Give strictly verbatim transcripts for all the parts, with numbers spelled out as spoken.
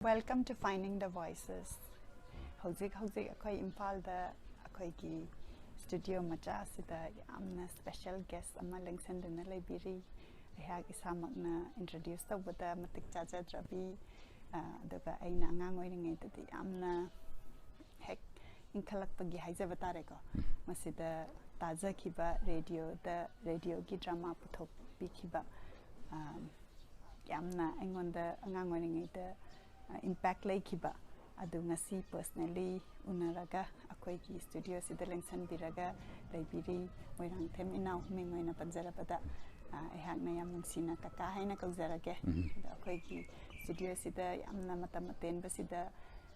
Welcome to Finding the Voices. ꯍꯧꯖꯤꯛ ꯍꯧꯖꯤꯛ ꯑꯩꯈꯣꯏ ꯏꯝꯐꯥꯜꯗ ꯑꯩꯈꯣꯏꯒꯤ ꯁ꯭ꯇꯨꯗꯤꯑꯣ ꯃꯆꯥ ꯑꯁꯤꯗ ꯌꯥꯝꯅ ꯁ꯭ꯄꯦꯁꯦꯜ ꯒꯦꯁ ꯑꯃ ꯂꯦꯡꯁꯤꯟꯗꯨꯅ ꯂꯩꯕꯤꯔꯤ꯫ ꯑꯩꯍꯥꯛ ꯏꯁꯥꯃꯛꯅ ꯏꯟꯇ꯭ꯔꯣꯗ꯭ꯌꯨꯁ ꯇꯧꯕꯗ ꯃꯇꯤꯛ ꯆꯥꯖꯗ꯭ꯔꯕꯤ, ꯑ, ꯑꯗꯨꯒ ꯑꯩꯅ ꯑꯉꯥꯡ ꯑꯣꯏꯔꯤꯉꯩꯗꯗꯤ ꯌꯥꯝꯅ ꯍꯦꯛ ꯏꯟꯈꯠꯂꯛꯄꯒꯤ ꯍꯥꯏꯖꯕ ꯇꯥꯔꯦꯀꯣ, ꯃꯁꯤꯗ ꯇꯥꯖꯈꯤꯕ ꯔꯦꯗꯤꯑꯣꯗ, ꯔꯦꯗꯤꯑꯣꯒꯤ ꯗ꯭ꯔꯃꯥ ꯄꯨꯊꯣꯛꯄꯤꯈꯤꯕ, ꯑ, ꯌꯥꯝꯅ ꯑꯩꯉꯣꯟꯗ ꯑꯉꯥꯡ ꯑꯣꯏꯔꯤꯉꯩꯗ, ꯑ, ꯏꯝꯄꯦꯛ ꯂꯩꯈꯤꯕ ꯑꯗꯨ ꯉꯁꯤ ꯄꯔꯁꯅꯦꯜꯂꯤ ꯎꯅꯔꯒ ꯑꯩꯈꯣꯏꯒꯤ ꯁ꯭ꯇꯨꯗꯤꯑꯣꯁꯤꯗ ꯂꯦꯡꯁꯟꯕꯤꯔꯒ ꯂꯩꯕꯤꯔꯤ꯫ ꯃꯣꯏꯔꯥꯡꯊꯦꯝ ꯏꯅꯥꯎ ꯃꯤꯡ ꯑꯣꯏꯅ ꯄꯟꯖꯔꯕꯗ, ꯑ, ꯑꯩꯍꯥꯛꯅ ꯌꯥꯝ ꯅꯨꯡꯁꯤꯅ ꯀꯀꯥ ꯍꯥꯏꯅ ꯀꯧꯖꯔꯒꯦ꯫ ꯑꯗꯣ ꯑꯩꯈꯣꯏꯒꯤ ꯁ꯭ꯇꯨꯗꯤꯑꯣꯁꯤꯗ ꯌꯥꯝꯅ ꯃꯇꯝ ꯑꯇꯦꯟꯕꯁꯤꯗ,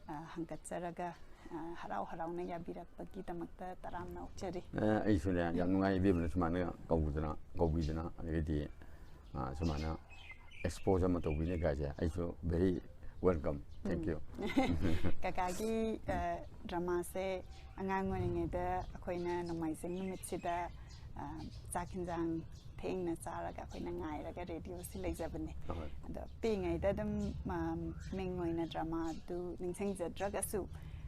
ꯑ, ꯍꯪꯒꯠꯆꯔꯒ, ꯑ, ꯍꯔꯥꯎ ꯍꯔꯥꯎꯅ ꯌꯥꯕꯤꯔꯛꯄꯒꯤꯗꯃꯛꯇ ꯇꯔꯥꯝꯅ ꯑꯣꯛꯆꯔꯤ꯫ ꯑ, ꯑꯩꯁꯨꯅꯦ, ꯌꯥꯝ ꯅꯨꯡꯉꯥꯏ ꯏꯕꯦꯝꯅ ꯁꯨꯃꯥꯏꯅ ꯀꯧꯕꯤꯗꯅ, ꯀꯧꯕꯤꯗꯅ, ꯑꯗꯒꯤꯗꯤ, ꯑ, ꯁꯨꯃꯥꯏꯅ ꯑꯦꯛꯁꯄꯣꯖ ꯑꯃ ꯇꯧꯕꯤꯅꯤ ꯀꯥꯏꯁꯦ, ꯑꯩꯁꯨ very welcome. Thank you. ꯀꯀꯥꯒꯤ, ꯑ, ꯗ꯭ꯔꯃꯥꯁꯦ ꯑꯉꯥꯡ ꯑꯣꯏꯔꯤꯉꯩꯗ ꯑꯩꯈꯣꯏꯅ ꯅꯣꯡꯃꯥꯏꯖꯤꯡ ꯅꯨꯃꯤꯠꯁꯤꯗ, ꯑ, ꯆꯥꯛ ꯍꯦꯟꯖꯥꯡ ꯊꯦꯡꯅ ꯆꯥꯔꯒ ꯑꯩꯈꯣꯏꯅ ꯉꯥꯏꯔꯒ ꯔꯦꯗꯤꯑꯣꯁꯤ ꯂꯩꯖꯕꯅꯦ꯫ ꯑꯍꯣꯏ꯫ ꯑꯗꯣ ꯄꯤꯛꯏꯉꯩꯗ ꯑꯗꯨꯝ, ꯑꯝ, ꯃꯤꯡ ꯑꯣꯏꯅ ꯗ꯭ꯔꯃꯥꯗꯨ ꯅꯤꯡꯁꯤꯡꯖꯗ꯭ꯔꯒꯁꯨ,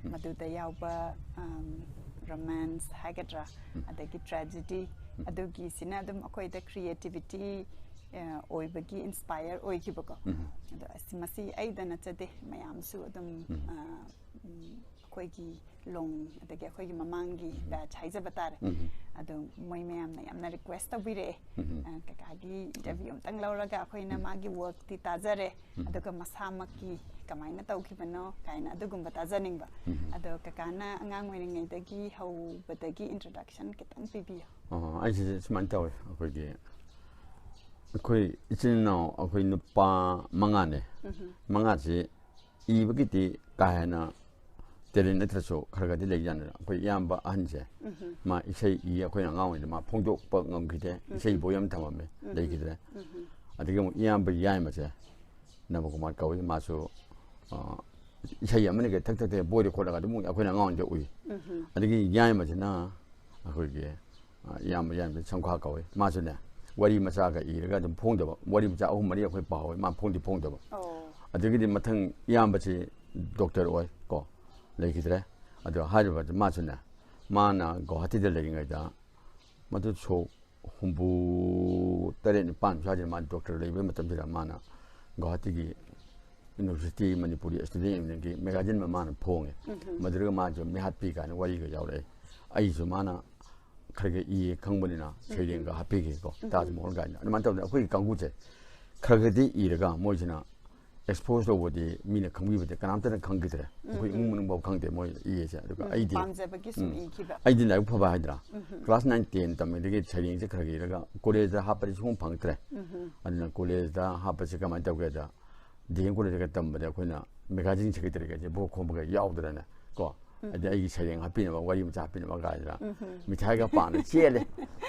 ꯎꯝ꯫ ꯃꯗꯨꯗ ꯌꯥꯎꯕ, ꯑꯝ, ꯔꯣꯃꯥꯟꯁ ꯍꯥꯏꯒꯗ꯭ꯔꯥ, ꯎꯝ꯫ ꯑꯗꯒꯤ ꯇ꯭ꯔꯦꯖꯦꯗꯤ, ꯎꯝ꯫ ꯑꯗꯨꯒꯤꯁꯤꯅ ꯑꯗꯨꯝ ꯑꯩꯈꯣꯏꯗ ꯀ꯭ꯔꯤꯌꯦꯇꯤꯚꯤꯇꯤ, ꯑ, ꯑꯣꯏꯕꯒꯤ ꯏꯟꯁꯄꯥꯌꯔ ꯑꯣꯏꯈꯤꯕꯀꯣ꯫ ꯎꯝ꯫ ꯑꯗꯣ ꯑꯁ, ꯃꯁꯤ ꯑꯩꯗ ꯅꯠꯆꯗꯦ, ꯃꯌꯥꯝꯁꯨ ꯑꯗꯨꯝ, ꯎꯝ꯫ ꯑ, ꯎꯝ, ꯑꯩꯈꯣꯏꯒꯤ ꯂꯣꯡ, ꯑꯗꯒꯤ ꯑꯩꯈꯣꯏꯒꯤ ꯃꯃꯥꯡꯒꯤ ꯕꯦꯆ ꯍꯥꯏꯖꯕ ꯇꯥꯔꯦ꯫ ꯎꯝ꯫ ꯑꯗꯣ ꯃꯣꯏ ꯃꯌꯥꯝꯅ ꯌꯥꯝꯅ ꯔꯤꯀ꯭ꯋꯦꯁ ꯇꯧꯕꯤꯔꯛꯑꯦ꯫ ꯎꯝ꯫ ꯑ, ꯀꯀꯥꯒꯤ ꯏꯟꯇꯔꯚ꯭ꯌꯨ ꯑꯝꯇꯪ ꯂꯧꯔꯒ ꯑꯩꯈꯣꯏꯅ ꯎꯝ꯫ ꯃꯥꯒꯤ ꯋꯥꯔꯛꯇꯤ ꯇꯥꯖꯔꯦ, ꯎꯝ꯫ ꯑꯗꯨꯒ ꯃꯁꯥꯃꯛꯀꯤ ꯀꯃꯥꯏꯅ ꯇꯧꯈꯤꯕꯅꯣ ꯀꯥꯏꯅ ꯑꯗꯨꯒꯨꯝꯕ ꯇꯥꯖꯅꯤꯡꯕ꯫ ꯎꯝ꯫ ꯑꯗꯣ ꯀꯀꯥꯅ ꯑꯉꯥꯡ ꯑꯣꯏꯔꯤꯉꯩꯗꯒꯤ ꯍꯧꯕꯗꯒꯤ ꯏꯟꯇ꯭ꯔꯣꯗꯛꯁꯟ ꯈꯤꯇꯪ ꯄꯤꯕꯤꯌꯨ꯫ ꯑꯣ, ꯑꯩꯁꯦ ꯁꯨꯃꯥꯏꯅ ꯇꯧꯋꯦ꯫ ꯑꯩꯈꯣꯏꯒꯤ, ꯑꯩꯈꯣꯏ ꯏꯆꯤꯟ ꯏꯅꯥꯎ ꯑꯩꯈꯣꯏ ꯅꯨꯄꯥ ꯃꯉꯥꯅꯦ꯫ ꯎꯝ꯫ ꯃꯉꯥꯁꯤ ꯏꯕꯒꯤꯗꯤ ꯀꯥ ꯍꯦꯟꯅ ꯇꯦꯂꯦꯟ ꯅꯠꯇ꯭ꯔꯁꯨ ꯈꯔ ꯈꯔꯗꯤ ꯂꯩꯖꯥꯠꯅꯤ꯫ ꯑꯩꯈꯣꯏ ꯏꯌꯥꯝꯕ ꯑꯍꯟꯁꯦ, ꯎꯝ꯫ ꯃꯥ ꯏꯁꯩ ꯏ, ꯑꯩꯈꯣꯏꯅ ꯑꯉꯥꯡ ꯑꯣꯏꯔꯤꯉꯩꯗ ꯃꯥ ꯐꯣꯡꯗꯣꯛꯄ ꯉꯝꯈꯤꯗꯦ꯫ ꯎꯝ꯫ ꯏꯁꯩ ꯕꯣꯏ ꯑꯃ ꯊꯝꯃꯝꯃꯦ, ꯎꯝ꯫ ꯂꯩꯈꯤꯗ꯭ꯔꯦ꯫ ꯎꯝ꯫ ꯑꯗꯒꯤ ꯑꯃꯨꯛ ꯏꯌꯥꯝꯕ ꯌꯥꯏꯃꯁꯦ, ꯅꯕꯀꯨꯃꯥꯔ ꯀꯧꯏ, ꯃꯥꯁꯨ, ꯑ, ꯏꯁꯩ ꯑꯃꯅꯤ ꯀꯩ ꯊꯛ ꯊꯛ ꯊꯛ ꯕꯣꯏꯗ ꯈꯣꯠꯂꯒ ꯑꯗꯨꯝ ꯑꯩꯈꯣꯏꯅ ꯑꯉꯥꯡ ꯑꯣꯏꯔꯤꯉꯩꯗ ꯎꯏ꯫ ꯎꯝ꯫ ꯑꯗꯒꯤ ꯌꯥꯏꯃꯁꯤꯅ ꯑꯩꯈꯣꯏꯒꯤ, ꯑ, ꯏꯌꯥꯝꯕ, ꯏꯌꯥꯝꯕ ꯁꯝꯈꯥ ꯀꯧꯏ, ꯃꯥꯁꯨꯅꯦ ꯋꯥꯔꯤ ꯃꯆꯥꯒ ꯏꯔꯒ ꯑꯗꯨꯝ ꯐꯣꯡꯗꯕ, ꯋꯥꯔꯤ ꯃꯆꯥ ꯑꯍꯨꯝ ꯃꯔꯤ ꯑꯩꯈꯣꯏ ꯄꯥꯍꯧꯋꯤ, ꯃꯥ ꯐꯣꯡꯗꯤ ꯐꯣꯡꯗꯕ꯫ ꯑꯣ꯫ ꯑꯗꯒꯤꯗꯤ ꯃꯊꯪ ꯏꯌꯥꯝꯕꯁꯤ ꯗꯣꯛꯇꯔ ꯑꯣꯏ ꯀꯣ, ꯂꯩꯈꯤꯗ꯭ꯔꯦ꯫ ꯑꯗꯣ ꯍꯥꯏꯔꯤꯕ ꯃꯥꯁꯨꯅꯦ, ꯃꯥꯅ ꯒꯧꯍꯥꯇꯤꯗ ꯂꯩꯔꯤꯉꯩꯗ ꯃꯗꯨ ꯁꯣꯛ ꯍꯨꯝꯐꯨ ꯇꯔꯦꯠ ꯅꯤꯄꯥꯟ ꯁ꯭ꯋꯥꯏꯁꯤꯗ ꯃꯥ ꯗꯣꯛꯇꯔ ꯂꯩꯕꯒꯤ ꯃꯇꯝꯁꯤꯗ ꯃꯥꯅ ꯒꯧꯍꯥꯇꯤꯒꯤ ꯌꯨꯅꯤꯚꯔꯁꯤꯇꯤ ꯃꯅꯤꯄꯨꯔꯤ ꯁ꯭ꯇꯨꯗꯦꯟ ꯌꯨꯅꯤꯌꯟꯒꯤ ꯃꯦꯒꯥꯖꯤꯟ ꯑꯃ ꯃꯥꯅ ꯐꯣꯡꯉꯦ꯫ ꯃꯗꯨꯗꯒ ꯃꯥꯁꯨ ꯃꯤꯍꯥꯠꯄꯤ ꯀꯥꯏꯅ ꯋꯥꯔꯤꯒ ꯌꯥꯎꯔꯛꯑꯦ꯫ ꯑꯩꯁꯨ ꯃꯥꯅ ꯈꯔ ꯈꯔ ꯏꯌꯦ ꯈꯪꯕꯅꯤꯅ ꯁꯩꯔꯦꯡꯒ ꯍꯥꯞꯄꯤꯒꯦꯀꯣ, ꯇꯥꯖ ꯃꯍꯜ ꯀꯥꯏꯅ꯫ ꯑꯗꯨꯃꯥꯏꯅ ꯇꯧꯗꯅ ꯑꯩꯈꯣꯏꯒꯤ ꯀꯥꯡꯕꯨꯁꯦ ꯈꯔ ꯈꯔꯗꯤ ꯏꯔꯒ ꯃꯣꯏꯁꯤꯅ ꯑꯦꯛꯁꯄꯣꯖ ꯇꯧꯕꯗꯤ ꯃꯤꯅ ꯈꯪꯕꯤꯕꯗꯤ ꯀꯅꯥꯝꯇꯅ ꯈꯪꯈꯤꯗ꯭ꯔꯦ꯫ ꯑꯩꯈꯣꯏ ꯏꯃꯨꯡ ꯃꯅꯨꯡꯐꯥꯎ ꯈꯪꯗꯦ ꯃꯣꯏ ꯏꯌꯦꯁꯦ꯫ ꯑꯗꯨꯒ ꯑꯩꯗꯤ, ꯄꯥꯝꯖꯕꯒꯤ ꯁꯨꯝ ꯎꯝ, ꯏꯈꯤꯕ꯫ ꯑꯩꯗꯤ ꯂꯥꯏꯔꯤꯛ ꯐꯕ ꯍꯥꯏꯗ꯭ꯔꯥ, ꯀ꯭ꯂꯥꯁ ꯅꯥꯏꯟ ꯇꯦꯟ ꯇꯝꯃꯤꯉꯩꯗꯒꯤ ꯁꯩꯔꯦꯡꯁꯦ ꯈꯔ ꯈꯔ ꯏꯔꯒ ꯀꯣꯂꯦꯖꯇ ꯍꯥꯞꯄꯗꯤ ꯁꯨꯡꯐꯪ ꯐꯪꯉꯛꯇ꯭ꯔꯦ꯫ ꯑꯗꯨꯅ ꯀꯣꯂꯦꯖꯇ ꯍꯥꯞꯄꯁꯦ ꯀꯃꯥꯏꯅ ꯇꯧꯒꯦꯗ, ꯗꯤ ꯑꯦꯝ ꯀꯣꯂꯦꯖꯇꯒ ꯇꯝꯕꯗ ꯑꯩꯈꯣꯏꯅ ꯃꯦꯒꯥꯖꯤꯟ ꯁꯦꯀ꯭ꯔꯦꯇꯔꯤꯒꯁꯦ ꯕꯣ ꯈꯣꯝꯕꯒ ꯌꯥꯎꯗꯅꯅꯦ ꯀꯣ, ꯍꯥꯏꯗꯤ ꯑꯩꯒꯤ ꯁꯩꯔꯦꯡ ꯍꯥꯞꯄꯤꯅꯕ, ꯋꯥꯔꯤ ꯃꯆꯥ ꯍꯥꯞꯄꯤꯅꯕ ꯀꯥꯏꯗꯅ ꯃꯤꯊꯥꯏꯒ ꯄꯥꯅ ꯆꯦꯜꯂꯦ꯫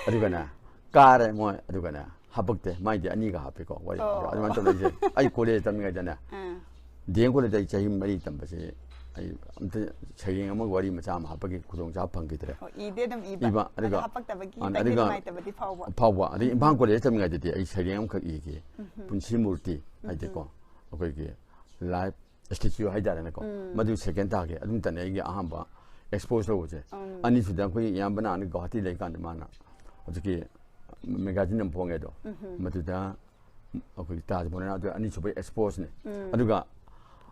ꯑꯗꯨꯒꯅꯦ ꯀꯥꯔꯦ ꯃꯣꯏ꯫ ꯑꯗꯨꯒꯅꯦ ꯍꯥꯄꯛꯇꯦ, ꯃꯥꯏꯗꯤ ꯑꯅꯤꯒ ꯍꯥꯞꯄꯤꯀꯣ ꯋꯥꯔꯤ꯫ ꯑꯣ꯫ ꯑꯗꯨꯃꯥꯏꯅ ꯇꯧꯅ ꯑꯩꯁꯦ, ꯑꯩ ꯀꯣꯂꯦꯖ ꯇꯝꯃꯤꯉꯩꯗꯅꯦ, ꯑꯥ꯫ ꯗꯤ ꯑꯦꯝ ꯀꯣꯂꯦꯖꯇ ꯑꯩ ꯆꯍꯤ ꯃꯔꯤ ꯇꯝꯕꯁꯦ ꯑꯩ ꯑꯝꯇ ꯁꯩꯔꯦꯡ ꯑꯃ ꯋꯥꯔꯤ ꯃꯆꯥ ꯑꯃ ꯍꯥꯞꯄꯒꯤ ꯈꯨꯗꯣꯡꯆꯥꯕ ꯐꯪꯈꯤꯗ꯭ꯔꯦ꯫ ꯑꯣ, ꯏꯗꯦ ꯑꯗꯨꯝ ꯏꯕ꯫ ꯏꯕ, ꯑꯗꯨꯒ ꯑꯗꯣ ꯍꯥꯄꯛꯇꯕꯒꯤ ꯑ, ꯈꯤꯇꯪꯗꯤ ꯑꯗꯨꯒ ꯅꯨꯡꯉꯥꯏꯇꯕꯗꯤ ꯐꯥꯎꯕ꯫ ꯐꯥꯎꯕ꯫ ꯑꯗꯒꯤ ꯏꯝꯐꯥꯜ ꯀꯣꯂꯦꯖ ꯇꯝꯃꯤꯉꯩꯗꯗꯤ ꯑꯩ ꯁꯩꯔꯦꯡ ꯑꯃꯈꯛ ꯏꯈꯤ, ꯄꯨꯟꯁꯤ ꯃꯨꯔꯇꯤ ꯍꯥꯏꯗꯤꯀꯣ, ꯑꯩꯈꯣꯏꯒꯤ ꯂꯥꯏꯐ ꯁ꯭ꯇꯦꯆꯨ ꯍꯥꯏꯇꯥꯔꯦꯅꯦꯀꯣ꯫ ꯃꯗꯨ ꯁꯦꯀꯦꯟ ꯇꯥꯈꯤ꯫ ꯑꯗꯨꯝꯇꯅꯦ ꯑꯩꯒꯤ ꯑꯍꯥꯟꯕ ꯑꯦꯛꯁꯄꯣꯖ ꯇꯧꯕꯁꯦ꯫ ꯑꯅꯤꯁꯨꯗ ꯑꯩꯈꯣꯏ ꯏꯌꯥꯝꯕꯅ ꯑꯅꯤ ꯒꯧꯍꯥꯇꯤ ꯂꯩꯀꯥꯟꯗ ꯃꯥꯅ ꯍꯧꯖꯤꯛꯀꯤ ꯃꯦꯒꯥꯖꯤꯟ ꯑꯃ ꯐꯣꯡꯉꯦ ꯑꯗꯣ, ꯃꯗꯨꯗ ꯑꯩꯈꯣꯏꯒꯤ ꯇꯥꯖ ꯃꯍꯜ ꯑꯗꯨ ꯑꯅꯤꯁꯨꯕ ꯑꯦꯛꯁꯄꯣꯖꯅꯦ꯫ ꯑꯗꯨꯒ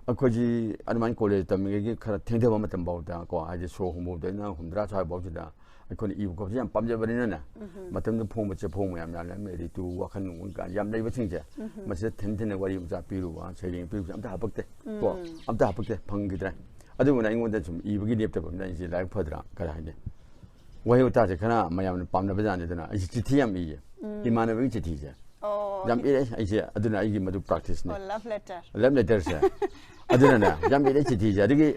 ꯑꯩꯈꯣꯏꯁꯤ ꯑꯗꯨꯃꯥꯏꯅ ꯀꯣꯂꯦꯖ ꯇꯝꯃꯤꯉꯩꯒꯤ ꯈꯔ ꯊꯦꯡꯊꯕ ꯃꯇꯝ ꯐꯥꯎꯗ ꯀꯣ, ꯍꯥꯏꯗꯤ ꯁꯣ ꯍꯨꯝꯐꯨꯗꯩꯅ ꯍꯨꯝꯗ꯭ꯔꯥ ꯁ꯭ꯋꯥꯏ ꯐꯥꯎꯁꯤꯗ ꯑꯩꯈꯣꯏꯅ ꯏꯕ ꯈꯣꯠꯄꯁꯦ ꯌꯥꯝ ꯄꯥꯝꯖꯕꯅꯤꯅꯅꯦ, ꯃꯇꯝꯗꯨ ꯐꯣꯡꯕ ꯆꯦꯐꯣꯡ ꯃꯌꯥꯝ ꯌꯥꯝ ꯂꯩꯔꯝꯃꯦ, ꯔꯤꯇꯨ, ꯋꯥꯈꯜ ꯅꯨꯡꯉꯣꯟ ꯀꯥꯏꯅ ꯌꯥꯝ ꯂꯩꯕꯁꯤꯡꯁꯦ, ꯃꯁꯤꯗ ꯊꯦꯡ ꯊꯦꯡꯅ ꯋꯥꯔꯤ ꯃꯆꯥ ꯄꯤꯔꯨꯕ, ꯁꯩꯔꯦꯡ ꯄꯤꯔꯨꯕꯁꯦ ꯑꯝꯇ ꯍꯥꯄꯛꯇꯦ ꯀꯣ, ꯑꯝꯇ ꯍꯥꯄꯛꯇꯦ, ꯐꯪꯈꯤꯗ꯭ꯔꯦ꯫ ꯑꯗꯨꯕꯨꯅ ꯑꯩꯉꯣꯟꯗ ꯁꯨꯝ ꯏꯕꯒꯤ ꯂꯦꯞꯇꯕꯅꯤꯅ ꯑꯩꯁꯦ ꯂꯥꯏꯔꯤꯛ ꯐꯗ꯭ꯔꯥ ꯀꯔꯤ ꯍꯥꯏꯅꯤ, ꯋꯥꯍꯩ ꯋꯥꯇꯥꯁꯦ ꯈꯔ ꯃꯌꯥꯝꯅ ꯄꯥꯝꯅꯕ ꯖꯥꯠꯅꯤꯗꯅ ꯑꯩꯁꯦ ꯆꯤꯊꯤ ꯌꯥꯝ ꯏꯌꯦ꯫ ꯏꯃꯥꯟꯅꯕꯒꯤ ꯆꯤꯊꯤꯁꯦ ꯑꯣ, ꯌꯥꯝ ꯏꯔꯛꯑꯦ ꯑꯩꯁꯦ꯫ ꯑꯗꯨꯅ ꯑꯩꯒꯤ ꯃꯗꯨ ꯄ꯭ꯔꯥꯛꯇꯤꯁꯅꯦ꯫ ꯑꯣ, ꯂꯚ ꯂꯦꯇꯔ꯫ ꯂꯚ ꯂꯦꯇꯔꯁꯦ꯫ ꯑꯗꯨꯅꯅꯦ ꯌꯥꯝ ꯏꯔꯛꯑꯦ ꯆꯤꯊꯤꯁꯦ꯫ ꯑꯗꯒꯤ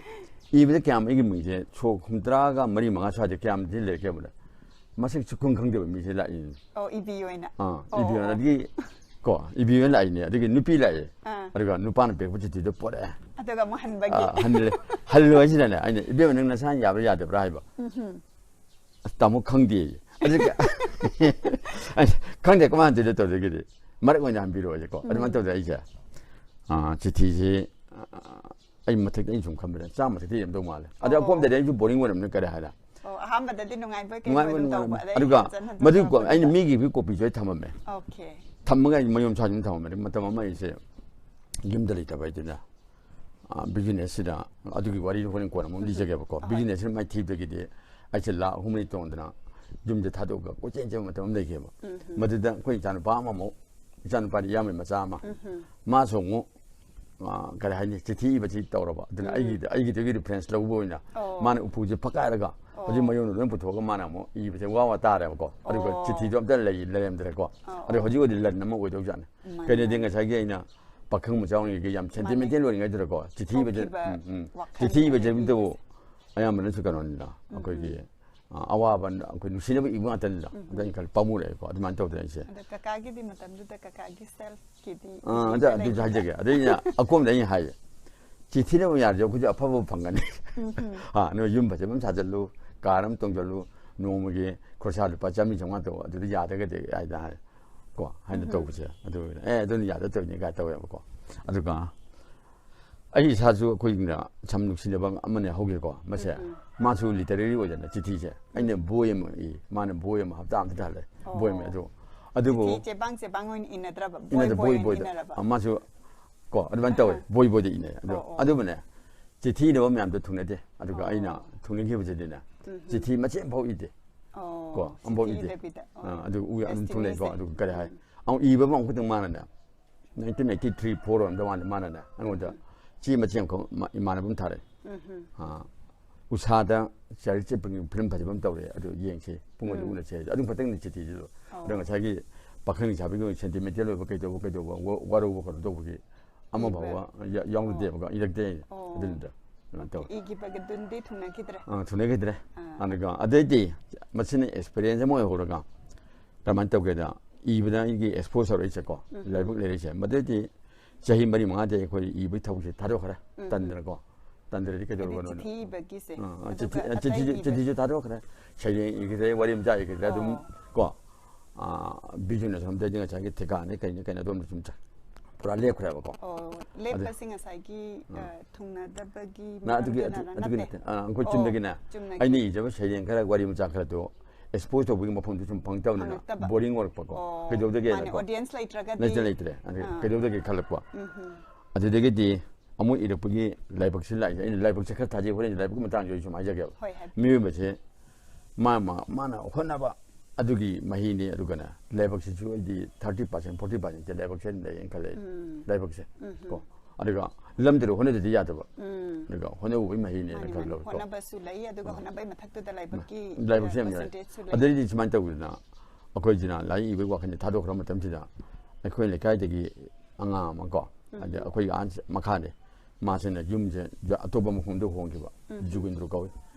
ꯏꯕꯗ ꯀꯌꯥꯝ ꯑꯩꯒꯤ ꯃꯤꯁꯦ ꯁꯣꯛ ꯍꯨꯝꯗ꯭ꯔꯥꯒ ꯃꯔꯤ ꯃꯉꯥ ꯁ꯭ꯋꯥꯏꯗ ꯀꯌꯥꯝꯗꯤ ꯂꯩꯔꯛꯀꯦꯕꯗ, ꯃꯁꯛ ꯁꯨꯈꯪ ꯈꯪꯗꯕ ꯃꯤꯁꯦ ꯂꯥꯛꯏꯅꯦ꯫ ꯑꯣ, ꯏꯕꯤ ꯑꯣꯏꯅ꯫ ꯑꯥ, ꯑꯣ, ꯏꯕꯤ ꯑꯣꯏꯅ꯫ ꯑꯣ꯫ ꯑꯗꯒꯤ ꯀꯣ, ꯏꯕꯤ ꯑꯣꯏꯅ ꯂꯥꯛꯏꯅꯦ꯫ ꯑꯗꯒꯤ ꯅꯨꯄꯤ ꯂꯥꯛꯑꯦ꯫ ꯑꯥ꯫ ꯑꯗꯨꯒ ꯅꯨꯄꯥꯅ ꯄꯤꯔꯛꯄ ꯆꯤꯊꯤꯗꯣ ꯄꯣꯔꯛꯑꯦ꯫ ꯑꯗꯨꯒ ꯑꯃꯨꯛ ꯍꯟꯕꯒꯤ꯫ ꯑꯥ, ꯍꯜꯂꯦ꯫ ꯍꯜꯂꯨ ꯍꯥꯏꯁꯤꯅꯅꯦ ꯑꯩꯅ, "ꯏꯕꯦꯝꯃ, ꯅꯪ ꯅꯁꯥꯅ ꯌꯥꯕ꯭ꯔꯥ ꯌꯥꯗꯕ꯭ꯔꯥ?" ꯍꯥꯏꯕ꯫ "ꯑꯁ, ꯇꯥꯃꯣ, ꯈꯪꯗꯦ"꯫ ꯑꯗꯨꯒ ꯑꯩꯅ, "ꯈꯪꯗꯦ, ꯀꯃꯥꯏꯅ ꯇꯧꯗꯣꯏꯅꯣ?" ꯇꯧꯗꯣꯏꯒꯤꯗꯤ ꯃꯔꯛ ꯑꯣꯏꯅ ꯍꯟꯕꯤꯔꯛꯑꯣ ꯍꯥꯏꯁꯦꯀꯣ꯫ ꯑꯗꯨꯃꯥꯏꯅ ꯇꯧꯗꯅ ꯑꯩꯁꯦ ꯑꯥ, ꯆꯤꯊꯤꯁꯤ, ꯑꯥ, ꯑꯩ ꯃꯊꯛꯇ ꯑꯩꯅ ꯁꯨꯝ ꯈꯟꯕꯗ ꯆꯥꯝꯃ ꯃꯊꯛꯇ ꯌꯧꯔꯝꯗꯧ ꯃꯥꯜꯂꯦ꯫ ꯑꯗ ꯑꯣ꯫ ꯑꯀꯣꯝꯗꯗꯤ ꯑꯩꯁꯨ ꯕꯣꯔꯤꯡ ꯑꯣꯏꯔꯝꯅꯤ, ꯀꯔꯤ ꯍꯥꯏꯔ꯫ ꯑꯣ, ꯑꯍꯥꯟꯕꯗꯗꯤ ꯅꯨꯡꯉꯥꯏꯕꯣꯏ ꯅꯨꯡꯉꯥꯏꯕꯣꯏ ꯀꯩꯕꯣꯏ ꯑꯗꯨꯝ ꯇꯧꯕ꯫ ꯅꯨꯡꯉꯥꯏꯕꯣꯏ꯫ ꯑꯗꯩ ꯑꯗꯨꯒ ꯍꯦꯟꯅ ꯆꯟꯅ ꯃꯗꯨ ꯆꯟꯅ ꯀꯣ-, ꯑꯩꯅ ꯆꯟꯅ ꯃꯤꯒꯤ ꯀꯣꯄꯤꯁꯨ ꯑꯩ ꯊꯝꯃꯝꯃꯦ꯫ ꯑꯣꯀꯦ꯫ ꯊꯝꯃꯒ ꯑꯩ ꯃꯌꯨꯝ ꯁꯥꯖꯤꯟ ꯊꯝꯃꯝꯃꯦ꯫ ꯃꯇꯝ ꯑꯃ ꯑꯩꯁꯦ ꯌꯨꯝꯗ ꯂꯩꯇꯕ ꯍꯥꯏꯗꯨꯅ, ꯑꯥ, ꯕꯤꯖꯤꯅꯦꯁꯁꯤꯗ, ꯑꯗꯨꯒꯤ ꯋꯥꯔꯤꯗꯣ ꯍꯣꯔꯦꯟ ꯀꯣꯟꯅ ꯑꯃꯨꯛ ꯂꯤꯖꯒꯦꯕꯀꯣ꯫ ꯍꯣꯏ꯫ ꯕꯤꯖꯤꯅꯦꯁꯁꯤꯅ ꯃꯥꯏ ꯊꯤꯕꯗꯒꯤꯗꯤ ꯑꯩꯁꯦ ꯂꯥꯛ ꯑꯍꯨꯝ ꯃꯔꯤ ꯇꯣꯡꯗꯅ ꯌꯨꯝꯁꯦ ꯊꯥꯗꯣꯛꯑꯒ ꯀꯣꯏꯆꯦꯟ ꯆꯦꯟꯕ ꯃꯇꯝ ꯑꯃ ꯂꯩꯈꯤꯕ꯫ ꯃꯗꯨꯗ ꯑꯩꯈꯣꯏ ꯏꯆꯥꯅꯨꯄꯥ ꯑꯃꯃꯨꯛ, ꯏꯆꯥꯅꯨꯄꯥꯗꯤ ꯏꯌꯥꯝꯕꯒꯤ ꯃꯆꯥ ꯑꯃ, ꯃꯥꯁꯨ ꯑꯃꯨꯛ, ꯑꯥ, ꯀꯔꯤ ꯍꯥꯏꯅꯤ, ꯆꯤꯊꯤ ꯏꯕꯁꯤ ꯇꯧꯔꯕ꯫ ꯑꯗꯨꯅ ꯑꯩꯒꯤꯗ-, ꯑꯩꯒꯤꯗꯒꯤ ꯔꯤꯐꯔꯦꯟꯁ ꯂꯧꯕ ꯑꯣꯏꯅ ꯑꯣ꯫ ꯃꯥꯅ ꯎꯄꯨꯁꯦ ꯐꯛꯀꯥꯏꯔꯒ ꯍꯧꯖꯤꯛ ꯑꯣ꯫ ꯃꯌꯨꯝꯗ ꯂꯣꯏ ꯄꯨꯊꯣꯛꯑꯒ ꯃꯥꯅ ꯑꯃꯨꯛ ꯏꯕꯁꯦ ꯋꯥ ꯋꯥ ꯇꯥꯔꯦꯕꯀꯣ꯫ ꯑꯗꯨꯒ ꯑꯣ꯫ ꯆꯤꯊꯤꯗꯣ ꯑꯝꯇ ꯂꯩ-, ꯂꯩꯔꯝꯗ꯭ꯔꯦꯀꯣ꯫ ꯑꯣ, ꯑꯗꯨ ꯑꯣ꯫ ꯍꯧꯖꯤꯛ ꯑꯣꯏꯗꯤ ꯂꯟ ꯑꯃ ꯑꯣꯏꯗꯧꯖꯥꯠꯅꯤ꯫ ꯃꯥꯅꯦ, ꯀꯩꯅꯣꯗꯤ ꯃꯥꯅꯦ꯫ ꯉꯁꯥꯏꯒꯤ ꯑꯩꯅ ꯄꯥꯈꯪ ꯃꯆꯥ ꯑꯣꯏꯔꯤꯉꯩꯒꯤ ꯌꯥꯝ ꯁꯦꯟꯇꯤꯃꯦꯟꯇꯦꯜ ꯑꯣꯏꯔꯤꯉꯩꯗꯨꯗꯀꯣ ꯆꯤꯊꯤ ꯏꯕꯁꯦ, ꯊꯣꯛꯈꯤꯕ ꯎꯝ, ꯎꯝ꯫ ꯋꯥꯈꯜ ꯆꯤꯊꯤ ꯏꯕꯁꯦ ꯍꯥꯏꯗꯤ ꯑꯗꯨꯕꯨ ꯑꯌꯥꯝꯕꯅꯁꯨ ꯀꯩꯅꯣꯅꯤꯗ, ꯑꯩꯈꯣꯏꯒꯤ, ꯑ, ꯑꯋꯥꯕ, ꯑꯩꯈꯣꯏ ꯅꯨꯡꯁꯤꯅꯕ ꯏꯕ ꯉꯥꯛꯇꯅꯤꯗ꯫ ꯑꯗ ꯑꯩꯅ ꯈꯜꯂꯤ ꯄꯥꯝꯃꯨꯔꯛꯑꯦꯀꯣ, ꯑꯗꯨꯃꯥꯏꯅ ꯇꯧꯗꯅ ꯑꯩꯁꯦ꯫ ꯑꯗꯣ ꯀꯀꯥꯒꯤꯗꯤ ꯃꯇꯝꯗꯨꯗ ꯀꯀꯥꯒꯤ ꯁꯦꯜꯐꯀꯤꯗꯤ ꯑꯥ, ꯑꯗ ꯑꯗꯨꯁꯨ ꯍꯥꯏꯖꯒꯦ꯫ ꯑꯗ ꯑꯩꯅ ꯑꯀꯣꯝꯗ ꯑꯩꯅ ꯍꯥꯏꯌꯦ, "ꯆꯤꯊꯤꯅ ꯑꯃꯨꯛ ꯌꯥꯔꯗꯤ ꯑꯩꯈꯣꯏꯁꯨ ꯑꯐꯕ ꯐꯪꯒꯅꯤ꯫ ꯍꯥ, ꯅꯣꯏ ꯌꯨꯝ ꯐꯖꯕ ꯑꯃ ꯁꯥꯖꯜꯂꯨ, ꯀꯥꯔ ꯑꯃ ꯇꯣꯡꯖꯜꯂꯨ, ꯅꯣꯡꯃꯒꯤ ꯈꯣꯔꯁꯥ ꯂꯨꯄꯥ ꯆꯥꯝꯃꯔꯤ ꯆꯥꯝꯃꯉꯥ ꯇꯧ, ꯑꯗꯨꯗ ꯌꯥꯗ꯭ꯔꯒꯗꯤ" ꯍꯥꯏꯗ ꯍꯥꯏ꯫ ꯀꯣ, ꯍꯥꯏꯅ ꯇꯧꯕꯁꯦ꯫ ꯑꯗꯨ, "ꯑꯦ, ꯑꯗꯨꯅ ꯌꯥꯗ ꯇꯧꯔꯤꯅꯤ" ꯀꯥꯏ ꯇꯧꯋꯦꯕꯀꯣ꯫ ꯑꯗꯨꯒ ꯑꯩ ꯏꯁꯥꯁꯨ ꯑꯩꯈꯣꯏꯅ ꯁꯝ ꯅꯨꯡꯁꯤꯅꯕ ꯑꯃꯅꯦ ꯍꯧꯒꯦꯀꯣ, ꯃꯁꯦ꯫ ꯃꯥꯁꯨ ꯂꯤꯇꯔꯦꯔꯤ ꯑꯣꯏꯗꯅ ꯆꯤꯊꯤꯁꯦ꯫ ꯑꯩꯅ ꯕꯣꯏ ꯑꯃ ꯏ, ꯃꯥꯅ ꯕꯣꯏ ꯑꯃ ꯍꯞꯇꯥ ꯑꯃꯗ ꯊꯥꯜꯂꯦ꯫ ꯕꯣꯏ ꯑꯃ ꯑꯗꯨ, ꯑꯗꯨꯕꯨ ꯆꯤꯊꯤ ꯆꯦꯕꯥꯡ ꯆꯦꯕꯥꯡ ꯑꯣꯏꯅ ꯏꯅꯗ꯭ꯔꯕ? ꯕꯣꯏ ꯏꯅꯗ ꯕꯣꯏ ꯕꯣꯏ ꯑꯣꯏꯅ ꯕꯣꯏꯗ꯫ ꯏꯅꯔꯕ? ꯑ, ꯃꯥꯁꯨ ꯀꯣ, ꯑꯗꯨꯃꯥꯏꯅ ꯇꯧꯋꯦ꯫ ꯕꯣꯏ ꯕꯣꯏꯗ ꯏꯅꯩ꯫ ꯑꯗꯨ, ꯑꯣ, ꯑꯣ꯫ ꯑꯗꯨꯕꯨꯅꯦ, ꯆꯤꯊꯤ ꯏꯅꯕ ꯃꯌꯥꯝꯗꯣ ꯊꯨꯡꯅꯗꯦ꯫ ꯑꯗꯨꯒ ꯑꯩꯅ ꯊꯨꯡꯅꯈꯤꯕꯁꯤꯗꯤꯅꯦ, ꯆꯤꯊꯤ ꯃꯆꯦꯠ ꯑꯃꯐꯥꯎ ꯏꯗꯦ꯫ ꯑꯣ, ꯀꯣ, ꯑꯃꯐꯥꯎ ꯆꯤꯊꯤ ꯏꯗꯦ꯫ ꯏꯗꯕꯤꯗ꯫ ꯑꯣ꯫ ꯑ, ꯑꯗꯨ ꯎ-, ꯑꯗꯨꯝ ꯊꯨꯡꯅꯩꯀꯣ꯫ Testimony-ꯁꯦ꯫ ꯑꯗꯨ ꯀꯔꯤ ꯍꯥꯏ? ꯑꯃꯨꯛ ꯏꯕ ꯑꯃ ꯑꯃꯈꯛꯇꯪ ꯃꯥꯅꯅꯦ, nineteen eighty-three four ꯑꯣꯏꯔꯝꯗꯧ ꯃꯥꯜꯂꯦ, ꯃꯥꯅꯅꯦ ꯑꯩꯉꯣꯟꯗ ꯆꯦ ꯃꯆꯦꯠ ꯑꯃꯈꯛ ꯃ-, ꯏꯃꯥꯟꯅꯕ ꯑꯃ ꯊꯥꯔꯛꯑꯦ꯫ ꯑ, "ꯎꯁꯥꯗ ꯆꯥꯔꯂꯤ ꯆꯦꯄ꯭ꯂꯤꯟꯒꯤ ꯐꯤꯂꯝ ꯐꯖꯕ ꯑꯃ ꯇꯧꯔꯦ, ꯑꯗꯨ ꯌꯦꯡꯁꯤ, ꯄꯨꯡ ꯑꯗꯨ ꯎꯅꯁꯦ" ꯍꯥꯏꯁꯦ꯫ ꯑꯗꯨꯝ ꯈꯛꯇꯪꯅꯤ ꯆꯤꯊꯤꯁꯤꯗ꯫ ꯑꯗꯣ ꯉꯁꯥꯏꯒꯤ ꯄꯥꯈꯪ ꯂꯩꯁꯥꯕꯤꯒꯤ ꯑꯣꯏꯅ ꯁꯦꯟꯇꯤꯃꯦꯟꯇꯦꯜ ꯑꯣꯏꯕ ꯀꯩꯗꯧꯕ ꯀꯩꯗꯧꯕ ꯋꯥ-, ꯋꯥꯔꯧꯕ ꯀꯩꯅꯣ ꯇꯧꯕꯒꯤ ꯑꯃ ꯏꯕ꯫ ꯐꯥꯎꯕ ꯌꯥ-, ꯌꯥꯎꯅꯗꯦꯕꯀꯣ, ꯏꯔꯛꯇꯦ꯫ ꯑꯣ꯫ ꯑꯗꯨꯅꯤꯗ꯫ ꯑꯗꯨꯃꯥꯏꯅ ꯇꯧꯋꯦ꯫ ꯏꯈꯤꯕꯒꯗꯨꯅꯗꯤ ꯊꯨꯡꯅꯈꯤꯗ꯭ꯔꯦ꯫ ꯑ, ꯊꯨꯡꯅꯈꯤꯗ꯭ꯔꯦ꯫ ꯑꯥ꯫ ꯑꯗꯨꯒ ꯑꯗꯩꯗꯤ ꯃꯁꯤꯅ ꯑꯦꯛꯁꯄꯤꯔꯤꯌꯦꯟꯁ ꯑꯃ ꯑꯣꯏꯍꯧꯔꯒ ꯀꯔꯝꯍꯥꯏꯅ ꯇꯧꯒꯦꯗ, ꯏꯕꯗ ꯑꯩꯒꯤ ꯑꯦꯛꯁꯄꯣꯖ ꯇꯧꯔꯛꯏꯁꯦꯀꯣ, ꯂꯥꯏꯕꯛ ꯂꯩꯔꯛꯏꯁꯦ꯫ ꯃꯗꯩꯗꯤ ꯆꯍꯤ ꯃꯔꯤ ꯃꯉꯥꯗꯤ ꯑꯩꯈꯣꯏ ꯏꯕꯒꯤ ꯊꯕꯛꯁꯦ ꯊꯥꯗꯣꯛꯈ꯭ꯔꯦ, ꯇꯟꯗꯅꯀꯣ꯫ ꯇꯟꯗ꯭ꯔꯗꯤ ꯍꯥꯏꯗꯤ ꯀꯩꯗꯧꯔꯕꯅꯣ? ꯆꯤꯊꯤ ꯏꯕꯒꯤꯁꯦ꯫ ꯑꯥ, ꯑꯗꯨꯒ ꯆꯤꯊꯤ-, ꯑꯇꯩ ꯆꯤꯊꯤꯁꯨ, ꯏꯕ- ꯆꯤꯊꯤꯁꯨ ꯊꯥꯗꯣꯛꯈ꯭ꯔꯦ, ꯁꯩꯔꯦꯡ ꯏꯈꯤꯗ꯭ꯔꯦ, ꯋꯥꯔꯤ ꯃꯆꯥ ꯏꯈꯤꯗ꯭ꯔꯦ, ꯑꯗꯨꯝ ꯑꯣ꯫ ꯀꯣ, ꯕꯤꯖꯤꯅꯦꯁ ꯑꯝꯗꯩꯗꯤ ꯉꯁꯥꯏꯒꯤ ꯊꯤꯀꯥꯅꯦ ꯀꯩꯅꯦ ꯀꯩꯅ ꯑꯗꯨꯝ ꯁꯨꯝ ꯆꯠ ꯄꯨꯔꯥ ꯂꯦꯞꯈ꯭ꯔꯦꯕꯀꯣ꯫ ꯑꯣ, ꯂꯦꯞꯄꯁꯤ ꯉꯁꯥꯏꯒꯤ ꯑ, ꯊꯨꯡꯅꯗꯕꯒꯤ ꯅ ꯑꯗꯨꯒꯤ ꯃꯔꯝꯗꯨꯅꯔ? ꯑꯗꯨ- ꯑꯗꯨꯒꯤ ꯅꯠꯇꯦ? ꯅꯠꯇꯦ ꯑ, ꯑꯩꯈꯣꯏ ꯑꯣ, ꯆꯨꯝꯅꯒꯤꯅꯦ ꯆꯨꯝꯅꯒꯤ꯫ ꯑꯩꯅ ꯏꯖꯕ ꯁꯩꯔꯦꯡ ꯈꯔ ꯋꯥꯔꯤ ꯃꯆꯥ ꯈꯔꯗꯣ ꯑꯦꯛꯁꯄꯣꯖ ꯇꯧꯕꯒꯤ ꯃꯐꯝꯗꯨ ꯁꯨꯝ ꯐꯪꯉꯛꯇꯕꯅꯤꯅ ꯐꯪꯉꯛꯇꯕ꯫ ꯕꯣꯔꯤꯡ ꯑꯣꯏꯔꯛꯄꯀꯣ꯫ ꯑꯣ, ꯀꯩꯗꯧꯗꯒꯦ ꯃꯥꯅꯦ, ꯑꯣꯗꯤꯌꯦꯟꯁ ꯂꯩꯇ꯭ꯔꯒꯗꯤ ꯂꯩꯇ꯭ꯔꯦ ꯂꯩꯇ꯭ꯔꯦ ꯑꯗꯨ ꯑꯥ꯫ ꯀꯩꯗꯧꯗꯒꯦ ꯈꯜꯂꯛꯄ꯫ ꯑꯗꯨꯗꯒꯤꯗꯤ ꯑꯃꯨꯛ ꯏꯔꯛꯄꯒꯤ ꯂꯥꯏꯕꯛꯁꯤ ꯂꯥꯛꯏꯁꯦ ꯑꯩꯅ ꯂꯥꯏꯕꯛꯁꯦ ꯈꯔ ꯊꯥꯖꯩ꯫ ꯍꯣꯔꯦꯟ ꯂꯥꯏꯕꯛꯀꯤ ꯃꯇꯥꯡꯁꯦ ꯑꯩ ꯁꯨꯝ ꯍꯥꯏꯖꯒꯦꯕ꯫ ꯍꯣꯏ, ꯍꯥꯏꯕꯤꯌꯨ꯫ ꯃꯤꯑꯣꯏꯕꯁꯦ ꯃꯥ ꯃꯥ- ꯃꯥꯅ ꯍꯣꯠꯅꯕ ꯑꯗꯨꯒꯤ ꯃꯍꯩꯅꯤ꯫ ꯑꯗꯨꯒꯅꯦ ꯂꯥꯏꯕꯛꯁꯤꯁꯨ ꯑꯩꯗꯤ ꯊꯥꯔꯇꯤ ꯄꯥꯔꯁꯦꯟ ꯐꯣꯔꯇꯤ ꯄꯥꯔꯁꯦꯟꯁꯦ ꯂꯥꯏꯕꯛꯁꯦ ꯑꯗꯨꯝ ꯂꯩꯌꯦꯅ ꯈꯜꯂꯦ꯫ ꯂꯥꯏꯕꯛꯁꯦ ꯀꯣ ꯑꯗꯨꯒ ꯂꯝꯗꯨꯗ ꯍꯣꯠꯅꯗꯗꯤ ꯌꯥꯗꯕ꯫ ꯑꯗꯨꯒ ꯍꯣꯠꯅꯕꯒꯤ ꯃꯍꯩꯅꯤꯅ ꯃꯥꯅꯦ, ꯃꯥꯅꯦ꯫ ꯈꯜꯂꯦꯕꯀꯣ꯫ ꯍꯣꯠꯅꯕꯁꯨ ꯂꯩ, ꯑꯗꯨꯒ ꯍꯣꯠꯅꯕꯒꯤ ꯃꯊꯛꯇꯨꯗ ꯂꯥꯏꯕꯛꯀꯤ ꯂꯥꯏꯕꯛꯁꯦ ꯌꯥꯝ ꯌꯥꯏ꯫ ꯄꯔꯁꯦꯟꯇꯦꯖꯁꯨ ꯂꯩ꯫ ꯑꯗꯩꯗꯤ ꯁꯨꯃꯥꯏꯅ ꯇꯧꯗꯅ ꯑꯩꯈꯣꯏꯁꯤꯅ ꯂꯥꯏꯔꯤꯛ ꯏꯕꯒꯤ ꯋꯥꯈꯜꯁꯦ ꯊꯥꯗꯣꯛꯈ꯭ꯔ ꯃꯇꯝꯁꯤꯗ ꯑꯩꯈꯣꯏ ꯂꯩꯀꯥꯏꯗꯒꯤ ꯑꯉꯥꯡ ꯑꯃ ꯀꯣ ꯑꯗ ꯑꯩꯈꯣꯏꯒꯤ ꯑꯍꯟꯁꯦ ꯃꯈꯥꯅꯦ꯫ ꯃꯥꯁꯤꯅ ꯌꯨꯝꯁꯦ ꯖ- ꯑꯇꯣꯞꯄ ꯃꯐꯝꯗ ꯍꯣꯡꯈꯤꯕ꯫ ꯖꯨꯒꯤꯟꯗ꯭ꯔ ꯀꯧꯏ꯫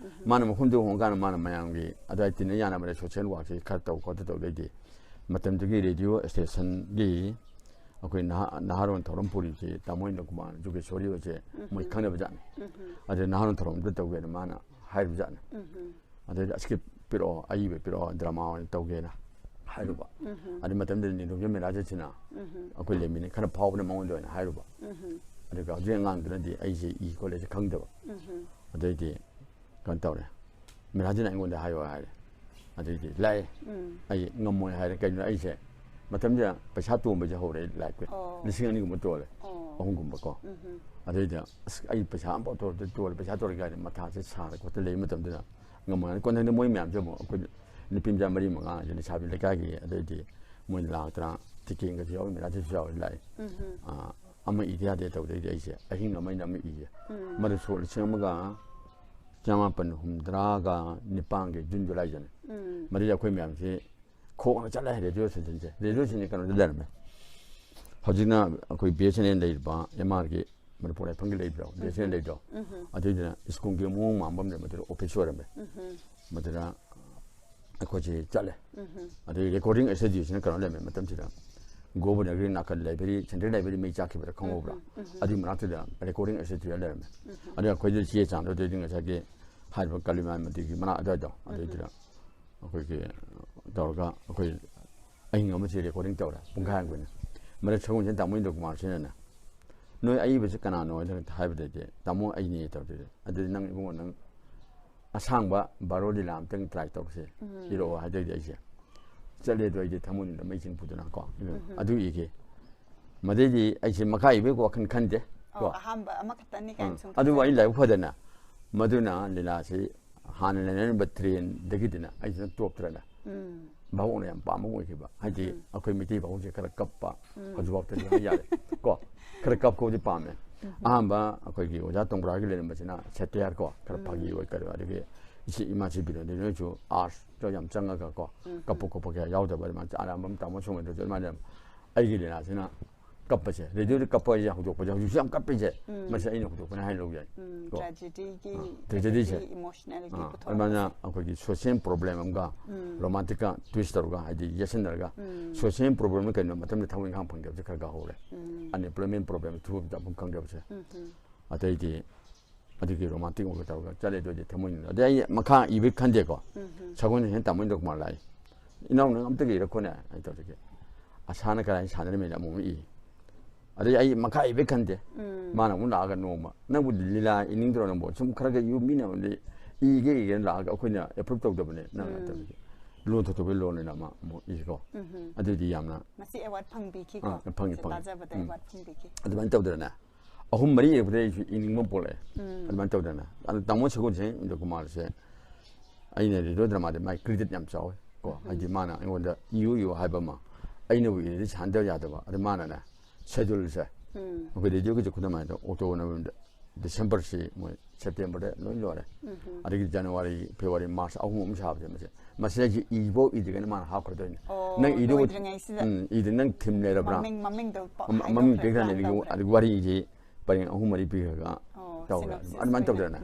ꯃꯥꯅ ꯃꯐꯝꯗꯨ ꯍꯣꯡꯀꯥꯟꯗ ꯃꯥꯅ ꯃꯌꯥꯝꯒꯤ ꯑꯗꯨꯋꯥꯏ ꯇꯤꯟꯅ ꯌꯥꯅꯕꯗ ꯁꯣꯁꯦꯜ ꯋꯥꯛꯁꯦ ꯈꯔ ꯇꯧ ꯈꯣꯠꯇ ꯇꯧꯗꯩꯗꯤ ꯃꯇꯝꯗꯨꯒꯤ ꯔꯦꯗꯤꯑꯣ ꯁ꯭ꯇꯦꯁꯟꯒꯤ ꯑꯩꯈꯣꯏ ꯅꯍꯥ ꯅꯍꯥꯔꯣꯟ ꯊꯧꯔꯝ ꯄꯨꯔꯤꯕꯁꯤ ꯇꯥꯃꯣ ꯏꯟꯗ꯭ꯔꯀꯨꯃꯥꯔ ꯖꯨꯒꯦꯁꯣꯔꯤ ꯍꯣꯏꯁꯦ ꯃꯣꯏ ꯈꯪꯅꯕ ꯖꯥꯠꯅꯤ꯫ ꯑꯗꯩ ꯅꯍꯥꯔꯣꯟ ꯊꯧꯔꯝꯗ ꯇꯧꯒꯦꯅ ꯃꯥꯅ ꯍꯥꯏꯔꯤꯕ ꯖꯥꯠꯅꯤ꯫ ꯑꯗꯩꯗꯤ ꯑꯁ ꯁ꯭ꯀ꯭ꯔꯤꯞ ꯄꯤꯔꯛꯑꯣ, ꯑꯏꯕ ꯄꯤꯔꯛꯑꯣ, ꯗ꯭ꯔꯃꯥ ꯑꯣꯏꯅ ꯇꯧꯒꯦꯅ ꯍꯥꯏꯔꯨꯕ꯫ ꯑꯗꯨ ꯃꯇꯝꯗꯨꯗ ꯅꯤꯡꯊꯧꯖꯝ ꯃꯤꯔꯥꯖꯦꯠꯁꯤꯅ ꯑꯩꯈꯣꯏ ꯂꯩꯃꯤꯟꯅ ꯈꯔ ꯐꯥꯎꯕꯅ ꯃꯉꯣꯟꯗ ꯑꯣꯏꯅ ꯍꯥꯏꯔꯨꯕ꯫ ꯑꯗꯨꯒ ꯍꯧꯖꯤꯛ ꯑꯉꯥꯡꯗꯨꯅꯗꯤ ꯑꯩꯁꯦ ꯏ ꯈꯣꯠꯂꯦꯁꯦ ꯈꯪꯗꯕ꯫ ꯑꯗꯩꯗꯤ ꯀꯩꯅꯣ ꯇꯧꯔꯦ, ꯃꯤꯔꯥꯖꯦꯠꯅ ꯑꯩꯉꯣꯟꯗ ꯍꯥꯏꯌꯣ ꯍꯥꯏꯔꯦ꯫ ꯑꯗꯩꯗꯤ ꯂꯥꯛꯑꯦ꯫ ꯑꯩ ꯉꯝꯃꯣꯏ ꯍꯥꯏꯔꯦ꯫ ꯀꯩꯅꯣ ꯑꯩꯁꯦ ꯃꯇꯝꯁꯤꯗ ꯄꯩꯁꯥ ꯇꯣꯟꯕꯁꯦ ꯍꯧꯔꯛꯑꯦ ꯂꯥꯏꯐꯀꯤ꯫ ꯑꯣ꯫ ꯂꯤꯁꯤꯡ ꯑꯅꯤꯒꯨꯝꯕ ꯇꯣꯜꯂꯦ꯫ ꯑꯣ꯫ ꯑꯍꯨꯝꯒꯨꯝꯕꯀꯣ꯫ ꯑꯗꯩꯗ ꯑꯁ ꯑꯩ ꯄꯩꯁꯥ ꯑꯃꯐꯥꯎ ꯇꯣꯟꯗꯦ, ꯇꯣꯜꯂꯦ, ꯄꯩꯁꯥ ꯇꯣꯜꯂꯦ ꯀꯥꯏꯅ ꯃꯊꯥꯁꯦ ꯁꯥꯔ ꯈꯣꯠꯇ ꯂꯩꯕ ꯃꯇꯝꯗꯨꯗ ꯉꯝꯃꯣꯏ ꯍꯥꯏꯅ ꯀꯣꯟꯊꯪꯗ ꯃꯣꯏ ꯃꯌꯥꯝꯁꯦ ꯑꯃꯨꯛ ꯑꯩꯈꯣꯏ ꯅꯨꯄꯤ ꯃꯆꯥ ꯃꯔꯤ ꯃꯉꯥꯁꯦ ꯂꯩꯁꯥꯕꯤ ꯂꯩꯀꯥꯏꯒꯤ ꯑꯗꯩꯗꯤ ꯃꯣꯏ ꯂꯥꯛꯇꯅ ꯇꯤꯀꯦꯟꯒꯁꯨ ꯌꯥꯎꯏ, ꯃꯤꯔꯥꯖꯦꯠꯁꯨ ꯌꯥꯎꯏ ꯂꯥꯛꯑꯦ꯫ ꯑꯥ, ꯑꯃ ꯏꯗ ꯌꯥꯗꯦ ꯇꯧꯗꯩꯗꯤ ꯑꯩꯁꯦ ꯑꯍꯤꯡ ꯑꯃ ꯑꯩꯅ ꯑꯃ ꯏꯌꯦ꯫ ꯃꯗꯨ ꯁꯣꯛ ꯂꯤꯁꯤꯡ ꯑꯃꯒ ꯆꯃꯥꯄꯟ ꯍꯨꯝꯗ꯭ꯔꯥꯒ ꯅꯤꯄꯥꯟꯒꯤ ꯖꯨꯟ ꯖꯨꯂꯥꯏꯗꯅꯦ꯫ ꯃꯗꯨꯗꯤ ꯑꯩꯈꯣꯏ ꯃꯌꯥꯝꯁꯤ ꯈꯣꯡꯅ ꯆꯠꯂꯦ ꯔꯦꯗꯤꯑꯣ ꯁ꯭ꯇꯦꯁꯟꯁꯦ꯫ ꯔꯦꯗꯤꯑꯣ ꯁ꯭ꯇꯦꯁꯟꯁꯦ ꯀꯩꯅꯣꯗ ꯂꯩꯔꯝꯃꯦ꯫ ꯍꯧꯖꯤꯛꯅ ꯑꯩꯈꯣꯏ ꯕꯤ ꯑꯦꯁ ꯑꯦꯟ ꯑꯦꯜ ꯂꯩꯔꯤꯕ ꯑꯦꯝ ꯑꯥꯔꯒꯤ ꯃꯅꯤꯄꯨꯔ ꯂꯥꯏꯐꯝꯒꯤ ꯂꯩꯕꯗꯣ, ꯕꯤ ꯑꯦꯁ ꯑꯦꯟ ꯑꯦꯜ ꯂꯩꯕꯗꯣ꯫ ꯑꯗꯨꯏꯗꯨꯅ ꯁ꯭ꯀꯨꯜꯒꯤ ꯃꯑꯣꯡ ꯃꯥꯟꯕ ꯑꯃ ꯂꯩ, ꯃꯗꯨꯗ ꯑꯣꯐꯤꯁ ꯑꯣꯏꯔꯝꯃꯦ꯫ ꯃꯗꯨꯗ ꯑꯩꯈꯣꯏꯁꯦ ꯆꯠꯂꯦ꯫ ꯑꯗꯩ ꯔꯦꯀꯣꯔꯗꯤꯡ ꯁ꯭ꯇꯨꯗꯤꯑꯣꯁꯤꯅ ꯀꯩꯅꯣ ꯂꯩꯔꯝꯃꯦ ꯃꯇꯝꯁꯤꯗ, ꯒꯣꯕꯔꯅꯔꯒꯤ ꯅꯥꯀꯟ ꯂꯥꯏꯕ꯭ꯔꯦꯔꯤ, ꯁꯦꯟꯇ꯭ꯔꯦꯜ ꯂꯥꯏꯕ꯭ꯔꯦꯔꯤ ꯃꯩ ꯆꯥꯛꯈꯤꯕꯗ ꯈꯪꯍꯧꯕ꯭ꯔꯥ? ꯑꯗꯨꯒꯤ ꯃꯅꯥꯛꯇꯨꯗ ꯔꯦꯀꯣꯔꯗꯤꯡ ꯁ꯭ꯇꯨꯗꯤꯑꯣ ꯂꯩꯔꯝꯃꯦ꯫ ꯑꯗꯨ ꯑꯩꯈꯣꯏꯗ ꯆꯦ ꯆꯥꯡꯗꯣ ꯑꯗꯨꯗꯤ ꯉꯁꯥꯏꯒꯤ ꯍꯥꯏꯔꯤꯕ ꯀꯂꯤꯃꯥꯟ ꯃꯟꯗꯤꯔꯒꯤ ꯃꯅꯥꯛ ꯑꯗꯨꯋꯥꯏꯗꯣ ꯑꯗꯨꯏꯗꯨꯗ ꯑꯩꯈꯣꯏꯒꯤ ꯇꯧꯔꯒ ꯑꯩꯈꯣꯏ ꯑꯍꯤꯡ ꯑꯃꯁꯤ ꯔꯦꯀꯣꯔꯗꯤꯡ ꯇꯧꯔꯦ ꯄꯨꯡꯈꯥꯏ ꯑꯃꯒꯤ ꯑꯣꯏꯅ꯫ ꯃꯔꯛ ꯁꯒꯣꯜꯁꯦꯟ ꯇꯥꯃꯣ ꯏꯟꯗ꯭ꯔ ꯀꯨꯃꯥꯔꯁꯤꯅꯅꯦ, "ꯅꯣꯏ ꯑꯏꯕꯁꯤ ꯀꯅꯥꯅꯣ?" ꯍꯥꯏꯅ ꯍꯥꯏꯕꯗꯩꯗꯤ, "ꯇꯥꯃꯣ ꯑꯩꯅꯦ" ꯇꯧꯔꯛꯇꯣꯏꯅꯦ꯫ ꯑꯗꯨꯗꯤ ꯅꯪ ꯏꯕꯨꯡꯉꯣ, ꯅꯪ ꯑꯁꯥꯡꯕ ꯕꯥꯔꯣ ꯂꯤꯂꯥ ꯑꯝꯇꯪ ꯇ꯭ꯔꯥꯏ ꯇꯧꯔꯁꯦ, ꯏꯔꯛꯑꯣ ꯍꯥꯏꯗꯣꯏꯗꯤ ꯑꯩꯁꯦ ꯆꯠꯂꯦ꯫ ꯑꯗꯨ ꯑꯩꯗꯤ ꯊꯃꯣꯏꯅꯨꯡꯗ ꯃꯩ ꯆꯤꯡ ꯄꯨꯗꯅ ꯀꯣ, ꯑꯗꯨ ꯏꯒꯦ꯫ ꯃꯗꯩꯗꯤ ꯑꯩꯁꯦ ꯃꯈꯥ ꯏꯕꯒꯤ ꯋꯥꯈꯜ ꯈꯟꯗꯦ ꯀꯣ꯫ ꯑꯣ, ꯑꯍꯥꯟꯕ ꯑꯃꯈꯛꯇꯅꯤ ꯎꯝ꯫ ꯀꯥꯏꯅ ꯁꯨꯝ ꯑꯗꯨꯕꯨ ꯑꯩ ꯈꯟꯖꯔꯦ꯫ ꯂꯥꯏꯕꯛ ꯐꯗꯅ ꯃꯗꯨꯅ ꯂꯤꯂꯥꯁꯤ ꯍꯥꯟꯅ ꯂꯩꯅꯔꯝꯕ ꯇ꯭ꯔꯦꯟꯗꯒꯤꯗꯤꯅ ꯑꯩꯁꯤꯅ ꯇꯣꯞꯇ꯭ꯔꯅ ꯎꯝ, ꯚꯥꯕꯣꯛꯅ ꯌꯥꯝ ꯄꯥꯝꯕ ꯑꯣꯏꯈꯤꯕ꯫ ꯍꯥꯏꯗꯤ ꯑꯩꯈꯣꯏ ꯃꯩꯇꯩ ꯚꯥꯕꯣꯛꯁꯦ ꯈꯔ ꯀꯞꯄ, ꯍꯧꯖꯤꯛꯐꯥꯎꯗꯗꯤ ꯍꯥꯏ ꯌꯥꯔꯦ ꯀꯣ, ꯈꯔ ꯀꯞꯄꯕꯨꯗꯤ ꯄꯥꯝꯃꯦ꯫ ꯑꯍꯥꯟꯕ ꯑꯩꯈꯣꯏꯒꯤ ꯑꯣꯖꯥ ꯇꯣꯡꯕ꯭ꯔꯥꯒꯤ ꯂꯩꯔꯝꯕꯁꯤꯅ ꯁꯦꯇꯤꯌꯥꯔ ꯀꯣ, ꯈꯔ ꯐꯥꯒꯤ ꯑꯣꯏ ꯀꯔꯤ ꯑꯣꯏ꯫ ꯑꯗꯒꯤ ꯏꯆꯦ ꯏꯃꯥꯁꯤ ꯕꯤꯅꯣꯗꯤꯅꯤꯁꯨ ꯑꯥꯔꯠꯁꯇ ꯌꯥꯝ ꯆꯪꯉꯒ ꯀꯣ, ꯀꯞꯄ ꯈꯣꯠꯄ ꯀꯌꯥ ꯌꯥꯎꯗꯕ ꯑꯗꯨꯃꯥꯏꯅ ꯑꯔꯥꯝꯕꯝ ꯇꯥꯃꯣ ꯁꯣꯃꯦꯟꯗ꯭ꯔꯁꯨ ꯑꯗꯨꯃꯥꯏꯅ ꯌꯥꯝ, ꯑꯩꯒꯤ ꯂꯤꯂꯥꯁꯤꯅ ꯀꯞꯄꯁꯦ, ꯔꯦꯗꯤꯑꯣꯗ ꯀꯞꯄ ꯍꯥꯏꯁꯦ ꯍꯧꯗꯣꯛꯄꯁꯦ ꯍꯧꯖꯤꯛꯁꯨ ꯌꯥꯝ ꯀꯞꯄꯤꯁꯦ꯫ ꯃꯁꯤ ꯑꯩꯅ ꯍꯧꯗꯣꯛꯄꯅꯦ ꯍꯥꯏꯅ ꯂꯧ ꯌꯥꯏ ꯀꯣ꯫ ꯇ꯭ꯔꯦꯖꯦꯗꯤꯒꯤ ꯇ꯭ꯔꯦꯖꯦꯗꯤꯁꯦ꯫ ꯏꯃꯣꯁꯅꯦꯜꯒꯤ ꯑꯥ, ꯄꯨꯊꯣꯔꯛꯄꯁꯦ꯫ ꯑꯗꯨꯃꯥꯏꯅ ꯑꯩꯈꯣꯏꯒꯤ ꯁꯣꯁꯤꯌꯦꯜ ꯄ꯭ꯔꯣꯕ꯭ꯂꯦꯝ ꯑꯃꯒ ꯔꯣꯃꯥꯟꯇꯤꯛꯀ ꯇ꯭ꯋꯤꯁ ꯇꯧꯔꯒ, ꯍꯥꯏꯗꯤ ꯌꯦꯠꯁꯤꯟꯅꯔꯒ, ꯁꯣꯁꯤꯌꯦꯜ ꯄ꯭ꯔꯣꯕ꯭ꯂꯦꯝꯅ ꯀꯩꯅꯣ ꯃꯇꯝꯗ ꯊꯕꯛ ꯏꯪꯈꯥꯡ ꯐꯪꯗꯕꯁꯦ ꯈꯔ ꯈꯔ ꯍꯧꯔꯦ꯫ ꯑꯟꯑꯦꯝꯄ꯭ꯂꯣꯏꯃꯦꯟ ꯄ꯭ꯔꯣꯕ꯭ꯂꯦꯝ ꯊꯕꯛ ꯇꯧꯐꯝ ꯈꯪꯗꯕꯁꯦ꯫ ꯑꯇꯩꯗꯤ ꯑꯗꯨꯒꯤ ꯔꯣꯃꯥꯟꯇꯤꯛ ꯑꯣꯏꯕ ꯇꯧꯔꯒ ꯆꯠꯂꯦ꯫ ꯑꯗꯨꯗꯤ ꯊꯃꯣꯏꯅ ꯑꯗꯩ ꯑꯩ ꯃꯈꯥ ꯏꯕ ꯈꯟꯗꯦꯀꯣ꯫ ꯁꯒꯣꯜꯁꯦꯟ ꯇꯥꯃꯣ ꯏꯟꯗ꯭ꯔ ꯀꯨꯃꯥꯔ ꯂꯥꯛꯏ, "ꯏꯅꯥꯎ ꯅꯪ ꯑꯝꯇꯒ ꯏꯔꯛꯈꯣꯅꯦ" ꯍꯥꯏ ꯇꯧꯔꯒꯦ꯫ ꯑꯁꯥꯅ ꯀꯗꯥꯏ ꯁꯥꯟꯅꯔꯝꯃꯤꯅ ꯑꯃꯨꯛ ꯏ꯫ ꯑꯗꯩ ꯑꯩ ꯃꯈꯥ ꯏꯕ ꯈꯟꯗꯦ꯫ ꯃꯥꯅ ꯑꯃꯨꯛ ꯂꯥꯛꯑꯒ ꯅꯣꯡꯃ, "ꯅꯪꯕꯨ ꯂꯤꯂꯥ ꯏꯅꯤꯡꯗ꯭ꯔꯣ ꯅꯪꯕꯨ? ꯁꯨꯝ ꯈꯔ ꯈꯔ ꯏꯌꯨ, ꯃꯤꯅ ꯑꯃꯗꯤ ꯏꯒꯦ ꯏꯒꯦꯅ ꯂꯥꯛꯑꯒ ꯑꯩꯈꯣꯏꯅ ꯑꯦꯄ꯭ꯔꯨꯞ ꯇꯧꯗꯕꯅꯦ" ꯅꯪ ꯇꯧꯔꯒꯦ꯫ ꯂꯣꯟ ꯊꯣꯛꯇꯕꯩ ꯂꯣꯟ ꯑꯣꯏꯅ ꯑꯃ ꯑꯃꯨꯛ ꯏꯀꯣ꯫ ꯑꯗꯨꯗꯤ ꯌꯥꯝꯅ ꯃꯁꯤ ꯑꯦꯋꯥꯔꯗ ꯐꯪꯕꯤꯈꯤꯀꯣ꯫ ꯑꯥ, ꯐꯪꯉꯤ, ꯐꯪꯉꯤ꯫ ꯇꯥꯖꯕꯗ ꯎꯝ꯫ ꯑꯦꯋꯥꯔꯗ ꯐꯪꯕꯤꯈꯤ꯫ ꯑꯗꯨꯃꯥꯏꯅ ꯇꯧꯗꯅ ꯑꯍꯨꯝ ꯃꯔꯤ ꯏꯔꯛꯄꯗ ꯑꯩꯁꯨ ꯏꯅꯤꯡꯕ ꯄꯣꯛꯂꯛꯑꯦ꯫ ꯑꯗꯨꯃꯥꯏꯅ ꯇꯧꯗꯅ ꯑꯗꯨ ꯇꯥꯃꯣ ꯁꯒꯣꯜꯁꯦꯟ ꯏꯟꯗ꯭ꯔ ꯀꯨꯃꯥꯔꯁꯦ ꯑꯩꯅ ꯔꯦꯗꯤꯑꯣ ꯗ꯭ꯔꯃꯥꯗ ꯃꯥꯏ ꯀ꯭ꯔꯦꯗꯤꯠ ꯌꯥꯝ ꯆꯥꯎꯋꯦ ꯀꯣ꯫ ꯍꯥꯏꯗꯤ ꯃꯥꯅ ꯑꯩꯉꯣꯟꯗ ꯏꯌꯨ ꯏꯌꯨ ꯍꯥꯏꯕ ꯑꯃ, ꯑꯩꯅꯕꯨ ꯏꯔꯗꯤ ꯁꯥꯟꯗ ꯌꯥꯗꯕ꯫ ꯑꯗꯨ ꯃꯥꯅꯅꯦ ꯁꯦꯗꯨꯜꯁꯦ, ꯑꯩꯈꯣꯏ ꯔꯦꯗꯤꯑꯣꯒꯤꯁꯨ ꯈꯨꯗꯝ ꯍꯥꯏꯗ ꯑꯣꯛꯇꯣꯕꯔ, ꯅꯕꯦꯝꯕꯔ, ꯗꯤꯁꯦꯝꯕꯔꯁꯤ ꯃꯣꯏ ꯁꯦꯞꯇꯦꯝꯕꯔꯗ ꯂꯣꯏ ꯂꯣꯏꯔꯦ꯫ ꯑꯗꯒꯤ ꯖꯅꯋꯥꯔꯤ, ꯐꯦꯕ꯭ꯔꯨꯋꯥꯔꯤ, ꯃꯥꯔꯆ ꯑꯍꯨꯝ ꯑꯍꯨꯝ ꯁꯥꯕꯁꯦ, ꯃꯁꯦ ꯃꯁꯤꯗꯒꯤ ꯏꯐꯧ ꯏꯗ꯭ꯔꯤꯉꯩꯗ ꯃꯥꯅ ꯍꯥꯞꯈ꯭ꯔꯗꯣꯏꯅꯦ꯫ ꯑꯣ, "ꯅꯪ ꯏꯗꯨꯕ ꯂꯣꯏꯗ꯭ꯔꯤꯉꯩꯁꯤꯗ꯫ ꯎꯝ, ꯏꯗ ꯅꯪ ꯊꯤꯝ ꯂꯩꯔꯕ꯭ꯔꯥ?" ꯃꯃꯤꯡ ꯃꯃꯤꯡ ꯃ- ꯄꯤꯈ꯭ꯔꯅꯤ꯫ ꯃꯃꯤꯡ ꯄꯤꯈ꯭ꯔꯅꯤ꯫ ꯑꯗꯒꯤ ꯋꯥꯔꯤꯁꯦ ꯄꯔꯦꯡ ꯑꯍꯨꯝ ꯃꯔꯤ ꯄꯤꯈ꯭ꯔꯒ ꯇꯧꯈ꯭ꯔꯦ꯫ ꯑꯗꯨꯃꯥꯏꯅ ꯇꯧꯗꯅ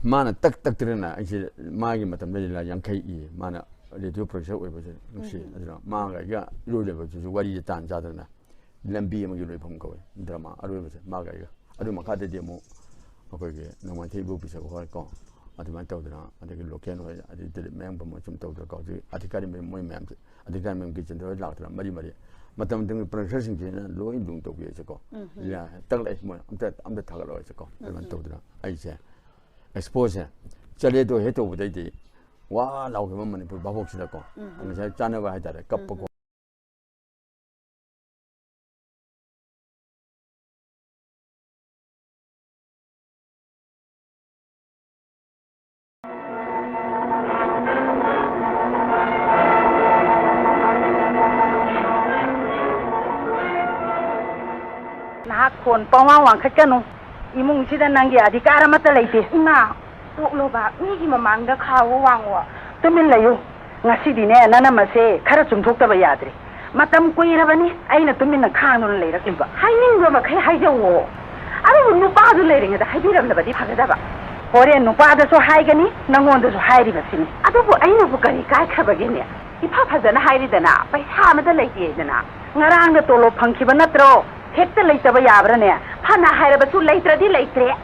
ꯃꯥꯅ ꯇꯛ ꯇꯛꯇꯅ ꯑꯩꯁꯦ ꯃꯥꯒꯤ ꯃꯇꯝꯗ ꯂꯤꯂꯥ ꯌꯥꯡꯈꯩ ꯏꯌꯦ꯫ ꯃꯥꯅ ꯔꯦꯗꯤꯑꯣ ꯄ꯭ꯔꯣꯗ꯭ꯌꯨꯁꯔ ꯑꯣꯏꯕꯁꯦ ꯅꯨꯡꯁꯤ꯫ ꯑꯗꯨꯅ ꯃꯥꯒ ꯑꯩꯒ ꯏꯔꯣꯏ ꯂꯣꯏꯕꯁꯤꯁꯨ ꯋꯥꯔꯤꯁꯦ ꯇꯥꯟ ꯆꯥꯗꯅ ꯂꯝꯕꯤ ꯑꯃꯒꯤ ꯂꯣꯏꯐꯝ ꯀꯧꯋꯦ ꯗ꯭ꯔꯃꯥ ꯑꯔꯣꯏꯕꯁꯦ ꯃꯥꯒ ꯑꯩꯒ꯫ ꯑꯗꯨ ꯃꯈꯥꯗꯗꯤ ꯑꯃꯨꯛ ꯑꯩꯈꯣꯏꯒꯤ ꯅꯣꯡꯃꯥꯏꯊꯦꯝ ꯏꯕꯣꯕꯤ ꯁꯛ ꯍꯣꯏ ꯀꯣ, ꯑꯗꯨꯃꯥꯏꯅ ꯇꯧꯗꯅ, ꯑꯗꯒꯤ ꯂꯣꯀꯦꯜ ꯍꯣꯏ, ꯑꯗꯩ ꯗꯤꯂꯤꯞ ꯃꯌꯥꯡꯕꯝ ꯍꯣꯏ ꯁꯨꯝ ꯇꯧꯗꯅ ꯀꯣ꯫ ꯍꯧꯖꯤꯛ ꯑꯙꯤꯀꯥꯔꯤ ꯃꯌꯨꯝ ꯃꯣꯏ ꯃꯌꯥꯝꯁꯦ, ꯑꯙꯤꯀꯥꯔꯤ ꯃꯌꯨꯝ ꯀꯤꯆꯟꯗ ꯍꯣꯏ ꯂꯥꯛꯇꯅ ꯃꯔꯤ ꯃꯔꯤ꯫ ꯃꯇꯝ ꯃꯇꯝꯒꯤ ꯄ꯭ꯔꯗꯛꯁꯟꯁꯤꯡꯁꯤꯅ ꯂꯣꯏ ꯂꯨꯡ ꯇꯧꯕꯤꯔꯁꯦꯀꯣ꯫ ꯎꯝ, ꯎꯝ꯫ ꯌꯥ, ꯇꯛꯂꯛꯑꯦ ꯃꯣꯏ꯫ ꯑꯝꯇ, ꯑꯝꯇ ꯊꯥꯒꯠꯂꯛꯑꯣꯁꯦꯀꯣ꯫ ꯑꯗꯨꯃꯥꯏꯅ ꯎꯝ, ꯎꯝ꯫ ꯇꯧꯗꯅ ꯑꯩꯁꯦ ꯑꯦꯛꯁꯄꯣꯁꯦ ꯆꯠꯂꯦ ꯑꯗꯣ ꯍꯦꯛ ꯇꯧꯕꯗꯩꯗꯤ ꯋꯥ ꯂꯥꯎꯈꯤꯕ ꯃꯅꯤꯄꯨꯔ ꯚꯥꯕꯣꯛꯁꯤꯗꯀꯣ꯫ ꯎꯝ, ꯎꯝ꯫ ꯉꯁꯥꯏ ꯆꯥꯟꯅꯕ ꯍꯥꯏꯇꯥꯔꯦ, ꯎꯝ, ꯀꯞꯄꯀꯣ꯫ ꯎꯝ꯫ ꯅꯍꯥꯛ ꯈꯣꯟ ꯄꯪꯋꯥꯡ ꯋꯥꯡꯈꯠꯀꯅꯨ꯫ ꯏꯃꯨꯡꯁꯤꯗ ꯅꯪꯒꯤ ꯑꯙꯤꯀꯥꯔ ꯑꯃꯠꯇ ꯂꯩꯇꯦ꯫ ꯏꯃꯥ, ꯇꯣꯛꯂꯣꯕ, ꯃꯤꯒꯤ ꯃꯃꯥꯡꯗ ꯈꯥꯎꯋꯣ ꯋꯥꯡꯉꯣ꯫ ꯇꯨꯃꯤꯟ ꯂꯩꯌꯨ꯫ ꯉꯁꯤꯗꯤꯅꯦ, ꯅꯅꯝꯃꯁꯦ ꯈꯔ ꯆꯨꯝꯊꯣꯛꯇꯕ ꯌꯥꯗ꯭ꯔꯦ꯫ ꯃꯇꯝ ꯀꯨꯏꯔꯕꯅꯤ ꯑꯩꯅ ꯇꯨꯃꯤꯟꯅ ꯈꯥꯡꯗꯨꯅ ꯂꯩꯔꯛꯂꯤꯕ꯫ ꯍꯥꯏꯅꯤꯡꯕ ꯃꯈꯩ ꯍꯥꯏꯖꯧꯋꯣ꯫ ꯑꯗꯨꯕꯨ ꯅꯨꯄꯥꯗꯨ ꯂꯩꯔꯤꯉꯩꯗ ꯍꯥꯏꯕꯤꯔꯝꯂꯕꯗꯤ ꯐꯒꯗꯕ꯫ ꯍꯣꯔꯦꯟ ꯅꯨꯄꯥꯗꯁꯨ ꯍꯥꯏꯒꯅꯤ, ꯅꯪꯉꯣꯟꯗꯁꯨ ꯍꯥꯏꯔꯤꯕꯁꯤꯅꯤ꯫ ꯑꯗꯨꯕꯨ ꯑꯩꯅꯕꯨ ꯀꯔꯤ ꯀꯥꯏꯈ꯭ꯔꯕꯒꯦꯅꯦ? ꯏꯐ ꯐꯖꯅ ꯍꯥꯏꯔꯤꯗꯅ, ꯄꯩꯁꯥ ꯑꯃꯗ ꯂꯩꯇꯦꯗꯅ꯫ ꯉꯔꯥꯡꯗ ꯇꯣꯂꯣꯞ ꯐꯪꯈꯤꯕ ꯅꯠꯇ꯭ꯔꯣ? ꯍꯦꯛꯇ ꯂꯩꯇꯕ ꯌꯥꯕ꯭ꯔꯥꯅꯦ? ꯐꯅ ꯍꯥꯏꯔꯕꯁꯨ ꯂꯩꯇ꯭ꯔꯗꯤ ꯂꯩꯇ꯭ꯔꯦ꯫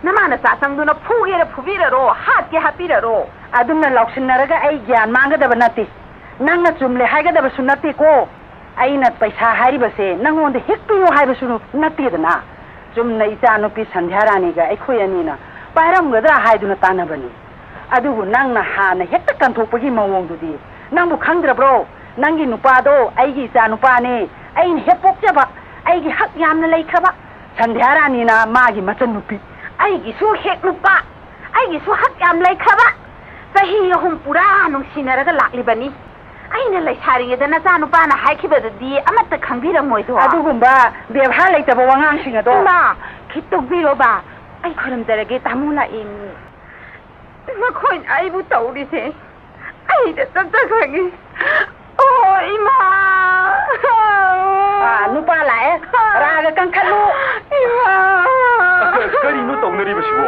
ꯅꯃꯥ ꯅꯆꯥ ꯆꯪꯗꯨꯅ ꯐꯨꯒꯦꯔ ꯐꯨꯕꯤꯔꯔꯣ, ꯍꯥꯠꯀꯦ ꯍꯥꯠꯄꯤꯔꯔꯣ꯫ ꯑꯗꯨꯝꯅ ꯂꯥꯎꯁꯤꯟꯅꯔꯒ ꯑꯩ ꯒ꯭ꯌꯥꯟ ꯃꯥꯡꯒꯗꯕ ꯅꯠꯇꯦ꯫ ꯅꯪꯅ ꯆꯨꯝꯂꯦ ꯍꯥꯏꯒꯗꯕꯁꯨ ꯅꯠꯇꯦꯀꯣ꯫ ꯑꯩꯅ ꯄꯩꯁꯥ ꯍꯥꯏꯔꯤꯕꯁꯦ ꯅꯪꯉꯣꯟꯗ ꯍꯦꯛ ꯄꯤꯌꯨ ꯍꯥꯏꯕꯁꯨ ꯅꯠꯇꯦꯗꯅ꯫ ꯆꯨꯝꯅ ꯏꯆꯥꯅꯨꯄꯤ ꯁꯟꯙ꯭ꯌꯥꯔꯥꯅꯤꯒ ꯑꯩꯈꯣꯏ ꯑꯅꯤꯅ ꯄꯥꯏꯔꯝꯒꯗ꯭ꯔꯥ ꯍꯥꯏꯗꯨꯅ ꯇꯥꯟꯅꯕꯅꯤ꯫ ꯑꯗꯨꯕꯨ ꯅꯪꯅ ꯍꯥꯟꯅ ꯍꯦꯛꯇ ꯀꯟꯊꯣꯛꯄꯒꯤ ꯃꯑꯣꯡꯗꯨꯗꯤ꯫ ꯅꯪꯕꯨ ꯈꯪꯗ꯭ꯔꯕ꯭ꯔꯣ? ꯅꯪꯒꯤ ꯅꯨꯄꯥꯗꯣ ꯑꯩꯒꯤ ꯏꯆꯥ ꯅꯨꯄꯥꯅꯦ꯫ ꯑꯩꯅ ꯍꯦꯛ ꯄꯣꯛꯆꯕ, ꯑꯩꯒꯤ ꯍꯛ ꯌꯥꯝꯅ ꯂꯩꯈ꯭ꯔꯕ꯫ ꯁꯟꯙ꯭ꯌꯥꯔꯥꯅꯤꯅ ꯃꯥꯒꯤ ꯃꯆꯟꯅꯨꯄꯤ꯫ ꯑꯩꯒꯤꯁꯨ ꯍꯦꯛ ꯅꯨꯄꯥ, ꯑꯩꯒꯤꯁꯨ ꯍꯛ ꯌꯥꯝ ꯂꯩꯈ꯭ꯔꯕ꯫ ꯆꯍꯤ ꯑꯍꯨꯝ ꯄꯨꯔꯥ ꯅꯨꯡꯁꯤꯅꯔꯒ ꯂꯥꯛꯂꯤꯕꯅꯤ꯫ ꯑꯩꯅ ꯂꯩꯁꯥꯔꯤꯉꯩꯗ ꯅꯆꯥꯅꯨꯄꯥꯅ ꯍꯥꯏꯈꯤꯕꯗꯨꯗꯤ ꯑꯃꯠꯇ ꯈꯪꯕꯤꯔꯝꯃꯣꯏꯗꯣ꯫ ꯑꯗꯨꯒꯨꯝꯕ ꯕꯦꯕꯥꯔ ꯂꯩꯇꯕ ꯋꯥꯉꯥꯡꯁꯤꯡ ꯑꯗꯣ꯫ ꯏꯃꯥ, ꯈꯤꯠ ꯇꯣꯛꯄꯤꯔꯣꯕ꯫ ꯑꯩ ꯈꯨꯔꯨꯝꯖꯔꯒꯦ, ꯇꯥꯃꯣ ꯂꯥꯛꯑꯦ꯫ ꯃꯈꯣꯏꯅ ꯑꯩꯕꯨ ꯇꯧꯔꯤꯁꯦ ꯑꯩꯗ ꯆꯠꯆꯈ꯭ꯔꯒꯦ꯫ ꯑꯣ, ꯏꯃꯥ! ꯑꯥ, ꯅꯨꯄꯥ ꯂꯥꯛꯑꯦ꯫ ꯔꯥꯒ ꯀꯟꯈꯠꯂꯨ꯫ ꯏꯃꯥ! ꯀꯔꯤꯅꯣ ꯇꯧꯅꯔꯤꯕꯁꯤꯕꯣ?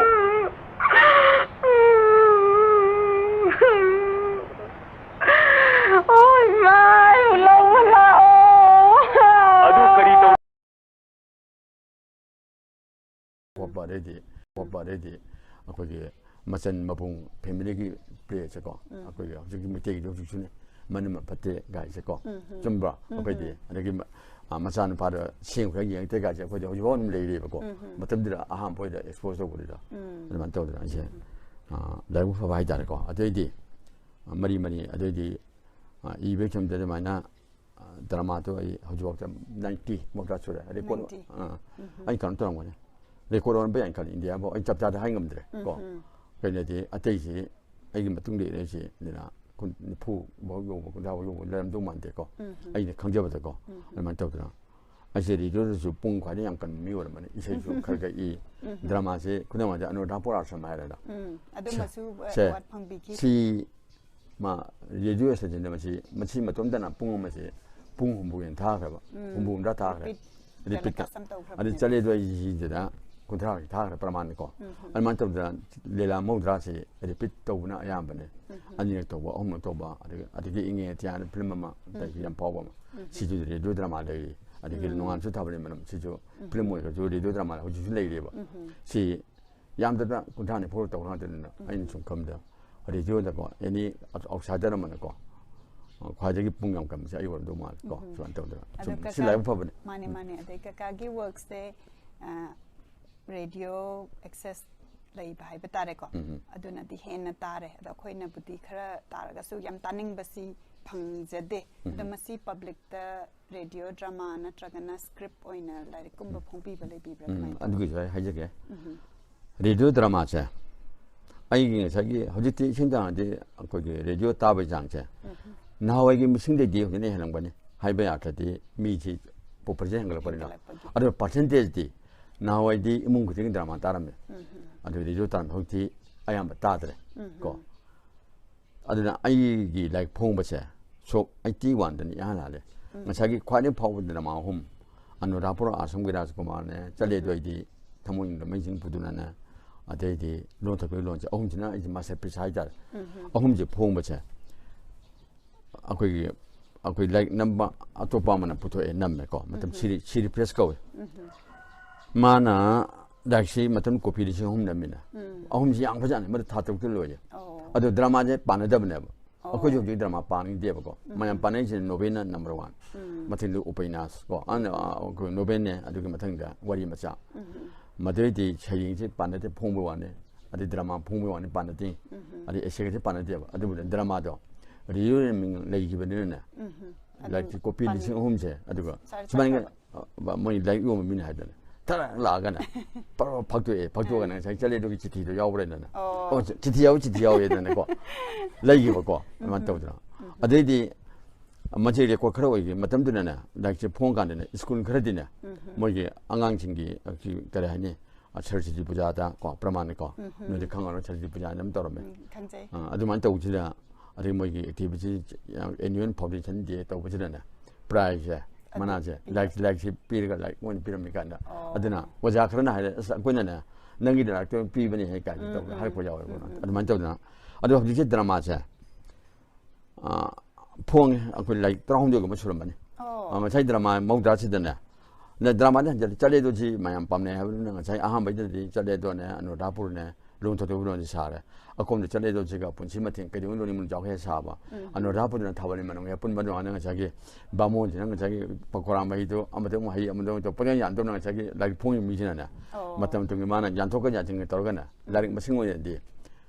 ꯑꯣ, ꯏꯃꯥ! ꯑꯩꯕꯨ ꯂꯧꯕ ꯂꯥꯛꯑꯣ꯫ ꯑꯗꯨ ꯀꯔꯤ ꯇꯧ- ꯈꯣꯠꯄ, ꯑꯗꯩꯗꯤ, ꯈꯣꯠꯄ, ꯑꯗꯩꯗꯤ ꯑꯩꯈꯣꯏꯒꯤ ꯃꯆꯟ ꯃꯄꯨꯡ, ꯐꯦꯃꯤꯂꯤꯒꯤ ꯄ꯭ꯂꯦꯁꯦꯀꯣ꯫ ꯎꯝ꯫ ꯑꯩꯈꯣꯏꯒꯤ ꯍꯧꯖꯤꯛꯀꯤ ꯃꯩꯇꯩꯒꯤꯗꯤ ꯍꯧꯖꯤꯛꯁꯨꯅꯦ, ꯃꯅꯝ ꯐꯠꯇꯦ ꯒꯥꯏꯁꯦ ꯀꯣ꯫ ꯆꯨꯝꯕ꯭ꯔꯣ? ꯑꯩꯈꯣꯏꯗꯤ ꯑꯗꯒꯤ ꯃ-, ꯑ, ꯃꯆꯥꯅꯨꯄꯥꯗ ꯁꯦꯡꯈ꯭ꯔ ꯌꯦꯡꯉꯛꯇꯦ ꯒꯥꯏꯁꯦ ꯑꯩꯈꯣꯏꯗꯤ ꯍꯧꯖꯤꯛꯐꯥꯎ ꯑꯗꯨꯝ ꯂꯩꯔꯤꯕꯀꯣ꯫ ꯃꯇꯝꯗꯨꯗ ꯑꯍꯥꯟꯕ ꯑꯣꯏꯗ ꯑꯦꯛꯁꯄꯣꯖ ꯇꯧꯕꯗꯨꯗ ꯑꯗꯨꯃꯥꯏꯅ ꯇꯧꯗꯅ ꯑꯩꯁꯦ, ꯑ, ꯂꯥꯏꯕꯛ ꯐꯕ ꯍꯥꯏꯇꯥꯔꯦꯀꯣ꯫ ꯑꯗꯩꯗꯤ, ꯑ, ꯃꯔꯤ ꯃꯔꯤ ꯑꯗꯩꯗꯤ, ꯑ, ꯏꯕꯒꯤ ꯁꯣꯝꯗ ꯑꯗꯨꯃꯥꯏꯅ, ꯑ, ꯗ꯭ꯔꯃꯥꯗꯣ ꯑꯩ ꯍꯧꯖꯤꯛꯐꯥꯎꯗ ꯅꯥꯏꯟꯇꯤ ꯃꯨꯛꯇ ꯁꯨꯔꯦ꯫ Record, ninety. ꯑ, ꯑꯩ ꯀꯩꯅꯣ ꯇꯧꯔꯝꯒꯅꯤ꯫ ꯔꯦꯀꯣꯔꯗ ꯑꯣꯟꯕ ꯌꯥꯏꯅ ꯈꯜꯂꯤ ꯏꯟꯗꯤꯌꯥꯐꯥꯎ꯫ ꯑꯩ ꯆꯞ ꯆꯥꯗ ꯍꯥꯏ ꯉꯝꯗ꯭ꯔꯦ ꯀꯣ꯫ ꯀꯩꯅꯣꯗꯤ ꯑꯇꯩꯁꯤ ꯑꯩꯒꯤ ꯃꯇꯨꯡꯗ ꯏꯔꯛꯏꯁꯤ ꯑꯗꯨꯅ ꯀꯨꯟ, ꯅꯤꯐꯨ ꯐꯥꯎ ꯌꯧꯕ, ꯀꯨꯟꯊ꯭ꯔꯥ ꯐꯥꯎ ꯌꯧꯕ ꯂꯩꯔꯝꯗꯧ ꯃꯥꯟꯗꯦꯀꯣ꯫ ꯑꯩꯅ ꯈꯪꯖꯕꯗꯀꯣ꯫ ꯑꯗꯨꯃꯥꯏꯅ ꯇꯧꯗꯅ ꯑꯩꯁꯦ ꯔꯦꯗꯤꯑꯣꯗꯁꯨ ꯄꯨꯡ ꯈ꯭ꯋꯥꯏꯗꯒꯤ ꯌꯥꯝ ꯀꯟꯕ ꯃꯤ ꯑꯣꯏꯔꯝꯕꯅꯤ꯫ ꯏꯁꯩꯁꯨ ꯈꯔ ꯈꯔ ꯏ, ꯗ꯭ꯔꯃꯥꯁꯦ ꯈꯨꯗꯝ ꯑꯣꯏꯅ ꯑꯅꯨꯔꯥꯙꯄꯨꯔ ꯑꯥꯁ꯭ꯔꯝ ꯍꯥꯏꯔꯗ꯫ ꯑꯗꯨꯃꯁꯨ ꯁꯦ꯫ ꯑꯦꯋꯥꯔꯗ ꯐꯪꯕꯤꯈꯤ꯫ ꯁꯤ ꯃꯥ ꯔꯦꯗꯤꯑꯣ ꯁ꯭ꯇꯦꯁꯟꯗ ꯃꯁꯤ, ꯃꯁꯤ ꯃꯇꯣꯝꯇꯅ ꯄꯨꯡ ꯑꯃꯁꯦ ꯄꯨꯡ ꯍꯨꯝꯐꯨ ꯍꯦꯟꯅ ꯊꯥꯈ꯭ꯔꯦꯕ꯫ ꯍꯨꯝꯐꯨ ꯍꯨꯝꯗ꯭ꯔꯥ ꯊꯥꯈ꯭ꯔꯦ꯫ ꯔꯤꯄꯤꯠ ꯔꯤꯄꯤꯠꯇ꯫ ꯀꯁꯇꯝ ꯑꯗꯨ ꯇꯧꯈ꯭ꯔꯕꯅꯦꯕ꯫ ꯆꯠꯂꯦ ꯑꯗꯨ ꯑꯩꯁꯤꯗ ꯀꯨꯟꯊ꯭ꯔꯥ ꯊꯥꯈ꯭ꯔꯦ ꯄ꯭ꯔꯃꯥꯟꯅꯤꯀꯣ꯫ ꯑꯗꯨꯃꯥꯏꯅ ꯇꯧꯗꯅ ꯂꯤꯂꯥ ꯃꯧꯗ꯭ꯔꯥꯁꯤ ꯔꯤꯄꯤꯠ ꯇꯧꯕꯅ ꯑꯌꯥꯝꯕꯅꯦ꯫ ꯑꯅꯤꯔꯛ ꯇꯧꯕ, ꯑꯍꯨꯝꯂꯛ ꯇꯧꯕ, ꯑꯗꯒꯤ, ꯑꯗꯒꯤ ꯏꯉꯦ ꯊꯤꯌꯥꯅ ꯐꯤꯂꯝ ꯑꯃ ꯑꯗꯒꯤ ꯌꯥꯝ ꯐꯥꯎꯕ ꯑꯃ꯫ ꯁꯤꯁꯨ ꯔꯦꯗꯤꯑꯣ ꯗ꯭ꯔꯃꯥ ꯂꯩꯔꯤ꯫ ꯑꯗꯒꯤ ꯅꯣꯡꯉꯥꯟꯕꯁꯨ ꯊꯥꯕꯅꯤ ꯃꯅꯝ꯫ ꯁꯤꯁꯨ ꯐꯤꯂꯝ ꯑꯣꯏꯈ꯭ꯔꯁꯨ ꯔꯦꯗꯤꯑꯣ ꯗ꯭ꯔꯃꯥ ꯍꯧꯖꯤꯛꯁꯨ ꯂꯩꯔꯤꯕ꯫ ꯁꯤ ꯌꯥꯝꯗꯕꯗ ꯀꯨꯟꯊ꯭ꯔꯥ ꯅꯤꯐꯨ ꯇꯧꯔ ꯉꯥꯛꯇꯅꯤꯅ ꯑꯩꯅ ꯁꯨꯝ ꯈꯟꯕꯗ ꯔꯦꯗꯤꯑꯣꯗꯀꯣ ꯑꯦꯅꯤ ꯑꯥꯎꯠꯁꯥꯏꯗꯔ ꯑꯃꯅꯀꯣ, ꯑ, ꯈ꯭ꯋꯥꯏꯗꯒꯤ ꯄꯨꯡ ꯌꯥꯝ ꯀꯟꯕꯁꯦ ꯑꯩ ꯑꯣꯏꯔꯝꯗꯧ ꯃꯥꯜꯂꯦ ꯀꯣ꯫ ꯁꯨꯃꯥꯏꯅ ꯇꯧꯗꯅ ꯑꯗꯣ ꯁꯨꯝ ꯁꯤ ꯀꯀꯥ-, ꯂꯥꯏꯕꯛ ꯐꯕꯅꯦ꯫ ꯃꯥꯅꯦ, ꯃꯥꯅꯦ꯫ ꯑꯗꯩ ꯀꯀꯥꯒꯤ ꯋꯥꯔꯛꯁꯦ ꯔꯦꯗꯤꯑꯣ ꯑꯦꯛꯁꯦꯁ ꯂꯩꯕ ꯍꯥꯏꯕ ꯇꯥꯔꯦꯀꯣ꯫ ꯑꯗꯨꯅꯗꯤ ꯍꯦꯟꯅ ꯇꯥꯔꯦ꯫ ꯑꯗꯣ ꯑꯩꯈꯣꯏꯅꯕꯨꯗꯤ ꯈꯔ ꯇꯥꯔꯒꯁꯨ ꯌꯥꯝ ꯇꯥꯅꯤꯡꯕꯁꯤ ꯐꯪꯖꯗꯦ꯫ ꯑꯗꯣ ꯃꯁꯤ ꯄꯕ꯭ꯂꯤꯛꯇ ꯔꯦꯗꯤꯑꯣ ꯗ꯭ꯔꯃꯥ ꯅꯠꯇ꯭ꯔꯒꯅ ꯁ꯭ꯀ꯭ꯔꯤꯞ ꯑꯣꯏꯅ ꯂꯥꯏꯔꯤꯛꯀꯨꯝꯕ ꯐꯣꯡꯕꯤꯕ ꯂꯩꯕꯤꯕ꯭ꯔꯥ? ꯎꯝ, ꯀꯃꯥꯏꯅ ꯇꯧꯏ? ꯑꯗꯨꯒꯤꯁꯨ ꯑꯩ ꯍꯥꯏꯖꯒꯦ꯫ ꯔꯦꯗꯤꯑꯣ ꯗ꯭ꯔꯃꯥꯁꯦ ꯑꯩꯒꯤ ꯉꯁꯥꯏꯒꯤ ꯍꯧꯖꯤꯛꯇꯤ ꯏꯁꯤꯡ ꯇꯥꯡꯗꯤ ꯑꯩꯈꯣꯏꯒꯤ ꯔꯦꯗꯤꯑꯣ ꯇꯥꯕꯒꯤ ꯆꯥꯡꯁꯦ ꯅꯍꯥꯟꯋꯥꯏꯒꯤ ꯃꯤꯁꯤꯡꯗꯩꯗꯤ ꯍꯧꯖꯤꯛꯅ ꯍꯦꯜꯂꯝꯒꯅꯤ꯫ ꯍꯥꯏꯕ ꯌꯥꯗ꯭ꯔꯗꯤ ꯃꯤꯁꯤ ꯄꯣꯄꯨꯂꯦꯁꯟ ꯍꯦꯟꯒꯠꯂꯛꯄꯅꯤꯅ꯫ ꯍꯦꯟꯒꯠꯂꯛꯄꯒꯤ꯫ ꯑꯗꯨꯒ ꯄꯥꯔꯁꯦꯟꯇꯦꯖꯇꯤ ꯅꯍꯥꯟꯋꯥꯏꯗꯤ ꯏꯃꯨꯡ ꯈꯨꯗꯤꯡꯒꯤ ꯗ꯭ꯔꯃꯥ ꯇꯥꯔꯝꯃꯦ꯫ ꯑꯗꯨ ꯔꯦꯗꯤꯑꯣ ꯇꯥꯔꯝꯃꯦ꯫ ꯍꯧꯖꯤꯛꯇꯤ ꯑꯌꯥꯝꯕ ꯇꯥꯗ꯭ꯔꯦ ꯀꯣ꯫ ꯑꯗꯨꯅ ꯑꯩꯒꯤ ꯂꯥꯏꯔꯤꯛ ꯐꯣꯡꯕꯁꯦ ꯁꯣꯛ ꯑꯩꯠꯇꯤ ꯋꯥꯟꯗꯅꯤ ꯏꯍꯥꯟ ꯍꯥꯜꯂꯦ꯫ ꯉꯁꯥꯏꯒꯤ ꯈ꯭ꯋꯥꯏꯗꯒꯤ ꯐꯥꯎꯕ ꯗ꯭ꯔꯃꯥ ꯑꯍꯨꯝ, ꯑꯅꯨꯔꯥꯙꯄꯨꯔ ꯑꯥꯁ꯭ꯔꯝꯒꯤ ꯔꯥꯖꯀꯨꯃꯥꯔꯅꯦ, ꯆꯠꯂꯦ ꯑꯗꯨ ꯑꯩꯗꯤ ꯊꯃꯣꯏꯅꯨꯡꯗ ꯃꯩꯁꯤꯡ ꯄꯨꯗꯨꯅꯅꯦ, ꯑꯗꯩꯗꯤ ꯂꯣꯟ ꯊꯛꯄꯒꯤ ꯂꯣꯟꯁꯦ, ꯑꯍꯨꯝꯁꯤꯅ ꯑꯩꯁꯦ ꯃꯥꯁꯇꯔ ꯄꯤꯁ ꯍꯥꯏꯇꯥꯔꯦ꯫ ꯑꯍꯨꯝꯁꯦ ꯐꯣꯡꯕꯁꯦ ꯑꯩꯈꯣꯏꯒꯤ, ꯑꯩꯈꯣꯏ ꯂꯥꯏꯔꯤꯛ ꯅꯝꯕ ꯑꯇꯣꯞꯄ ꯑꯃꯅ ꯄꯨꯊꯣꯛꯑꯦ, ꯅꯝꯃꯦꯀꯣ꯫ ꯃꯇꯝ ꯁꯤꯔꯤ, ꯁꯤꯔꯤ ꯄ꯭ꯔꯦꯁ ꯀꯧꯏ꯫ ꯃꯥꯅ ꯂꯥꯏꯔꯤꯛꯁꯤ ꯃꯇꯝ ꯀꯣꯄꯤ ꯂꯤꯁꯤꯡ ꯑꯍꯨꯝ ꯅꯝꯃꯤꯅ꯫ ꯑꯍꯨꯝꯁꯤ ꯌꯥꯝ ꯐꯖꯅꯤ, ꯃꯗꯨ ꯊꯥ ꯇꯔꯨꯛꯇ ꯂꯣꯏꯌꯦ꯫ ꯑꯣ꯫ ꯑꯗꯣ ꯗ꯭ꯔꯃꯥꯁꯦ ꯄꯥꯅꯗꯕꯅꯦꯕ꯫ ꯑꯩꯈꯣꯏꯁꯨ ꯍꯧꯖꯤꯛ ꯗ꯭ꯔꯃꯥ ꯄꯥꯅꯤꯡꯗꯦꯕꯀꯣ꯫ ꯃꯌꯥꯝ ꯄꯥꯅꯩꯁꯤꯅ ꯅꯣꯕꯦꯜꯅ ꯅꯝꯕꯔ ꯋꯥꯟ, ꯃꯊꯪꯗ ꯎꯄꯩꯅꯥꯁ ꯀꯣ, ꯑ, ꯑ, ꯑꯩꯈꯣꯏ ꯅꯣꯕꯦꯜꯅꯦ, ꯑꯗꯨꯒꯤ ꯃꯊꯪꯗ ꯋꯥꯔꯤ ꯃꯆꯥ꯫ ꯃꯗꯨꯗꯩꯗꯤ ꯁꯩꯔꯦꯡꯁꯤ ꯄꯥꯟꯅꯗꯦ, ꯐꯣꯡꯕ ꯋꯥꯅꯤ, ꯑꯗꯩ ꯗ꯭ꯔꯃꯥ ꯐꯣꯡꯕ ꯋꯥꯅꯤ, ꯄꯥꯟꯅꯗꯦ, ꯑꯗꯩ ꯑꯦꯁꯦꯒꯁꯤ ꯄꯥꯟꯅꯗꯦꯕ꯫ ꯑꯗꯨꯕꯨꯗꯤ ꯗ꯭ꯔꯃꯥꯗꯣ ꯔꯤꯌꯨꯅꯤꯌꯟ ꯂꯩꯈꯤꯕꯅꯤꯅꯅꯦ, ꯂꯥꯏꯔꯤꯛꯁꯤ ꯀꯣꯄꯤ ꯂꯤꯁꯤꯡ ꯑꯍꯨꯝꯁꯦ꯫ ꯑꯗꯨꯒ ꯁꯨꯃꯥꯏꯅ, ꯑ, ꯃꯣꯏ ꯂꯥꯏꯔꯤꯛ ꯌꯣꯟꯕ ꯃꯤꯅ ꯍꯥꯏꯗꯅ ꯊꯔꯛ ꯂꯥꯛꯑꯒꯅ ꯄꯔ ꯐꯛꯇꯣꯛꯑꯦ꯫ ꯐꯛꯇꯣꯛꯑꯒꯅ ꯉꯁꯥꯏ ꯆꯠꯂꯦ, ꯑꯗꯨꯒꯤ ꯆꯤꯊꯤꯗꯣ ꯌꯥꯎꯕ꯭ꯔꯅ꯫ ꯑꯣ꯫ "ꯑꯣ, ꯆꯤ-, ꯆꯤꯊꯤ ꯌꯥꯎꯋꯤ, ꯆꯤꯊꯤ ꯌꯥꯎꯋꯤꯗꯅꯀꯣ ꯂꯩꯈꯤꯕꯀꯣ꯫ ꯑꯗꯨꯃꯥꯏꯅ ꯇꯧꯗꯅ꯫ ꯑꯗꯩꯗꯤ ꯃꯆꯦ ꯔꯦꯀꯣꯔꯠ ꯈꯔ ꯑꯣꯏꯈꯤ ꯃꯇꯝꯗꯨꯅꯅꯦ, ꯂꯥꯏꯔꯤꯛꯁꯦ ꯐꯣꯡꯀꯥꯟꯗꯅꯦ, ꯁ꯭ꯀꯨꯜ ꯈꯔꯗꯤꯅꯦ, ꯃꯣꯏꯒꯤ ꯑꯉꯥꯡꯁꯤꯡꯒꯤ, ꯑ, ꯀꯔꯤ ꯍꯥꯏꯅꯤ, ꯑ, ꯁꯔꯁ꯭ꯋꯇꯤ ꯄꯨꯖꯥꯗ ꯀꯣ, ꯄ꯭ꯔꯃꯥꯟꯅꯤꯀꯣ, ꯅꯣꯏꯗꯤ ꯈꯪꯉꯔꯣꯏ, ꯁꯔꯁ꯭ꯋꯇꯤ ꯄꯨꯖꯥ ꯑꯗꯨꯝ ꯇꯧꯔꯝꯃꯦ꯫ ꯎꯝ, ꯈꯪꯖꯩ꯫ ꯑ, ꯑꯗꯨꯃꯥꯏꯅ ꯇꯧꯕꯁꯤꯗ, ꯑꯗꯩ ꯃꯣꯏꯒꯤ ꯑꯦꯛꯇꯤꯚꯤꯇꯤ, ꯑꯦꯅꯨꯋꯦꯜ ꯐꯥꯎꯟꯗꯦꯁꯟ ꯗꯦ ꯇꯧꯕꯁꯤꯗꯅꯦ, ꯄ꯭ꯔꯥꯏꯖꯁꯦ, ꯑꯗꯨ ꯃꯅꯥꯁꯦ, ꯄꯤꯕ꯫ ꯂꯥꯏꯔꯤꯛ, ꯂꯥꯏꯔꯤꯛꯁꯦ ꯄꯤꯔꯒ ꯂꯥꯏꯔꯤꯛ ꯑꯣꯏꯅ ꯄꯤꯔꯝꯃꯤ ꯀꯥꯟꯗ꯫ ꯑꯣ꯫ ꯑꯗꯨꯅ ꯑꯣꯖꯥ ꯈꯔꯅ ꯍꯥꯏꯔꯦ, "ꯑꯁ, ꯑꯩꯈꯣꯏꯅꯅꯦ, ꯅꯪꯒꯤ ꯂꯥꯏꯔꯤꯛꯇꯣ ꯄꯤꯕꯅꯦ" ꯍꯦꯛ ꯀꯥꯏꯅ ꯎꯝ, ꯇꯧꯔꯒ ꯎꯝ, ꯍꯥꯏꯔꯛꯄ ꯌꯥꯎꯋꯦꯕ꯫ ꯎꯝ, ꯎꯝ, ꯑꯗꯨꯃꯥꯏꯅ ꯇꯧꯗꯅ꯫ ꯑꯗꯣ ꯍꯧꯖꯤꯛꯁꯦ ꯗ꯭ꯔꯃꯥꯁꯦ, ꯑ, ꯐꯣꯡꯉꯦ꯫ ꯑꯩꯈꯣꯏ ꯂꯥꯏꯔꯤꯛ ꯇꯔꯥꯍꯨꯝꯗꯣꯏꯒꯨꯝꯕ ꯁꯨꯔꯝꯕꯅꯤ꯫ ꯑꯣ꯫ ꯑ, ꯉꯁꯥꯏ ꯗ꯭ꯔꯃꯥ ꯃꯧꯗ꯭ꯔꯥꯁꯤꯗꯅꯦ, ꯅ ꯗ꯭ꯔꯃꯥꯗ ꯍꯟꯖꯤꯜꯂꯦ, ꯆꯠꯂꯦꯗꯣ ꯁꯤ ꯃꯌꯥꯝ ꯄꯥꯝꯅꯩ ꯍꯥꯏꯕꯅꯤꯅ ꯉꯁꯥꯏ ꯑꯍꯥꯟꯕꯩꯗꯗꯤ ꯆꯠꯂꯦꯗꯣꯅꯦ, ꯑꯅꯨꯔꯥꯙꯥꯄꯨꯔꯅꯦ, ꯂꯨꯍꯣꯡ ꯊꯧꯗꯣꯛ ꯂꯣꯟꯁꯤ ꯁꯥꯔꯦ꯫ ꯑꯀꯣꯝꯗ ꯆꯠꯂꯦꯗꯣꯁꯤꯒ ꯄꯨꯟꯁꯤ ꯃꯊꯦꯜ ꯀꯩꯗꯧꯅ ꯂꯣꯟꯅꯤꯡꯕꯅ ꯆꯥꯎꯈꯦ ꯁꯥꯕ꯫ ꯎꯝ꯫ ꯑꯅꯨꯔꯥꯙꯥꯄꯨꯔꯗꯨꯅ ꯊꯥꯕꯜ ꯃꯅꯨꯡ ꯍꯦꯛ ꯄꯨꯟꯕ ꯑꯗꯨꯃꯥꯏꯅ ꯉꯁꯥꯏꯒꯤ ꯕꯥꯃꯣꯟꯁꯤꯅ ꯉꯁꯥꯏꯒꯤ ꯄꯀꯣꯔꯥ ꯃꯍꯤꯗꯣ ꯑꯃꯗ ꯑꯃꯨꯛ ꯍꯩ, ꯑꯃꯗ ꯑꯃꯨꯛ ꯇꯧ-, ꯄꯪꯌꯥꯟ ꯌꯥꯟꯗꯧꯅ ꯉꯁꯥꯏꯒꯤ ꯂꯥꯏꯔꯤꯛ ꯐꯣꯡꯉꯤꯕ ꯃꯤꯁꯤꯅꯅꯦ, ꯑꯣ꯫ ꯃꯇꯝ ꯃꯇꯝꯒꯤ ꯃꯥꯅ ꯌꯥꯟꯊꯣꯛꯀ ꯌꯥꯟꯁꯤꯟꯒ ꯇꯧꯔꯒꯅꯦ, ꯂꯥꯏꯔꯤꯛ ꯃꯁꯤꯡ ꯑꯣꯏꯅꯗꯤ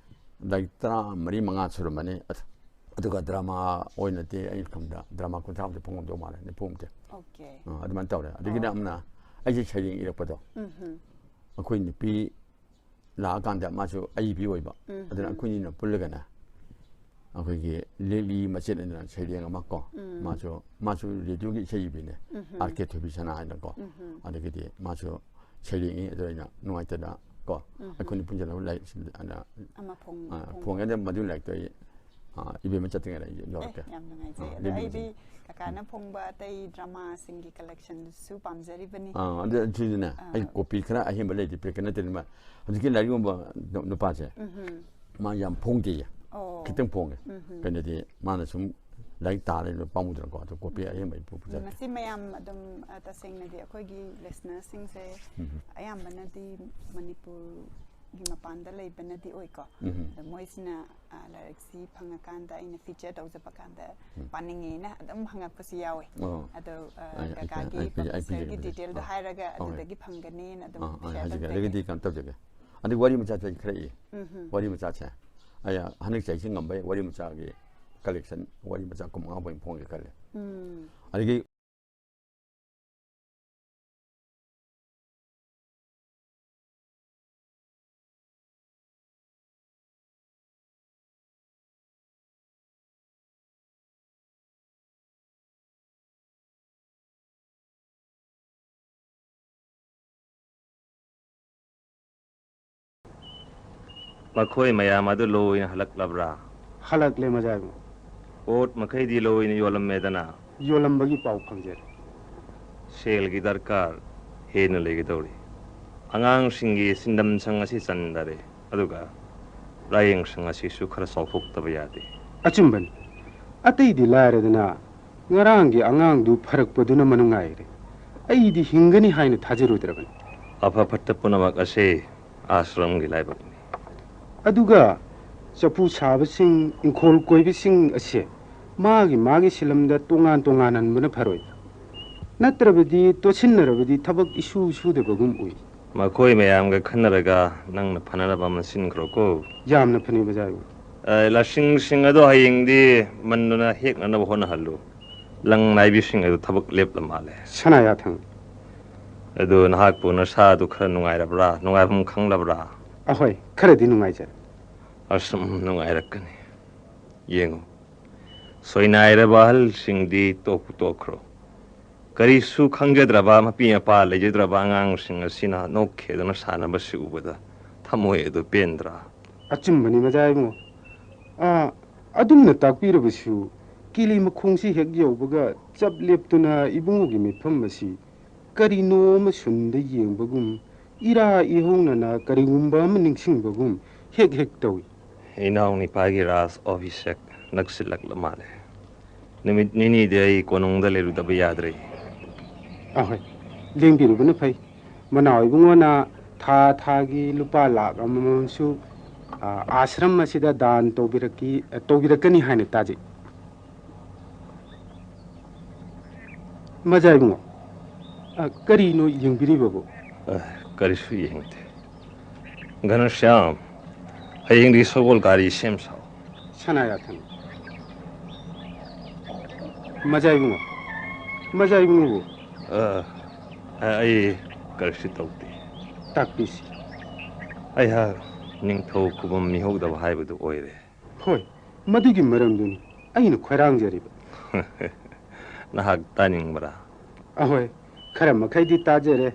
ꯂꯥꯏꯔꯤꯛ ꯇꯔꯥ ꯃꯔꯤ ꯃꯉꯥ ꯁꯨꯔꯝꯃꯅꯤ꯫ ꯑꯗ-, ꯑꯗꯨꯒ ꯗ꯭ꯔꯃꯥ ꯑꯣꯏꯅꯗꯤ ꯑꯩꯅ ꯈꯟꯕꯗ ꯗ꯭ꯔꯃꯥ ꯀꯨꯟꯊ꯭ꯔꯥꯃꯨꯛꯇꯤ ꯐꯣꯡꯉꯝꯗꯧ ꯃꯥꯜꯂꯦ, ꯅꯤꯐꯨꯃꯨꯛꯇꯤ꯫ ꯑꯣꯀꯦ꯫ ꯑ, ꯑꯗꯨꯃꯥꯏꯅ ꯇꯧꯔꯦ꯫ ꯑꯗꯒꯤꯅ ꯑꯣ꯫ ꯑꯃꯅ ꯑꯩꯁꯦ ꯁꯩꯔꯦꯡ ꯏꯔꯛꯄꯗꯣ, ꯎꯝꯍꯨꯝ꯫ ꯑꯩꯈꯣꯏ ꯅꯨꯄꯤ ꯂꯥꯛꯑꯀꯥꯟꯗ ꯃꯥꯁꯨ ꯑꯏꯕꯤ ꯑꯣꯏꯕ꯫ ꯎꯝ, ꯑꯗꯨꯅ ꯎꯝ꯫ ꯑꯩꯈꯣꯏꯅꯤꯅ ꯄꯨꯜꯂꯒꯅꯦ, ꯑꯩꯈꯣꯏꯒꯤ ꯂꯤꯛꯂꯤ ꯃꯆꯦꯠ ꯑꯅ ꯁꯩꯔꯦꯡ ꯑꯃ ꯀꯣ, ꯎꯝ꯫ ꯃꯥꯁꯨ, ꯃꯥꯁꯨ ꯔꯦꯗꯤꯑꯣꯒꯤ ꯏꯁꯩ ꯏꯕꯤꯅꯦ, ꯎꯝ, ꯎꯝ꯫ ꯑꯥꯔ ꯀꯦ ꯊꯣꯏꯕꯤꯁꯅꯥ ꯍꯥꯏꯅꯀꯣ꯫ ꯎꯝ, ꯎꯝ꯫ ꯑꯗꯒꯤꯗꯤ ꯃꯥꯁꯨ ꯁꯩꯔꯦꯡ ꯏ, ꯑꯗꯨ ꯑꯩꯅ ꯅꯨꯡꯉꯥꯏꯇꯗꯅ ꯀꯣ, ꯎꯝ, ꯎꯝ꯫ ꯑꯩꯈꯣꯏꯅꯤ ꯄꯨꯟꯁꯤꯜꯂꯒ ꯂꯥꯏꯔꯤꯛ ꯑꯅ, ꯑꯃ ꯐꯣꯡ-, ꯑ, ꯐꯣꯡꯕ꯫ ꯐꯣꯡꯉꯦ꯫ ꯑꯗ ꯃꯗꯨ ꯂꯥꯏꯔꯤꯛꯇꯣ ꯑꯩ, ꯑ, ꯏꯕꯦꯝꯃ ꯆꯠꯇ꯭ꯔꯤꯉꯩꯗ ꯑꯩ ꯑꯦ, ꯌꯧꯔꯛꯀꯦ꯫ ꯌꯥꯝ ꯅꯨꯡꯉꯥꯏꯖꯩ꯫ ꯑ, ꯑꯗꯣ ꯂꯤꯛꯂꯤ ꯑꯩꯗꯤ ꯃꯆꯦꯠ꯫ ꯀꯀꯥꯅ ꯐꯣꯡꯕ ꯑꯇꯩ ꯗ꯭ꯔꯃꯥꯁꯤꯡꯒꯤ ꯀꯂꯦꯛꯁꯟꯗꯨꯁꯨ ꯄꯥꯝꯖꯔꯤꯕꯅꯤ꯫ ꯑꯥ, ꯑꯗꯨ, ꯑꯗꯨꯗꯨꯅ ꯑꯥ꯫ ꯑꯩ ꯀꯣꯄꯤ ꯈꯔ ꯑꯍꯦꯟꯕ ꯂꯩꯗꯤ ꯄꯤꯔꯛꯀꯦ꯫ ꯅꯠꯇ꯭ꯔꯗꯤ ꯃꯥ ꯍꯧꯖꯤꯛꯀꯤ ꯂꯥꯏꯔꯤꯛ ꯌꯣꯟꯕ ꯅꯨ-, ꯅꯨꯄꯥꯁꯦ, ꯎꯝꯍꯨꯝ꯫ ꯃꯥ ꯌꯥꯝ ꯐꯣꯡꯗꯦꯌꯦ꯫ ꯑꯣ꯫ ꯈꯤꯇꯪ ꯐꯣꯡꯉꯦ꯫ ꯎꯝꯍꯨꯝ꯫ ꯀꯩꯅꯣꯗꯤ ꯃꯥꯅ ꯁꯨꯝ ꯂꯥꯏꯔꯤꯛ ꯇꯥ ꯂꯩꯕꯗꯣ ꯄꯥꯝꯃꯨꯗꯅꯀꯣ, ꯑꯗꯣ ꯀꯣꯄꯤ ꯑꯍꯦꯟꯕ ꯑꯩ ꯄꯨ-, ꯄꯨꯖꯔꯛꯀꯦ꯫ ꯃꯁꯤ ꯃꯌꯥꯝ ꯑꯗꯨꯝ, ꯑ, ꯇꯁꯦꯡꯅꯗꯤ ꯑꯩꯈꯣꯏꯒꯤ ꯂꯤꯁꯅꯔꯁꯤꯡꯁꯦ ꯎꯝꯍꯨꯝ꯫ ꯑꯌꯥꯝꯕꯅꯗꯤ ꯃꯅꯤꯄꯨꯔ ꯃꯄꯥꯟꯗ ꯂꯩꯕꯅꯗꯤ ꯑꯣꯏꯀꯣ꯫ ꯎꯝ꯫ ꯑꯗꯣ ꯃꯣꯏꯁꯤꯅ, ꯑ, ꯂꯥꯏꯔꯤꯛꯁꯤ ꯐꯪꯉꯀꯥꯟꯗ ꯑꯩꯅ feature ꯇꯧꯖꯕ ꯀꯥꯟꯗ ꯎꯝ꯫ ꯄꯥꯅꯤꯡꯉꯦꯅ ꯑꯗꯨꯝ ꯍꯪꯉꯛꯄꯁꯨ ꯌꯥꯎꯋꯦ꯫ ꯑꯣ꯫ ꯑꯗꯣ, ꯑ, ꯑꯩ, ꯑꯩ, ꯀꯀꯥꯒꯤ ꯑꯩ, ꯑꯩ, ꯑꯩ publisherꯒꯤ ꯄꯤꯖꯒꯦ, ꯄꯤꯖꯒꯦ꯫ detailꯗꯣ ꯑꯥ꯫ ꯍꯥꯏꯔꯒ ꯍꯣꯏ꯫ ꯑꯗꯨꯗꯒꯤ ꯐꯪꯒꯅꯤꯅ ꯑꯗꯨꯝ ꯑꯥ, ꯑꯥ, share ꯍꯧꯖꯤꯛ ꯇꯧꯖꯒꯦ꯫ ꯑꯗꯒꯤꯗꯤ ꯀꯩꯅꯣ ꯇꯧꯖꯒꯦ꯫ ꯑꯗꯩ ꯋꯥꯔꯤ ꯃꯆꯥ ꯆꯍꯤ ꯈꯔ ꯏ꯫ ꯎꯝ ꯍꯝ꯫ ꯋꯥꯔꯤ ꯃꯆꯥꯁꯦ꯫ ꯑꯩ ꯍꯟꯗꯛ ꯆꯍꯤꯁꯤ ꯉꯝꯕꯩ ꯋꯥꯔꯤ ꯃꯆꯥꯒꯤ collection, ꯋꯥꯔꯤ ꯃꯆꯥ ꯀꯨꯟꯃꯉꯥ ꯐꯥꯎ ꯐꯣꯡꯒꯦ ꯈꯜꯂꯦ꯫ ꯎꯝ꯫ ꯑꯗꯒꯤ ꯃꯈꯣꯏ ꯃꯌꯥꯝ ꯑꯗꯨ ꯂꯣꯏꯅ ꯍꯜꯂꯛꯂꯕ꯭ꯔꯥ? ꯍꯜꯂꯛꯂꯦ, ꯃꯖꯥ ꯏꯕꯨꯡꯉꯣ꯫ ꯄꯣꯠ ꯃꯈꯩꯗꯤ ꯂꯣꯏꯅ ꯌꯣꯜꯂꯝꯃꯦꯗꯅ? ꯌꯣꯜꯂꯝꯕꯒꯤ ꯄꯥꯎ ꯐꯪꯖꯔꯦ꯫ ꯁꯦꯜꯒꯤ ꯗꯔꯀꯥꯔ ꯍꯦꯟꯅ ꯂꯩꯒꯗꯧꯔꯤ꯫ ꯑꯉꯥꯡꯁꯤꯡꯒꯤ ꯁꯤꯟꯗꯝꯁꯪ ꯑꯁꯤ ꯆꯟꯗꯔꯦ, ꯑꯗꯨꯒ ꯂꯥꯌꯦꯡꯁꯪ ꯑꯁꯤꯁꯨ ꯈꯔ ꯆꯥꯎꯊꯣꯛꯇꯕ ꯌꯥꯗꯦ꯫ ꯑꯆꯨꯝꯕꯅꯤ꯫ ꯑꯇꯩꯗꯤ ꯂꯥꯏꯔꯗꯅ, ꯉꯔꯥꯡꯒꯤ ꯑꯉꯥꯡꯗꯨ ꯐꯔꯛꯄꯗꯨꯅ ꯃꯅꯨꯡꯉꯥꯏꯔꯦ꯫ ꯑꯩꯗꯤ ꯍꯤꯡꯒꯅꯤ ꯍꯥꯏꯅ ꯊꯥꯖꯔꯨꯗ꯭ꯔꯕꯅꯤ꯫ ꯑꯐ ꯐꯠꯇ ꯄꯨꯝꯅꯃꯛ ꯑꯁꯤ ꯑꯥꯁ꯭ꯔꯝꯒꯤ ꯂꯥꯏꯕꯛꯅꯤ꯫ ꯑꯗꯨꯒ ꯆꯐꯨ ꯁꯥꯕꯁꯤꯡ, ꯏꯪꯈꯣꯜ ꯀꯣꯏꯕꯁꯤꯡ ꯑꯁꯦ ꯃꯥꯒꯤ ꯃꯥꯒꯤ ꯁꯤꯂꯝꯗ ꯇꯣꯉꯥꯟ ꯇꯣꯉꯥꯟꯍꯟꯕꯅ ꯐꯔꯣꯏ? ꯅꯠꯇ꯭ꯔꯕꯗꯤ ꯇꯣꯠꯁꯤꯟꯅꯔꯕꯗꯤ ꯊꯕꯛ ꯏꯁꯨ ꯁꯨꯗꯕꯒꯨꯝ ꯎꯏ꯫ ꯃꯈꯣꯏ ꯃꯌꯥꯝꯒ ꯈꯟꯅꯔꯒ ꯅꯪꯅ ꯐꯅꯅꯕ ꯑꯃ ꯁꯤꯟꯈ꯭ꯔꯣꯀꯣ꯫ ꯌꯥꯝꯅ ꯐꯅꯤ, ꯃꯖꯥ ꯏꯕꯨꯡꯉꯣ꯫ ꯑ, ꯂꯁꯤꯡꯁꯤꯡ ꯑꯗꯣ ꯍꯌꯦꯡꯗꯤ ꯃꯟꯗꯨꯅ ꯍꯦꯛꯅꯅꯕ ꯍꯣꯠꯅꯍꯜꯂꯨ꯫ ꯂꯪ ꯅꯥꯏꯕꯤꯁꯤꯡ ꯑꯗꯨ ꯊꯕꯛ ꯂꯦꯞꯂ ꯃꯥꯜꯂꯦ꯫ ꯁꯅꯥꯌꯥꯊꯪ꯫ ꯑꯗꯨ ꯅꯍꯥꯛꯄꯨ ꯅꯁꯥꯗꯨ ꯈꯔ ꯅꯨꯡꯉꯥꯏꯔꯕ꯭ꯔꯥ? ꯅꯨꯡꯉꯥꯏꯐꯝ ꯈꯪꯂꯕ꯭ꯔꯥ? ꯑꯍꯣꯏ, ꯈꯔꯗꯤ ꯅꯨꯡꯉꯥꯏꯖꯔꯦ꯫ ꯑꯁꯨꯝ ꯅꯨꯡꯉꯥꯏꯔꯛꯀꯅꯤ꯫ ꯌꯦꯡꯉꯨ, ꯁꯣꯏꯅꯥꯏꯔꯕ ꯑꯍꯜꯁꯤꯡꯗꯤ ꯇꯣꯛꯄꯨ ꯇꯣꯛꯈ꯭ꯔꯣ꯫ ꯀꯔꯤꯁꯨ ꯈꯪꯖꯗ꯭ꯔꯕ, ꯃꯄꯤ ꯃꯄꯥ ꯂꯩꯖꯗ꯭ꯔꯕ ꯑꯉꯥꯡꯁꯤꯡ ꯑꯁꯤꯅ ꯅꯣꯛꯈꯦꯗꯅ ꯁꯥꯟꯅꯕꯁꯤ ꯎꯕꯗ ꯊꯃꯣꯏ ꯑꯗꯨ ꯄꯦꯟꯗ꯭ꯔꯥ? ꯑꯆꯨꯝꯕꯅꯤ, ꯃꯖꯥ ꯏꯕꯨꯡꯉꯣ꯫ ꯑꯥ, ꯑꯗꯨꯝꯅ ꯇꯥꯛꯄꯤꯔꯕꯁꯨ, ꯀꯤꯂꯤ ꯃꯈꯣꯡꯁꯤ ꯍꯦꯛ ꯌꯧꯕꯒ ꯆꯞ ꯂꯦꯞꯇꯨꯅ ꯏꯕꯨꯡꯉꯣꯒꯤ ꯃꯤꯠꯐꯝ ꯑꯁꯤ ꯀꯔꯤꯅꯣ ꯑꯃ ꯁꯨꯝꯗ ꯌꯦꯡꯕꯒꯨꯝ, ꯏꯔꯥ ꯏꯍꯧꯅꯅ ꯀꯔꯤꯒꯨꯝꯕ ꯑꯃ ꯅꯤꯡꯁꯤꯡꯕꯒꯨꯝ ꯍꯦꯛ ꯍꯦꯛ ꯇꯧꯏ꯫ ꯏꯅꯥꯎ ꯅꯤꯄꯥꯒꯤ ꯔꯥꯖ ꯑꯚꯤꯁꯦꯛ ꯅꯛꯁꯤꯜꯂꯛꯂ ꯃꯥꯜꯂꯦ꯫ ꯅꯨꯃꯤꯠ ꯅꯤꯅꯤꯗꯤ ꯑꯩ ꯀꯣꯅꯨꯡꯗ ꯂꯩꯔꯨꯗꯕ ꯌꯥꯗ꯭ꯔꯦ꯫ ꯑꯍꯣꯏ, ꯂꯦꯡꯕꯤꯔꯨꯕꯅ ꯐꯩ꯫ ꯃꯅꯥꯎ ꯏꯕꯨꯡꯉꯣꯅ ꯊꯥ ꯊꯥꯒꯤ ꯂꯨꯄꯥ ꯂꯥꯈ ꯑꯃꯃꯝꯁꯨ, ꯑ, ꯑꯥꯁ꯭ꯔꯝ ꯑꯁꯤꯗ ꯗꯥꯟ ꯇꯧꯕꯤꯔꯛꯀꯤ-, ꯑ, ꯇꯧꯕꯤꯔꯛꯀꯅꯤ ꯍꯥꯏꯅ ꯇꯥꯖꯩ꯫ ꯃꯖꯥ ꯏꯕꯨꯡꯉꯣ, ꯑ, ꯀꯔꯤꯅꯣ ꯌꯦꯡꯕꯤꯔꯤꯕꯕꯨ? ꯑ, ꯀꯔꯤꯁꯨ ꯌꯦꯡꯗꯦ꯫ ꯘꯅꯁ꯭ꯌꯥꯝ, ꯍꯌꯦꯡꯗꯤ ꯁꯒꯣꯜ ꯒꯥꯔꯤ ꯁꯦꯝ ꯁꯥꯎ꯫ ꯁꯅꯥ ꯌꯥꯊꯪ꯫ ꯃꯖꯥ ꯏꯕꯨꯡꯉꯣ, ꯃꯖꯥ ꯏꯕꯨꯡꯉꯣꯕꯨ? ꯑ, ꯑ, ꯑꯩ ꯀꯔꯤꯁꯨ ꯇꯧꯗꯦ꯫ ꯇꯥꯛꯄꯤꯁꯤ꯫ ꯑꯩꯍꯥꯛ ꯅꯤꯡꯊꯧ ꯈꯨꯕꯝ ꯃꯤꯍꯧꯗꯕ ꯍꯥꯏꯕꯗꯨ ꯑꯣꯏꯔꯦ꯫ ꯍꯣꯏ, ꯃꯗꯨꯒꯤ ꯃꯔꯝꯗꯨꯅꯤ ꯑꯩꯅ ꯈꯣꯏꯔꯥꯡꯖꯔꯤꯕ꯫ ꯅꯍꯥꯛ ꯇꯥꯅꯤꯡꯕ꯭ꯔꯥ? ꯑꯍꯣꯏ, ꯈꯔ ꯃꯈꯩꯗꯤ ꯇꯥꯖꯔꯦ,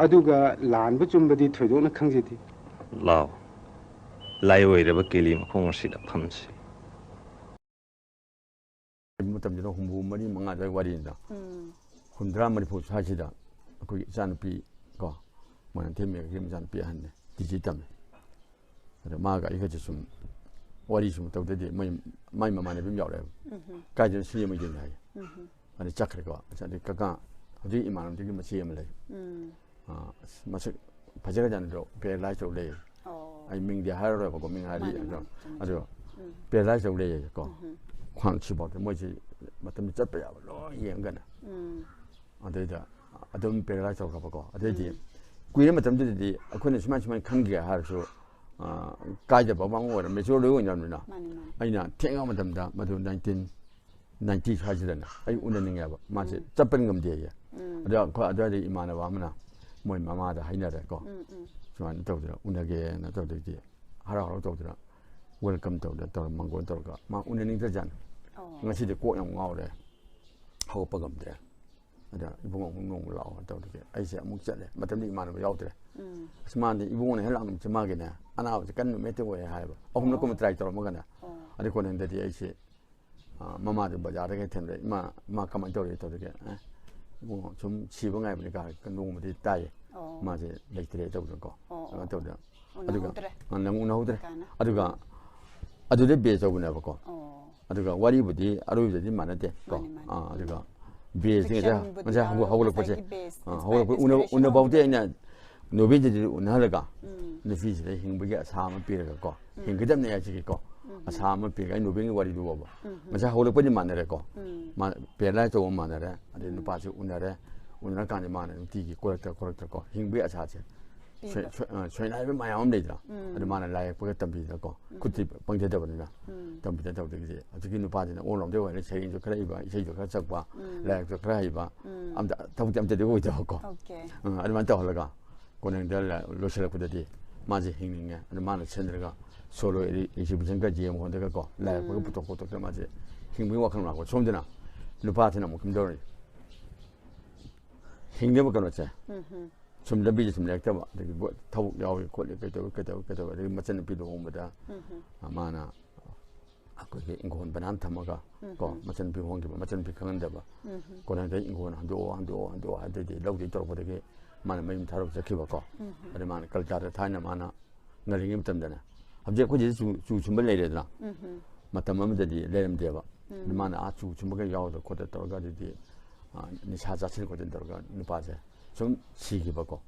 ꯑꯗꯨꯒ ꯂꯥꯟꯕ ꯆꯨꯝꯕꯗꯤ ꯊꯣꯏꯗꯣꯛꯅ ꯈꯪꯖꯗꯦ꯫ ꯂꯥꯎ, ꯂꯥꯏ ꯑꯣꯏꯔꯕ ꯀꯦꯂꯤ ꯃꯈꯣꯡ ꯑꯁꯤꯗ ꯐꯝꯁꯤ꯫ ꯃꯇꯝꯗꯨꯗ ꯍꯨꯝꯐꯨ ꯃꯔꯤ ꯃꯉꯥ ꯑꯗꯨꯋꯥꯏ ꯋꯥꯔꯤꯅꯤꯗ꯫ ꯎꯝ꯫ ꯍꯨꯝꯗ꯭ꯔꯥ ꯃꯔꯤꯐꯨ ꯁ꯭ꯋꯥꯏꯁꯤꯗ ꯑꯩꯈꯣꯏꯒꯤ ꯏꯆꯥꯅꯨꯄꯤ ꯀꯣ, ꯃꯣꯏꯔꯥꯡꯊꯦꯝ ꯃꯦꯘꯒꯤ ꯃꯆꯥꯅꯨꯄꯤ ꯑꯍꯟꯅꯦ, ꯇꯤ ꯖꯤ ꯇꯝꯃꯦ꯫ ꯑꯗ ꯃꯥꯒ ꯑꯩꯒꯁꯦ ꯁꯨꯝ ꯋꯥꯔꯤ ꯁꯨꯝ ꯇꯧꯗꯗꯤ ꯃꯣꯏ, ꯃꯥꯏ ꯃꯃꯥꯟꯅꯕꯤ ꯑꯃ ꯌꯥꯎꯔꯛꯑꯦꯕ꯫ ꯎꯝ꯫ "ꯀꯥꯏꯗꯅꯣ ꯁꯤꯅꯦꯃꯥ ꯌꯦꯡꯉꯦ?" ꯍꯥꯏꯌꯦ꯫ ꯎꯝ꯫ ꯑꯗ ꯆꯠꯈ꯭ꯔꯦꯀꯣ꯫ ꯑꯗꯩ ꯀꯀꯥ, ꯍꯧꯖꯤꯛ ꯏꯃꯥꯟꯅꯕꯗꯨꯒꯤ ꯃꯆꯦ ꯑꯃ ꯂꯩ꯫ ꯎꯝ꯫ ꯑ, ꯑꯁ, ꯃꯁꯛ ꯐꯖꯈ꯭ꯔꯖꯥꯠꯅꯤ ꯑꯗꯣ, ꯄꯦꯔꯥꯂꯥꯏꯁ ꯇꯧ ꯂꯩ꯫ ꯑꯣ꯫ ꯑꯩ ꯃꯤꯡꯗꯤ ꯍꯥꯏꯔꯔꯣꯏꯕꯀꯣ, ꯃꯤꯡ ꯍꯥꯏꯔꯗꯤ ꯃꯥꯅꯦ, ꯑꯗꯣ, ꯃꯥꯅꯦ, ꯆꯨꯝꯃꯦ, ꯑꯗꯣ ꯆꯨꯝꯃꯦ꯫ ꯎꯝ꯫ ꯄꯦꯔꯥꯂꯥꯏꯁ ꯇꯧ ꯂꯩꯌꯦꯀꯣ꯫ ꯎꯝ꯫ ꯈ꯭ꯋꯥꯡ ꯁꯤꯐꯥꯎꯗ ꯃꯣꯏꯁꯤ ꯃꯇꯝꯗꯨ ꯆꯠꯄ ꯌꯥꯕ ꯂꯣꯏ ꯌꯦꯡꯉꯒꯅꯦ꯫ ꯎꯝ꯫ ꯑꯗꯩꯗ ꯑꯗꯨꯝ ꯄꯦꯔꯥꯂꯥꯏꯁ ꯇꯧꯈ꯭ꯔꯕꯀꯣ꯫ ꯑꯗꯩꯗꯤ ꯎꯝ꯫ ꯀꯨꯏꯔ ꯃꯇꯝꯗꯨꯗꯗꯤ ꯑꯩꯈꯣꯏꯅ ꯁꯨꯃꯥꯏ ꯁꯨꯃꯥꯏꯅ ꯈꯟꯒꯦ ꯍꯥꯏꯔꯁꯨ, ꯑ, ꯀꯥꯏꯗꯕ ꯑꯃ ꯑꯣꯏꯔꯝꯃꯦ, ꯃꯦꯆꯣꯔ ꯂꯣꯏ ꯑꯣꯏꯅꯔꯕꯅꯤꯅ꯫ ꯃꯥꯅꯦ, ꯃꯥꯅꯦ꯫ ꯑꯩꯅ ꯊꯦꯡꯉꯕ ꯃꯇꯝꯗ ꯃꯗꯨ ꯅꯥꯏꯟꯇꯤꯟ ꯅꯥꯏꯟꯇꯤ ꯁ꯭ꯋꯥꯏꯁꯤꯗꯅꯦ ꯑꯩ ꯎꯅꯅꯤꯡꯉꯦꯕ꯫ ꯃꯥꯁꯦ ꯎꯝ꯫ ꯆꯠꯄ ꯉꯝꯗꯦꯌꯦ꯫ ꯎꯝ꯫ ꯑꯗ ꯑꯩꯈꯣꯏ ꯑꯗꯨꯋꯥꯏꯗ ꯏꯃꯥꯟꯅꯕ ꯑꯃꯅ ꯃꯣꯏ ꯃꯃꯥꯗ ꯍꯥꯏꯅꯔꯦꯀꯣ꯫ ꯎꯝ, ꯎꯝ꯫ ꯁꯨꯃꯥꯏꯅ ꯇꯧꯗꯅ ꯎꯅꯒꯦꯅ ꯇꯧꯗꯣꯏꯗꯤ ꯍꯔꯥꯎ ꯍꯔꯥꯎ ꯇꯧꯗꯅ ꯋꯦꯜꯀꯝ ꯇꯧꯗꯅ ꯇꯧꯔ ꯃꯥꯡꯒꯣꯟ ꯇꯧꯔꯒ ꯃꯥ ꯎꯅꯅꯤꯡꯗ꯭ꯔꯖꯥꯠꯅꯤ꯫ ꯑꯣ꯫ ꯉꯁꯤꯗꯤ ꯀꯣꯛ ꯌꯥꯝ ꯉꯥꯎꯔꯦ꯫ ꯍꯧꯒꯠꯄ ꯉꯝꯗ꯭ꯔꯦ꯫ ꯑꯗ ꯏꯕꯨꯡꯉꯣ ꯑꯃꯨꯛ ꯅꯣꯡꯃ ꯂꯥꯛꯑꯣ ꯇꯧꯗꯒꯤ ꯑꯩꯁꯦ ꯑꯃꯨꯛ ꯆꯠꯂꯦ꯫ ꯃꯇꯝꯗꯤ ꯏꯃꯥꯟꯅꯕ ꯌꯥꯎꯗ꯭ꯔꯦ꯫ ꯎꯝ꯫ ꯑꯁ, ꯃꯥꯗꯤ ꯏꯕꯨꯡꯉꯣꯅ ꯍꯦꯛ ꯂꯥꯛꯅꯕꯁꯦ ꯃꯥꯒꯤꯅꯦ ꯑꯅꯥꯕꯁꯦ ꯀꯟꯅ ꯅꯨꯃꯤꯠꯇ ꯑꯣꯏ ꯍꯥꯏꯕ꯫ ꯑꯍꯨꯝꯂꯛ ꯀꯨꯝꯕ ꯑꯣ꯫ ꯇ꯭ꯔꯥꯏ ꯇꯧꯔꯝꯃꯒꯅꯦ꯫ ꯑꯣ꯫ ꯑꯗꯩ ꯀꯣꯟꯅꯗꯗꯤ ꯑꯩꯁꯦ, ꯑ, ꯃꯃꯥꯗꯣ ꯕꯖꯥꯔꯗꯒꯤ ꯊꯦꯡꯅꯔꯦ꯫ "ꯏꯃꯥ, ꯃꯥ ꯀꯃꯥꯏꯅ ꯇꯧꯔꯤ?" ꯇꯧꯗꯒꯤ, "ꯑꯦ, ꯏꯕꯨꯡꯉꯣ ꯁꯨꯝ ꯁꯤꯕ ꯉꯥꯏꯕꯅꯤ" ꯀꯥꯏ ꯅꯣꯡꯃꯗꯤ ꯇꯥꯏꯌꯦ꯫ ꯑꯣ꯫ ꯃꯥꯁꯦ ꯂꯩꯇ꯭ꯔꯦ ꯇꯧꯗꯅꯀꯣ꯫ ꯑꯣ, ꯑꯗꯨꯃꯥꯏꯅ ꯑꯣ꯫ ꯇꯧꯗꯅ꯫ ꯑꯗꯨꯒ, ꯎꯅꯍꯧꯗ꯭ꯔꯦ꯫ ꯑ, ꯅꯪ ꯎꯅꯍꯧꯗ꯭ꯔꯦ꯫ ꯀꯀꯥꯅ꯫ ꯑꯗꯨꯒ ꯎꯝ꯫ ꯑꯗꯨꯗꯩ ꯕꯦꯁ ꯇꯧꯕꯅꯦꯕꯀꯣ꯫ ꯑꯣ꯫ ꯑꯗꯨꯒ ꯋꯥꯔꯤꯕꯨꯗꯤ ꯑꯔꯣꯏꯕꯗꯗꯤ ꯃꯥꯟꯅꯗꯦ ꯀꯣ꯫ ꯃꯥꯅꯤ, ꯃꯥꯅꯤ꯫ ꯑꯥ, ꯑꯗꯨꯒ ꯕꯦꯁꯁꯦ ꯉꯁꯥꯏ, ꯐꯤꯛꯁꯟꯕꯨꯗꯤ ꯉꯁꯥꯏ ꯍꯧꯒ-, ꯃꯥꯟꯅꯔꯁꯨ ꯍꯧꯒꯠꯂꯛꯄꯁꯦ, ꯉꯁꯥꯏꯒꯤ ꯕꯦꯁ, ꯑꯥ, ꯍꯧꯒꯠꯂꯛꯄ ꯎꯅ-, inspiration ꯎꯅꯕꯧꯗꯤ ꯑꯣꯏꯕꯗꯣ꯫ ꯑꯩꯅ ꯅꯣꯕꯦꯜꯁꯤꯗ ꯎꯅꯍꯜꯂꯒ ꯅꯨꯄꯤꯁꯤꯗ ꯍꯤꯡꯕꯒꯤ ꯑꯁꯥ ꯑꯃ ꯄꯤꯔꯒꯀꯣ, ꯍꯤꯡꯒꯗꯕꯅꯦ ꯍꯥꯏꯁꯤꯒꯤꯀꯣ, ꯑꯁꯥ ꯑꯃ ꯄꯤꯔꯒ, ꯑꯩ ꯅꯣꯕꯦꯜꯒꯤ ꯋꯥꯔꯤꯗꯨ ꯐꯥꯎꯕ ꯉꯁꯥꯏ ꯍꯧꯔꯛꯄꯗꯤ ꯃꯥꯟꯅꯔꯦꯀꯣ, ꯃꯥ ꯄꯦꯔꯥꯂꯥꯏꯁ ꯇꯧꯕ ꯃꯥꯟꯅꯔꯦ, ꯑꯗꯩ ꯅꯨꯄꯥꯁꯤ ꯎꯅꯔꯦ, ꯎꯅꯔꯀꯥꯟꯗ ꯃꯥꯅ ꯅꯨꯡꯇꯤꯒꯤ ꯀꯣꯏꯔꯛꯇ ꯈꯣꯠꯂꯛꯇꯀꯣ ꯍꯤꯡꯕꯒꯤ ꯑꯁꯥꯁꯦ ꯁꯣꯏ- ꯁꯣꯏ- ꯑ, ꯁꯣꯏꯅꯥꯏꯕ ꯃꯌꯥꯝ ꯑꯃ ꯂꯩꯗꯅ, ꯑꯗꯨ ꯃꯥꯅ ꯂꯥꯏ ꯌꯦꯛꯄꯒ ꯇꯝꯕꯤꯗꯅꯀꯣ, ꯈꯨꯠꯇꯤ ꯄꯪꯖꯗꯕꯅꯤꯅ ꯇꯝꯕꯤꯗꯅ ꯇꯧꯗꯒꯤꯗꯤ, ꯍꯧꯖꯤꯛꯀꯤ ꯅꯨꯄꯥꯁꯤꯅ ꯑꯣꯜ ꯔꯥꯎꯟꯗꯔ ꯑꯣꯏꯔꯦ, ꯁꯩꯔꯦꯡꯁꯨ ꯈꯔ ꯍꯩꯕ, ꯏꯁꯩꯁꯨ ꯈꯔ ꯁꯛꯄ, ꯂꯥꯏꯔꯤꯛꯁꯨ ꯈꯔ ꯍꯩꯕ, ꯑꯝꯇ ꯊꯕꯛꯇꯤ ꯑꯝꯇꯗꯤ ꯑꯣꯏꯗꯕꯀꯣ. ꯑ, ꯑꯗꯨꯃꯥꯏꯅ ꯇꯧꯍꯜꯂꯒ ꯀꯣꯟꯅꯗ ꯂꯣꯏꯁꯤꯜꯂꯛꯄꯗꯗꯤ ꯃꯥꯁꯦ ꯍꯤꯡꯅꯤꯡꯉꯦ, ꯑꯗꯨ ꯃꯥꯅ ꯁꯦꯝꯖꯔꯒ ꯁꯣꯂꯣ ꯑꯦꯛꯖꯤꯕꯤꯁꯟꯒ ꯌꯦꯡꯕ ꯍꯣꯠꯅꯔꯒꯀꯣ, ꯂꯥꯏ ꯌꯦꯛꯄꯒ ꯄꯨꯊꯣꯛ ꯈꯣꯠꯇꯣꯛꯇꯅ ꯃꯥꯁꯦ ꯍꯤꯡꯕꯒꯤ ꯋꯥꯈꯜ ꯂꯥꯛꯄ. ꯁꯣꯝꯗꯅ ꯅꯨꯄꯥꯁꯤꯅ ꯑꯃꯨꯛ ꯀꯝꯗꯧꯔꯤ, ꯍꯤꯡꯅꯕ ꯀꯩꯅꯣꯁꯦ ꯁꯨꯝ ꯂꯝꯕꯤꯁꯦ ꯁꯨꯝ ꯂꯩꯔꯛꯇꯕ, ꯑꯗꯒꯤ ꯊꯕꯛ ꯌꯥꯎꯏ ꯈꯣꯠꯂꯤ, ꯀꯩꯗꯧꯏ ꯀꯩꯗꯧꯏ ꯀꯩꯗꯧꯏ, ꯑꯗꯒꯤ ꯃꯆꯟꯅꯨꯄꯤ ꯂꯨꯍꯣꯡꯕꯗ ꯃꯥꯅ ꯑꯩꯈꯣꯏꯒꯤ ꯏꯪꯈꯣꯜ ꯕꯅꯥꯟ ꯊꯝꯃꯒ ꯀꯣ, ꯃꯆꯟꯅꯨꯄꯤ ꯍꯣꯡꯈꯤꯕ, ꯃꯆꯟꯅꯨꯄꯤ ꯈꯪꯍꯟꯗꯕ, ꯀꯣꯟꯅꯗꯩ ꯏꯪꯈꯣꯜ ꯍꯟꯗꯣꯛꯑꯣ, ꯍꯟꯗꯣꯛꯑꯣ, ꯍꯟꯗꯣꯛꯑꯣ ꯍꯥꯏꯗꯩꯗꯤ ꯂꯧꯗꯩ ꯇꯧꯔꯛꯄꯗꯒꯤ ꯃꯥꯅ ꯃꯌꯨꯝ ꯊꯥꯗꯣꯛ ꯆꯠꯈꯤꯕꯀꯣ. ꯑꯗ ꯃꯥꯅ ꯀꯜꯀꯇꯥꯗ ꯊꯥꯏꯅ ꯃꯥꯅ ꯉꯜꯂꯤꯉꯩ ꯃꯇꯝꯗꯅꯦ, ꯍꯧꯖꯤꯛ ꯑꯩꯈꯣꯏꯁꯤꯗ ꯆꯨ ꯆꯨ ꯁꯨꯝꯕ ꯂꯩꯔꯦꯗꯅ, ꯃꯇꯝ ꯑꯃꯗꯗꯤ ꯂꯩꯔꯝꯗꯦꯕ. ꯑꯗꯨ ꯃꯥꯅ ꯑꯥ ꯆꯨ ꯁꯨꯝꯕꯒ ꯌꯥꯎꯗꯅ ꯈꯣꯠꯇꯅ ꯇꯧꯔꯒ, ꯑꯗꯨꯗꯤ ꯑ, ꯅꯤꯁꯥ ꯆꯥꯁꯤꯟ ꯈꯣꯠꯆꯤꯟ ꯇꯧꯔꯒ ꯅꯨꯄꯥꯁꯦ ꯁꯨꯝ ꯁꯤꯈꯤꯕꯀꯣ.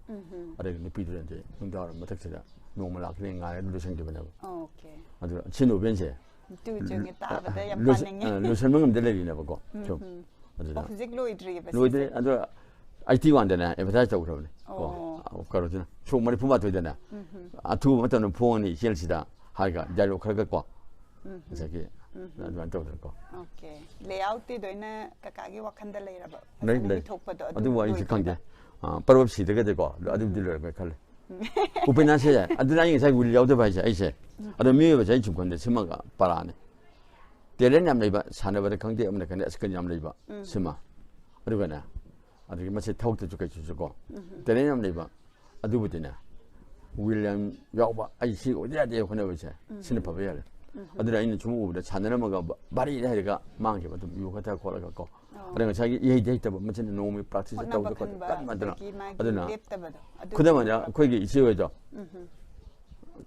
ꯑꯗꯒꯤ ꯅꯨꯄꯤꯗꯨꯅꯗꯤ ꯅꯨꯡꯗꯥꯡꯋꯥꯏꯔꯝ ꯃꯊꯛꯁꯤꯗ ꯅꯣꯡꯃ ꯂꯥꯛꯀꯅꯤ ꯉꯥꯏꯔꯒ ꯂꯣꯏꯁꯤꯟꯈꯤꯕꯅꯦꯕ. ꯑꯣꯀꯦ. ꯑꯗꯨ ꯁꯤ ꯅꯣꯕꯦꯜꯁꯦ ꯇꯨ ꯆꯨꯝꯉꯦ, ꯇꯥꯕꯗ ꯌꯥꯝ ꯂꯣꯏꯁ- ꯄꯥꯅꯤꯡꯉꯦ. ꯑ, ꯂꯣꯏꯁꯤꯟꯕ ꯉꯝꯗ ꯂꯩꯔꯤꯅꯦꯕꯀꯣ. ꯎꯝ, ꯁꯨꯝ. ꯎꯝ. ꯑꯗꯨꯗ ꯑꯣ, ꯍꯧꯖꯤꯛ ꯂꯣꯏꯗ꯭ꯔꯤꯕ ꯂꯣꯏꯗ꯭ꯔꯦ. ꯁꯤꯁꯦ? ꯑꯗꯣ ꯑꯩꯇꯤ ꯋꯥꯟꯗꯅꯦ ꯑꯦꯗꯚꯔꯇꯥꯏꯁ ꯇꯧꯈ꯭ꯔꯕꯅꯦ ꯀꯣ. ꯑꯣ. ꯑ, ꯀꯩꯅꯣꯁꯤꯅ ꯁꯣꯛ ꯃꯔꯤꯐꯨ ꯃꯥꯊꯣꯏꯗꯅꯦ, ꯑꯊꯨꯕ ꯃꯇꯝꯗ ꯐꯣꯡꯉꯅꯤ ꯏꯆꯦꯜꯁꯤꯗ ꯍꯥꯏꯔꯒ ꯗꯥꯏꯂꯣꯛ ꯈꯔꯒ ꯀꯣ, ꯉꯁꯥꯏꯒꯤ ꯑꯗꯨꯃꯥꯏꯅ ꯇꯧꯗꯅꯀꯣ. ꯑꯣꯀꯦ. ꯂꯦꯑꯥꯎꯠꯇꯤ ꯂꯣꯏꯅ ꯀꯀꯥꯒꯤ ꯋꯥꯈꯟꯗ ꯂꯩꯔꯕ? ꯂꯩ, ꯐꯖꯅ ꯂꯩ. ꯏꯊꯣꯛꯄꯗꯣ ꯑꯗꯨ ꯑꯗꯨꯕꯨ ꯑꯩꯁꯦ ꯂꯣꯏꯗ꯭ꯔꯤꯕ? ꯈꯪꯗꯦ. ꯑ, ꯄꯔꯕ ꯁꯤꯗ꯭ꯔꯒꯗꯤꯀꯣ, ꯑꯗꯨ ꯑꯗꯨꯕꯨꯗꯤ ꯂꯣꯏꯔꯝꯃꯦ ꯈꯜꯂꯦ. ꯎꯄꯦꯅꯥꯁꯦ ꯑꯗꯨꯅ ꯑꯩ ꯉꯁꯥꯏ ꯋꯤꯜ ꯌꯥꯎꯗꯕ ꯍꯥꯏꯁꯦ ꯑꯩꯁꯦ. ꯑꯗꯣ ꯃꯤꯑꯣꯏꯕꯁꯦ ꯑꯩ ꯁꯨꯝ ꯈꯟꯗꯦ, ꯁꯤꯃꯒ ꯄꯔꯥꯅꯦ. ꯇꯦꯂꯦꯟ ꯌꯥꯝ ꯂꯩꯕ, ꯁꯥꯟꯅꯕꯗ ꯈꯪꯗꯦ, ꯑꯃꯅ ꯈꯪꯗꯦ, ꯑꯁ, ꯀꯩꯅꯣ ꯌꯥꯝ ꯂꯩꯕ ꯁꯤꯃ. ꯑꯗꯨꯒꯅꯦ, ꯑꯗꯒꯤ ꯃꯁꯤ ꯊꯕꯛꯇꯁꯨ ꯀꯩꯁꯨꯁꯨ ꯀꯣ, ꯇꯦꯂꯦꯟ ꯌꯥꯝ ꯂꯩꯕ, ꯑꯗꯨꯕꯨꯗꯤꯅꯦ, ꯋꯤꯜ ꯌꯥꯝ ꯌꯥꯎꯕ, ꯑꯩ ꯁꯤ ꯑꯣꯏꯗ ꯌꯥꯗꯦ ꯍꯣꯠꯅꯕꯁꯦ, ꯁꯤꯅ ꯐꯕ ꯍꯦꯜꯂꯦ. ꯑꯗꯨꯅ ꯑꯩꯅ ꯁꯨꯝ ꯎꯕꯗ ꯁꯥꯟꯅꯔꯝꯃꯒ ꯕ-, ꯕꯥꯔꯤꯅ ꯍꯩꯔꯒ ꯃꯥꯡꯈꯤꯕ, ꯑꯗꯨꯝ ꯌꯨ ꯈꯔ ꯊꯛ ꯈꯣꯠꯂꯒ ꯀꯣ. ꯑꯗ ꯉꯁꯥꯏꯒꯤ ꯏꯍꯩꯗꯤ ꯍꯩꯇꯕ, ꯃꯁꯤꯅ ꯅꯣꯡꯃꯒꯤ ꯄ꯭ꯔꯥꯛꯇꯤꯁ ꯍꯣꯠꯅꯕ ꯇꯧꯗꯅ ꯈꯣꯠꯇꯅ ꯀꯟꯕ, ꯀꯟꯕꯗꯅ. ꯑꯗꯒꯤ ꯃꯥꯒꯤ ꯑꯗꯨꯅ ꯂꯦꯞꯇꯕꯗꯣ, ꯑꯗꯨ ꯈꯨꯗꯝ ꯑꯣꯏꯅ ꯎꯠꯄ. ꯑꯩꯈꯣꯏꯒꯤ ꯏꯆꯦ ꯍꯣꯏꯗꯣ,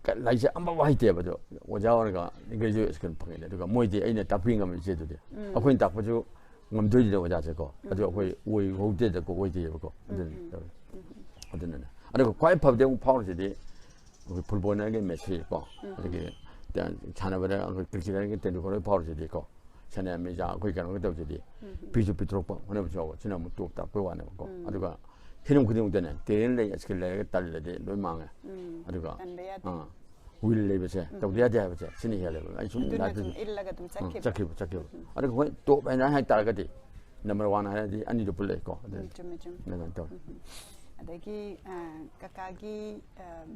ꯀ-, ꯂꯥꯏꯔꯤꯛꯁꯦ ꯑꯃꯐꯥꯎ ꯍꯩꯇꯦꯕ, ꯑꯗꯣ ꯑꯣꯖꯥ ꯑꯣꯏꯔꯒ ꯒ꯭ꯔꯦꯖꯨꯑꯦꯠ ꯀꯩꯅꯣ ꯐꯪꯉꯤꯅꯦ. ꯑꯗꯨꯒ ꯃꯣꯏꯗꯤ ꯑꯩꯅ ꯇꯥꯛꯄꯤ ꯉꯝꯃꯤ ꯏꯆꯦꯗꯨꯗꯤ. ꯑꯩꯈꯣꯏꯅ ꯇꯥꯛꯄꯁꯨ ꯉꯝꯗꯣꯏꯅꯤꯗ ꯑꯣꯖꯥꯁꯦꯀꯣ. ꯑꯗꯨ ꯑꯩꯈꯣꯏ ꯑꯣꯏꯍꯧꯗꯦꯗꯀꯣ, ꯑꯣꯏꯗꯦꯕꯀꯣ. ꯑꯗꯨꯅ ꯇꯧꯔꯦ. ꯑꯗꯨꯅꯅꯦ. ꯑꯗꯨꯒ ꯈ꯭ꯋꯥꯏ ꯐꯕꯗꯤ ꯑꯃꯨꯛ ꯐꯥꯎꯔꯤꯁꯤꯗꯤ ꯑꯩꯈꯣꯏ ꯐꯨꯠꯕꯣꯜꯅꯔꯒꯤ ꯃꯦꯁꯤ ꯀꯣ, ꯑꯗꯒꯤ ꯇꯦ-, ꯁꯥꯟꯅꯕꯗ ꯑꯩꯈꯣꯏ ꯀ꯭ꯔꯤꯀꯦꯠꯅꯔꯒꯤ ꯇꯦꯟꯗꯨꯜꯀꯔ ꯍꯣꯏ ꯐꯥꯎꯔꯤꯁꯤꯗꯤ ꯀꯣ, ꯁꯅꯤꯌꯥ ꯃꯤꯔꯖꯥ, ꯑꯩꯈꯣꯏ ꯀꯩꯅꯣꯒ ꯇꯧꯁꯤꯗꯤ, ꯄꯤꯁꯨ ꯄꯤꯊꯣꯔꯛꯄ ꯍꯣꯠꯅꯕꯁꯨ ꯌꯥꯎꯕ, ꯁꯤꯅ ꯑꯃꯨꯛ ꯇꯣꯞ ꯇꯥꯔꯛꯄꯩ ꯋꯥꯅꯦꯕꯀꯣ꯫ ꯑꯗꯨꯒ ꯍꯤꯔꯝ ꯈꯨꯗꯤꯡꯃꯛꯇꯅꯦ, ꯇꯦꯂꯦꯟ ꯂꯩ, ꯁ꯭ꯀꯤꯜ ꯂꯩꯔꯒ ꯇꯜꯂꯗꯤ ꯂꯣꯏ ꯃꯥꯡꯉꯦ꯫ ꯑꯗꯨꯒ ꯇꯟꯕ ꯌꯥꯗꯦ꯫ ꯑꯥ, ꯋꯤꯜ ꯂꯩꯕꯁꯦ, ꯇꯧꯗ ꯌꯥꯗꯦ ꯍꯥꯏꯕꯁꯦ ꯁꯤꯅ ꯍꯦꯜꯂꯦꯕ꯫ ꯑꯩ ꯁꯨꯝ ꯑꯗꯨꯅ ꯂꯥꯏꯐꯇ ꯁꯨꯝ ꯏꯜꯂꯒ ꯑꯗꯨꯝ ꯑꯥ, ꯆꯠꯈꯤꯕ꯫ ꯆꯠꯈꯤꯕ, ꯆꯠꯈꯤꯕ꯫ ꯑꯗꯨꯒ ꯍꯣꯏ, ꯇꯣꯞ ꯍꯥꯏꯅ ꯍꯥꯏꯇꯥꯔꯒꯗꯤ ꯅꯝꯕꯔ ꯋꯥꯟ ꯍꯥꯏꯔꯗꯤ ꯑꯅꯤꯗꯨ ꯄꯨꯜꯂꯛꯑꯦꯀꯣ꯫ ꯑꯗꯨ ꯎꯝ, ꯆꯨꯝꯃꯦ, ꯆꯨꯝꯃꯦ꯫ ꯑꯗꯨꯃꯥꯏꯅ ꯇꯧꯋꯤ꯫ ꯑꯗꯒꯤ, ꯑ, ꯀꯀꯥꯒꯤ, ꯑ,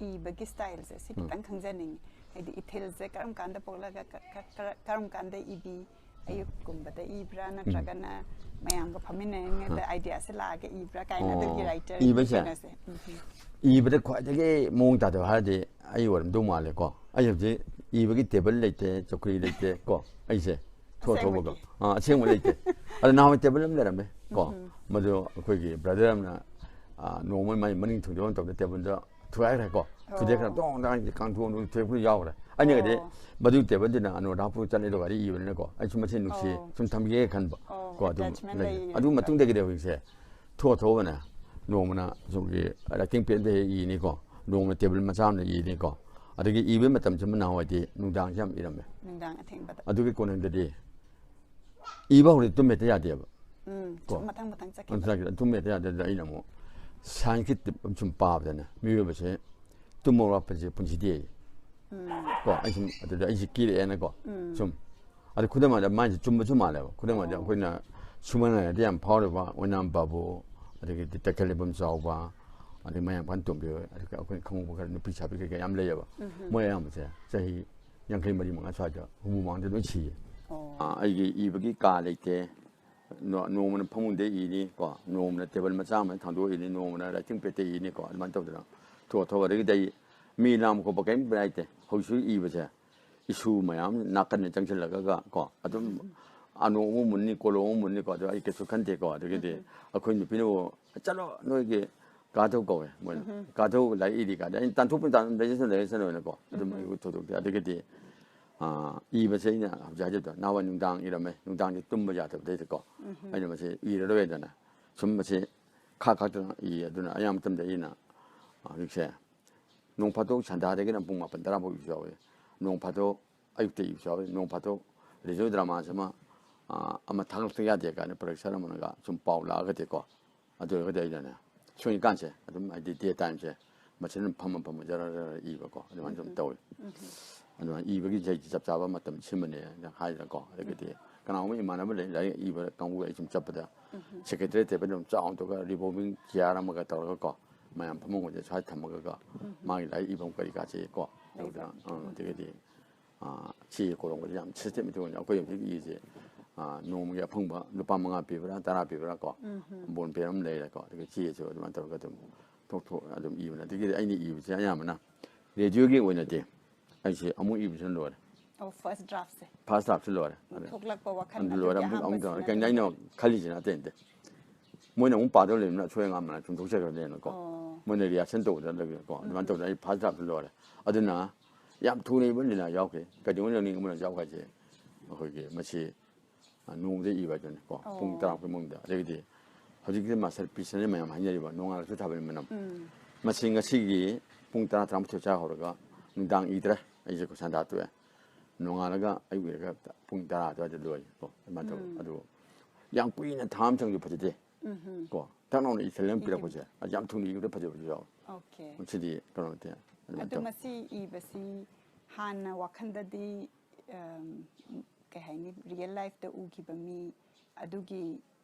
ꯏꯕꯒꯤ ꯁ꯭ꯇꯥꯏꯜꯁꯦ ꯁꯤ ꯈꯤꯇꯪ ꯈꯪꯖꯅꯤꯡꯉꯤ꯫ ꯍꯥꯏꯗꯤ ꯏꯊꯤꯜꯁꯦ ꯀꯔꯝ ꯀꯥꯟꯗ ꯄꯣꯛꯂꯒ ꯀ-, ꯀ-, ꯀꯔ-, ꯀꯔꯝ ꯀꯥꯟꯗ ꯏꯕꯤ? ꯑꯌꯨꯛꯀꯨꯝꯕꯗ ꯏꯕ꯭ꯔꯥ, ꯅꯠꯇ꯭ꯔꯒꯅ ꯃꯌꯥꯝꯒ ꯐꯝꯃꯤꯟꯅꯔꯤꯉꯩꯗ ꯑꯥꯏꯗꯤꯌꯥꯁꯦ ꯂꯥꯛꯑꯒ ꯏꯕ꯭ꯔꯥ ꯀꯥꯏꯅ? ꯑꯗꯨꯒꯤ ꯑꯣ, ꯔꯥꯏꯇꯔꯒꯤ ꯏꯕꯁꯦ? ꯀꯩꯅꯣꯁꯦ꯫ ꯎꯝ꯫ ꯏꯕꯗ ꯈ꯭ꯋꯥꯏꯗꯒꯤ ꯃꯑꯣꯡ ꯇꯥꯗꯕ ꯍꯥꯏꯔꯗꯤ ꯑꯩ ꯑꯣꯏꯔꯝꯗꯧ ꯃꯥꯜꯂꯦꯀꯣ꯫ ꯑꯩ ꯍꯧꯖꯤꯛ ꯏꯕꯒꯤ ꯇꯦꯕꯜ ꯂꯩꯇꯦ, ꯆꯧꯀ꯭ꯔꯤ ꯂꯩꯇꯦ ꯀꯣ꯫ ꯑꯩꯁꯦ ꯊꯣꯛ ꯊꯣꯛꯄꯒ꯫ ꯑꯁꯦꯡꯕꯒꯤ? ꯑꯥ, ꯑꯁꯦꯡꯕ ꯂꯩꯇꯦ꯫ ꯑꯗꯣ ꯅꯍꯥꯟꯋꯥꯏ ꯇꯦꯕꯜ ꯑꯃ ꯂꯩꯔꯝꯃꯦ ꯀꯣ꯫ ꯃꯗꯨ ꯑꯩꯈꯣꯏꯒꯤ ꯕ꯭ꯔꯗꯔ ꯑꯃꯅ, ꯑꯥ, ꯅꯣꯡꯃ ꯃꯥꯏ ꯃꯅꯤꯡ ꯊꯨꯡꯗꯣꯛꯑ ꯃꯇꯝꯗ ꯇꯦꯕꯜꯗ ꯊꯨꯒꯥꯏꯈ꯭ꯔꯦꯀꯣ꯫ ꯑꯣ꯫ ꯊꯨꯗꯦꯛꯈ꯭ꯔꯦ꯫ ꯇꯣꯡ ꯇꯥꯡ ꯀꯥꯡꯊꯣꯛ ꯊꯨꯗꯦꯛꯄ ꯌꯥꯎꯈ꯭ꯔꯦ꯫ ꯑꯩꯅꯒꯗꯤ ꯑꯣ꯫ ꯃꯗꯨ ꯇꯦꯕꯜꯗꯨꯅ ꯑꯅꯣꯗꯥ ꯄꯨ ꯆꯠꯂꯦ ꯑꯗꯨꯒ ꯒꯥꯔꯤ ꯏꯕꯅꯤꯅꯀꯣ꯫ ꯑꯩꯁꯨ ꯃꯁꯤ ꯅꯨꯡꯁꯤ, ꯑꯣ꯫ ꯁꯨꯝ ꯊꯝꯕꯤꯒꯦ ꯈꯟꯕ꯫ ꯑꯣ, ꯀꯣ, ꯑꯗꯨꯝ ꯑꯦꯇꯦꯆꯃꯦꯟ ꯂꯩ꯫ ꯂꯩꯕ꯫ ꯑꯗꯨ ꯃꯇꯨꯡꯗꯒꯤꯗꯤ ꯍꯧꯖꯤꯛꯁꯦ ꯊꯣꯛꯑ ꯊꯣꯛꯑꯒꯅꯦ, ꯅꯣꯡꯃꯅ ꯁꯣꯝꯒꯤ ꯔꯥꯏꯇꯤꯡ ꯄꯦꯗꯇ ꯍꯦꯛ ꯏꯅꯤꯀꯣ, ꯅꯣꯡꯃꯅ ꯇꯦꯕꯜ ꯃꯆꯥ ꯑꯃꯗ ꯏꯅꯤꯀꯣ꯫ ꯑꯗꯒꯤ ꯏꯕꯒꯤ ꯃꯇꯝꯁꯤꯃ ꯅꯍꯥꯟꯋꯥꯏꯗꯤ ꯅꯨꯡꯗꯥꯡꯁꯦ ꯌꯥꯝ ꯏꯔꯝꯃꯦ꯫ ꯅꯨꯡꯗꯥꯡ ꯑꯊꯦꯡꯕꯗ꯫ ꯑꯗꯨꯒꯤ ꯀꯣꯟꯅꯗꯗꯤ ꯏꯕ ꯍꯧꯔꯗꯤ ꯇꯨꯝ ꯍꯦꯛꯇ ꯌꯥꯗꯦꯕ꯫ ꯎꯝ, ꯀꯣ? ꯁꯨꯝ ꯃꯊꯪ ꯃꯊꯪ ꯆꯠꯈꯤꯕ꯫ ꯃꯊꯪ ꯆꯠꯈꯤꯕ꯫ ꯇꯨꯝ ꯍꯦꯛꯇ ꯌꯥꯗꯦ꯫ ꯑꯗꯨꯗ ꯑꯩꯅ ꯑꯃꯨꯛ ꯁꯥꯏꯟꯁꯀꯤ ꯇꯤꯞ ꯑꯃ ꯁꯨꯝ ꯄꯥꯕꯗꯅꯦ, ꯃꯤꯑꯣꯏꯕꯁꯦ ꯇꯨꯝꯕ ꯋꯥꯠꯄꯁꯦ ꯄꯨꯟꯁꯤꯗꯤ ꯍꯥꯏꯌꯦ꯫ ꯎꯝ꯫ ꯀꯣ? ꯑꯩ ꯁꯨꯝ ꯑꯗꯨꯗ ꯑꯩꯁꯦ ꯀꯤꯔꯛꯑꯦꯅꯀꯣ꯫ ꯎꯝ꯫ ꯁꯨꯝ꯫ ꯑꯗ ꯈꯨꯗꯝ ꯑꯣꯏꯅ ꯃꯥꯏꯁꯦ ꯆꯨꯝꯕꯁꯨ ꯃꯥꯜꯂꯦꯕ꯫ ꯈꯨꯗꯝ ꯑꯣꯏꯅ ꯑꯣ꯫ ꯑꯩꯈꯣꯏꯅ ꯁꯨꯃꯟ ꯍꯥꯏꯔꯗꯤ ꯌꯥꯝ ꯐꯥꯎꯔꯤꯕ ꯑꯣꯏꯅꯥꯝ ꯕꯥꯕꯨ, ꯑꯗꯒꯤꯗꯤ ꯇꯈꯦꯜ ꯏꯕꯣꯝ ꯆꯥꯎꯕ, ꯑꯗꯩ ꯃꯌꯥꯡꯐꯥꯟ ꯇꯣꯝꯕꯤ ꯍꯣꯏ, ꯑꯗꯒꯤ ꯑꯩꯈꯣꯏꯅ ꯈꯪꯍꯧꯕ ꯈꯔ ꯅꯨꯄꯤ ꯁꯥꯕꯤ ꯀꯩꯀꯩ ꯌꯥꯝ ꯂꯩꯌꯦꯕ꯫ ꯎꯝ꯫ ꯃꯣꯏ ꯑꯌꯥꯝꯕꯁꯦ ꯆꯍꯤ ꯌꯥꯡꯈꯩ ꯃꯔꯤ ꯃꯉꯥ ꯁ꯭ꯋꯥꯏꯗ ꯍꯨꯝꯐꯨ ꯃꯃꯥꯡꯗ ꯂꯣꯏ ꯁꯤꯌꯦ꯫ ꯑꯣ꯫ ꯑꯥ, ꯑꯩꯒꯤ ꯏꯕꯒꯤ ꯀꯥ ꯂꯩꯇꯦ꯫ ꯅꯣ-, ꯅꯣꯡꯃꯅ ꯐꯃꯨꯡꯗ ꯏꯅꯤ ꯀꯣ, ꯅꯣꯡꯃꯅ ꯇꯦꯕꯜ ꯃꯆꯥ ꯑꯃ ꯊꯥꯡꯗꯣꯛꯑ ꯏꯅꯤ, ꯅꯣꯡꯃꯅ ꯔꯥꯏꯇꯤꯡ ꯄꯦꯗꯇ ꯏꯅꯤ ꯀꯣ, ꯑꯗꯨꯃꯥꯏꯅ ꯇꯧꯗꯅ ꯊꯣꯛꯑ ꯊꯣꯛꯑ꯫ ꯑꯗꯒꯤꯗꯤ ꯑꯩ ꯃꯤ ꯂꯥꯡꯕ ꯈꯣꯠꯄ ꯀꯔꯤꯝ ꯂꯩꯇꯦ꯫ ꯍꯧꯖꯤꯛꯁꯨ ꯏꯕꯁꯦ ꯏꯁꯨ ꯃꯌꯥꯝ ꯅꯥꯀꯟꯗ ꯆꯪꯁꯤꯜꯂꯒ ꯀꯣ, ꯑꯗꯨꯝ ꯑꯅꯣꯞ ꯑꯃꯨꯛ ꯃꯨꯟꯅꯤ, ꯀꯣꯂꯣꯝ ꯑꯃꯨꯛ ꯃꯨꯟꯅꯤꯀꯣ, ꯑꯗꯨ ꯑꯩ ꯀꯩꯁꯨ ꯈꯟꯗꯦꯀꯣ꯫ ꯑꯗꯒꯤꯗꯤ ꯑꯩꯈꯣꯏ ꯅꯨꯄꯤꯅꯕꯨ, "ꯆꯠꯂꯣ ꯅꯣꯏꯒꯤ ꯀꯥꯊꯧ" ꯀꯧꯋꯦ ꯃꯣꯏꯅ꯫ "ꯀꯥꯊꯧ ꯂꯥꯏꯔꯤꯛ ꯏꯔꯤ ꯀꯥꯟꯗ" ꯑꯩꯅ ꯇꯥꯟꯊꯣꯛꯄ ꯇꯥꯟ-, ꯂꯩꯖꯁꯅꯨ, ꯂꯩꯖꯁꯅꯨꯅꯀꯣ꯫ ꯑꯗꯨꯝ ꯑꯩ ꯊꯧꯗꯣꯛꯇꯦ꯫ ꯑꯗꯒꯤꯗꯤ, ꯑꯥ, ꯏꯕꯁꯦ ꯑꯩꯅ ꯍꯧꯖꯤꯛ ꯍꯥꯏꯖꯕꯗꯣ, ꯅꯍꯥꯟꯋꯥꯏ ꯅꯨꯡꯗꯥꯡ ꯏꯔꯝꯃꯦ, ꯅꯨꯡꯗꯥꯡꯁꯦ ꯇꯨꯝꯕ ꯌꯥꯗꯕꯗꯩꯗꯀꯣ꯫ ꯑꯩꯅ ꯃꯁꯤ ꯏꯔꯔꯣꯏꯗꯅ ꯁꯨꯝ ꯃꯁꯤ ꯈꯥꯛ ꯈꯥꯛꯇꯅ ꯏ꯫ ꯑꯗꯨꯅ ꯑꯌꯥꯝꯕ ꯃꯇꯝꯗ ꯑꯩꯅ, ꯑ, ꯍꯧꯖꯤꯛꯁꯦ ꯅꯣꯡ ꯐꯥꯗꯣꯛ ꯁꯟꯗꯥꯗꯒꯤꯅ ꯄꯨꯡ ꯃꯥꯄꯟ ꯇꯔꯥ ꯐꯥꯎ ꯏꯕꯁꯨ ꯌꯥꯎꯏ꯫ ꯅꯣꯡ ꯐꯥꯗꯣꯛ ꯑꯌꯨꯛꯇ ꯏꯕꯁꯨ ꯌꯥꯎꯏ꯫ ꯅꯣꯡ ꯐꯥꯗꯣꯛ ꯔꯦꯗꯤꯑꯣ ꯗ꯭ꯔꯃꯥꯁꯤ ꯑꯃ, ꯑ, ꯑꯃ ꯊꯥꯒꯠꯂꯛꯇ ꯌꯥꯗꯦ ꯀꯥꯏꯅ ꯄ꯭ꯔꯗꯛꯁꯟ ꯑꯃꯅꯒ ꯁꯨꯝ ꯄꯥꯎ ꯂꯥꯛꯑꯒꯗꯤꯀꯣ, ꯑꯗꯨ ꯑꯣꯏꯔꯒꯗꯤ ꯑꯩꯅꯅꯦ ꯁꯣꯏꯀꯥꯟꯁꯦ ꯑꯗꯨꯝ, ꯍꯥꯏꯗꯤ ꯗꯦ ꯇꯥꯏꯝꯁꯦ ꯃꯁꯤꯗ ꯑꯗꯨꯝ ꯐꯝꯃ ꯐꯝꯃ ꯖꯔ ꯖꯔ ꯏꯕꯀꯣ, ꯑꯗꯨꯃꯥꯏꯅ ꯁꯨꯝ ꯇꯧꯏ꯫ ꯑꯗꯨꯃꯥꯏꯅ ꯏꯕꯒꯤ ꯆꯍꯤ ꯆꯞ ꯆꯥꯕ ꯃꯇꯝ ꯁꯤꯃꯅꯦꯅ ꯍꯥꯏꯗꯅꯀꯣ, ꯑꯗꯒꯤꯗꯤ ꯀꯅꯥꯒꯨꯝꯕ ꯏꯃꯥꯟꯅꯕ ꯂꯩ, ꯂꯥꯏꯔꯤꯛ ꯏꯕ ꯀꯥꯡꯕꯨ ꯑꯩ ꯁꯨꯝ ꯆꯠꯄꯗ ꯁꯦꯀ꯭ꯔꯦꯇꯔꯤ ꯇꯦꯕꯜ ꯑꯗꯨꯝ ꯆꯥꯎꯅ ꯇꯧꯔꯒ ꯔꯤꯚꯣꯜꯚꯤꯡ ꯆꯤꯌꯥꯔ ꯑꯃꯒ ꯇꯧꯔꯒꯀꯣ, ꯃꯌꯥꯝ ꯐꯃꯨꯡ ꯍꯣꯏꯗ ꯁ꯭ꯋꯥꯏ ꯊꯝꯃꯒꯀꯣ, ꯃꯥꯒꯤ ꯂꯥꯏꯔꯤꯛ ꯏꯐꯝ ꯀꯔꯤ ꯀꯥꯁꯦ ꯀꯣ, ꯇꯧꯗꯅ, ꯑꯥ, ꯑꯗꯒꯤꯗꯤ, ꯑꯥ, ꯆꯦ ꯀꯣꯂꯣꯝꯒꯁꯦ ꯌꯥꯝ ꯁꯤꯁꯇꯦꯃꯦꯇꯤꯛ ꯑꯣꯏꯅ ꯑꯩꯈꯣꯏ ꯍꯧꯖꯤꯛ ꯏꯔꯤꯁꯦ, ꯑꯥ, ꯅꯣꯡꯃꯒꯤ ꯑꯐꯪꯕ ꯂꯨꯄꯥ ꯃꯉꯥ ꯄꯤꯕ꯭ꯔꯥ, ꯇꯔꯥ ꯄꯤꯕ꯭ꯔꯥ ꯀꯣ, ꯕꯣꯟ ꯄꯦꯟ ꯑꯃ ꯂꯩꯔꯦꯀꯣ, ꯑꯗꯨꯒ ꯆꯦꯁꯨ ꯑꯗꯨꯃꯥꯏꯅ ꯇꯧꯔꯒ ꯑꯗꯨꯝ ꯊꯣꯛ ꯊꯣꯛ ꯑꯗꯨꯝ ꯏꯕꯅꯦ꯫ ꯑꯗꯒꯤꯗꯤ ꯑꯩꯅ ꯏꯕꯁꯦ ꯑꯌꯥꯝꯕꯅ ꯔꯦꯗꯤꯑꯣꯒꯤ ꯑꯣꯏꯅꯗꯤ ꯑꯩꯁꯦ ꯑꯃꯨꯛ ꯏꯕꯁꯤꯅ ꯂꯣꯏꯔꯦ꯫ ꯑꯣ, ꯐꯥꯔꯁ ꯗ꯭ꯔꯥꯐꯁꯦ꯫ ꯐꯥꯔꯁ ꯗ꯭ꯔꯥꯐꯁꯤ ꯂꯣꯏꯔꯦ꯫ ꯑꯗ ꯊꯣꯛꯂꯛꯄ ꯋꯥꯈꯜ ꯑꯗꯨ ꯑꯗꯨꯒꯤ ꯂꯣꯏꯔꯦ꯫ ꯑꯃꯨꯛ ꯑꯃꯨꯛ ꯑꯍꯥꯟꯕꯁꯤꯅ ꯇꯧꯔꯦ꯫ ꯀꯩꯅꯣ ꯑꯩꯅ ꯈꯜꯂꯤꯁꯤꯅ ꯑꯇꯩ ꯅꯠꯇꯦ꯫ ꯃꯣꯏꯅ ꯑꯃꯨꯛ ꯄꯥꯗꯧ ꯂꯩꯕꯅꯤꯅ ꯑꯁꯣꯏ ꯑꯉꯥꯝ ꯃꯌꯥꯝ ꯁꯨꯝ ꯊꯣꯛꯆꯈ꯭ꯔꯅꯦꯅꯀꯣ꯫ ꯑꯣ꯫ ꯃꯣꯏꯅ ꯔꯤꯌꯥꯛꯁꯟ ꯇꯧꯕꯗ ꯂꯩꯕꯀꯣ꯫ ꯑꯗꯨꯃꯥꯏꯅ ꯇꯧꯗꯅ ꯑꯩ ꯐꯥꯔꯁ ꯗ꯭ꯔꯥꯐꯇ ꯂꯣꯏꯔꯦ꯫ ꯑꯗꯨꯅ ꯌꯥꯝ ꯊꯨꯅ ꯏꯕ ꯂꯤꯂꯥ ꯌꯥꯎꯈ꯭ꯔꯦ꯫ ꯀꯩꯗꯧꯉꯩ ꯂꯧꯅꯤꯡꯕꯅ ꯌꯥꯎꯈ꯭ꯔꯦ ꯍꯥꯏꯁꯦ, ꯑꯩꯈꯣꯏꯒꯤ ꯃꯁꯤ, ꯑ, ꯅꯣꯡꯃꯗ ꯏꯕ ꯍꯥꯏꯗꯨꯅꯤꯀꯣ꯫ ꯄꯨꯡ ꯑꯣ꯫ ꯇꯔꯥꯃꯨꯛꯀꯤ ꯃꯅꯨꯡꯗ꯫ ꯑꯗꯒꯤꯗꯤ ꯍꯧꯖꯤꯛꯀꯤ ꯃꯥꯁꯇꯔ ꯄꯤꯁꯅ ꯃꯌꯥꯝ ꯍꯥꯏꯅꯔꯤꯕ ꯅꯣꯡꯉꯥꯜꯂꯛꯁꯨ ꯊꯥꯕꯅꯤ ꯃꯅꯝ꯫ ꯃꯁꯤ ꯉꯁꯤꯒꯤ ꯄꯨꯡ ꯇꯔꯥ, ꯇꯔꯥꯃꯥꯊꯣꯏ ꯁ꯭ꯋꯥꯏ ꯍꯧꯔꯒ ꯅꯨꯡꯗꯥꯡ ꯏꯗ꯭ꯔꯦ꯫ ꯑꯩꯁꯦ ꯀꯣꯏꯁꯟꯗꯥ ꯇꯣꯛꯑꯦ꯫ ꯅꯣꯡꯉꯥꯜꯂꯒ ꯑꯌꯨꯛ ꯏꯔꯒ ꯄꯨꯡ ꯇꯔꯥ ꯑꯗꯨꯋꯥꯏꯗ ꯂꯣꯏ ꯀꯣ꯫ ꯑꯗꯨꯃꯥꯏꯅ ꯇꯧꯋꯦ꯫ ꯑꯗꯨ ꯌꯥꯝ ꯀꯨꯏꯅ ꯊꯥ ꯑꯃ ꯆꯪꯁꯨ ꯐꯖꯗꯦ꯫ ꯀꯣ꯫ ꯇꯛ ꯂꯥꯎꯅ ꯏꯊꯤꯜ ꯑꯃ ꯄꯤꯔꯛꯄꯁꯦ꯫ ꯑꯗꯨ ꯌꯥꯝ ꯊꯨꯅ ꯏꯕꯗ ꯐꯖꯕꯁꯨ ꯌꯥꯎꯋꯦ꯫ ꯑꯣꯀꯦ꯫ ꯁꯤꯗꯤ ꯀꯩꯅꯣ ꯅꯠꯇꯦ꯫ ꯑꯗꯨꯃꯥꯏꯅ ꯑꯗꯨ ꯇꯧꯋꯦ꯫ ꯃꯁꯤ ꯏꯕꯁꯤ ꯍꯥꯟꯅ ꯋꯥꯈꯜꯗꯗꯤ, ꯑꯝ, ꯀꯩ ꯍꯥꯏꯅꯤ, ꯔꯤꯌꯦꯜ ꯂꯥꯏꯐꯇ ꯎꯈꯤꯕ ꯃꯤ ꯑꯗꯨꯒꯤ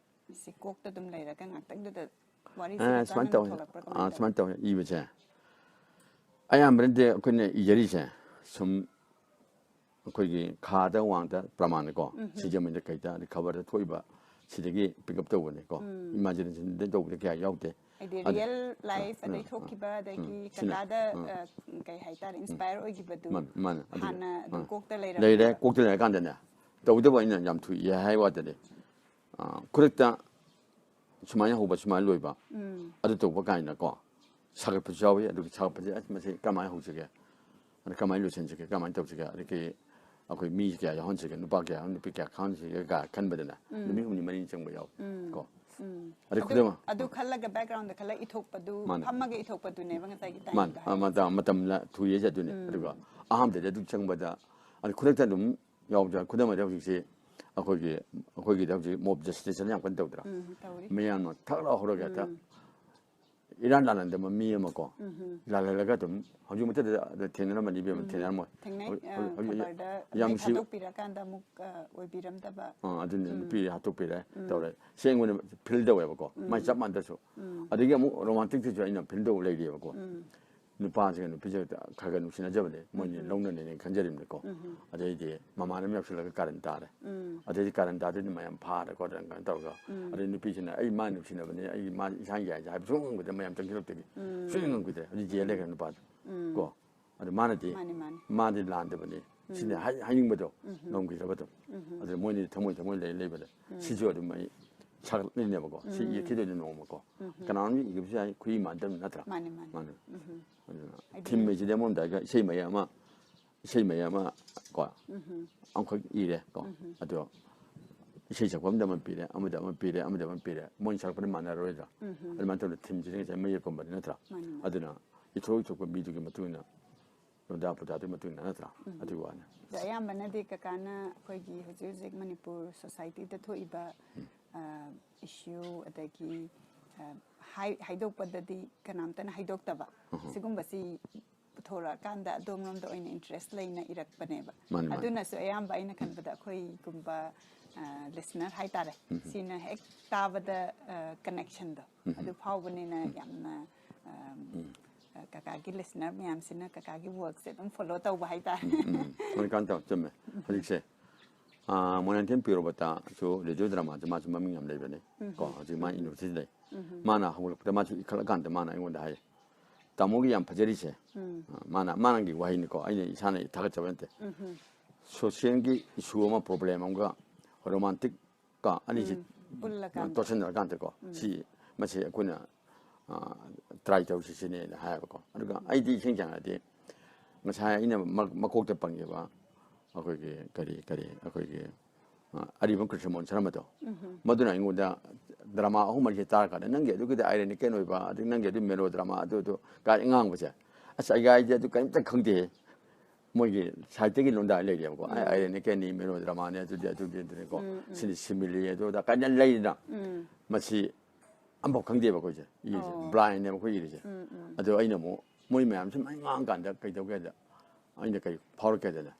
ꯁꯤ ꯀꯣꯛꯇ ꯑꯗꯨꯝ ꯂꯩꯔꯒ ꯉꯥꯛꯇꯪꯗꯨꯗ ꯋꯥꯔꯤꯁꯦ ꯑ, ꯃꯆꯥ ꯁꯨꯃꯥꯏꯅ ꯉꯥꯡ ꯇꯧꯋꯦ꯫ ꯊꯣꯛꯂꯛꯄ꯭ꯔꯥ ꯑ, ꯀꯃꯥꯏꯅ ꯁꯨꯃꯥꯏꯅ ꯇꯧꯋꯦ꯫ ꯏꯕꯁꯦ ꯑꯌꯥꯝꯕꯅꯗꯤ ꯑꯩꯈꯣꯏꯅ ꯏꯖꯔꯤꯁꯦ ꯁꯨꯝ ꯑꯩꯈꯣꯏꯒꯤ ꯈꯥꯗ ꯋꯥꯡꯗ ꯄ꯭ꯔꯃꯥꯟꯅꯤꯀꯣ, ꯁꯤꯖꯃꯩꯗ ꯀꯩꯗ, ꯑꯗꯩ ꯈꯕꯔꯗ ꯊꯣꯛꯏꯕ ꯁꯤꯗꯒꯤ ꯄꯤꯛ ꯑꯞ ꯇꯧꯕꯅꯤꯀꯣ꯫ ꯏꯃꯥꯖꯤꯅꯦꯁꯟꯗ ꯇꯧꯕꯗ ꯀꯌꯥ ꯌꯥꯎꯗꯦ꯫ ꯍꯥꯏꯗꯤ ꯑꯗ- ꯔꯤꯌꯦꯜ ꯂꯥꯏꯐ ꯎꯝ, ꯑꯗꯩ ꯎꯝ, ꯊꯣꯛꯈꯤꯕ ꯑꯗꯒꯤ ꯎꯝ, ꯁꯤꯅ- ꯀꯀꯥꯗ, ꯎꯝ꯫ ꯑ, ꯀꯩ ꯍꯥꯏꯇꯥꯔꯦ, ꯏꯟꯁꯄꯥꯌꯔ ꯑꯣꯏꯈꯤꯕꯗꯨ ꯃꯥꯅꯦ, ꯃꯥꯅꯦ, ꯑꯗꯨꯒꯤ- ꯍꯥꯟꯅ ꯑꯗꯨꯝ ꯑꯥ꯫ ꯀꯣꯛꯇ ꯂꯩꯔꯦ꯫ ꯂꯩꯔꯝꯃꯦꯕ꯫ ꯀꯣꯛꯇ ꯂꯩꯔꯀꯥꯟꯗꯅꯦ, ꯇꯧꯗꯕ ꯑꯩꯅ ꯌꯥꯝ ꯊꯨꯏ ꯍꯥꯏ ꯋꯥꯗꯅꯤ꯫ ꯑꯥ, ꯈꯨꯗꯛꯇ ꯁꯨꯃꯥꯏꯅ ꯍꯧꯕ, ꯁꯨꯃꯥꯏꯅ ꯂꯣꯏꯕ, ꯑꯗꯨ ꯇꯧꯕ ꯀꯥꯏꯅꯀꯣ, ꯁꯥꯒꯠꯄꯁꯨ ꯌꯥꯎꯏ꯫ ꯑꯗꯨꯒꯤ ꯁꯥꯒꯠꯄꯁꯦ, "ꯑꯁ, ꯃꯁꯤ ꯀꯃꯥꯏꯅ ꯍꯧꯁꯤꯒꯦ? ꯑꯗ ꯀꯃꯥꯏꯅ ꯂꯣꯏꯁꯤꯟꯁꯤꯒꯦ? ꯀꯃꯥꯏꯅ ꯇꯧꯁꯤꯒꯦ?" ꯑꯗꯒꯤ ꯑꯩꯈꯣꯏ ꯃꯤ ꯀꯌꯥ ꯌꯥꯎꯍꯟꯁꯤꯒꯦ, ꯅꯨꯄꯥ ꯀꯌꯥ, ꯅꯨꯄꯤ ꯀꯌꯥ ꯈꯪꯍꯟꯁꯤꯒꯦ ꯀꯥꯏ ꯈꯟꯕꯗꯅ ꯅꯨꯃꯤꯠ ꯍꯨꯝꯅꯤ ꯃꯔꯤꯅꯤ ꯆꯪꯕ ꯌꯥꯎꯏ꯫ ꯀꯣ꯫ ꯎꯝ꯫ ꯑꯗꯩ ꯑꯗꯨ ꯈꯨꯗꯝ ꯑꯗꯨ ꯈꯜꯂꯒ ꯕꯦꯛꯒ꯭ꯔꯥꯎꯟꯗ ꯈꯜꯂꯒ ꯏꯊꯣꯛꯄꯗꯨ ꯃꯥꯅꯦ꯫ ꯐꯝꯃꯒ ꯏꯊꯣꯛꯄꯗꯨꯅꯦꯕ ꯉꯁꯥꯏꯒꯤ ꯃꯥꯅꯦ꯫ ꯇꯥꯏꯝꯗꯣ ꯑ, ꯃꯇꯝ ꯃꯇꯝ ꯊꯨꯏ ꯍꯥꯏꯁꯦ ꯑꯗꯨꯅꯦ꯫ ꯑꯗꯨꯒ ꯑꯍꯥꯟꯕꯗꯗꯤ ꯑꯗꯨ ꯆꯪꯕꯗ ꯑꯗꯨ ꯈꯨꯗꯛꯇ ꯑꯗꯨꯝ ꯌꯥꯎꯕꯁꯨ ꯌꯥꯎꯏ꯫ ꯈꯨꯗꯝ ꯑꯣꯏꯅ ꯍꯧꯖꯤꯛꯁꯦ ꯑꯩꯈꯣꯏꯒꯤ ꯑꯩꯈꯣꯏꯒꯤꯗ ꯍꯧꯖꯤꯛ ꯃꯣꯞ ꯖꯁꯇꯤꯁꯅ ꯌꯥꯝ ꯀꯟꯅ ꯇꯧꯗ꯭ꯔꯥ? ꯎꯝ ꯇꯧꯔꯤ꯫ ꯃꯤꯌꯥꯝꯅ ꯊꯛ ꯂꯥꯎ ꯍꯧꯔꯒ ꯍꯦꯛꯇ ꯏꯔꯥꯟ ꯂꯥꯜꯂꯝꯗꯕ ꯃꯤ ꯑꯃ ꯀꯣ ꯂꯥꯜꯍꯜꯂꯒ ꯑꯗꯨꯝ ꯍꯧꯖꯤꯛ ꯃꯛꯇꯗ ꯊꯦꯡꯅꯔꯝꯃꯅꯤ ꯏꯕꯦꯝꯃ, ꯊꯦꯡꯅꯔꯝꯃꯣꯏ꯫ ꯊꯦꯡꯅꯩ꯫ ꯍꯧꯖꯤꯛ- ꯑ, ꯍꯧꯖꯤꯛ ꯈꯕꯔꯗ ꯌꯥꯝ ꯍꯦꯛ ꯁꯤ- ꯊꯥꯗꯣꯛꯄꯤꯔꯀꯥꯟꯗ ꯑꯃꯨꯛ ꯑ, ꯑꯣꯏꯕꯤꯔꯝꯗꯕ꯫ ꯑꯥ, ꯑꯗꯨꯅꯤ ꯅꯨꯄꯤ ꯍꯥꯠꯇꯣꯛꯄꯤꯔꯦ ꯇꯧꯔꯦ꯫ ꯁꯤ ꯑꯩꯉꯣꯟꯗ ꯐꯤꯜ ꯇꯧꯋꯦꯕꯀꯣ, ꯃꯥꯏ ꯆꯞ ꯃꯥꯟꯅꯗ꯭ꯔꯁꯨ꯫ ꯑꯗꯒꯤ ꯑꯃꯨꯛ ꯔꯣꯃꯥꯟꯇꯤꯛꯇꯁꯨ ꯑꯩꯅ ꯐꯤꯜ ꯇꯧꯕ ꯂꯩꯔꯤꯑꯕꯀꯣ꯫ ꯅꯨꯄꯥꯁꯤꯒ ꯅꯨꯄꯤꯁꯤꯒ ꯈꯔ ꯈꯔ ꯅꯨꯡꯁꯤꯅꯖꯕꯅꯦ, ꯃꯣꯏꯅꯤ ꯂꯧꯅꯅꯦꯅ ꯈꯟꯖꯔꯤꯕꯅꯤꯀꯣ꯫ ꯑꯗꯩꯗꯤ ꯃꯃꯥꯟꯅꯕ ꯌꯥꯎꯁꯜꯂꯒ ꯀꯥꯔꯟ ꯇꯥꯔꯦ꯫ ꯑꯗꯩꯗꯤ ꯀꯥꯔꯟ ꯇꯥꯗꯣꯏꯅꯤ ꯃꯌꯥꯝ ꯐꯥꯔꯦ ꯈꯣꯠꯂꯦ ꯀꯩꯅꯣ ꯇꯧꯔꯒ꯫ ꯑꯗꯩ ꯅꯨꯄꯤꯁꯤꯅ ꯑꯩ ꯃꯥ ꯅꯨꯡꯁꯤꯅꯕꯅꯦ, ꯑꯩ ꯃꯥ ꯏꯁꯥꯒꯤ ꯌꯥꯏꯁꯦ ꯍꯥꯏꯕ ꯁꯨꯡꯉꯝ ꯉꯝꯈꯤꯗ꯭ꯔꯦ, ꯃꯌꯥꯝ ꯆꯪꯁꯤꯜꯂꯛꯇꯒꯤ ꯁꯨꯡꯉꯝ ꯉꯝꯈꯤꯗ꯭ꯔꯦ꯫ ꯑꯗꯨ ꯖꯦꯜ ꯂꯩꯈ꯭ꯔꯦ ꯅꯨꯄꯥꯗꯣ ꯀꯣ꯫ ꯑꯗꯨ ꯃꯥꯅꯗꯤ ꯃꯥꯅꯤ, ꯃꯥꯅꯤ꯫ ꯃꯥꯗꯤ ꯂꯥꯟꯗꯕꯅꯤ ꯁꯤꯅ ꯍꯥꯏ- ꯍꯥꯏꯅꯤꯡꯕꯗꯣ ꯉꯝꯈꯤꯗ꯭ꯔꯕꯗꯣ꯫ ꯑꯗꯨ ꯃꯣꯏꯅꯤ ꯊꯃꯣꯏ ꯊꯃꯣꯏ ꯂꯩ ꯂꯩꯕꯗ ꯁꯤꯁꯨ ꯑꯗꯨꯝ ꯑꯩ ꯁꯥꯒꯠꯂꯤꯅꯦꯕꯀꯣ꯫ ꯁꯤ ꯏꯔꯛꯈꯤꯗꯣꯏꯅꯤ ꯅꯣꯡꯃꯀꯣ꯫ ꯀꯅꯥꯅꯣꯝ ꯏꯈꯤꯕꯁꯨ ꯌꯥꯏ, ꯈꯨꯏ ꯃꯥꯟꯗꯕ ꯅꯠꯇ꯭ꯔꯥ? ꯃꯥꯅꯤ, ꯃꯥꯅꯤ꯫ ꯃꯥꯅꯦ꯫ ꯑꯗꯨꯅ ꯊꯤꯝ ꯍꯥꯏꯁꯤꯗꯤ ꯑꯃꯔꯣꯝꯗ ꯍꯥꯏꯔꯒ ꯏꯁꯩ ꯃꯌꯥꯝ ꯑꯃ, ꯏꯁꯩ ꯃꯌꯥꯝ ꯑꯃ ꯀꯣ ꯑꯃꯈꯛ ꯏꯔꯦ ꯀꯣ꯫ ꯑꯗꯣ ꯏꯁꯩ ꯁꯛꯄ ꯑꯃꯗ ꯑꯃ ꯄꯤꯔꯦ, ꯑꯃꯗ ꯑꯃ ꯄꯤꯔꯦ, ꯑꯃꯗ ꯑꯃ ꯄꯤꯔꯦ, ꯃꯣꯏꯅ ꯁꯛꯄꯗꯤ ꯃꯥꯟꯅꯔꯣꯏꯗ꯭ꯔꯥ? ꯑꯗꯨꯃꯥꯏꯅ ꯇꯧꯗꯅ ꯊꯤꯝꯁꯤꯗꯤ ꯉꯁꯥꯏ ꯃꯌꯦꯛꯀꯨꯝꯕꯅꯤ ꯅꯠꯇ꯭ꯔꯥ? ꯃꯥꯅꯤ, ꯃꯥꯅꯤ꯫ ꯑꯗꯨꯅ ꯏꯊꯣꯛ ꯏꯊꯣꯛꯄ ꯃꯤꯗꯨꯒꯤ ꯃꯇꯨꯡ ꯏꯟꯅ ꯂꯣꯟꯗꯥ ꯄꯨꯗꯥꯗꯨꯒꯤ ꯃꯇꯨꯡ ꯏꯟꯅ ꯅꯠꯇ꯭ꯔꯥ? ꯑꯗꯨꯒꯤ ꯋꯥꯅꯤ꯫ ꯑꯗꯣ ꯑꯌꯥꯝꯕꯅꯗꯤ ꯀꯀꯥꯅ ꯑꯩꯈꯣꯏꯒꯤ ꯍꯧꯖꯤꯛ ꯍꯧꯖꯤꯛ ꯃꯅꯤꯄꯨꯔ ꯁꯣꯁꯥꯏꯇꯤꯗ ꯊꯣꯛꯏꯕ ꯏꯁꯨ, ꯑꯗꯒꯤ ꯑ, ꯍꯥꯏ- ꯍꯥꯏꯗꯣꯛꯄꯗꯗꯤ ꯀꯅꯥꯝꯇꯅ ꯍꯥꯏꯗꯣꯛꯇꯕ, ꯁꯤꯒꯨꯝꯕꯁꯤ ꯄꯨꯊꯣꯔꯛꯑꯀꯥꯟꯗ ꯑꯗꯣꯝꯂꯣꯝꯗ ꯑꯣꯏꯅ ꯏꯟꯇꯔꯦꯁ ꯂꯩꯅ ꯏꯔꯛꯄꯅꯦꯕ꯫ ꯃꯥꯅꯤ, ꯃꯥꯅꯤ꯫ ꯑꯗꯨꯅꯁꯨ ꯑꯌꯥꯝꯕ ꯑꯩꯅ ꯈꯟꯕꯗ ꯑꯩꯈꯣꯏꯒꯨꯝꯕ ꯂꯤꯁꯅꯔ ꯍꯥꯏꯇꯥꯔꯦ, ꯁꯤꯅ ꯍꯦꯛ ꯇꯥꯕꯗ ꯀꯅꯦꯛꯁꯟꯗꯣ ꯑꯗꯨ ꯐꯥꯎꯕꯅꯤꯅ ꯌꯥꯝꯅ ꯑ, ꯀꯀꯥꯒꯤ ꯂꯤꯁꯅꯔ ꯃꯌꯥꯝꯁꯤꯅ ꯀꯀꯥꯒꯤ ꯋꯥꯔꯛꯁꯦ ꯑꯗꯨꯝ ꯐꯣꯂꯣ ꯇꯧꯕ ꯍꯥꯏꯇꯥꯔꯦ꯫ ꯎꯝ, ꯃꯣꯅꯤꯀꯥꯟꯇ ꯆꯨꯝꯃꯦ꯫ ꯍꯧꯖꯤꯛꯁꯦ ꯃꯣꯅꯥꯟꯊꯦꯝ ꯄꯤꯔꯣꯕꯇꯥꯁꯨ ꯔꯦꯗꯤꯑꯣ ꯗ꯭ꯔꯃꯥꯁꯦ ꯃꯥꯁꯨ ꯃꯃꯤꯡ ꯌꯥꯝ ꯂꯩꯕꯅꯦ ꯀꯣ꯫ ꯍꯧꯖꯤꯛ ꯃꯥ ꯌꯨꯅꯤꯚꯔꯁꯤꯇꯤ ꯂꯩ꯫ ꯃꯥꯅ ꯍꯧꯒꯠꯂꯛꯄꯗ ꯃꯥꯁꯨ ꯏꯈꯠꯂꯀꯥꯟꯗ ꯃꯥꯅ ꯑꯩꯉꯣꯟꯗ ꯍꯥꯏ, "ꯇꯥꯃꯣꯒꯤ ꯌꯥꯝ ꯐꯖꯔꯤꯁꯦ", ꯑ, ꯃꯥꯅ ꯃꯥꯅꯒꯤ ꯋꯥꯍꯩꯅꯤꯀꯣ, ꯑꯩꯅ ꯏꯁꯥꯅ ꯊꯥꯒꯠꯆꯕ ꯅꯠꯇꯦ꯫ ꯁꯣꯁꯤꯌꯦꯜꯒꯤ ꯏꯁꯨ ꯑꯃ, ꯄ꯭ꯔꯣꯕ꯭ꯂꯦꯝ ꯑꯃꯒ ꯔꯣꯃꯥꯟꯇꯤꯛ ꯀꯣ ꯑꯅꯤꯁꯤ ꯄꯨꯜꯂꯀꯥꯟꯗ꯫ ꯇꯣꯠꯁꯤꯟꯅꯔꯀꯥꯟꯗꯀꯣ ꯁꯤ ꯃꯁꯤ ꯑꯩꯈꯣꯏꯅ ꯇ꯭ꯔꯥꯏ ꯇꯧꯁꯤ ꯁꯤꯅꯦꯅ ꯍꯥꯏꯌꯦꯕꯀꯣ꯫ ꯑꯗꯨꯒ ꯑꯩꯗꯤ ꯏꯁꯦꯡ ꯁꯦꯡꯅꯗꯤ ꯉꯁꯥꯏ ꯑꯩꯅ ꯃ- ꯃꯀꯣꯛꯇ ꯄꯟꯈꯤꯕ ꯑꯩꯈꯣꯏꯒꯤ ꯀꯔꯤ ꯀꯔꯤ ꯑꯩꯈꯣꯏꯒꯤ ꯑ, ꯑꯔꯤꯕꯝ ꯀ꯭ꯔꯤꯁꯅꯃꯣꯍꯟ ꯁꯔꯃꯗꯣ, ꯃꯗꯨꯅ ꯑꯩꯉꯣꯟꯗ ꯗ꯭ꯔꯃꯥ ꯑꯍꯨꯝ ꯃꯔꯤꯁꯦ ꯇꯥꯔꯀꯥꯟꯗ, "ꯅꯪꯒꯤ ꯑꯗꯨꯒꯤꯗꯤ ꯑꯥꯏꯔꯦꯅꯤꯀꯦꯜ ꯑꯣꯏꯕ, ꯑꯗꯩ ꯅꯪꯒꯤ ꯑꯗꯨ ꯃꯦꯂꯣ ꯗ꯭ꯔꯃꯥ ꯑꯗꯨ ꯑꯗꯨ" ꯀꯥꯏ ꯉꯥꯡꯕꯁꯦ, ꯑꯁ, ꯑꯩꯒ ꯑꯩꯁꯦ ꯑꯗꯨ ꯀꯔꯤꯝꯇ ꯈꯪꯗꯦ꯫ ꯃꯣꯏꯒꯤ ꯁꯥꯍꯤꯇ꯭ꯌꯒꯤ ꯂꯣꯟꯗꯥ ꯂꯩꯔꯦꯕꯀꯣ, ꯑꯥꯏꯔꯦꯅꯤꯀꯦꯜꯅꯤ, ꯃꯦꯂꯣ ꯗ꯭ꯔꯃꯥꯅꯤ, ꯑꯗꯨꯗꯤ ꯑꯗꯨꯒꯤꯗꯨꯅꯤꯀꯣ, ꯁꯤꯅꯤ ꯁꯤꯃꯤꯂꯤ ꯑꯗꯨ ꯑꯗꯥ ꯀꯥꯏꯅ ꯂꯩꯗꯅ, ꯃꯁꯤ ꯑꯝꯐꯥꯎ ꯈꯪꯗꯦꯕ ꯑꯩꯈꯣꯏꯁꯦ ꯏꯔꯤꯁꯦ꯫ ꯕ꯭ꯂꯥꯏꯟꯅꯦꯕ ꯑꯩꯈꯣꯏ ꯏꯔꯤꯁꯦ꯫ ꯑꯗꯣ ꯑꯩꯅ ꯑꯃꯨꯛ ꯃꯣꯏ ꯃꯌꯥꯝ ꯁꯨꯃꯥꯏꯅ ꯉꯥꯡꯀꯥꯟꯗ ꯀꯩꯗꯧꯒꯦꯗ, ꯑꯩꯅ ꯀꯩ ꯐꯥꯎꯔꯛꯀꯦꯗꯅ,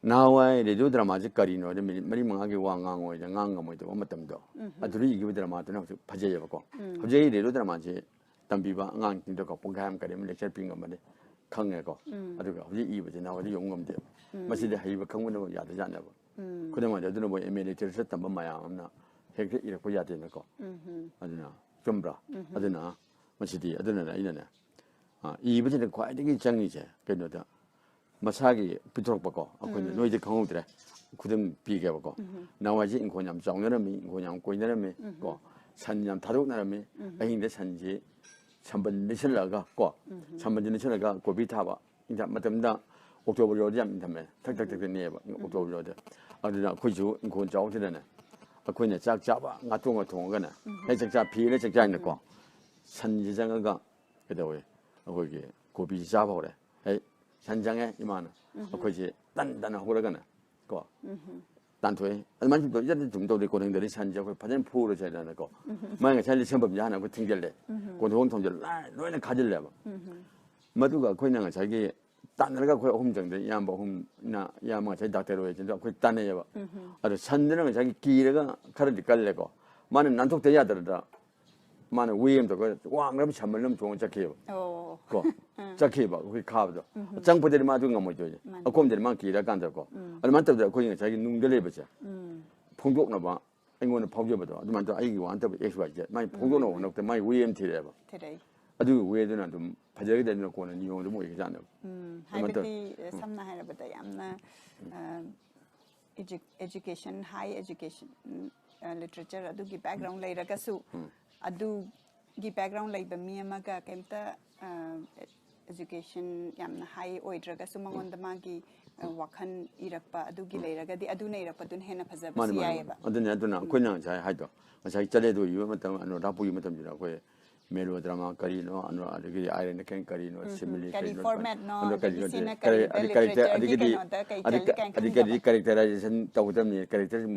ꯅꯍꯥꯟꯋꯥꯏ ꯔꯦꯗꯤꯑꯣ ꯗ꯭ꯔꯃꯥꯁꯦ ꯀꯔꯤꯅꯣ ꯍꯥꯏꯗꯤ ꯃꯤꯅꯤꯠ ꯃꯔꯤ ꯃꯉꯥꯒꯤ ꯋꯥ ꯉꯥꯡꯉꯣꯏꯗ ꯉꯥꯡ ꯉꯝꯃꯣꯏꯗꯕ ꯃꯇꯝꯗꯣ, ꯑꯗꯨꯗ ꯏꯈꯤꯕ ꯗ꯭ꯔꯃꯥꯗꯨꯅ ꯍꯧꯖꯤꯛ ꯐꯖꯩꯌꯦꯕꯀꯣ꯫ ꯍꯧꯖꯤꯛ ꯑꯩ ꯔꯦꯗꯤꯑꯣ ꯗ꯭ꯔꯃꯥꯁꯦ ꯇꯝꯕꯤꯕ ꯑꯉꯥꯡꯁꯤꯡꯗꯀꯣ ꯄꯨꯡꯈꯥꯏ ꯑꯃ ꯀꯔꯤ ꯑꯃ ꯂꯦꯛꯆꯔ ꯄꯤ ꯉꯝꯕꯅꯤ, ꯈꯪꯉꯦꯀꯣ꯫ ꯑꯗꯨꯒ ꯍꯧꯖꯤꯛ ꯏꯕꯁꯦ ꯅꯍꯥꯟꯋꯥꯏꯗꯤ ꯌꯧ ꯉꯝꯗꯦꯕ꯫ ꯃꯁꯤꯗꯤ ꯍꯩꯕ ꯈꯪꯕꯅ ꯌꯥꯗꯖꯥꯠꯅꯦꯕ꯫ ꯈꯨꯗꯝ ꯑꯣꯏꯅ ꯑꯗꯨꯅꯕꯨ ꯑꯦꯝ ꯑꯦ ꯂꯤꯇꯔꯦꯆꯔ ꯇꯝꯕ ꯃꯌꯥꯝ ꯑꯃꯅ ꯍꯦꯛꯇ ꯏꯔꯛꯄ ꯌꯥꯗꯦꯅꯀꯣ꯫ ꯑꯗꯨꯅ ꯆꯨꯝꯕ꯭ꯔꯥ? ꯑꯗꯨꯅ ꯃꯁꯤꯗꯤ ꯑꯗꯨꯅꯅꯦ ꯑꯩꯅꯅꯦ, ꯑ, ꯏꯕꯁꯤꯅ ꯈ꯭ꯋꯥꯏꯗꯒꯤ ꯆꯪꯉꯤꯁꯦ ꯀꯩꯅꯣꯗ, ꯃꯁꯥꯒꯤ ꯄꯤꯊꯣꯔꯛꯄꯀꯣ, ꯑꯩꯈꯣꯏꯅ ꯅꯣꯏꯗꯤ ꯈꯪꯍꯧꯗ꯭ꯔꯦ, ꯈꯨꯗꯝ ꯄꯤꯒꯦꯕꯀꯣ꯫ ꯅꯍꯥꯟꯋꯥꯏꯁꯦ ꯏꯪꯈꯣꯜ ꯌꯥꯝ ꯆꯥꯎꯅꯔꯝꯃꯤ, ꯏꯪꯈꯣꯜ ꯌꯥꯝ ꯀꯣꯏꯅꯔꯝꯃꯤ ꯀꯣ꯫ ꯁꯟ ꯌꯥꯝ ꯊꯥꯗꯣꯛꯅꯔꯝꯃꯤ꯫ ꯑꯍꯤꯡꯗ ꯁꯟꯁꯤ ꯁꯝꯕꯟ ꯂꯩꯁꯜꯂꯛꯑꯒ ꯀꯣ, ꯁꯝꯕꯟꯁꯤ ꯂꯩꯁꯜꯂꯒ ꯀꯣꯕꯤ ꯊꯥꯕ꯫ ꯏꯪꯊꯝ ꯃꯇꯝꯗ ꯑꯣꯛꯇꯣꯕꯔ ꯌꯧꯔꯗꯤ ꯌꯥꯝ ꯏꯪꯊꯝꯃꯦ, ꯊꯛ ꯊꯛ ꯊꯛ ꯊꯛ ꯅꯦꯛꯑꯦꯕ ꯑꯣꯛꯇꯣꯕꯔ ꯌꯧꯔꯗꯤ꯫ ꯑꯗꯨꯅ ꯑꯩꯈꯣꯏꯁꯨ ꯏꯪꯈꯣꯜ ꯆꯥꯎꯕꯁꯤꯗꯅꯦ, ꯑꯩꯈꯣꯏꯅ ꯆꯥꯛ ꯆꯥꯕ ꯉꯥ ꯊꯣꯡꯉ ꯊꯣꯡꯉꯒꯅꯦ, ꯍꯦꯛ ꯆꯥꯛ ꯆꯥ ꯐꯤꯔꯦ ꯆꯥꯛ ꯆꯥꯏꯅꯀꯣ, ꯁꯟꯁꯤ ꯆꯪꯉꯒ ꯀꯩꯗꯧꯋꯦ, ꯑꯩꯈꯣꯏꯒꯤ ꯀꯣꯕꯤꯁꯤ ꯆꯥꯕ ꯍꯧꯔꯦ꯫ ꯍꯦꯛ ꯁꯟ ꯆꯪꯉꯦ ꯏꯃꯥꯅ, ꯑꯩꯈꯣꯏꯁꯤ ꯇꯟ ꯇꯟꯅ ꯍꯧꯒꯠꯂꯒꯅꯦ ꯀꯣ, ꯇꯥꯟꯊꯣꯛꯑꯦ꯫ ꯑꯗꯨꯃꯥꯏꯅ ꯁꯨꯝ ꯇꯧ-, ꯏꯆꯟꯗ ꯁꯨꯝ ꯇꯧꯗꯦ, ꯀꯣꯟꯊꯪꯗꯗꯤ ꯁꯟꯁꯦ ꯑꯩꯈꯣꯏ ꯐꯖꯅ ꯐꯨꯔꯁꯦ ꯍꯥꯏꯗꯅꯀꯣ꯫ ꯃꯥꯏ ꯉꯁꯥꯏ ꯂꯤꯠꯁꯟꯐꯝꯁꯦ ꯍꯥꯟꯅ ꯑꯩꯈꯣꯏ ꯊꯤꯡꯖꯤꯜꯂꯦ꯫ ꯀꯣꯟꯊꯣꯡ ꯊꯣꯡꯖꯤꯜꯂ ꯂꯣꯏ-, ꯂꯣꯏꯅ ꯈꯥꯖꯤꯜꯂꯦꯕ꯫ ꯃꯗꯨꯒ ꯑꯩꯈꯣꯏꯅ ꯉꯁꯥꯏꯒꯤ ꯇꯥꯟꯅꯔꯒ ꯑꯩꯈꯣꯏ ꯑꯍꯨꯝ ꯆꯪꯗꯅ, ꯏꯌꯥꯝꯕ ꯑꯍꯨꯝꯅ, ꯏꯌꯥꯝꯕ ꯉꯁꯥꯏ ꯗꯥꯛꯇꯔ ꯑꯣꯏ, ꯑꯩꯈꯣꯏ ꯇꯥꯟꯅꯩꯌꯦꯕ꯫ ꯑꯗꯣ ꯁꯟꯗꯨꯅ ꯉꯁꯥꯏꯒꯤ ꯀꯤꯔꯒ ꯈꯔꯗꯤ ꯀꯜꯂꯦꯀꯣ꯫ ꯃꯥꯅ ꯅꯥꯟꯊꯣꯛꯇ ꯌꯥꯗ꯭ꯔꯗ ꯃꯥꯅ ꯋꯦ ꯑꯃ ꯇꯧꯔꯒ ꯋꯥꯡꯅ ꯁꯝꯕꯜ ꯑꯃ ꯆꯣꯡꯉ ꯆꯠꯈꯤꯑꯕ꯫ ꯑꯣ꯫ ꯀꯣ꯫ ꯆꯠꯈꯤꯕ ꯑꯩꯈꯣꯏ ꯈꯥꯕꯗꯣ꯫ ꯆꯪꯉꯛꯄꯗꯗꯤ ꯃꯥꯗꯨ ꯉꯝꯃꯣꯏꯗꯣꯏꯅꯦ꯫ ꯃꯥꯅꯦ꯫ ꯑꯀꯣꯝꯗꯗꯤ ꯃꯥ ꯀꯤꯔꯀꯥꯟꯗꯀꯣ꯫ ꯑꯗꯨꯃꯥꯏꯅ ꯇꯧꯗꯅ ꯑꯩꯈꯣꯏ ꯉꯁꯥꯏꯒꯤ ꯅꯨꯡꯗ ꯂꯩꯕꯁꯦ ꯐꯣꯡꯗꯣꯛꯅꯕ ꯑꯩꯉꯣꯟꯗ ꯐꯥꯎꯖꯕꯗꯣ, ꯑꯗꯨꯃꯥꯏꯅ ꯇꯧꯔ ꯑꯩꯒꯤ ꯋꯥ ꯅꯠꯇꯕ ꯑꯦꯛꯁ ꯋꯥꯏ ꯖꯦꯠ ꯃꯥꯏ ꯐꯣꯡꯗꯣꯛꯅꯕ ꯍꯣꯠꯅꯕꯗ ꯃꯥꯏ ꯋꯦ ꯑꯃ ꯊꯤꯔꯛꯑꯦꯕ꯫ ꯊꯤꯔꯛꯏ꯫ ꯑꯗꯨꯒꯤ ꯋꯦꯗꯨꯅ ꯑꯗꯨꯝ ꯐꯖꯈꯤꯗꯅ ꯀꯣꯟꯅ ꯅꯤꯌꯣꯝ ꯑꯗꯨꯝ ꯑꯣꯏꯈꯤꯖꯥꯠꯅꯦꯕ꯫ ꯎꯝ, ꯑꯗꯨꯃꯥꯏꯅ ꯇꯧꯔꯦ꯫ ꯍꯥꯏꯕꯗꯤ, ꯁꯝꯅ ꯍꯥꯏꯔꯕꯗ ꯌꯥꯝꯅ, ꯑ, education, high education, ꯎꯝ, ꯑ, literature ꯑꯗꯨꯒꯤ background ꯂꯩꯔꯒꯁꯨ, ꯑꯗꯨꯒꯤ background ꯂꯩꯕ ꯃꯤ ꯑꯃꯒ ꯀꯩꯝꯇ, ꯑ, education ꯌꯥꯝꯅ high ꯑꯣꯏꯗ꯭ꯔꯒꯁꯨ ꯃꯉꯣꯟꯗ ꯃꯥꯒꯤ ꯑ, ꯋꯥꯈꯜ ꯏꯔꯛꯄ ꯑꯗꯨꯒꯤ ꯂꯩꯔꯒꯗꯤ ꯑꯗꯨꯅ ꯏꯔꯛꯄꯗꯨꯅ ꯍꯦꯟꯅ ꯃꯥꯅꯤ ꯐꯖꯕꯁꯨ ꯃꯥꯅꯤ ꯌꯥꯏꯑꯕ꯫ ꯑꯗꯨꯅꯤ ꯑꯗꯨꯅ ꯑꯩꯈꯣꯏꯅ ꯉꯁꯥꯏ ꯍꯥꯏꯗꯣ, ꯉꯁꯥꯏ ꯆꯠꯂꯦꯗꯣ ꯏꯕ ꯃꯇꯝ ꯑꯅꯨꯔꯥꯙꯄꯨꯔꯒꯤ ꯃꯇꯝꯁꯤꯗ ꯑꯩꯈꯣꯏ ꯃꯦꯂꯣꯗ꯭ꯔꯃꯥ ꯀꯔꯤꯅꯣ, ꯑꯅꯨ ꯑꯗꯒꯤꯗꯤ ꯑꯥꯏꯔꯟ ꯀꯔꯤ ꯀꯔꯤꯅꯣ, ꯁꯤꯃꯤꯂꯤ ꯀꯔꯤ ꯀꯔꯤꯅꯣ, ꯐꯣꯔꯃꯦꯠꯅꯣ, ꯑꯗꯨ ꯑꯗꯒꯤ ꯀꯔꯤꯅꯣ, ꯁꯤꯅ ꯀꯔꯤ ꯀꯔꯤꯗ ꯑꯗꯩ ꯀꯔꯦꯛꯇꯔ ꯂꯤꯇꯔꯦꯆꯔꯒꯤ ꯑꯗꯒꯤꯗꯤ ꯀꯩꯅꯣꯗ ꯀꯩ ꯑꯗꯩ ꯆꯜꯂꯤ ꯀꯥꯏꯅ ꯑꯗꯒꯤꯗꯤ ꯈꯪꯗꯕ꯫ ꯀꯔꯦꯛꯇꯔꯥꯏꯖꯦꯁꯟ ꯇꯧꯒꯗꯕꯅꯤ, ꯀꯔꯦꯛꯇꯔꯁꯤ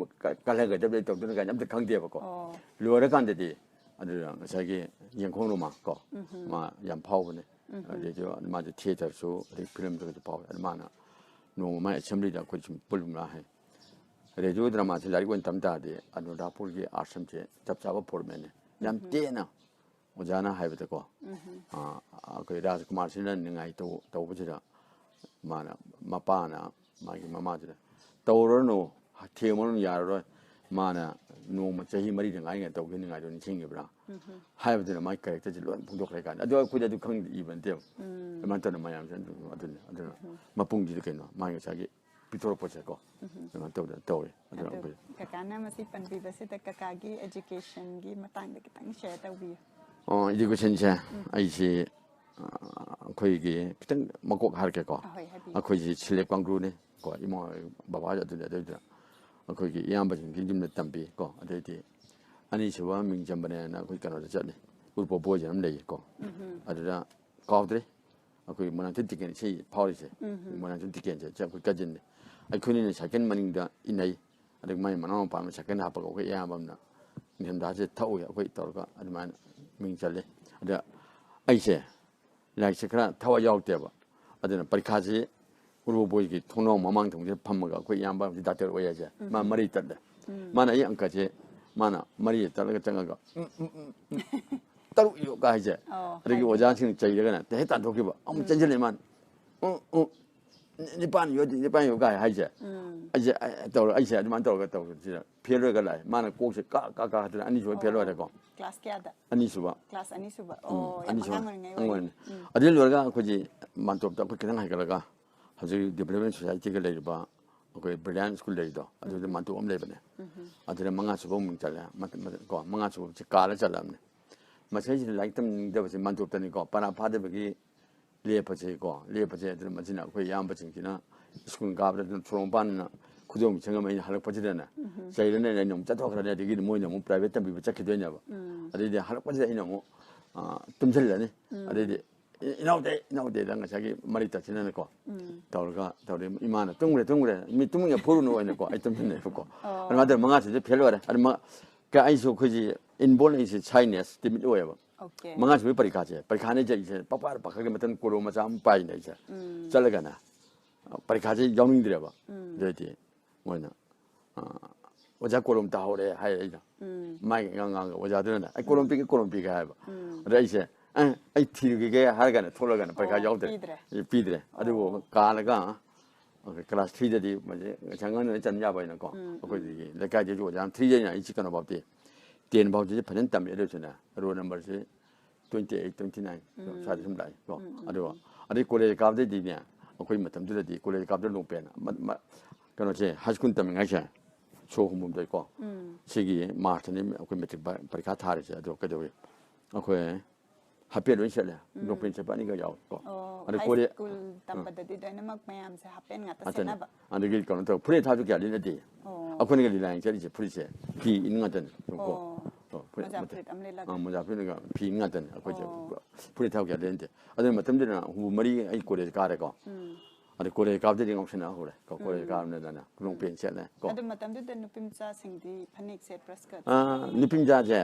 ꯀꯜꯍꯟꯒꯗꯕꯅꯤ, ꯇꯧꯗꯅ ꯀꯥꯏꯅ ꯑꯝꯇ ꯈꯪꯗꯦꯕꯀꯣ꯫ ꯑꯣ꯫ ꯂꯣꯏꯔꯀꯥꯟꯗꯗꯤ ꯑꯗꯨꯗ ꯉꯁꯥꯏꯒꯤ ꯌꯦꯡꯈꯣꯡ ꯔꯣꯃꯥ ꯀꯣ, ꯃꯥ ꯌꯥꯝ ꯐꯥꯎꯕꯅꯦ꯫ ꯑꯗꯩꯗꯤ ꯃꯥꯁꯦ ꯊꯤꯌꯦꯇꯔꯁꯨ ꯑꯗꯩ ꯐꯤꯂꯝꯗꯒꯁꯨ ꯐꯥꯎꯋꯦ꯫ ꯑꯗꯨ ꯃꯥꯅ ꯅꯣꯡꯃ ꯃꯥꯏ ꯑꯦꯁꯦꯝꯕ꯭ꯂꯤꯗ ꯑꯩꯈꯣꯏ ꯁꯨꯝ ꯄꯨꯜꯂꯨꯝꯂꯥ ꯍꯥꯏ, ꯔꯦꯗꯤꯑꯣ ꯗ꯭ꯔꯃꯥꯁꯦ ꯂꯥꯏꯔꯤꯛ ꯑꯣꯏꯅ ꯇꯝ ꯇꯥꯔꯗꯤ ꯑꯅꯨꯔꯥꯙꯄꯨꯔꯒꯤ ꯑꯥꯁ꯭ꯔꯝꯁꯦ ꯆꯞ ꯆꯥꯕ ꯐꯣꯔꯃꯦꯠꯅꯦ꯫ ꯌꯥꯝ ꯇꯦꯟꯅ ꯑꯣꯖꯥꯅ ꯍꯥꯏꯕꯗꯀꯣ, ꯑꯥ, ꯑꯩꯈꯣꯏ ꯔꯥꯖꯀꯨꯃꯥꯔꯁꯤꯅ ꯅꯤꯡꯉꯥꯏ ꯇꯧ ꯇꯧꯕꯁꯤꯗ ꯃꯥꯅ, ꯃꯄꯥꯅ ꯃꯥꯒꯤ ꯃꯃꯥꯁꯤꯗ, "ꯇꯧꯔꯅꯨ, ꯊꯦꯝꯃꯅꯨ, ꯌꯥꯔꯔꯣꯏ, ꯃꯥꯅ ꯅꯣꯡꯃ ꯆꯍꯤ ꯃꯔꯤꯗ ꯉꯥꯏꯔꯤꯉꯩ ꯇꯧꯈꯤꯕ ꯅꯤꯡꯉꯥꯏꯗꯣ ꯅꯤꯡꯁꯤꯡꯉꯤꯕ꯭ꯔꯥ?" ꯍꯥꯏꯕꯗꯨꯅ ꯃꯥꯒꯤ ꯀꯦꯔꯦꯛꯇꯔꯁꯦ ꯂꯣꯏ ꯐꯣꯡꯗꯣꯛꯈ꯭ꯔꯦ ꯀꯥꯟꯗ꯫ ꯑꯗꯣ ꯑꯩꯈꯣꯏꯗꯤ ꯑꯗꯨ ꯈꯪꯗꯦ, ꯏꯕ ꯅꯠꯇꯦꯕ꯫ ꯑꯗꯨꯃꯥꯏꯅ ꯇꯧꯗꯅ ꯃꯌꯥꯝꯁꯦ ꯑꯗꯨ ꯑꯗꯨꯅꯤ꯫ ꯑꯗꯨꯅ ꯃꯄꯨꯡꯁꯤꯗꯤ ꯀꯩꯅꯣ, ꯃꯥꯒꯤ ꯉꯁꯥꯏꯒꯤ ꯄꯤꯊꯣꯔꯛꯄꯁꯦꯀꯣ, ꯑꯗꯨꯃꯥꯏꯅ ꯇꯧꯗꯅ ꯇꯧꯔꯦ꯫ ꯑꯗꯨꯅ ꯑꯗꯨ ꯑꯩꯈꯣꯏ ꯀꯀꯥꯅ ꯃꯁꯤ ꯄꯟꯕꯤꯕꯁꯤꯗ ꯀꯀꯥꯒꯤ ꯑꯦꯖꯨꯀꯦꯁꯟꯒꯤ ꯃꯇꯥꯡꯗ ꯈꯤꯇꯪ ꯁꯤꯌꯔ ꯇꯧꯕꯤꯌꯨ꯫ ꯑꯣ, ꯏꯗꯨꯀꯦꯁꯟꯁꯦ ꯑꯩꯁꯦ, ꯑ, ꯑꯩꯈꯣꯏꯒꯤ ꯈꯤꯇꯪ ꯃꯀꯣꯛ ꯍꯥꯏꯔꯛꯀꯦꯀꯣ꯫ ꯑꯍꯣꯏ, ꯍꯥꯏꯕꯤꯌꯨ꯫ ꯑꯩꯈꯣꯏꯁꯦ ꯁꯦꯂꯦꯕ ꯀꯥꯡꯒ꯭ꯔꯨꯅꯤ ꯀꯣ, ꯏꯃꯥ ꯕꯕꯥ ꯑꯗꯨꯗꯤ ꯑꯗꯨꯗ ꯑꯩꯈꯣꯏꯒꯤ ꯏꯌꯥꯝꯕꯁꯤꯡꯒꯤ ꯌꯨꯝꯗ ꯇꯝꯕꯤ ꯀꯣ꯫ ꯑꯗꯩꯗꯤ ꯑꯅꯤꯁꯨꯕ ꯃꯤꯡ ꯆꯟꯕꯅꯦꯅ ꯑꯩꯈꯣꯏ ꯀꯩꯅꯣꯗ ꯆꯠꯂꯤ, ꯎꯔꯤꯄꯣꯛ ꯕꯣꯏꯁ ꯑꯃ ꯂꯩꯌꯦ ꯀꯣ꯫ ꯑꯗꯨꯗ ꯀꯥꯎꯗ꯭ꯔꯦ, ꯑꯩꯈꯣꯏ ꯃꯣꯏꯔꯥꯡꯊꯦꯝ ꯇꯤꯀꯦꯟ ꯏꯁꯩ ꯐꯥꯎꯔꯤꯁꯦ, ꯃꯣꯏꯔꯥꯡꯊꯦꯝ ꯇꯤꯀꯦꯟꯁꯦ ꯑꯩꯈꯣꯏ ꯀꯖꯤꯟꯅꯤ꯫ ꯑꯩꯈꯣꯏꯅꯤꯅ ꯁꯥꯏꯀꯜ ꯃꯅꯤꯡꯗ ꯏꯟꯅꯩ, ꯑꯗꯒꯤ ꯃꯥꯏ ꯃꯅꯥꯎ ꯃꯄꯥ ꯑꯃ ꯁꯥꯏꯀꯜ ꯍꯥꯞꯄꯒ ꯑꯩꯈꯣꯏ ꯏꯌꯥꯝꯕ ꯑꯃꯅ ꯅꯤꯡꯊꯝꯊꯥꯁꯦ ꯊꯛꯎꯏ, ꯑꯩꯈꯣꯏ ꯇꯧꯔꯒ ꯑꯗꯨꯃꯥꯏꯅ ꯃꯤꯡ ꯆꯜꯂꯤ꯫ ꯑꯗ ꯑꯩꯁꯦ ꯂꯥꯏꯔꯤꯛꯁꯦ ꯈꯔ ꯊꯋꯥꯏ ꯌꯥꯎꯗꯦꯕ, ꯑꯗꯨꯅ ꯄꯔꯤꯈꯥꯁꯤ ꯎꯔꯤꯄꯣꯛ ꯕꯣꯏꯁꯀꯤ ꯊꯣꯡꯅꯥꯎ ꯃꯃꯥꯡ ꯊꯪꯕꯁꯤꯗ ꯐꯝꯃꯒ ꯑꯩꯈꯣꯏ ꯏꯌꯥꯝꯕ ꯑꯃꯁꯤ ꯗꯥꯛꯇꯔ ꯑꯣꯏ ꯍꯥꯏꯁꯦ, ꯃꯥ ꯃꯔꯤ ꯇꯠꯂꯦ꯫ ꯃꯥꯅ ꯑꯩ ꯑꯪꯀꯁꯦ ꯃꯥꯅ ꯃꯔꯤ ꯇꯠꯂꯒ ꯆꯪꯉꯒ "ꯎꯝ, ꯎꯝ, ꯎꯝ, ꯎꯝ, ꯇꯔꯨꯛ ꯏꯌꯨ" ꯀ ꯍꯥꯏꯁꯦ꯫ ꯑꯣ, ꯑꯗꯒꯤ ꯍꯥꯏꯗꯤ꯫ ꯑꯣꯖꯥꯁꯤꯡꯅ ꯆꯩꯔꯒꯅ ꯍꯦꯛ ꯇꯥꯟꯊꯣꯛꯈꯤꯕ, ꯑꯃꯨꯛ ꯆꯦꯟꯁꯤꯜꯂꯦ ꯃꯥꯅ, "ꯎꯝ, ꯎꯝ, ꯅꯤꯄꯥꯟ ꯏꯌꯨ, ꯅꯤꯄꯥꯟ ꯏꯌꯨ" ꯀꯥꯏ ꯍꯥꯏꯁꯦ꯫ ꯑꯩꯁꯦ ꯑ, ꯇꯧꯔ ꯑꯩꯁꯦ ꯑꯗꯨꯃꯥꯏꯅ ꯇꯧꯔꯒ ꯇꯧꯔꯁꯤꯗ ꯐꯦꯜ ꯑꯣꯏꯔꯒ ꯂꯥꯛꯑꯦ꯫ ꯃꯥꯅ ꯀꯣꯛꯁꯦ ꯀꯥ ꯀꯥ ꯀꯥ ꯍꯥꯏꯗꯅ ꯑꯅꯤꯁꯨꯕ ꯐꯦꯜ ꯑꯣꯏꯔꯦꯀꯣ꯫ ꯀ꯭ꯂꯥꯁ ꯀꯌꯥꯗ? ꯑꯅꯤꯁꯨꯕ꯫ ꯀ꯭ꯂꯥꯁ ꯑꯅꯤꯁꯨꯕ꯫ ꯎꯝ, ꯑꯣ, ꯌꯥꯝ ꯑꯅꯤꯁꯨꯕ꯫ ꯑꯉꯥꯡ ꯑꯣꯏꯔꯤꯉꯩ ꯑꯉꯥꯡ ꯋꯥꯔꯤ꯫ ꯑꯣꯏꯔꯤꯉꯩ꯫ ꯑꯗꯨ ꯂꯣꯏꯔꯒ ꯑꯩꯈꯣꯏꯁꯦ ꯃꯥꯟꯇꯣꯞꯇ ꯑꯩꯈꯣꯏ ꯈꯤꯇꯪ ꯍꯥꯏꯒꯠꯂꯒ ꯍꯧꯖꯤꯛ ꯗꯤꯕ꯭ꯂꯞꯃꯦꯟ ꯁꯣꯁꯥꯏꯇꯤꯒ ꯂꯩꯔꯤꯕ ꯑꯩꯈꯣꯏ ꯕ꯭ꯔꯤꯂꯤꯌꯥꯟ ꯁ꯭ꯀꯨꯜ ꯂꯩꯔꯤꯗꯣ, ꯑꯗꯨꯗ ꯃꯥꯟꯇꯣꯞ ꯑꯃ ꯂꯩꯕꯅꯦ꯫ ꯑꯗꯨꯗ ꯃꯉꯥ ꯁꯨꯕ ꯑꯃꯨꯛ ꯆꯠꯂꯦ꯫ ꯃ-, ꯃ-, ꯀꯣ, ꯃꯉꯥ ꯁꯨꯕꯁꯦ ꯀꯥꯜꯂ ꯆꯠꯂꯕꯅꯦ꯫ ꯃꯁꯤꯁꯤꯗ ꯂꯥꯏꯔꯤꯛ ꯇꯝꯅꯤꯡꯗꯕꯁꯦ ꯃꯥꯟꯇꯣꯞꯇꯅꯤꯀꯣ, ꯄꯔꯥ ꯐꯥꯗꯕꯒꯤ ꯂꯦꯞꯄꯁꯦꯀꯣ, ꯂꯦꯞꯄꯁꯦ꯫ ꯑꯗꯨꯅ ꯃꯁꯤꯅ ꯑꯩꯈꯣꯏ ꯏꯌꯥꯝꯕꯁꯤꯡꯁꯤꯅ ꯁ꯭ꯀꯨꯜ ꯀꯥꯕꯗ ꯑꯗꯨꯝ ꯁꯣꯔꯣꯛ ꯃꯄꯥꯟꯗꯅ ꯈꯨꯗꯣꯡ ꯁꯪꯉꯝꯃꯦ꯫ ꯑꯩꯅ ꯍꯜꯂꯛꯄꯁꯤꯗꯅ ꯆꯩꯔꯅꯦꯅ ꯑꯩꯅ ꯑꯃꯨꯛ ꯆꯠꯊꯣꯛꯈ꯭ꯔꯅꯤ꯫ ꯑꯗꯒꯤꯗꯤ ꯃꯣꯏꯅ ꯑꯃꯨꯛ ꯄ꯭ꯔꯥꯏꯚꯦꯠ ꯇꯝꯕꯤꯕ ꯆꯠꯈꯤꯗꯣꯏꯅꯦꯕ꯫ ꯑꯗꯩꯗꯤ ꯍꯜꯂꯛꯄꯁꯤꯗ ꯑꯩꯅ ꯑꯃꯨꯛ ꯑ, ꯇꯨꯝꯁꯤꯜꯂꯅꯤ꯫ ꯑꯗꯩꯗꯤ "ꯏ- ꯏꯅꯥꯎꯗꯦ, ꯏꯅꯥꯎꯗꯦꯗ" ꯉꯁꯥꯏꯒꯤ ꯃꯔꯩ ꯇꯥꯁꯤꯟꯅꯅꯀꯣ ꯇꯧꯔꯒ ꯇꯧꯔꯦ꯫ "ꯏꯃꯥꯅ ꯇꯨꯝꯈ꯭ꯔꯦ, ꯇꯨꯝꯈ꯭ꯔꯦ, ꯃꯤ ꯇꯨꯝꯃꯤꯉꯩ ꯐꯨꯔꯨꯅꯨ" ꯍꯥꯏꯅꯀꯣ ꯑꯩ ꯇꯨꯝꯁꯤꯟꯅꯩꯕꯀꯣ꯫ ꯑꯗꯨꯃꯥꯏꯅ ꯇꯧꯔꯒ ꯃꯉꯥꯁꯤꯗꯤ ꯐꯦꯜ ꯑꯣꯏꯔꯦ꯫ ꯑꯗꯨ ꯃꯉꯥ ꯀ- ꯑꯩꯁꯨ ꯑꯩꯈꯣꯏꯁꯤ ꯏꯟꯕꯣꯜ ꯑꯩꯁꯦ ꯁꯥꯏꯅꯦꯁ ꯇꯤꯃꯤꯠ ꯑꯣꯏꯌꯦꯕ꯫ ꯑꯣꯀꯦ꯫ ꯃꯉꯥꯁꯨꯕꯒꯤ ꯄꯔꯤꯈꯥꯁꯦ, ꯄꯔꯤꯈꯥꯅ ꯆꯠꯂꯤꯁꯦ ꯄꯛꯄꯥꯗ ꯄꯥꯈꯠꯂꯒ ꯃꯇꯝ ꯀꯣꯂꯣꯝ ꯃꯆꯥ ꯑꯃ ꯄꯥꯏꯅꯦ ꯑꯩꯁꯦ꯫ ꯆꯠꯂꯒꯅ ꯄꯔꯤꯈꯥꯁꯦ ꯌꯥꯎꯅꯤꯡꯗ꯭ꯔꯦꯕ꯫ ꯑꯗꯨꯗꯤ ꯃꯣꯏꯅ ꯑ, "ꯑꯣꯖꯥ, ꯀꯣꯂꯣꯝ ꯇꯥꯍꯧꯔꯦ" ꯍꯥꯏ꯫ ꯑꯩꯅ ꯃꯥꯏ ꯉꯥꯡ ꯉꯥꯡꯒ ꯑꯣꯖꯥꯗꯨꯅꯅꯦ "ꯑꯩ ꯀꯣꯂꯣꯝ ꯄꯤꯒꯦ, ꯀꯣꯂꯣꯝ ꯄꯤꯒꯦ" ꯍꯥꯏꯕ꯫ ꯑꯗ ꯑꯩꯁꯦ "ꯑꯦ, ꯑꯩ ꯊꯤꯔꯨꯈꯤꯒꯦ" ꯍꯥꯏꯔꯒꯅ ꯊꯣꯛꯂꯛꯑꯒꯅ ꯄꯔꯤꯈꯥ ꯑꯣ, ꯌꯥꯎꯗ꯭ꯔꯦ꯫ ꯄꯤꯗ꯭ꯔꯦ꯫ ꯑꯦ, ꯄꯤꯗ꯭ꯔꯦ꯫ ꯑꯗꯨꯕꯨ ꯀꯥꯜꯂꯒ ꯑꯩꯈꯣꯏ ꯀ꯭ꯂꯥꯁ ꯊ꯭ꯔꯤꯗꯗꯤ ꯃꯁꯦ ꯉꯁꯥꯏ ꯉꯟꯅ ꯆꯟ ꯌꯥꯕ ꯍꯥꯏꯅꯀꯣ ꯑꯩꯈꯣꯏꯗꯒꯤ ꯂꯩꯀꯥꯏꯗꯒꯤ ꯑꯣꯖꯥ ꯑꯃ ꯊ꯭ꯔꯤꯗꯩꯅ ꯑꯩꯁꯤ ꯀꯩꯅꯣ ꯐꯥꯎꯗꯤ ꯇꯦꯟ ꯐꯥꯎꯗꯤ ꯐꯖꯅ ꯇꯝꯃꯦ꯫ ꯑꯗꯨꯁꯨꯅꯦ ꯔꯣꯜ ꯅꯝꯕꯔꯁꯤ ꯇ꯭ꯋꯦꯟꯇꯤ ꯑꯩꯠ, ꯇ꯭ꯋꯦꯟꯇꯤ ꯅꯥꯏꯟ ꯁ꯭ꯋꯥꯏꯗ ꯁꯨꯝ ꯂꯥꯛꯑꯦ ꯀꯣ꯫ ꯑꯗꯨꯒ ꯑꯗꯩ ꯀꯣꯂꯦꯖ ꯀꯥꯕꯗꯩꯗꯤꯅꯦ ꯑꯩꯈꯣꯏ ꯃꯇꯝꯗꯨꯗꯗꯤ ꯀꯣꯂꯦꯖ ꯀꯥꯕꯗ ꯂꯣꯡꯄꯦꯟ ꯑꯃ- ꯑꯃ- ꯀꯩꯅꯣꯁꯦ ꯍꯥꯏ ꯁ꯭ꯀꯨꯜ ꯇꯝꯃꯤꯉꯩꯁꯦ ꯁꯣꯛ ꯍꯨꯝꯐꯨꯝꯗꯣꯏ ꯀꯣ꯫ ꯁꯤꯒꯤ ꯃꯥꯔꯆꯇꯅꯤ ꯑꯩꯈꯣꯏ ꯃꯦꯇ꯭ꯔꯤꯛ ꯄ- ꯄꯔꯤꯈꯥ ꯊꯥꯔꯤꯁꯦ꯫ ꯑꯗꯣ ꯀꯩꯗꯧꯏ, ꯑꯩꯈꯣꯏ ꯍꯥꯄꯦꯟ ꯂꯣꯏ ꯁꯦꯠꯂꯦ꯫ ꯂꯣꯡꯄꯦꯟ ꯁꯦꯠꯄ ꯑꯅꯤꯒ ꯌꯥꯎꯋꯦ ꯀꯣ꯫ ꯑꯣ, ꯑꯗꯣ ꯍꯥꯏ ꯀꯣꯂꯦꯖ ꯁ꯭ꯀꯨꯜ ꯇꯝꯕꯗꯗꯤ ꯂꯣꯏꯅꯃꯛ ꯃꯌꯥꯝꯁꯦ ꯍꯥꯄꯦꯟ ꯉꯥꯛꯇ ꯉꯥꯛꯇꯅꯦ꯫ ꯁꯦꯠꯅꯕ꯫ ꯑꯗꯒꯤ ꯀꯩꯅꯣ ꯇꯧ, ꯐꯨꯔꯤꯠ ꯊꯥꯕꯁꯨ ꯀꯌꯥ ꯂꯤꯠꯅꯗꯦ꯫ ꯑꯣ꯫ ꯑꯩꯈꯣꯏꯅꯒ ꯂꯤꯂꯥ ꯌꯦꯡ ꯆꯠꯂꯤꯁꯦ ꯐꯨꯔꯤꯠꯁꯦ ꯐꯤ ꯏꯟ ꯉꯥꯛꯇꯅꯦ꯫ ꯀꯣ꯫ ꯑꯣ꯫ ꯑꯣ, ꯐꯨꯔꯤꯠ ꯃꯣꯖꯥ ꯃꯇꯦꯛ- ꯐꯨꯔꯤꯠ ꯑꯃ ꯂꯤꯠꯂꯒ꯫ ꯑꯥ, ꯃꯣꯖꯥ ꯐꯨꯔꯤꯠꯅꯒ ꯐꯤ ꯏꯟ ꯉꯥꯛꯇꯅꯦ ꯑꯩꯈꯣꯏꯁꯦ꯫ ꯑꯣ꯫ ꯐꯨꯔꯤꯠ ꯊꯥꯕ ꯀꯌꯥ ꯂꯤꯠꯅꯗꯦ꯫ ꯑꯗꯨ ꯃꯇꯝꯗꯨꯗ ꯍꯨꯝꯐꯨ ꯃꯔꯤ ꯑꯩ ꯀꯣꯂꯦꯖ ꯀꯥꯔꯦꯀꯣ꯫ ꯑꯗ ꯀꯣꯂꯦꯖ ꯀꯥꯕꯗꯩꯗꯤ ꯉꯥꯎꯁꯟꯅ ꯍꯧꯔꯦ꯫ ꯀꯣ, ꯀꯣꯂꯦꯖ ꯀꯥꯕꯅꯤꯅ ꯂꯣꯡꯄꯦꯟ ꯁꯦꯠꯂꯦ꯫ ꯀꯣ꯫ ꯑꯗꯨ ꯃꯇꯝꯗꯨꯗ ꯅꯨꯄꯤ ꯃꯆꯥꯁꯤꯡꯗꯤ ꯐꯅꯦꯛ ꯁꯦꯠꯄ꯭ꯔꯥ, skirt ꯑꯥ, ꯁꯦꯠꯄ꯭ꯔꯥ? ꯅꯨꯄꯤ ꯃꯆꯥꯁꯦ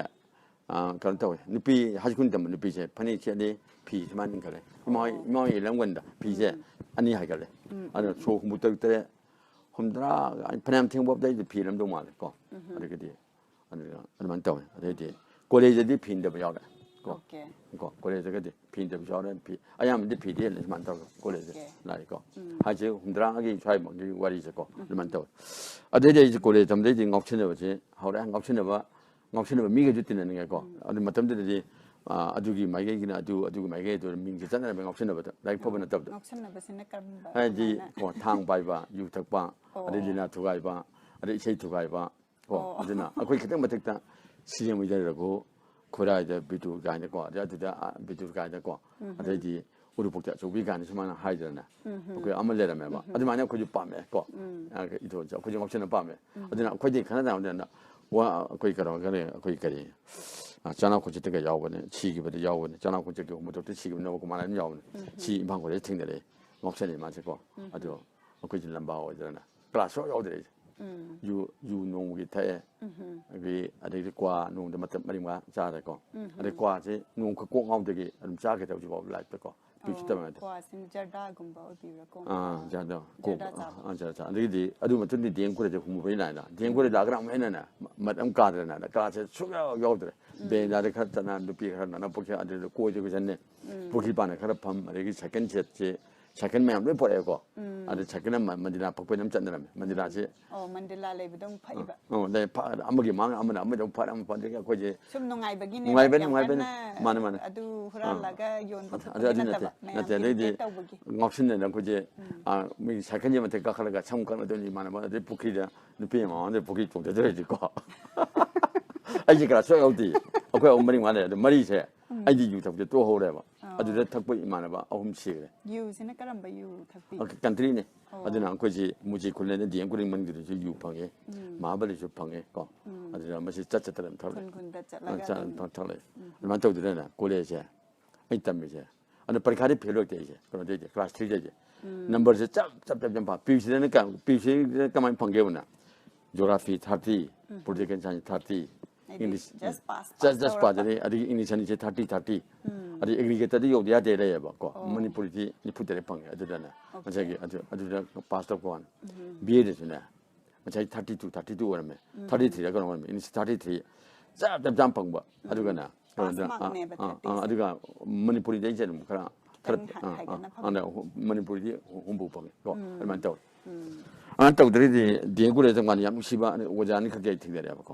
ꯑꯥ, ꯀꯩꯅꯣ ꯇꯧꯋꯦ꯫ ꯅꯨꯄꯤ ꯍꯥꯏ ꯁ꯭ꯀꯨꯜ ꯇꯝꯕ ꯅꯨꯄꯤꯁꯦ ꯐꯅꯦꯛ ꯁꯦꯠꯂꯤ, ꯐꯤ ꯁꯨꯃꯥꯏꯅ ꯏꯟꯈꯠꯂꯦ꯫ ꯏꯃꯥ ꯍꯣꯏ, ꯏꯃꯥ ꯍꯣꯏ ꯏꯜꯂꯝꯒꯟꯗ ꯐꯤꯁꯦ ꯑꯅꯤ ꯍꯥꯏꯒꯠꯂꯦ꯫ ꯑꯗꯨꯅ ꯁꯣꯛ ꯍꯨꯝꯐꯨ ꯇꯔꯨꯛ ꯇꯔꯦꯠ, ꯍꯨꯝꯗ꯭ꯔꯥ, ꯐꯅꯌꯥꯝ ꯊꯦꯡꯕ ꯐꯥꯎꯕꯗ ꯑꯩꯗꯤ ꯐꯤ ꯏꯜꯂꯝꯗꯧ ꯃꯥꯜꯂꯦ ꯀꯣ꯫ ꯑꯗꯒꯤꯗꯤ ꯑꯗꯨꯒ ꯑꯗꯨꯃꯥꯏꯅ ꯇꯧꯋꯦ꯫ ꯑꯗꯩꯗꯤ ꯀꯣꯂꯦꯖꯇꯗꯤ ꯐꯤ ꯏꯟꯗꯕ ꯌꯥꯎꯔꯦ ꯀꯣ꯫ ꯑꯣꯀꯦ꯫ ꯀꯣ, ꯀꯣꯂꯦꯖꯇꯒꯗꯤ ꯐꯤ ꯏꯟꯗꯕꯁꯨ ꯌꯥꯎꯔꯦ꯫ ꯐꯤ ꯑꯌꯥꯝꯕꯗꯤ ꯐꯤꯗꯤ ꯏꯜꯂꯦ ꯁꯨꯃꯥꯏꯅ ꯇꯧꯔꯒ ꯀꯣꯂꯦꯖꯇ ꯑꯣꯀꯦ꯫ ꯂꯥꯛꯑꯦꯀꯣ꯫ ꯍꯥꯏꯁꯦ ꯍꯨꯝꯗ꯭ꯔꯥꯒꯤ ꯁ꯭ꯋꯥꯏꯃꯛꯀꯤ ꯋꯥꯔꯤꯁꯦꯀꯣ꯫ ꯑꯗꯨꯃꯥꯏꯅ ꯇꯧꯋꯦ꯫ ꯑꯗꯩꯗꯤ ꯑꯩꯁꯦ ꯀꯣꯂꯦꯖ ꯇꯝꯗꯩꯗꯤ ꯉꯥꯎꯁꯤꯟꯅꯕꯁꯦ ꯍꯧꯔꯛꯑꯦ꯫ ꯉꯥꯎꯁꯤꯟꯅꯕ, ꯉꯥꯎꯁꯤꯟꯅꯕ ꯃꯤꯒꯁꯨ ꯇꯤꯟꯅꯅꯤꯡꯉꯦꯀꯣ꯫ ꯑꯗꯨ ꯃꯇꯝꯗꯨꯗꯗꯤ ꯑꯥ, ꯑꯗꯨꯒꯤ ꯃꯥꯏꯀꯩꯒꯤꯅ ꯑꯗꯨ, ꯑꯗꯨꯒꯤ ꯃꯥꯏꯀꯩꯗꯨ ꯃꯤꯡꯁꯦ ꯆꯠꯅꯔꯝꯃꯦ ꯉꯥꯎꯁꯤꯟꯅꯕꯗ, ꯂꯥꯏꯔꯤꯛ ꯐꯕ ꯅꯠꯇꯕꯗ꯫ ꯉꯥꯎꯁꯟꯅꯕꯁꯤꯅ ꯀꯔꯝꯕ ꯍꯥꯏꯗꯤ ꯀꯃꯥꯏꯅ? ꯀꯣ, ꯊꯥꯡ ꯄꯥꯏꯕ, ꯌꯨ ꯊꯛꯄ, ꯑꯣ꯫ ꯑꯗꯩ ꯂꯤꯂꯥ ꯊꯨꯒꯥꯏꯕ, ꯑꯗꯩ ꯏꯁꯩ ꯊꯨꯒꯥꯏꯕ ꯀꯣ꯫ ꯑꯣ꯫ ꯑꯗꯨꯅ ꯑꯩꯈꯣꯏ ꯈꯤꯇꯪ ꯃꯊꯛꯇ ꯁꯤꯖꯦꯝ ꯍꯣꯏꯗ ꯔꯘꯨ, ꯈꯨꯔꯥꯏꯗ ꯕꯤꯇꯨ ꯀꯥꯏꯅꯀꯣ, ꯑꯗꯩ ꯑꯗꯨꯗ, ꯑꯥ, ꯕꯤꯇꯨ ꯀꯥꯏꯅꯀꯣ꯫ ꯑꯗꯩꯗꯤ ꯎꯔꯤꯄꯣꯛꯇ ꯑꯆꯧꯕꯤ ꯀꯥꯏꯅ ꯁꯨꯃꯥꯏꯅ ꯍꯥꯏꯗꯅ ꯑꯩꯈꯣꯏ ꯑꯃ ꯂꯩꯔꯝꯃꯦꯕ꯫ ꯑꯗꯨꯃꯥꯏꯅ ꯑꯩꯈꯣꯏꯁꯨ ꯄꯥꯝꯃꯦ ꯀꯣ꯫ ꯏꯊꯣꯟꯁꯦ ꯑꯩꯈꯣꯏꯁꯨ ꯉꯥꯎꯁꯟꯅ ꯄꯥꯝꯃꯦ꯫ ꯑꯗꯨꯅ ꯑꯩꯈꯣꯏꯗꯤ ꯈꯟꯅ ꯅꯕꯗꯅ ꯋꯥ ꯑꯩꯈꯣꯏ ꯀꯩꯅꯣ ꯈꯔ ꯑꯩꯈꯣꯏ ꯀꯔꯤ ꯆꯥꯅꯥ ꯈꯣꯡꯆꯠꯇꯒ ꯌꯥꯎꯕꯅꯦ, ꯁꯤꯈꯤꯕꯗ ꯌꯥꯎꯕꯅꯦ꯫ ꯆꯥꯅꯥ ꯈꯣꯡꯆꯠꯀꯤ ꯃꯇꯣꯞꯇ ꯁꯤꯈꯤꯕ ꯅꯕꯀꯨꯃꯥꯔ ꯑꯃ ꯌꯥꯎꯕꯅꯦ꯫ ꯁꯤ ꯏꯝꯐꯥꯜ ꯀꯣꯂꯦꯖ ꯊꯦꯡꯅꯔꯛꯑꯦ꯫ ꯉꯥꯎꯁꯟꯅꯩ ꯃꯥꯁꯦꯀꯣ꯫ ꯑꯗꯣ ꯑꯩꯈꯣꯏꯁꯦ ꯂꯝꯕꯥ ꯑꯣꯏꯗꯅ ꯀ꯭ꯂꯥꯁ ꯁꯨꯡꯌꯥꯎ ꯌꯥꯎꯗ꯭ꯔꯦ ꯑꯩꯁꯦ꯫ ꯌꯨ ꯌꯨ ꯅꯣꯡꯃꯒꯤ ꯊꯛꯑꯦ꯫ ꯑꯗꯒꯤ ꯑꯗꯩꯗꯤ ꯀ꯭ꯋꯥ ꯅꯣꯡꯃꯗ ꯃꯇꯞ ꯃꯔꯤ ꯃꯉꯥ ꯆꯥꯔꯦꯀꯣ꯫ ꯑꯗꯩ ꯀ꯭ꯋꯥꯁꯦ ꯅꯣꯡꯈꯛ ꯀꯣꯛ ꯉꯥꯎꯗꯒꯤ ꯑꯗꯨꯝ ꯆꯥꯈꯤꯗꯦ ꯍꯧꯖꯤꯛꯐꯥꯎ ꯂꯥꯏꯐꯇꯀꯣ꯫ ꯄꯤꯁꯨ ꯇꯝꯃꯦ꯫ ꯀ꯭ꯋꯥꯁꯤꯡ ꯖꯔꯗꯥꯒꯨꯝꯕ ꯑꯣꯏꯕꯤꯕ꯭ꯔꯥꯀꯣ? ꯑꯥ ꯖꯔꯗꯥ ꯀꯣꯛ ꯖꯔꯗꯥ ꯆꯥꯕ꯫ ꯑꯥ ꯖꯔꯗꯥ ꯆꯥ꯫ ꯑꯗꯒꯤꯗꯤ ꯑꯗꯨ ꯃꯇꯨꯡꯗꯤ ꯗꯤ ꯑꯦꯝ ꯀꯣꯂꯦꯖꯇ ꯍꯣꯡꯕ ꯂꯥꯏꯅ ꯗꯤ ꯑꯦꯝ ꯀꯣꯂꯦꯖ ꯂꯥꯛꯑꯒꯅ ꯑꯃꯨꯛ ꯍꯦꯟꯅꯅꯦ ꯃ- ꯃꯇꯝ ꯀꯥꯗ꯭ꯔꯦꯅ ꯀ꯭ꯂꯥꯁꯁꯦ ꯁꯨꯡꯌꯥꯎ ꯌꯥꯎꯗ꯭ꯔꯦ꯫ ꯕꯦꯟꯗꯥꯗ ꯈꯔ ꯆꯠꯅ ꯅꯨꯄꯤ ꯈꯔ ꯅꯥꯟꯅ ꯄꯨꯈ꯭ꯔꯤ ꯑꯗꯨꯗ ꯀꯣꯏꯗ ꯀꯣꯏꯁꯟꯅꯦ꯫ ꯄꯨꯈ꯭ꯔꯤ ꯄꯥꯟꯗ ꯈꯔ ꯐꯝ ꯑꯗꯒꯤ ꯁꯥꯏꯀꯜ ꯁꯦꯠꯁꯦ ꯁꯥꯏꯀꯜ ꯃꯌꯥꯝ ꯂꯣꯏ ꯄꯣꯔꯛꯑꯦꯀꯣ꯫ ꯑꯗ ꯁꯥꯏꯀꯜ ꯑꯃ ꯃꯟꯗꯤꯔꯥ ꯄꯛꯄꯩꯗ ꯑꯃ ꯆꯠꯅꯔꯝꯃꯦ ꯃꯟꯗꯤꯔꯥꯁꯦ꯫ ꯑꯣ ꯃꯟꯗꯤꯔꯥ ꯂꯩꯕꯗꯣ ꯑꯃꯨꯛ ꯐꯛꯏꯕ꯫ ꯑꯣ, ꯑꯗꯩ ꯐ- ꯑꯃꯒꯤ ꯃꯥꯡ ꯑꯃꯅ ꯑꯃꯗ ꯑꯃꯨꯛ ꯐꯠ ꯑꯃ ꯐꯠ ꯑꯗꯒꯤ ꯑꯩꯈꯣꯏꯁꯦ ꯁꯨꯝ ꯅꯨꯡꯉꯥꯏꯕꯒꯤꯅꯦ꯫ ꯅꯨꯡꯉꯥꯏꯕꯅꯤ, ꯌꯥꯝ ꯅꯨꯡꯉꯥꯏꯕꯅꯤ꯫ ꯀꯟꯅ ꯃꯥꯅꯦ, ꯃꯥꯅꯦ꯫ ꯑꯗꯨ ꯍꯨꯔꯥꯜꯂꯒ ꯌꯣꯟꯕ ꯑꯗꯨ ꯈꯣꯠꯄꯗꯤ ꯑꯗꯨ ꯅꯠꯇꯦ ꯅꯠꯇꯕ ꯅꯠꯇꯦ ꯃꯌꯥꯝꯒꯤ ꯑꯗꯩꯗꯤ ꯔꯤꯄꯤꯠ ꯇꯧꯕꯒꯤ꯫ ꯉꯥꯎꯁꯤꯟꯅꯗꯅ ꯑꯩꯈꯣꯏꯁꯦ ꯃꯤ ꯁꯥꯏꯀꯜꯁꯦ ꯃꯊꯛ ꯀꯥꯈꯠꯂꯒ ꯁꯝ ꯀꯛꯅꯗꯣꯏꯅꯤ ꯏꯃꯥꯟꯅꯕ ꯑꯗꯩ ꯄꯨꯈ꯭ꯔꯤꯗ ꯅꯨꯄꯤ ꯑꯃ ꯃꯃꯥꯡꯗ ꯄꯨꯈ꯭ꯔꯤ ꯆꯣꯡꯊꯗꯣꯏꯗꯤꯀꯣ꯫ ꯑꯩꯁꯦ ꯀ꯭ꯂꯥꯁ ꯁꯨꯡꯌꯥꯎ ꯌꯥꯎꯗꯦ꯫ ꯑꯩꯈꯣꯏ ꯑꯍꯨꯝ ꯃꯔꯤ ꯃꯉꯥ ꯂꯩ ꯑꯗꯣ ꯃꯔꯤꯁꯦ ꯑꯩꯗꯤ ꯌꯨ ꯊꯛꯄꯁꯦ ꯇꯣꯛꯍꯧꯔꯦꯕ꯫ ꯑꯗꯨꯗ ꯊꯛꯄ ꯏꯃꯥꯟꯅꯕ ꯑꯍꯨꯝ ꯁꯤꯈ꯭ꯔꯦ꯫ ꯌꯨꯁꯤꯅ ꯀꯔꯝꯕ ꯌꯨ ꯊꯛꯄꯤ? ꯀꯟꯇ꯭ꯔꯤꯅꯦ꯫ ꯑꯗꯨꯅ ꯑꯩꯈꯣꯏꯁꯤ ꯃꯨꯖꯤ ꯈꯨꯂꯦꯟꯗ ꯗꯤ ꯑꯦꯝ ꯈꯨꯂꯦꯟ ꯃꯅꯨꯡꯗꯨꯗꯁꯨ ꯌꯨ ꯐꯪꯉꯦ꯫ ꯃꯍꯥꯕꯂꯤꯁꯨ ꯐꯪꯉꯦ ꯀꯣ꯫ ꯑꯗꯨꯅ ꯃꯁꯤ ꯆꯠ ꯆꯠꯇꯅ ꯑꯗꯨꯝ ꯊꯛꯂꯛꯑꯦ꯫ ꯈꯨꯟ ꯈꯨꯟꯗ ꯆꯠꯂꯒ ꯆꯠ- ꯑꯗꯨꯝ꯫ ꯊꯛ- ꯊꯛꯂꯛꯑꯦ꯫ ꯑꯗꯨꯃꯥꯏꯅ ꯇꯧꯗꯅꯅꯦ ꯀꯣꯂꯦꯖꯁꯦ ꯑꯩ ꯇꯝꯃꯤꯁꯦ꯫ ꯑꯗꯨ ꯄꯔꯤꯈꯥꯗꯤ ꯐꯦꯜ ꯑꯣꯏꯔꯛꯇꯦ ꯑꯩꯁꯦ ꯀꯩꯅꯣꯗꯩꯗꯤ ꯀ꯭ꯂꯥꯁ ꯊ꯭ꯔꯤꯗꯩꯗꯤ꯫ ꯅꯝꯕꯔꯁꯦ ꯆꯞ ꯆꯞ ꯆꯞ ꯆꯞ ꯄꯤ ꯌꯨ ꯁꯤꯗꯅ ꯄꯤ ꯌꯨ ꯁꯤꯗꯅ ꯀꯃꯥꯏꯅ ꯐꯪꯒꯦꯕꯨꯅ geography thirty, political science thirty, ꯍꯥꯏꯗꯤ English just pass, just pass just ꯇꯧꯔꯛꯄ꯫ ꯄꯥꯖꯔꯦ꯫ ꯑꯗꯒꯤ ꯏꯪꯂꯤꯁ ꯑꯅꯤꯁꯦ ꯊꯥꯔꯇꯤ ꯊꯥꯔꯇꯤ꯫ ꯑꯗꯩ ꯑꯦꯒ꯭ꯔꯤꯒꯦꯇꯔꯗꯤ ꯌꯧꯗ ꯌꯥꯗꯦ ꯂꯩꯌꯦꯕꯀꯣ꯫ ꯃꯅꯤꯄꯨꯔꯤꯗꯤ ꯅꯤꯐꯨ ꯇꯔꯦꯠ ꯐꯪꯉꯦ ꯑꯗꯨꯗꯅ꯫ ꯉꯁꯥꯏꯒꯤ ꯑꯗꯨ ꯑꯗꯨꯗ ꯄꯥꯁ ꯇꯧꯔꯛꯄ ꯋꯥꯅꯤ꯫ ꯕꯤ ꯑꯦꯗꯁꯨꯅꯦ ꯉꯁꯥꯏ ꯊꯥꯔꯇꯤ ꯇꯨ ꯊꯥꯔꯇꯤ ꯇꯨ ꯑꯣꯏꯔꯝꯃꯦ꯫ ꯊꯥꯔꯇꯤ ꯊ꯭ꯔꯤꯗ ꯀꯩꯅꯣ ꯑꯣꯏꯔꯝꯃꯦ꯫ ꯏꯪꯂꯤꯁ ꯊꯥꯔꯇꯤ ꯊ꯭ꯔꯤ ꯆꯞ ꯆꯞ ꯆꯥꯅ ꯐꯪꯕ꯫ ꯑꯗꯨꯒꯅ Pass ꯀꯩꯅꯣꯗ, markꯅꯦꯕ ꯑꯥ, ꯑꯥ, thirty ꯁꯦ꯫ ꯑꯗꯨꯒ ꯃꯅꯤꯄꯨꯔꯤꯗꯩꯁꯦ ꯑꯗꯨꯝ ꯈꯔ ꯈꯔ ꯈꯤꯇꯪ ꯍ- ꯑꯥ, ꯍꯥꯏꯒꯠꯅ ꯑꯥ, ꯐꯪꯕ꯫ ꯑꯗ ꯍꯨ- ꯃꯅꯤꯄꯨꯔꯤꯗꯤ ꯍꯨꯝꯐꯨ ꯐꯪꯉꯦ ꯀꯣ꯫ ꯑꯗꯨꯃꯥꯏꯅ ꯇꯧꯋꯦ꯫ ꯑꯗꯨꯃꯥꯏꯅ ꯇꯧꯗ꯭ꯔꯒꯗꯤ ꯗꯤ ꯑꯦꯝ ꯀꯣꯂꯦꯖꯇ ꯃꯥꯅ ꯌꯥꯝ ꯅꯨꯡꯁꯤꯕ ꯑꯣꯖꯥ ꯑꯅꯤꯈꯛ ꯑꯩ ꯊꯦꯡꯅꯔꯦꯕꯀꯣ꯫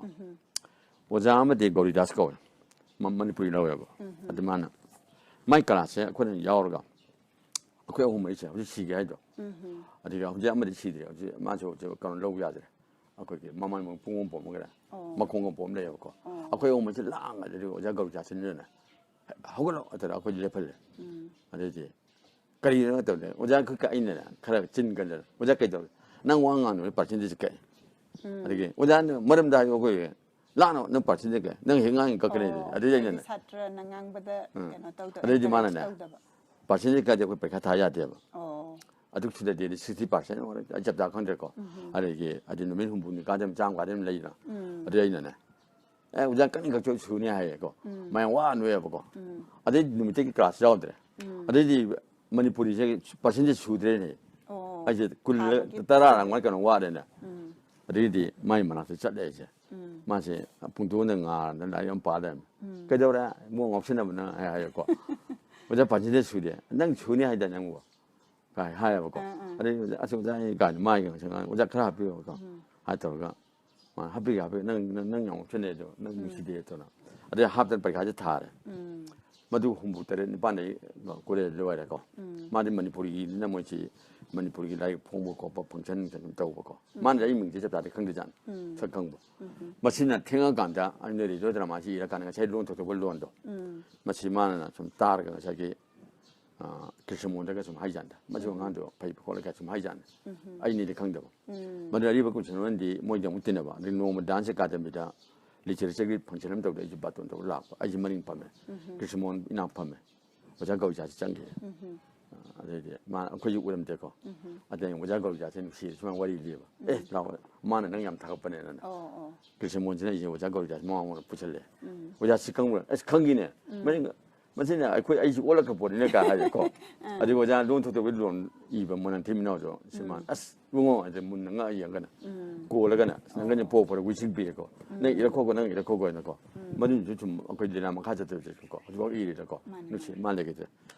ꯑꯣꯖꯥ ꯑꯃꯗꯤ ꯒꯧꯔꯤꯗꯥꯁ ꯀꯧꯋꯦ꯫ ꯃ- ꯃꯅꯤꯄꯨꯔꯤ ꯂꯧꯋꯦꯕ꯫ ꯑꯗꯨ ꯃꯥꯅ ꯃꯥꯏ ꯀ꯭ꯂꯥꯁꯁꯦ ꯑꯩꯈꯣꯏꯅ ꯌꯥꯎꯔꯒ ꯑꯩꯈꯣꯏ ꯑꯍꯨꯝ ꯃꯔꯤꯁꯦ ꯍꯧꯖꯤꯛ ꯁꯤꯒꯦ ꯍꯥꯏꯗꯣ꯫ ꯑꯗꯨꯒ ꯍꯧꯖꯤꯛ ꯑꯃꯗꯤ ꯁꯤꯗ꯭ꯔꯦ꯫ ꯍꯧꯖꯤꯛ ꯃꯥꯁꯨ ꯍꯧꯖꯤꯛ ꯀꯩꯅꯣ ꯂꯧ ꯌꯥꯗ꯭ꯔꯦ꯫ ꯑꯩꯈꯣꯏꯒꯤ ꯃꯃꯥꯏ ꯃꯈꯣꯡ ꯄꯣꯝꯃꯒꯔ ꯃꯈꯣꯡ ꯑꯃ ꯄꯣꯝ ꯂꯩꯌꯦꯕꯀꯣ꯫ ꯑꯩꯈꯣꯏ ꯑꯍꯨꯝ ꯃꯔꯤꯁꯦ ꯂꯥꯡꯉꯗꯤ ꯑꯣꯖꯥ ꯒꯧꯔꯤꯗꯥꯁꯅꯤꯅꯅꯦ "ꯍꯧꯒꯠꯂꯣ" ꯍꯥꯏꯇꯥꯔꯦ, ꯑꯩꯈꯣꯏꯗꯤ ꯂꯦꯞꯍꯜꯂꯦ꯫ ꯑꯗꯩꯗꯤ ꯀꯔꯤꯒꯤꯅꯣ ꯍꯥꯏꯕꯗ ꯑꯣꯖꯥ ꯑꯩꯈꯣꯏ ꯀꯛ-, ꯑꯩꯅ ꯈꯔ ꯆꯤꯟ ꯀꯟꯗꯅ, "ꯑꯣꯖꯥ ꯀꯩꯗꯧꯔꯦ? ꯅꯪ ꯋꯥ ꯉꯥꯡꯗꯕꯅꯤ, ꯄꯥꯔꯁꯦꯟꯇꯦꯖ ꯀꯛꯑꯦ"꯫ ꯑꯗꯒꯤ "ꯑꯣꯖꯥ ꯅꯪ ꯃꯔꯝꯗ ꯍꯥꯏꯌꯨ, ꯑꯩꯈꯣꯏ ꯂꯥꯛꯅꯕ ꯅꯪ ꯄꯥꯔꯁꯦꯟꯇꯦꯖ ꯀꯛꯑꯦ, ꯅꯪ ꯍꯦꯛ ꯉꯥꯡꯉꯤ ꯀꯛꯀꯅꯤ"꯫ ꯑꯣ, ꯑꯗꯨꯗꯩ ꯍꯥꯏꯗꯤ ꯑꯩꯅꯅꯦ, ꯁꯥꯇ꯭ꯔꯅ ꯉꯥꯡꯕꯗ ꯎꯝ꯫ ꯀꯩꯅꯣ ꯇꯧꯗꯕ, ꯑꯗꯩꯗꯤ encourage ꯃꯥꯅꯅꯦ, ꯇꯧꯗꯕ꯫ "ꯄꯥꯔꯁꯦꯟꯇꯦꯖ ꯀꯛꯑꯗꯤ ꯑꯩꯈꯣꯏ ꯄꯩꯈꯥ ꯊꯥ ꯌꯥꯗꯦꯕ꯫ ꯑꯣ꯫ ꯑꯗꯨꯛ ꯁꯨꯗꯗꯤ ꯁꯤꯛꯁꯇꯤ ꯄꯥꯔꯁꯦꯟ ꯑꯣꯏꯔꯦ, ꯑꯩ ꯆꯞ ꯆꯥ ꯈꯪꯗ꯭ꯔꯦꯀꯣ"꯫ ꯑꯗꯒꯤ ꯑꯗꯨ ꯅꯨꯃꯤꯠ ꯍꯨꯝꯐꯨꯅꯤ ꯀꯥꯗꯝ ꯆꯥꯝꯃ ꯀꯥꯗꯝ ꯂꯩꯗꯅ꯫ ꯑꯗꯨ ꯑꯩꯅꯅꯦ, "ꯑꯦ, ꯑꯣꯖꯥ ꯀꯛꯅꯤ ꯀꯛꯊꯣꯛ ꯁꯨꯅꯤ" ꯍꯥꯏꯌꯦꯀꯣ꯫ ꯃꯌꯥꯝ ꯋꯥ ꯅꯣꯛꯑꯦꯕꯀꯣ꯫ ꯑꯗꯩ ꯅꯨꯃꯤꯠꯇꯒꯤ ꯀ꯭ꯂꯥꯁ ꯌꯥꯎꯗ꯭ꯔꯦ꯫ ꯑꯗꯩꯗꯤ ꯃꯅꯤꯄꯨꯔꯤꯁꯦ ꯄꯥꯔꯁꯦꯟꯇꯦꯖ ꯁꯨꯗ꯭ꯔꯦꯅꯦ꯫ ꯑꯣ꯫ ꯑꯩꯁꯦ ꯀꯨꯟ, ꯊꯥꯕꯒꯤ ꯇꯔꯥ ꯄꯨꯡ꯫ ꯂꯥꯡ ꯀꯩꯅꯣ ꯋꯥꯠꯂꯦꯅꯦ꯫ ꯑꯗꯩꯗꯤ ꯃꯥꯏ ꯃꯅꯥꯛꯇ ꯆꯠꯂꯦ ꯑꯩꯁꯦ꯫ ꯃꯥꯁꯦ ꯄꯨꯡꯇꯣꯟꯗ ꯉꯥꯔꯅ ꯂꯥꯏꯔꯤꯛ ꯑꯃ ꯄꯥ ꯂꯩꯔꯝꯃꯦ꯫ "ꯀꯩꯗꯧꯔꯦ? ꯏꯕꯨꯡꯉꯣ ꯉꯥꯎꯁꯤꯟꯅꯕꯅ" ꯍꯥꯏ-, ꯍꯥꯏꯌꯦꯀꯣ꯫ "ꯑꯣꯖꯥ, ꯄꯥꯔꯁꯦꯟꯇꯦꯖ ꯁꯨꯗꯦ"꯫ "ꯅꯪ ꯁꯨꯅꯤ ꯍꯥꯏꯗꯥꯏ ꯅꯪꯕꯨ?" ꯀꯥꯏ ꯍꯥꯏꯌꯦꯕꯀꯣ꯫ ꯑꯥ, ꯑꯥ꯫ ꯑꯗꯩ "ꯑꯣꯖꯥ, ꯑꯁ ꯑꯣꯖꯥ, ꯑꯩ ꯀꯥꯏꯅ ꯃꯥꯏꯒ ꯉꯁꯪ ꯉꯥꯡ-, 'ꯑꯣꯖꯥ, ꯈꯔ ꯍꯥꯞꯄꯤꯌꯣ"꯫ ꯀꯣ ꯍꯥꯏ ꯇꯧꯔꯒ ꯃꯥꯅ "ꯍꯥꯞꯄꯤꯒꯦ, ꯍꯥꯞꯄꯤꯒꯦ, ꯅꯪ, ꯅꯪ, ꯅꯪ ꯌꯥꯝ ꯉꯥꯎꯁꯤꯟꯅꯩ ꯑꯗꯣ, ꯅꯪ ꯅꯨꯡꯁꯤꯗꯦ" ꯇꯧꯅ꯫ ꯑꯗꯩ ꯍꯥꯞꯇꯅ ꯄꯔꯤꯈꯥꯁꯦ ꯊꯥꯔꯦ꯫ ꯃꯗꯨ ꯍꯨꯝꯐꯨ ꯇꯔꯦꯠ ꯅꯤꯄꯥꯟꯗꯩ ꯀꯣꯂꯦꯖ ꯂꯣꯏꯔꯦꯀꯣ꯫ ꯃꯥꯗꯤ ꯃꯅꯤꯄꯨꯔꯤꯒꯤꯅꯤꯅ ꯃꯣꯏꯁꯤ ꯃꯅꯤꯄꯨꯔꯒꯤ ꯂꯥꯏꯔꯤꯛ ꯐꯣꯡꯕ ꯈꯣꯠꯄ ꯐꯪꯁꯟ ꯀꯩꯅꯣ ꯇꯧꯕꯀꯣ꯫ ꯃꯥꯅꯗꯤ ꯑꯩ ꯃꯤꯡꯁꯦ ꯆꯞ ꯆꯥꯗꯤ ꯈꯪꯗꯦꯖꯥꯠꯅꯤ꯫ ꯁꯛ ꯈꯪꯕ꯫ ꯃꯁꯤꯅ ꯊꯦꯡꯉꯀꯥꯟꯗ ꯑꯩꯅ ꯔꯦꯗꯤꯑꯣ ꯗ꯭ꯔꯃꯥꯁꯤ ꯏꯔꯀꯥꯟꯗ ꯉꯁꯥꯏ ꯂꯣꯟ ꯊꯣꯛꯇꯣꯛꯄ ꯂꯣꯟꯗꯣ, ꯃꯁꯤ ꯃꯥꯅ ꯁꯨꯝ ꯇꯥꯔꯒ ꯉꯁꯥꯏꯒꯤ ꯑ, ꯀ꯭ꯔꯤꯁꯅꯃꯣꯍꯟꯗꯒ ꯁꯨꯝ ꯍꯥꯏꯖꯥꯟꯗ, "ꯃꯁꯤ ꯑꯉꯥꯡꯗꯣ ꯐꯩ ꯈꯣꯠꯂꯦ" ꯀꯥꯏ ꯁꯨꯝ ꯍꯥꯏꯖꯥꯟꯗ꯫ ꯑꯩꯅꯗꯤ ꯈꯪꯗꯕ꯫ ꯃꯗꯨ ꯑꯔꯤꯕ ꯀ꯭ꯔꯤꯁꯅꯃꯣꯍꯟꯗꯤ ꯃꯣꯏꯗꯤ ꯑꯃꯨꯛ ꯇꯤꯟꯅꯕ꯫ ꯑꯗꯩ ꯅꯣꯡꯃ ꯗꯥꯟꯁ ꯑꯦꯀꯥꯗꯃꯤꯗ ꯂꯤꯇꯔꯦꯆꯔꯒꯤ ꯐꯪꯁꯟ ꯑꯃ ꯇꯧꯗ ꯑꯩꯁꯦ ꯕꯥꯇꯣꯟ ꯇꯧꯔ ꯂꯥꯛꯄ꯫ ꯑꯩꯁꯦ ꯃꯅꯤꯡ ꯐꯝꯃꯦ꯫ ꯀ꯭ꯔꯤꯁꯅꯃꯣꯍꯟ ꯏꯅꯥꯛ ꯐꯝꯃꯦ꯫ ꯑꯣꯖꯥ ꯒꯧꯔꯤꯆꯥꯁꯦ ꯆꯪꯈꯤ꯫ ꯑ, ꯑꯗꯩꯗꯤ ꯃꯥ ꯑꯩꯈꯣꯏꯁꯨ ꯎꯔꯝꯗꯦꯀꯣ꯫ ꯑꯗꯩ ꯑꯣꯖꯥ ꯒꯧꯔꯤꯆꯥꯁꯦ ꯅꯨꯡꯁꯤꯔꯦ ꯁꯨꯃꯥꯏꯅ ꯋꯥꯔꯤ ꯂꯤꯕ꯫ "ꯑꯦ, ꯂꯥꯛꯑꯣ, ꯃꯥꯅ ꯅꯪ ꯌꯥꯝ ꯊꯥꯒꯠꯄꯅꯦꯅ"꯫ ꯑꯣ, ꯑꯣ꯫ ꯀ꯭ꯔꯤꯁꯅꯃꯣꯍꯟꯁꯤꯅ ꯑꯩꯁꯦ ꯑꯣꯖꯥ ꯒꯧꯔꯤꯆꯥꯁꯦ ꯃꯃꯥꯡ ꯑꯣꯏꯅ ꯄꯨꯁꯜꯂꯦ꯫ "ꯑꯣꯖꯥ ꯁꯤ ꯈꯪꯕ꯭ꯔꯥ?" "ꯑꯁ, ꯈꯪꯉꯤꯅꯦ꯫ ꯃꯁꯤ ꯃꯁꯤꯅ ꯑꯩꯈꯣꯏ, ꯑꯩꯁꯨ ꯑꯣꯜꯂꯛꯄ ꯄꯣꯠꯅꯤꯅ" ꯀꯥꯏ ꯍꯥꯏꯔꯦꯀꯣ꯫ ꯑꯗꯨꯒ ꯑꯣꯖꯥ ꯂꯣꯟ ꯊꯣꯛꯇꯕꯒꯤ ꯂꯣꯟ ꯏꯕ ꯃꯣꯏꯅ ꯊꯤꯃꯤꯟꯅꯕꯗꯣ ꯁꯤ ꯃꯥꯅ, "ꯑꯁ ꯏꯕꯨꯡꯉꯣ" ꯍꯥꯏꯗꯤ ꯃꯨꯟꯅ ꯉꯛꯑ ꯌꯦꯡꯉꯒꯅ ꯀꯣꯜꯂꯒꯅ, "ꯑꯁ, ꯅꯪꯒꯅꯤ ꯄꯣꯛꯄꯗ ꯋꯤꯁꯤꯡ ꯄꯤꯔꯦꯀꯣ, ꯅꯪ ꯏꯔꯛꯈꯣꯀꯣ, ꯅꯪ ꯏꯔꯛꯈꯣꯀꯣ" ꯍꯥꯏꯅꯀꯣ꯫ ꯃꯗꯨꯅꯁꯨ ꯁꯨꯝ ꯑꯩꯈꯣꯏ ꯂꯤꯂꯥ ꯃꯈꯥ ꯆꯠꯇꯕꯁꯦꯀꯣ ꯍꯧꯖꯤꯛꯐꯥꯎ ꯏꯔꯤꯗꯀꯣ꯫ ꯃꯥꯅꯦ, ꯅꯨꯡꯁꯤ ꯃꯥꯅꯦ꯫ ꯃꯥ ꯂꯩꯈꯤꯗ꯭ꯔꯦ꯫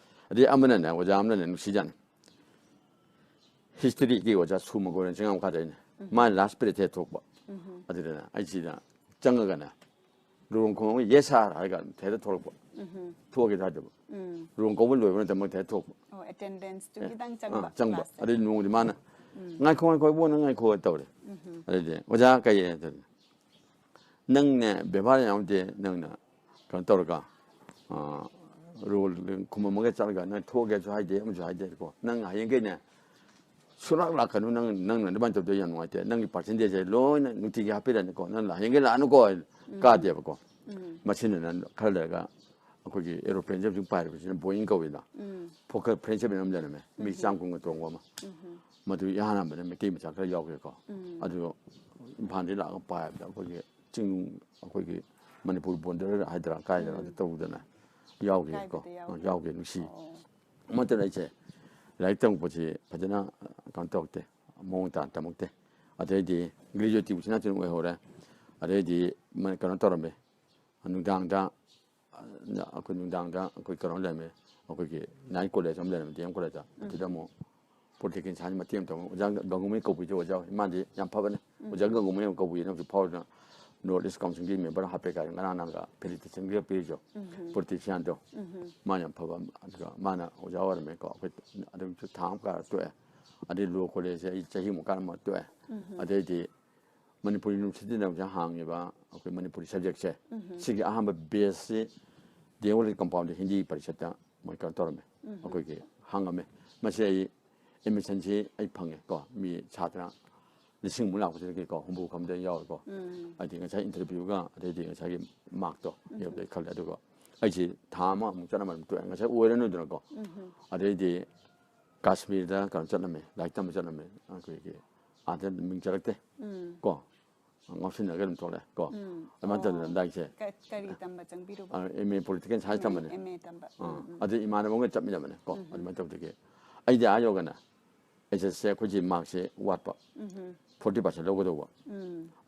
ꯑꯗꯩ ꯑꯃꯅꯅꯦ, ꯑꯣꯖꯥ ꯑꯃꯅꯅꯦ ꯅꯨꯡꯁꯤꯖꯥꯠꯅꯤ꯫ ꯍꯤꯁꯇ꯭ꯔꯤꯒꯤ ꯑꯣꯖꯥ ꯁꯨꯃ ꯒꯣꯔꯦꯟ ꯆꯤꯡꯉꯥꯝ ꯃꯈꯥꯗ ꯑꯩꯅ꯫ ꯃꯥꯅ ꯂꯥꯁ ꯄꯤꯔꯤꯌꯗ ꯍꯦꯛ ꯊꯣꯛꯄ꯫ ꯑꯗꯨꯗꯅ ꯑꯩꯁꯤꯗ ꯆꯪꯉꯒꯅꯦ, ꯂꯨꯍꯣꯡ ꯈꯣꯡꯗꯣꯡꯕ "ꯌꯦꯁ ꯁꯥꯔ" ꯍꯥꯏꯔꯒ ꯊꯦꯠꯇ ꯊꯣꯛꯂꯛꯄ꯫ ꯊꯣꯛꯑꯒꯦ ꯍꯥꯏꯗꯕ꯫ ꯂꯨꯍꯣꯡ ꯈꯣꯡꯗꯣꯡꯕ ꯂꯣꯏꯕ ꯅꯠꯇꯕ ꯃꯣꯏ ꯊꯦꯠꯇ ꯊꯣꯛꯄ꯫ ꯑꯣ, ꯑꯦꯇꯦꯟꯗꯦꯟꯁꯇꯨꯒꯤꯗꯪ ꯑꯥ, ꯆꯪꯕ ꯆꯪꯕ꯫ ꯀ꯭ꯂꯥꯁꯇ꯫ ꯑꯗꯩ ꯅꯣꯡꯃꯗꯤ ꯃꯥꯅ, "ꯉꯥꯏꯈꯣ, ꯉꯥꯏꯈꯣ, ꯏꯕꯨꯡꯉꯣ, ꯅꯪ ꯉꯥꯏꯈꯣ" ꯇꯧꯔꯦ꯫ ꯑꯗꯩꯗꯤ, "ꯑꯣꯖꯥ, ꯀꯩ?" ꯍꯥꯏ꯫ "ꯅꯪꯅꯦ ꯕꯦꯕꯥꯔ ꯌꯥꯝ ꯌꯥꯎꯗꯦ, ꯅꯪꯅ ꯀꯩꯅꯣ ꯇꯧꯔꯒ ꯔꯣꯜ ꯈꯨꯝꯃꯝꯃꯒ ꯆꯠꯂꯒ ꯅꯪ ꯊꯣꯛꯑꯒꯦꯁꯨ ꯍꯥꯏꯗꯦ, ꯑꯃꯁꯨ ꯍꯥꯏꯗꯦꯀꯣ꯫ ꯅꯪ ꯍꯌꯦꯡꯈꯩꯅꯦ ꯁꯨꯡꯂꯥꯛ ꯂꯥꯛꯀꯅꯨ, ꯅꯪ, ꯅꯪꯅ ꯑꯗꯨꯃꯥꯏꯅ ꯇꯧꯗꯣꯏ ꯌꯥꯝ ꯅꯨꯡꯉꯥꯏꯇꯦ꯫ ꯅꯪꯒꯤ ꯄꯥꯔꯁꯦꯟꯇꯦꯖꯁꯦ ꯂꯣꯏꯅ ꯅꯨꯡꯇꯤꯒꯤ ꯍꯥꯞꯄꯤꯔꯅꯤꯀꯣ, ꯅꯪ ꯍꯌꯦꯡꯈꯩ ꯂꯥꯛꯑꯅꯨꯀꯣ ꯀꯥꯗꯦꯕꯀꯣ꯫ ꯃꯁꯤꯅ ꯅꯪ ꯈꯔ ꯂꯩꯔꯒ ꯑꯩꯈꯣꯏꯒꯤ ꯑꯦꯔꯣꯄ꯭ꯂꯦꯟꯁꯦ ꯍꯧꯖꯤꯛ ꯄꯥꯏꯔꯤꯕꯁꯤꯅ ꯕꯣꯌꯤꯡ ꯀꯧꯏꯗ꯫ ꯐꯣꯀꯦꯜ ꯐ꯭ꯔꯦꯟꯁ ꯍꯥꯏꯕ ꯑꯃ ꯂꯩꯔꯝꯃꯦ, ꯃꯤ ꯆꯥꯝ ꯀꯨꯟꯒ ꯇꯣꯡꯕ ꯑꯃ꯫ ꯃꯗꯨ ꯏꯍꯥꯟ ꯍꯥꯟꯕꯗ ꯃꯩꯇꯩ ꯃꯆꯥ ꯈꯔ ꯌꯥꯎꯈꯤꯀꯣ꯫ ꯑꯗꯨ ꯏꯝꯐꯥꯜꯗꯒꯤ ꯂꯥꯛꯑꯒ ꯄꯥꯏꯕꯗ ꯑꯩꯈꯣꯏꯒꯤ ꯆꯤꯡ, ꯑꯩꯈꯣꯏꯒꯤ ꯃꯅꯤꯄꯨꯔ ꯕꯣꯔꯗꯔ ꯍꯥꯏꯗ꯭ꯔꯥ ꯀꯥꯏꯗꯅꯣ ꯑꯗꯨ ꯇꯧꯗꯅ ꯌꯥꯎꯈꯤꯀꯣ꯫ ꯀꯥꯏꯕꯗ ꯌꯥꯎꯈꯤ꯫ ꯌꯥꯎꯈꯤ, ꯅꯨꯡꯁꯤ꯫ ꯑꯣ꯫ ꯑꯃꯠꯇꯅ ꯑꯩꯁꯦ ꯂꯥꯏꯔꯤꯛ ꯇꯝꯃꯛꯄꯁꯤ ꯐꯖꯅ ꯀꯩꯅꯣ ꯇꯧꯔꯛꯇꯦ, ꯃꯑꯣꯡ ꯇꯥꯅ ꯇꯝꯃꯛꯇꯦ꯫ ꯑꯗꯩꯗꯤ ꯒ꯭ꯔꯦꯖꯨꯋꯦꯠꯇꯤ ꯎꯆꯤꯟ ꯅꯥꯆꯤꯟ ꯑꯣꯏꯍꯧꯔꯦ꯫ ꯑꯗꯩꯗꯤ ꯃ-, ꯀꯩꯅꯣ ꯇꯧꯔꯝꯃꯦ, ꯅꯨꯡꯗꯥꯡꯗ, ꯑ, ꯑꯩꯈꯣꯏ ꯅꯨꯡꯗꯥꯡꯗ ꯑꯩꯈꯣꯏ ꯀꯩꯅꯣ ꯂꯩꯔꯝꯃꯦ, ꯑꯩꯈꯣꯏꯒꯤ ꯅꯥꯏꯠ ꯀꯣꯂꯦꯖ ꯑꯃ ꯂꯩꯔꯝꯃꯦ, ꯗꯤ ꯑꯦꯝ ꯀꯣꯂꯦꯖꯇ꯫ ꯑꯗꯨꯗ ꯑꯃꯨꯛ ꯄꯣꯂꯤꯇꯤꯀꯦꯜ ꯁꯥꯏꯟꯁ ꯃꯇꯦꯛ ꯑꯃ ꯇꯧꯔꯝꯃꯦ꯫ ꯑꯣꯖꯥ ꯒꯪꯒꯨꯃꯩ ꯀꯧꯕꯤꯗꯣ ꯑꯣꯖꯥ, ꯃꯥꯗꯤ ꯌꯥꯝ ꯐꯕꯅꯦ꯫ ꯑꯣꯖꯥ ꯒꯪꯒꯨꯃꯩ ꯑꯃ ꯀꯧꯕꯤꯅ ꯍꯧꯖꯤꯛ ꯐꯥꯎꯗꯅ ꯅꯣꯔꯠ ꯏꯁ ꯀꯥꯎꯟꯁꯤꯜꯒꯤ ꯃꯦꯝꯕꯔ ꯍꯥꯞꯄꯦ ꯀꯥꯏꯅ ꯉꯔꯥꯡ ꯅꯍꯥꯟꯒ ꯐꯦꯂꯤꯁꯤꯇꯦꯁꯟꯒ ꯄꯤꯔꯤꯁꯨ꯫ ꯄꯣꯂꯤꯇꯤꯁꯤꯌꯥꯟꯗꯣ꯫ ꯃꯥ ꯌꯥꯝ ꯐꯕ ꯑꯃ꯫ ꯑꯗꯨꯒ ꯃꯥꯅ ꯑꯣꯖꯥ ꯑꯣꯏꯔꯝꯃꯦꯀꯣ꯫ ꯑꯩꯈꯣꯏ ꯑꯗꯨꯝꯁꯨ ꯊꯥ ꯑꯃ ꯀꯥꯔ ꯇꯣꯛꯑꯦ꯫ ꯑꯗꯩ ꯂꯣ ꯀꯣꯂꯦꯖꯁꯦ ꯑꯩ ꯆꯍꯤꯃꯨꯛ ꯀꯥꯔꯝꯃ ꯇꯣꯛꯑꯦ꯫ ꯑꯗꯩꯗꯤ ꯃꯅꯤꯄꯨꯔ ꯌꯨꯅꯤꯚꯔꯁꯤꯇꯤꯅ ꯍꯧꯖꯤꯛ ꯍꯥꯡꯉꯤꯕ ꯑꯩꯈꯣꯏ ꯃꯅꯤꯄꯨꯔꯤ ꯁꯕꯖꯦꯛꯁꯦ, ꯁꯤꯒꯤ ꯑꯍꯥꯟꯕ ꯕꯦꯁꯁꯤ ꯗꯤ ꯑꯦꯝ ꯀꯣꯂꯦꯖ ꯀꯝꯄꯥꯎꯟꯗ ꯍꯤꯟꯗꯤ ꯄꯔꯤꯁꯠꯇ ꯃꯣꯏ ꯀꯩꯅꯣ ꯇꯧꯔꯝꯃꯦ, ꯑꯩꯈꯣꯏꯒꯤ ꯍꯥꯡꯉꯝꯃꯦ꯫ ꯃꯁꯤ ꯑꯩ ꯑꯦꯗꯃꯤꯁꯟꯁꯤ ꯑꯩ ꯐꯪꯉꯦ ꯀꯣ, ꯃꯤ ꯁꯥꯇ꯭ꯔ ꯂꯤꯁꯤꯡꯃꯨꯛ ꯂꯥꯛꯄꯁꯤꯗꯒꯤꯀꯣ ꯍꯨꯝꯐꯨ ꯈꯝꯗ ꯌꯥꯎꯔꯦꯀꯣ꯫ ꯑꯗꯩꯗꯤ ꯉꯁꯥꯏ ꯏꯟꯇꯔꯚ꯭ꯌꯨꯒ ꯑꯗꯩꯗꯤ ꯉꯁꯥꯏꯒꯤ ꯃꯥꯔꯛꯇꯣ ꯌꯦꯡꯕꯗ ꯑꯩ ꯈꯜꯂꯦ꯫ ꯑꯗꯨꯒ ꯑꯩꯁꯦ ꯊꯥ ꯑꯃꯃꯨꯛ ꯆꯠꯂꯝꯃ ꯑꯗꯨꯝ ꯇꯣꯛꯑꯦ, ꯉꯁꯥꯏ ꯑꯣꯏꯔꯅꯨꯗꯅꯀꯣ꯫ ꯑꯗꯩꯗꯤ ꯀꯥꯁꯃꯤꯔꯗ ꯀꯩꯅꯣ ꯆꯠꯂꯝꯃꯦ, ꯂꯥꯏꯔꯤꯛ ꯇꯝꯕ ꯆꯠꯂꯝꯃꯦ꯫ ꯑꯩꯈꯣꯏꯒꯤ ꯑꯥꯗ ꯃꯤꯡ ꯆꯜꯂꯛꯇꯦ ꯀꯣ, ꯉꯥꯎꯁꯤꯟꯅꯔꯒ ꯑꯗꯨꯝ ꯊꯣꯛꯂꯛꯑꯦ ꯀꯣ꯫ ꯑꯗꯨꯃꯥꯏꯅ ꯇꯧꯗꯅ ꯂꯥꯏꯔꯤꯛꯁꯦ ꯀ-, ꯀꯔꯤ ꯇꯝꯕ ꯆꯪꯕꯤꯔꯨꯕ? ꯑꯦꯝ ꯑꯦ ꯄꯣꯂꯤꯇꯤꯀꯦꯜ ꯁꯥꯏꯟꯁ ꯇꯝꯕꯅꯦ꯫ ꯑꯦꯝ ꯑꯦ ꯇꯝꯕ꯫ ꯑꯥ, ꯑꯗꯨ ꯏꯃꯥꯟꯅꯕ ꯑꯃꯒ ꯆꯠꯃꯤꯟꯅꯕꯅꯦ ꯀꯣ꯫ ꯑꯗꯨꯃꯥꯏꯅ ꯇꯧꯗꯒꯤ ꯑꯩꯗꯤ ꯑꯥ ꯌꯧꯒꯅ ꯑꯩꯁꯦ ꯑꯩꯈꯣꯏꯁꯤ ꯃꯥꯔꯛꯁꯦ ꯋꯥꯠꯄ, ꯐꯣꯔꯇꯤ ꯄꯥꯔꯁꯦꯟ ꯂꯧꯒꯗꯧꯕ꯫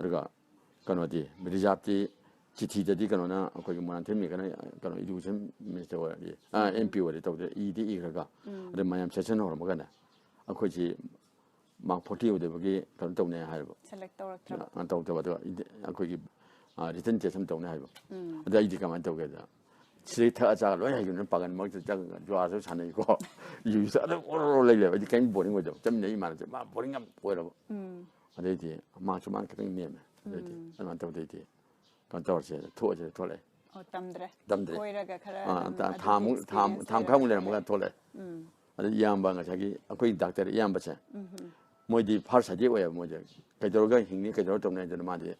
ꯑꯗꯨꯒ ꯀꯩꯅꯣꯗꯤ, ꯔꯤꯖꯥꯕꯇꯤ, ꯆꯤꯊꯤꯗꯗꯤ ꯀꯩꯅꯣꯅ, ꯑꯩꯈꯣꯏꯒꯤ ꯃꯣꯏꯔꯥꯡꯊꯦꯝ ꯃꯦꯝꯒꯅ ꯀꯩꯅꯣ ꯏꯗꯨꯀꯦꯁꯟ ꯃꯤꯅꯤꯁꯇꯔ ꯑꯣꯏꯔꯗꯤ, ꯑꯦꯝ ꯄꯤ ꯑꯣꯏꯔꯗꯤ ꯇꯧꯗꯦ, ꯏꯗꯤ ꯏꯈ꯭ꯔꯒ꯫ ꯑꯗꯩ ꯃꯌꯥꯝ ꯁꯦꯁꯟ ꯍꯧꯔꯝꯃꯒꯅꯦ ꯑꯩꯈꯣꯏꯁꯤ ꯃꯥꯔꯛ ꯐꯣꯔꯇꯤ ꯌꯧꯗꯕꯒꯤ ꯀꯩꯅꯣ ꯇꯧꯅꯤ ꯍꯥꯏꯔꯕ꯫ ꯁꯦꯂꯦꯛ ꯇꯧꯔꯛꯇ꯭ꯔꯕ꯫ ꯑ, ꯇꯧꯗꯕ꯫ ꯑꯗꯨꯒ ꯏꯗꯤ-, ꯑꯩꯈꯣꯏꯒꯤ ꯔꯤꯇꯟ ꯇꯦꯁ ꯑꯃ ꯇꯧꯅꯤ ꯍꯥꯏꯕ꯫ ꯑꯗ ꯑꯩꯗꯤ ꯀꯃꯥꯏꯅ ꯇꯧꯒꯦꯗ, ꯁꯤꯗꯩ ꯊꯛꯑ ꯆꯥꯒ ꯂꯣꯏ ꯍꯩꯈꯤꯕꯅꯤꯅ ꯄꯥꯒꯟ ꯃꯔꯛꯇ ꯆꯪꯉꯒ ꯖꯨꯋꯥꯔꯁꯨ ꯁꯥꯟꯅꯩꯀꯣ꯫ ꯌꯨꯁꯨ ꯑꯗꯨꯝ ꯑꯣꯔꯣ ꯑꯣꯔꯣ ꯂꯩ ꯂꯩꯕ꯫ ꯑꯩꯗꯤ ꯀꯔꯤꯝ ꯕꯣꯔꯤꯡ ꯑꯣꯏꯗꯕ꯫ ꯆꯠꯃꯤꯟꯅꯩ ꯏꯃꯥꯟꯅꯕꯁꯦ, ꯃꯥ ꯕꯣꯔꯤꯡ ꯌꯥꯝ ꯑꯣꯏꯔꯕ꯫ ꯑꯗꯩꯗꯤ ꯃꯥꯁꯨ ꯃꯥꯅ ꯈꯤꯇꯪ ꯅꯦꯝꯃꯦ꯫ ꯑꯗꯩꯗꯤ ꯑꯗꯨꯃꯥꯏꯅ ꯇꯧꯗꯩꯗꯤ ꯀꯩꯅꯣ ꯇꯧꯔꯁꯦ, ꯊꯣꯛꯑꯁꯦ ꯊꯣꯛꯂꯛꯑꯦ꯫ ꯑꯣ, ꯇꯝꯗ꯭ꯔꯦ꯫ ꯇꯝꯗ꯭ꯔꯦ꯫ ꯀꯣꯏꯔꯒ ꯈꯔ ꯑꯥ, ꯑꯗꯨꯝ ꯊꯥ- ꯑꯗꯨꯒꯤ ꯊꯥꯃꯨꯛ ꯊꯥ- experience ꯊꯥ ꯃꯈꯥꯏꯃꯨꯛ ꯂꯩꯔꯒ ꯂꯩꯔꯝꯃꯒ ꯊꯣꯛꯂꯛꯑꯦ꯫ ꯎꯝ ꯑꯗꯨ ꯏꯌꯥꯝꯕ ꯉꯁꯥꯏꯒꯤ ꯑꯩꯈꯣꯏ ꯗꯥꯛꯇꯔ ꯏꯌꯥꯝꯕꯁꯦ, ꯎꯝ ꯃꯣꯏꯗꯤ ꯐꯥꯔꯁ ꯁꯥꯏꯗꯤ ꯑꯣꯏꯌꯦꯕ, ꯃꯣꯏꯁꯦ ꯀꯩꯗꯧꯔꯒ ꯍꯤꯡꯅꯤ, ꯀꯩꯗꯧꯔꯒ ꯇꯧꯅꯤ ꯍꯥꯏꯗꯅ ꯃꯥꯗꯤ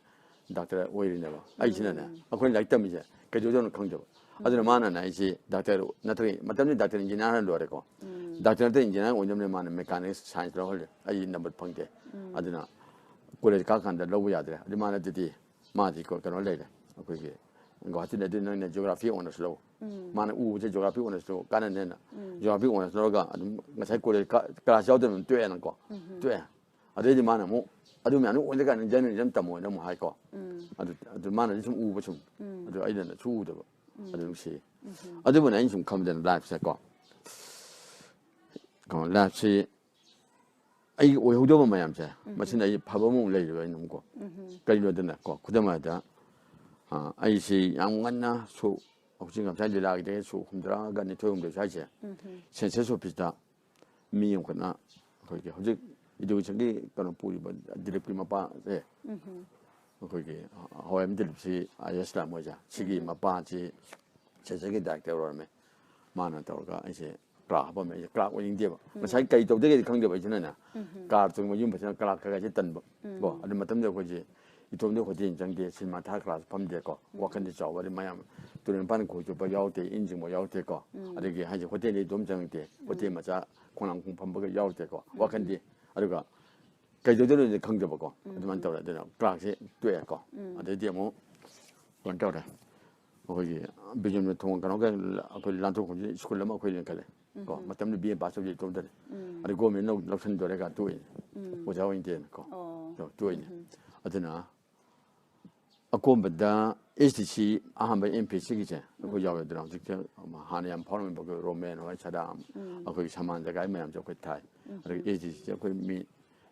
ꯗꯥꯛꯇꯔ ꯑꯣꯏꯔꯤꯅꯦꯕ꯫ ꯑꯩꯁꯤꯅꯅꯦ, ꯑꯩꯈꯣꯏꯅ ꯂꯥꯏꯔꯤꯛ ꯇꯝꯃꯤꯁꯦ ꯀꯩꯗꯧꯗꯣꯏꯅꯣ ꯈꯪꯗꯕ꯫ ꯑꯗꯨꯅ ꯃꯥꯅꯅꯦ ꯑꯩꯁꯦ ꯗꯥꯛꯇꯔ ꯅꯠꯇ꯭ꯔꯒ ꯃꯇꯝꯗꯨꯗꯤ ꯗꯥꯛꯇꯔ ꯏꯟꯖꯤꯅꯤꯌꯥꯔꯅ ꯂꯣꯏꯔꯦꯀꯣ꯫ ꯗꯥꯛꯇꯔ ꯅꯠꯇ꯭ꯔꯒ ꯏꯟꯖꯤꯅꯤꯌꯥꯔ ꯑꯣꯏꯅꯕꯅꯦ ꯃꯥꯅ ꯃꯦꯀꯥꯅꯤꯛꯁ ꯁꯥꯏꯟꯁ ꯂꯧꯍꯜꯂꯦ꯫ ꯑꯩ ꯅꯝꯕꯔ ꯐꯪꯗꯦ꯫ ꯑꯗꯨꯅ ꯀꯣꯂꯦꯖ ꯀꯥꯔꯀꯥꯟꯗ ꯂꯧꯕ ꯌꯥꯗ꯭ꯔꯦ꯫ ꯑꯗꯨ ꯃꯥꯅ ꯑꯗꯨꯗꯤ ꯃꯥꯗꯤ ꯀꯣ- ꯀꯩꯅꯣ ꯂꯩꯔꯦ, ꯑꯩꯈꯣꯏꯒꯤ ꯒꯨꯋꯥꯍꯥꯇꯤꯗ꯫ ꯑꯗꯨ ꯅꯪꯅ ꯖꯤꯑꯣꯒ꯭ꯔꯥꯐꯤ ꯑꯣꯅꯔꯁ ꯂꯧ꯫ ꯃꯥꯅ ꯎꯕꯁꯦ ꯖꯤꯑꯣꯒ꯭ꯔꯥꯐꯤ ꯑꯣꯅꯔꯁ ꯂꯧ ꯀꯥꯟꯅꯅꯦꯅ ꯖꯤꯑꯣꯒ꯭ꯔꯥꯐꯤ ꯑꯣꯅꯔꯁ ꯂꯧꯔꯒ ꯑꯗꯨꯝ ꯉꯁꯥꯏ ꯀꯣꯂꯦꯖ ꯀ꯭ꯂꯥꯁ ꯌꯥꯎꯗꯅ ꯑꯗꯨꯝ ꯇꯣꯛꯑꯦꯅꯀꯣ꯫ ꯇꯣꯛꯑꯦ꯫ ꯑꯗꯩꯗꯤ ꯃꯥꯅ ꯑꯃꯨꯛ ꯑꯗꯨ ꯃꯌꯥꯝꯗꯨ ꯑꯣꯏꯗ ꯀꯥꯟꯗ ꯖꯔꯅꯦꯂꯤꯖꯝ ꯇꯝꯃꯣꯅ ꯑꯃꯨꯛ ꯍꯥꯏꯀꯣ꯫ ꯑꯗꯨ ꯑꯗꯨ ꯃꯥꯅꯗꯤ ꯁꯨꯝ ꯎꯕ ꯁꯨꯝ꯫ ꯑꯗꯨ ꯑꯩꯅ ꯁꯨꯝ ꯎꯗꯕ꯫ ꯑꯗꯨ ꯅꯨꯡꯁꯤ꯫ ꯑꯗꯨꯕꯨꯅ ꯑꯩꯅ ꯁꯨꯝ ꯈꯟꯕꯗꯅ ꯂꯥꯏꯐꯁꯦꯀꯣ, ꯀꯩꯅꯣ, ꯂꯥꯏꯐꯁꯤ ꯑꯩꯒꯤ ꯑꯣꯏꯍꯧꯗꯕ ꯃꯌꯥꯝꯁꯦ, ꯃꯁꯤꯅ ꯑꯩ ꯐꯕ ꯑꯃ ꯂꯩꯔꯤꯕ ꯑꯩꯅ ꯑꯃꯨꯛꯀꯣ꯫ ꯀꯔꯤꯅꯣꯗꯅ ꯀꯣ, ꯈꯨꯗꯝ ꯍꯥꯏꯗ, ꯑ, ꯑꯩꯁꯤ ꯌꯥꯝ ꯉꯟꯅ ꯁꯣꯛ ꯍꯧꯖꯤꯛ ꯉꯁꯥꯏ ꯂꯤꯂꯥꯒꯤꯗꯒꯤ ꯁꯣꯛ ꯍꯨꯝꯗ꯭ꯔꯥꯒ ꯅꯤꯊꯣꯏ ꯍꯨꯝꯗꯣꯏ ꯁ꯭ꯋꯥꯏꯁꯦ ꯁꯦꯟꯁꯁ ꯑꯣꯐꯤꯁꯇ ꯃꯤ ꯑꯃꯈꯛꯅ ꯑꯩꯈꯣꯏꯒꯤ ꯍꯧꯖꯤꯛ ꯏꯗꯨꯀꯦꯁꯟꯒꯤ ꯀꯩꯅꯣ ꯄꯨꯔꯤꯕ ꯗꯤꯂꯤꯞꯀꯤ ꯃꯄꯥꯁꯦ, ꯑꯩꯈꯣꯏꯒꯤ ꯍꯋꯥꯏ ꯗꯤꯂꯤꯞꯁꯤ ꯑꯥꯏ ꯑꯦꯁ ꯂꯥꯛ ꯃꯣꯏꯁꯦ ꯁꯤꯒꯤ ꯃꯄꯥꯁꯤ ꯁꯦꯟꯁꯁꯀꯤ ꯗꯥꯏꯔꯦꯛꯇꯔ ꯑꯣꯏꯔꯝꯃꯦ꯫ ꯃꯥꯅ ꯇꯧꯔꯒ ꯑꯩꯁꯦ ꯀ꯭ꯂꯥꯔꯛ ꯍꯥꯞꯄꯝꯃꯦ꯫ ꯑꯩꯁꯦ ꯀ꯭ꯂꯥꯔꯛ ꯑꯣꯏꯅꯤꯡꯗꯦꯕ꯫ ꯉꯁꯥꯏ ꯀꯩ ꯇꯧꯗꯣꯏꯒꯦꯗꯤ ꯈꯪꯗꯦꯕ ꯑꯩꯁꯤꯅꯅꯦ꯫ ꯀꯥꯔ ꯇꯣꯡꯕ ꯌꯨꯝ ꯐꯖꯅ ꯀ꯭ꯂꯥꯔꯛ ꯈꯔ ꯈꯔꯁꯦ ꯇꯟꯕ꯫ ꯀꯣ ꯑꯗꯨ ꯃꯇꯝꯗ ꯑꯩꯈꯣꯏꯁꯦ ꯏꯇꯣꯝꯗ ꯍꯣꯇꯦꯜ ꯆꯪꯗꯦ, ꯁꯤꯅꯦꯃꯥ ꯊꯥ ꯀ꯭ꯂꯥꯁ ꯐꯝꯗꯦꯀꯣ꯫ ꯋꯥꯈꯜꯁꯦ ꯆꯥꯎꯕ꯫ ꯑꯗꯩ ꯃꯌꯥꯝ ꯇꯨꯔꯦꯜ ꯃꯄꯥꯟ ꯈꯣꯏ ꯆꯨꯞꯄ ꯌꯥꯎꯗꯦ, ꯏꯟ ꯆꯤꯡꯕ ꯌꯥꯎꯗꯦꯀꯣ꯫ ꯑꯗꯒꯤ ꯍꯥꯏꯁꯦ ꯍꯣꯇꯦꯜꯗ ꯏꯇꯣꯝ ꯆꯪꯉꯛꯇꯦ꯫ ꯍꯣꯇꯦꯜ ꯃꯆꯥ ꯈꯣꯡꯅꯥꯡ ꯈꯣꯡ ꯐꯝꯕꯒ ꯌꯥꯎꯗꯦꯀꯣ꯫ ꯋꯥꯈꯜꯗꯤ ꯑꯗꯨꯒ ꯀꯩꯗꯧꯗꯣꯏꯅꯣꯗꯤ ꯈꯪꯗꯕꯀꯣ꯫ ꯑꯗꯨꯃꯥꯏꯅ ꯇꯧꯔꯦ꯫ ꯑꯗꯨꯅ ꯀ꯭ꯂꯥꯔꯛꯁꯦ ꯇꯣꯛꯑꯦꯀꯣ꯫ ꯑꯗꯩꯗꯤ ꯑꯃꯨꯛ ꯀꯩꯅꯣ ꯇꯧꯔꯦ, ꯑꯩꯈꯣꯏꯒꯤ ꯕꯤꯖꯦꯟꯗ꯭ꯔ ꯊꯣꯡ ꯀꯩꯅꯣꯒ ꯑꯩꯈꯣꯏ ꯂꯥꯟꯊꯣꯛ ꯈꯣꯡꯖꯤꯟ ꯁ꯭ꯀꯨꯜ ꯑꯃ ꯑꯩꯈꯣꯏ ꯂꯤꯡꯈꯠꯂꯦ꯫ ꯀꯣ ꯃꯇꯝꯗꯨ ꯕꯤ ꯑꯦ ꯄꯥꯁ ꯇꯧꯖꯩ ꯏꯇꯣꯝꯇꯅꯤ꯫ ꯑꯗꯩ ꯒꯣꯔꯃꯦꯟ ꯂꯧꯁꯟꯗꯣꯔꯦꯒ ꯇꯣꯛꯏꯅꯦ꯫ ꯑꯣꯖꯥ ꯑꯣꯏꯅꯤꯡꯗꯦꯅꯀꯣ꯫ ꯑꯣ꯫ ꯇꯣꯛꯏꯅꯦ꯫ ꯑꯗꯨꯅ ꯑꯀꯣꯟꯕꯗ ꯑꯦꯁ ꯗꯤ ꯁꯤ ꯑꯍꯥꯟꯕ ꯑꯦꯝ ꯄꯤ ꯑꯦꯁ ꯁꯤꯒꯤꯁꯦ ꯑꯩꯈꯣꯏ ꯌꯥꯎꯔꯦꯗꯅ꯫ ꯍꯧꯖꯤꯛꯇꯤ ꯍꯥꯟꯅ ꯌꯥꯝ ꯐꯥꯎꯔꯝꯃꯤꯕ ꯑꯩꯈꯣꯏ ꯔꯣꯃꯦꯟ ꯍꯣꯏ, ꯁꯗꯥꯝ, ꯑꯩꯈꯣꯏꯒꯤ ꯁꯃꯥꯟ ꯖꯒꯥꯏ ꯃꯌꯥꯝꯁꯦ ꯑꯩꯈꯣꯏ ꯊꯥꯏ꯫ ꯑꯗꯒꯤ ꯑꯦꯁ ꯗꯤ ꯁꯤꯁꯦ ꯑꯩꯈꯣꯏ ꯃꯤ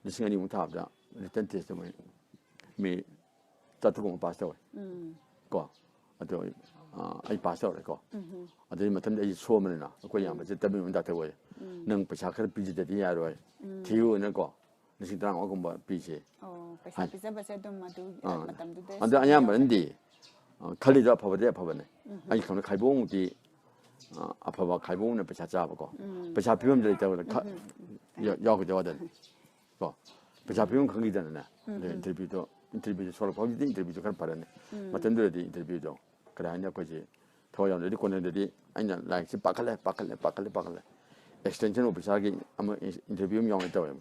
ꯂꯤꯁꯤꯡ ꯑꯅꯤꯃꯨꯛ ꯊꯥꯕꯗ ꯔꯤꯇꯟ ꯇꯦꯁꯇ ꯃꯣꯏ ꯃꯤ ꯆꯥꯇ꯭ꯔꯨꯛ ꯑꯃ ꯄꯥꯁ ꯇꯧꯋꯦ꯫ ꯀꯣ ꯑꯗꯣ ꯑꯩ ꯄꯥꯁ ꯇꯧꯔꯦꯀꯣ꯫ ꯑꯗꯨꯒꯤ ꯃꯇꯝꯗ ꯑꯩꯁꯦ ꯁꯣꯝꯕꯅꯤꯅ ꯑꯩꯈꯣꯏ ꯏꯌꯥꯝꯕꯁꯦ ꯇꯃꯤꯜ ꯗꯥꯛꯇꯔ ꯑꯣꯏꯌꯦ꯫ "ꯅꯪ ꯄꯩꯁꯥ ꯈꯔ ꯄꯤꯖꯗꯗꯤ ꯌꯥꯔꯣꯏ, ꯊꯤꯌꯨꯅꯀꯣ, ꯂꯤꯁꯤꯡ ꯇꯔꯥꯃꯉꯥꯒꯨꯝꯕ ꯄꯤꯁꯦ"꯫ ꯑꯣ, ꯄꯩꯁꯥ ꯄꯤꯖꯕꯁꯦ ꯑꯗꯨꯝ ꯑꯗꯨ ꯑꯥ꯫ ꯃꯇꯝꯗꯨꯗ ꯑꯗꯣ ꯑꯌꯥꯝꯕꯅꯗꯤ ꯑ, ꯈꯜꯂꯤꯗꯣ ꯑꯐꯕꯗꯤ ꯑꯐꯕꯅꯦ꯫ ꯑꯩ ꯈꯪꯅ ꯈꯥꯏꯕꯣꯡꯗꯤ, ꯑ, ꯑꯐꯕ ꯈꯥꯏꯕꯣꯡꯅ ꯄꯩꯁꯥ ꯆꯥꯕꯀꯣ꯫ ꯄꯩꯁꯥ ꯄꯤꯐꯝꯗ ꯂꯩꯇꯕꯗ ꯈ-, ꯌꯥ-, ꯌꯥꯎꯈꯤꯗꯕ ꯋꯥꯗꯅꯤ꯫ ꯀꯣ, ꯄꯩꯁꯥ ꯄꯤꯐꯝ ꯈꯪꯈꯤꯗꯅꯅꯦ꯫ ꯑꯗ ꯏꯟꯇꯔꯚ꯭ꯌꯨꯗꯣ, ꯏꯟꯇꯔꯚ꯭ꯌꯨꯗꯣ ꯁꯣꯜꯂꯛꯄ ꯍꯧꯖꯤꯛꯇꯤ ꯏꯟꯇꯔꯚ꯭ꯌꯨꯗꯣ ꯈꯔ ꯐꯔꯅꯤ꯫ ꯃꯇꯝꯗꯨꯗꯗꯤ ꯏꯟꯇꯔꯚ꯭ꯌꯨꯗꯣ ꯀꯔꯤ ꯍꯥꯏꯅꯤ, ꯑꯩꯈꯣꯏꯁꯦ ꯊꯋꯥꯏ ꯌꯥꯎꯗ꯭ꯔꯗꯤ ꯀꯣꯟꯅꯗꯗꯤ ꯑꯩꯅ ꯂꯥꯏꯔꯤꯛꯁꯦ ꯄꯥꯈꯠꯂꯦ, ꯄꯥꯈꯠꯂꯦ, ꯄꯥꯈꯠꯂꯦ, ꯄꯥꯈꯠꯂꯦ꯫ ꯑꯦꯛꯁꯇꯦꯟꯁꯟ ꯑꯣꯐꯤꯁꯥꯔꯒꯤ ꯑꯃ ꯏꯟꯇꯔꯚ꯭ꯌꯨ ꯑꯃ ꯌꯥꯎꯅ ꯇꯧꯋꯦꯕ꯫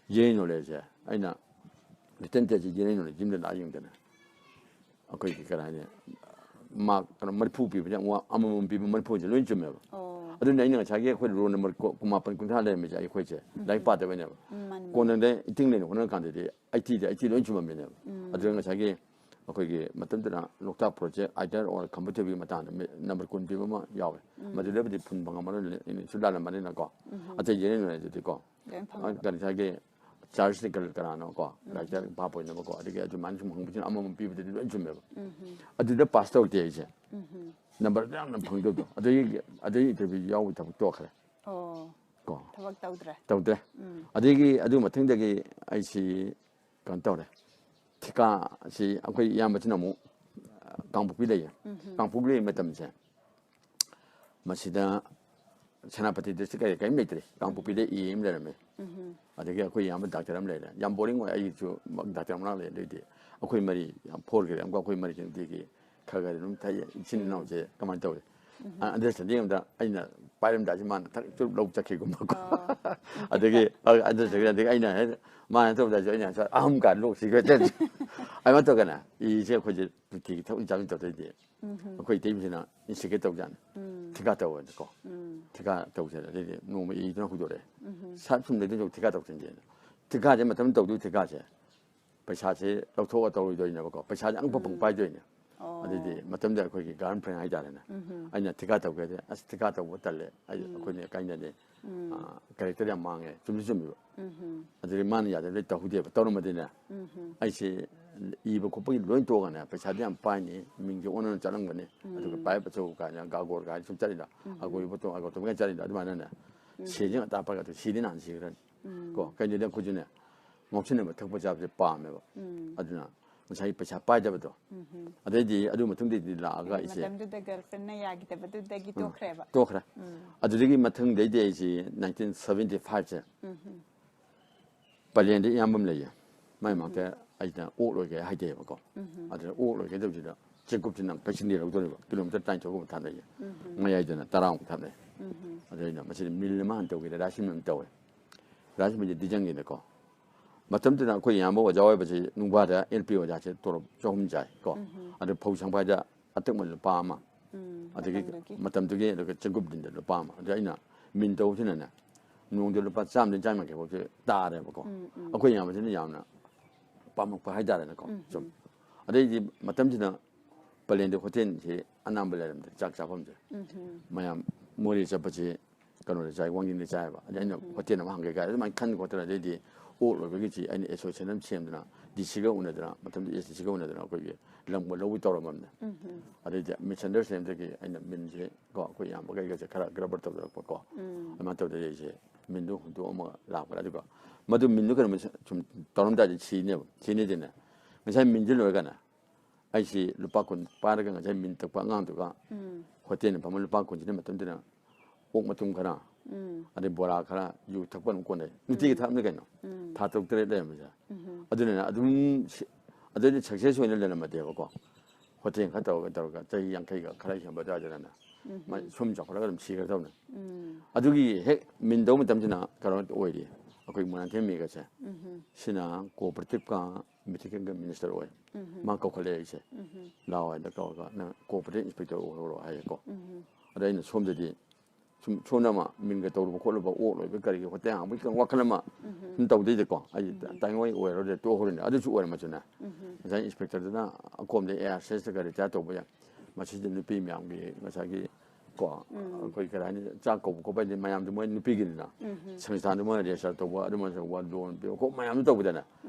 ꯖꯦ ꯑꯦꯟ ꯅꯣꯂꯦꯖꯁꯦ ꯑꯩꯅ ꯔꯤꯇꯟ ꯇꯦꯁꯁꯦ ꯖꯦ ꯑꯦꯟ ꯅꯣꯂꯦꯖ ꯌꯨꯝꯗ ꯂꯥꯛꯑ ꯌꯦꯡꯗꯅ ꯑꯩꯈꯣꯏꯒꯤ ꯀꯔꯤ ꯍꯥꯏꯅꯤ, ꯃꯥꯔꯛ ꯀꯩꯅꯣ ꯃꯔꯤꯐꯨ ꯄꯤꯕꯁꯦ ꯑꯃꯨꯛ ꯑꯃꯃꯝ ꯄꯤꯕ ꯃꯔꯤꯐꯨꯁꯦ ꯂꯣꯏ ꯆꯨꯝꯃꯦꯕ꯫ ꯑꯣ꯫ ꯑꯗꯨꯅ ꯑꯩꯅ ꯉꯁꯥꯏꯒꯤ ꯑꯩꯈꯣꯏ ꯔꯣꯜ ꯅꯝꯕꯔ ꯀꯨꯟꯃꯥꯄꯟ ꯀꯨꯟꯊ꯭ꯔꯥ ꯂꯩꯔꯝꯃꯤꯁꯦ ꯑꯩꯈꯣꯏꯁꯦ ꯂꯥꯏꯔꯤꯛ ꯄꯥꯗꯕꯩꯅꯦꯕ꯫ ꯎꯝ, ꯃꯥꯅꯤ, ꯃꯥꯅꯤ꯫ ꯀꯣꯟꯅꯗ ꯏꯇꯤꯡ ꯂꯩꯅ ꯍꯣꯠꯅꯔ ꯀꯥꯟꯗꯗꯤ ꯑꯩꯠꯇꯤꯗ ꯑꯩꯠꯇꯤ ꯂꯣꯏ ꯆꯨꯝꯃꯝꯃꯤꯅꯦꯕ꯫ ꯑꯗꯨꯅ ꯉꯁꯥꯏꯒꯤ ꯑꯩꯈꯣꯏꯒꯤ ꯃꯇꯝꯗꯨꯗ ꯂꯣꯛꯇꯥꯛ ꯄ꯭ꯔꯣꯖꯦꯛ ꯑꯥꯏꯗꯔ ꯑꯣꯔ ꯈꯝꯕ ꯊꯣꯏꯕꯤꯒꯤ ꯃꯇꯥꯡꯗ ꯃꯤ-, ꯅꯝꯕꯔ ꯀꯨꯟ ꯄꯤꯕ ꯑꯃ ꯌꯥꯎꯋꯦ꯫ ꯃꯗꯨꯗꯕꯨꯗꯤ ꯐꯨꯟ ꯐꯪꯉꯝꯃꯔꯣꯏ, ꯁꯨ ꯂꯥꯜꯂꯝꯃꯅꯤꯅꯀꯣ꯫ ꯑꯇꯩ ꯌꯦꯡꯉꯤꯉꯩꯗꯨꯗꯤꯀꯣ꯫ ꯂꯣꯏ ꯐꯪꯉꯝꯃꯔꯣꯏ꯫ ꯉꯁꯥꯏꯒꯤ ꯆꯥꯔꯖ ꯀꯔꯤ ꯀꯔꯥꯅꯣꯀꯣ, ꯂꯥꯏꯔꯤꯛꯇ ꯚꯥꯞ ꯑꯣꯏꯅꯕꯀꯣ, ꯑꯗꯒꯤ ꯑꯗꯨꯃꯥꯏꯅ ꯁꯨꯝ ꯍꯪꯕꯁꯤꯅ ꯑꯃꯃꯝ ꯄꯤꯕꯗꯗꯤ ꯂꯣꯏ ꯆꯨꯝꯃꯦꯕ꯫ ꯑꯗꯨꯗ ꯄꯥꯁ ꯇꯧꯔꯛꯇꯦ ꯑꯩꯁꯦ꯫ ꯅꯝꯕꯔ ꯌꯥꯝꯅ ꯐꯪꯗꯕꯗꯣ꯫ ꯑꯗꯨꯒꯤ, ꯑꯗꯨꯒꯤ ꯏꯟꯇꯔꯚ꯭ꯌꯨ ꯌꯥꯎꯕꯒꯤ ꯊꯕꯛ ꯇꯣꯛꯈ꯭ꯔꯦ꯫ ꯑꯣ꯫ ꯀꯣ꯫ ꯊꯕꯛ ꯇꯧꯗ꯭ꯔꯦ꯫ ꯇꯧꯗ꯭ꯔꯦ꯫ ꯑꯗꯒꯤ ꯑꯗꯨ ꯃꯊꯪꯗꯒꯤ ꯑꯩꯁꯤ ꯀꯩꯅꯣ ꯇꯧꯔꯦ꯫ ꯊꯤꯀꯥꯁꯤ ꯑꯩꯈꯣꯏ ꯏꯌꯥꯝꯕꯁꯤꯅ ꯑꯃꯨꯛ, ꯑ, ꯀꯥꯡꯄꯣꯛꯄꯤ ꯂꯩꯌꯦ꯫ ꯀꯥꯡꯄꯣꯛꯄꯤ ꯂꯩꯕ ꯃꯇꯝꯁꯦ ꯃꯁꯤꯗ ꯁꯦꯅꯥꯄꯇꯤ ꯗꯤꯁꯇ꯭ꯔꯤꯛ ꯀꯔꯤ ꯀꯔꯤꯝ ꯂꯩꯇ꯭ꯔꯦ꯫ ꯀꯥꯡꯄꯣꯛꯄꯤꯗ ꯏ ꯑꯃ ꯂꯩꯔꯝꯃꯦ꯫ ꯑꯗꯒꯤ ꯑꯩꯈꯣꯏ ꯏꯌꯥꯝꯕ ꯗꯥꯛꯇꯔ ꯑꯃ ꯂꯩꯔꯦ꯫ ꯌꯥꯝ ꯕꯣꯔꯤꯡ ꯑꯣꯏ꯫ ꯑꯩꯁꯨ ꯗꯥꯛꯇꯔ ꯃꯅꯥꯛ ꯂꯩ꯫ ꯑꯗꯨꯏꯗꯤ ꯑꯩꯈꯣꯏ ꯃꯔꯤ ꯌꯥꯝ ꯐꯣꯔ ꯒ꯭ꯔꯦꯗ ꯑꯃꯒ ꯑꯩꯈꯣꯏ ꯃꯔꯤꯁꯦ ꯅꯨꯡꯇꯤꯒꯤ ꯈꯔ ꯈꯔ ꯑꯗꯨꯝ ꯊꯛꯑꯦ꯫ ꯏꯆꯤꯟ ꯏꯅꯥꯎꯁꯦ ꯀꯃꯥꯏꯅ ꯇꯧꯏ? ꯑꯟꯗꯔꯁꯇꯦꯟꯗꯤꯡ ꯑꯃꯗ ꯑꯩꯅ ꯄꯥꯏꯔꯝꯗꯥꯏꯁꯦ ꯃꯥꯅ ꯊꯛ ꯆꯨꯞ ꯂꯧ ꯆꯠꯈꯤꯒꯨꯝꯕꯀꯣ꯫ ꯑꯗꯒꯤ, ꯑ, ꯑꯟꯗꯔꯁꯇꯦꯟꯗꯤꯡ, ꯑꯗꯒꯤ ꯑꯩꯅ ꯍꯦꯛ, ꯃꯥꯅ ꯇꯧꯕꯗꯁꯨ ꯑꯩꯅ ꯉꯁꯥꯏ ꯑꯍꯝ ꯀꯥꯟ ꯂꯣꯛꯁꯤꯒ ꯇꯧꯔꯤꯁꯦ꯫ ꯑꯗꯨꯃꯥꯏꯅ ꯇꯧꯗꯅ ꯏꯁꯦ ꯑꯩꯈꯣꯏꯁꯦ ꯅꯨꯡꯇꯤꯒꯤ ꯊꯛ ꯆꯥꯕꯤ ꯇꯧꯗꯣꯏꯗꯤ꯫ ꯑꯩꯈꯣꯏ ꯏꯇꯩꯃꯁꯤꯅ ꯏꯟꯁꯇꯤꯒꯦꯠ ꯇꯧꯖꯥꯠꯅꯤ꯫ ꯊꯤꯀꯥ ꯇꯧꯕꯅꯤꯀꯣ꯫ ꯊꯤꯀꯥ ꯇꯧꯁꯦꯅ ꯑꯗꯩꯗꯤ ꯅꯣꯡꯃ ꯏꯗꯨꯅ ꯍꯧꯗꯣꯔꯛꯑꯦ꯫ ꯁꯥꯠ ꯁꯨꯝ ꯂꯩꯗꯣꯏ ꯁꯔꯨꯛ ꯊꯤꯀꯥ ꯇꯧꯁꯤꯟꯁꯦꯅ꯫ ꯊꯤꯀꯥꯁꯦ ꯃꯇꯝ ꯇꯧꯗꯣꯏ ꯊꯤꯀꯥꯁꯦ꯫ ꯄꯩꯁꯥꯁꯦ ꯂꯧꯊꯣꯛꯑ ꯇꯧꯔꯣꯏꯗꯣꯏꯅꯦꯕꯀꯣ꯫ ꯄꯩꯁꯥꯁꯦ ꯑꯉꯛꯄ ꯐꯪ ꯄꯥꯏꯗꯣꯏꯅꯦ꯫ ꯑꯣ꯫ ꯑꯗꯨꯗꯤ ꯃꯇꯝꯗ ꯑꯩꯈꯣꯏꯒꯤ ꯒꯥꯔꯜ ꯐ꯭ꯔꯦꯟ ꯍꯥꯏꯇꯥꯔꯦꯅꯦ꯫ ꯑꯩꯅ ꯊꯤꯀꯥ ꯇꯧꯒꯦ ꯍꯥꯏꯗꯤ, "ꯑꯁ, ꯊꯤꯀꯥ ꯇꯧꯕ ꯇꯜꯂꯦ꯫ ꯑꯩ, ꯑꯩꯈꯣꯏꯅ ꯀꯥꯏꯅꯗꯦ꯫ ꯑ, ꯀꯦꯔꯦꯛꯇꯔ ꯌꯥꯝ ꯃꯥꯡꯉꯦ꯫" ꯆꯨꯝꯁꯨ ꯆꯨꯝꯃꯤꯕ꯫ ꯑꯗꯨꯗꯤ ꯃꯥꯅ ꯌꯥꯗꯕꯗꯤ ꯇꯧꯍꯧꯗꯦꯕ꯫ ꯇꯧꯔꯝꯃꯗꯤꯅꯦ, ꯑꯩꯁꯦ ꯏꯕ ꯈꯣꯠꯄꯒꯤ ꯂꯣꯏ ꯇꯣꯛꯑꯒꯅꯦ, ꯄꯩꯁꯥꯗꯤ ꯌꯥꯝ ꯄꯥꯏꯅꯤ, ꯃꯤꯡꯁꯦ ꯑꯣꯟꯅꯅ ꯆꯠꯂꯝꯒꯅꯤ꯫ ꯑꯗꯨꯒ ꯄꯥꯏꯞ ꯑꯆꯧꯕ ꯀꯥꯏꯅ, ꯒꯥꯒꯣꯔ ꯀꯥꯏꯅ ꯁꯨꯝ ꯆꯠꯂꯤꯗ, ꯑꯒꯣꯏꯕ ꯇꯣ-, ꯑꯒꯣꯇꯣꯝ ꯀꯥꯏꯅ ꯆꯠꯂꯤꯗ, ꯑꯗꯨꯃꯥꯏꯅꯅꯦ, ꯁꯦꯟꯁꯦ ꯉꯟꯇꯥ ꯄꯥꯏꯒꯠꯇꯣꯏ꯫ ꯁꯤꯗꯤ ꯅꯍꯥꯟ ꯁꯤꯈ꯭ꯔꯅꯤ꯫ ꯀꯣ, ꯀꯩꯅꯣꯗꯤ ꯑꯩꯈꯣꯏꯁꯨꯅꯦ, ꯉꯥꯎꯁꯤꯟꯅꯕ ꯊꯛꯄ ꯆꯥꯕꯁꯦ ꯄꯥꯝꯃꯦꯕ꯫ ꯑꯗꯨꯅ ꯉꯁꯥꯏꯒꯤ ꯄꯩꯁꯥ ꯄꯥꯏꯗꯕꯗꯣ꯫ ꯑꯗꯩꯗꯤ ꯑꯗꯨ ꯃꯇꯨꯡꯗꯩꯗꯤ ꯂꯥꯛꯑꯒ ꯑꯩꯁꯦ ꯃꯇꯝꯗꯨꯗ ꯒꯔꯜꯐ꯭ꯔꯦꯟꯅ ꯌꯥꯈꯤꯗꯕꯗꯨꯗꯒꯤ ꯇꯣꯛꯈ꯭ꯔꯦꯕ꯫ ꯇꯣꯛꯈ꯭ꯔꯦ꯫ ꯑꯗꯨꯗꯒꯤ ꯃꯊꯪꯗꯩꯗꯤ ꯑꯩꯁꯦ ꯅꯥꯏꯟꯇꯤꯟ ꯁꯚꯦꯟꯇꯤ ꯐꯥꯏꯚꯁꯦ ꯄꯂꯦꯟꯗ ꯏꯌꯥꯝꯕ ꯑꯃ ꯂꯩꯌꯦ꯫ ꯃꯥꯏ ꯃꯅꯥꯛꯇ ꯑꯩꯅ ꯑꯣꯛ ꯂꯣꯏꯒꯦ ꯍꯥꯏꯗꯩꯑꯕꯀꯣ꯫ ꯑꯗꯨꯗ ꯑꯣꯛ ꯂꯣꯏꯒꯦ ꯇꯧꯕꯁꯤꯗ ꯆꯦꯡꯀꯨꯞꯁꯤ ꯅꯪ ꯀꯛꯆꯤꯡꯗ ꯂꯧꯗꯣꯔꯤꯕ, ꯀꯤꯂꯣꯃꯤꯇꯔ ꯇꯔꯥꯅꯤꯊꯣꯏꯒꯨꯝꯕ ꯊꯥꯞꯅꯩꯌꯦ꯫ ꯃꯌꯥꯏꯗꯅ ꯇꯔꯥꯃꯨꯛ ꯊꯥꯞꯅꯩ꯫ ꯑꯗꯨꯗ ꯑꯩꯅ ꯃꯁꯤꯗ ꯃꯤꯜ ꯑꯃ ꯍꯥꯟꯅ ꯇꯧꯒꯦ, ꯔꯥꯏꯁ ꯃꯤꯜ ꯑꯃ ꯇꯧꯋꯦ꯫ ꯔꯥꯏꯁ ꯃꯤꯜꯁꯦ ꯗꯤꯖꯟꯒꯤꯅꯦꯀꯣ꯫ ꯃꯇꯝꯗꯨꯗ ꯑꯩꯈꯣꯏ ꯏꯌꯥꯝꯕ ꯑꯣꯖꯥ ꯑꯣꯏꯕꯁꯤ ꯅꯨꯡꯕꯥꯗ ꯑꯦꯜ ꯄꯤ ꯑꯣꯖꯥꯁꯦ ꯇꯣꯂꯣꯞ ꯆꯍꯨꯝ ꯆꯥꯏ ꯀꯣ꯫ ꯑꯗꯨ ꯐꯧ ꯁꯪꯐꯥꯏꯗ ꯑꯇꯛꯃ ꯂꯨꯄꯥ ꯑꯃ꯫ ꯑꯗꯒꯤ ꯃꯇꯝꯗꯨꯒꯤ꯫ ꯃꯇꯝꯗꯨꯒꯤ ꯑꯗꯨꯒ ꯆꯦꯡꯀꯨꯞ ꯗꯤꯟꯗ ꯂꯨꯄꯥ ꯑꯃ꯫ ꯑꯗꯨ ꯑꯩꯅ ꯃꯤꯟ ꯇꯧꯕꯁꯤꯅꯅꯦ, ꯅꯣꯡꯃꯗ ꯂꯨꯄꯥ ꯆꯥꯝꯃꯗꯒꯤ ꯆꯥꯝꯃ ꯌꯥꯡꯈꯩ ꯐꯥꯎꯁꯦ ꯇꯥꯔꯦꯕꯀꯣ꯫ ꯑꯩꯈꯣꯏ ꯏꯌꯥꯝꯕꯁꯤꯅ ꯌꯥꯝꯅ ꯄꯥꯝꯃꯛꯄ ꯍꯥꯏꯇꯥꯔꯦꯅꯦꯀꯣ꯫ ꯁꯨꯝ꯫ ꯑꯗꯩꯗꯤ ꯃꯇꯝꯁꯤꯗ ꯄꯂꯦꯟꯗ ꯍꯣꯇꯦꯜꯁꯤ ꯑꯅꯥꯝꯕ ꯂꯩꯔꯝꯗ꯭ꯔꯦ, ꯆꯥꯛ ꯆꯥꯐꯝꯁꯦ꯫ ꯃꯌꯥꯝ ꯃꯣꯔꯦ ꯆꯠꯄꯁꯤ ꯀꯩꯅꯣꯗ ꯆꯥꯏ, ꯋꯥꯡꯖꯤꯡꯗ ꯆꯥꯏꯕ꯫ ꯑꯗꯩ ꯑꯩꯅ ꯍꯣꯇꯦꯜ ꯑꯃ ꯍꯥꯡꯒꯦ ꯀꯥꯏ ꯑꯗꯨꯃꯥꯏꯅ ꯈꯟ ꯈꯣꯠꯇꯅ, ꯑꯗꯩꯗꯤ ꯑꯣꯛ ꯂꯣꯏꯕꯒꯤꯁꯤ ꯑꯩꯅ ꯑꯦꯁꯣꯁꯤꯌꯦꯁꯟ ꯑꯃ ꯁꯦꯝꯗꯅ, ꯗꯤ ꯁꯤꯒ ꯎꯅꯗꯅ, ꯃꯇꯝꯗꯨꯗ ꯑꯦꯁ ꯗꯤ ꯁꯤꯒ ꯎꯅꯗꯅ ꯑꯩꯈꯣꯏꯒꯤ ꯂꯝꯒ ꯂꯧꯕ ꯇꯧꯔꯝꯃꯕꯅꯦ꯫ ꯑꯗꯩꯗꯤ ꯃꯤꯁꯑꯟꯗꯔꯁꯇꯦꯟꯗꯒꯤ ꯑꯩꯅ ꯃꯤꯟꯁꯦ ꯀꯣ, ꯑꯩꯈꯣꯏ ꯏꯌꯥꯝꯕ ꯀꯩꯒꯁꯦ ꯈꯔ ꯒ꯭ꯔꯕꯔ ꯇꯧꯖꯔꯛꯄ ꯀꯣ꯫ ꯑꯗꯨꯃꯥꯏꯅ ꯇꯧꯗꯅ ꯑꯩꯁꯦ ꯃꯤꯟꯗꯨ ꯍꯨꯟꯗꯣꯛꯑꯝꯃꯒ ꯂꯥꯛꯄꯅꯦ꯫ ꯑꯗꯨꯒ ꯃꯗꯨ ꯃꯤꯟꯗꯨ ꯀꯩꯅꯣ ꯁꯨꯝ ꯇꯧꯔꯝꯗꯥꯏꯗ ꯁꯤꯅꯦꯕ꯫ ꯁꯤꯅꯤꯗꯅ ꯉꯁꯥꯏ ꯃꯤꯟꯁꯤ ꯂꯣꯏꯔꯒꯅ ꯑꯩꯁꯤ ꯂꯨꯄꯥ ꯀꯨꯟ ꯄꯥꯏꯔꯒ ꯉꯁꯥꯏ ꯃꯤꯟ ꯇꯛꯄ ꯑꯉꯥꯡꯗꯨꯒ ꯍꯣꯇꯦꯜꯗ ꯐꯝꯃ ꯂꯨꯄꯥ ꯀꯨꯟꯁꯤꯅ ꯃꯇꯝꯗꯨꯗ ꯑꯣꯛ ꯃꯇꯨꯝ ꯈꯔ, ꯑꯗꯩ ꯕꯣꯔꯥ ꯈꯔ, ꯌꯨ ꯊꯛꯄ ꯑꯗꯨꯝ ꯀꯣꯟꯅꯩ꯫ ꯅꯨꯡꯇꯤꯒꯤ ꯊꯛꯑꯝꯅꯤ ꯀꯩꯅꯣ꯫ ꯊꯥ ꯇꯔꯨꯛ ꯇꯔꯦꯠ ꯂꯩꯔꯝꯕꯁꯦ꯫ ꯑꯗꯨꯅꯅꯦ ꯑꯗꯨꯝ ꯁꯤ-, ꯑꯗꯨꯗꯤ ꯁꯛꯁꯦꯁ ꯑꯣꯏꯅ ꯂꯩꯔꯝꯃꯗꯦꯕꯀꯣ꯫ ꯍꯣꯇꯦꯜ ꯈꯔ ꯇꯧꯔꯒ ꯇꯧꯔꯒ ꯆꯍꯤ ꯌꯥꯡꯈꯩꯒ ꯈꯔ ꯍꯦꯟꯕ ꯑꯗꯨꯋꯥꯏꯗꯅ ꯃꯥꯏ ꯁꯨꯝ ꯆꯥꯎꯈꯠꯂꯒ ꯑꯗꯨꯝ ꯁꯤꯈ꯭ꯔꯗꯧꯅꯦ꯫ ꯑꯗꯨꯒꯤ ꯍꯦꯛ ꯃꯤꯟ ꯇꯧꯕ ꯃꯇꯝꯁꯤꯅ ꯀꯩꯅꯣ ꯑꯣꯏꯔꯤ, ꯑꯩꯈꯣꯏ ꯃꯣꯏꯔꯥꯡꯊꯦꯝ ꯃꯦꯒꯁꯦ꯫ ꯁꯤꯅ ꯀꯣꯑꯣꯄꯔꯦꯇꯤꯞꯀ ꯃꯦꯗꯤꯀꯦꯜꯒ ꯃꯤꯅꯤꯁꯇꯔ ꯑꯣꯏ꯫ ꯃꯥ ꯀꯧꯈꯠꯂꯛꯑꯦ ꯑꯩꯁꯦ꯫ ꯂꯥꯛꯑꯣ ꯍꯥꯏꯅ ꯀꯧꯔꯒ ꯅꯪ ꯀꯣꯑꯣꯄꯔꯦꯇꯤꯞ ꯏꯟꯁꯄꯦꯛꯇꯔ ꯑꯣꯏꯍꯧꯔꯣ ꯍꯥꯏꯌꯦꯀꯣ꯫ ꯑꯗ ꯑꯩꯅ ꯁꯣꯝꯗꯗꯤ ꯁꯨꯝ ꯁꯣꯝꯗ ꯑꯃ ꯃꯤꯟꯒ ꯇꯧꯔꯨꯕ ꯈꯣꯠꯂꯨꯕ, ꯑꯣꯛ ꯂꯣꯏꯕ ꯀꯔꯤꯒꯤ ꯍꯣꯇꯦꯜ ꯍꯥꯡꯕꯒꯤ ꯈꯤꯇꯪ ꯋꯥꯈꯜ ꯑꯃ ꯁꯨꯝ ꯇꯧꯗꯣꯏꯗꯀꯣ꯫ ꯑꯩ ꯇꯥꯏꯉꯣꯏ ꯑꯣꯏꯔꯔꯣꯏꯗ ꯇꯣꯛꯍꯧꯔꯅꯤ꯫ ꯑꯗꯨꯁꯨ ꯑꯣꯏꯔꯝꯃꯁꯨꯅꯦ꯫ ꯉꯁꯥꯏ ꯏꯟꯁꯄꯦꯛꯇꯔꯗꯨꯅ ꯑꯀꯣꯝꯗ ꯑꯦ ꯑꯥꯔ ꯁꯤ ꯑꯦꯁꯇꯒ ꯔꯤꯇꯥꯌꯔ ꯇꯧꯕ ꯌꯥꯏ꯫ ꯃꯁꯤꯗ ꯅꯨꯄꯤ ꯃꯌꯥꯝꯒꯤ ꯉꯁꯥꯏꯒꯤ ꯀꯣ, ꯑꯩꯈꯣꯏ ꯀꯔꯤ ꯍꯥꯏꯅꯤ, ꯆꯥꯛ ꯀꯧꯕ ꯈꯣꯠꯄ ꯍꯥꯏꯗꯤ ꯃꯌꯥꯝꯗꯤ ꯃꯣꯏ ꯅꯨꯄꯤꯒꯤꯅꯤꯅ꯫ ꯁꯪꯁꯊꯥꯟꯗ ꯃꯣꯏꯅ ꯔꯦꯖꯤꯁꯇꯔ ꯇꯧꯕ, ꯑꯗꯨꯃꯥꯏꯅ ꯇꯧꯕ, ꯂꯣꯟ ꯄꯤꯕ ꯈꯣꯠꯄ ꯃꯌꯥꯝꯗꯨ ꯇꯧꯕꯗꯅꯦ꯫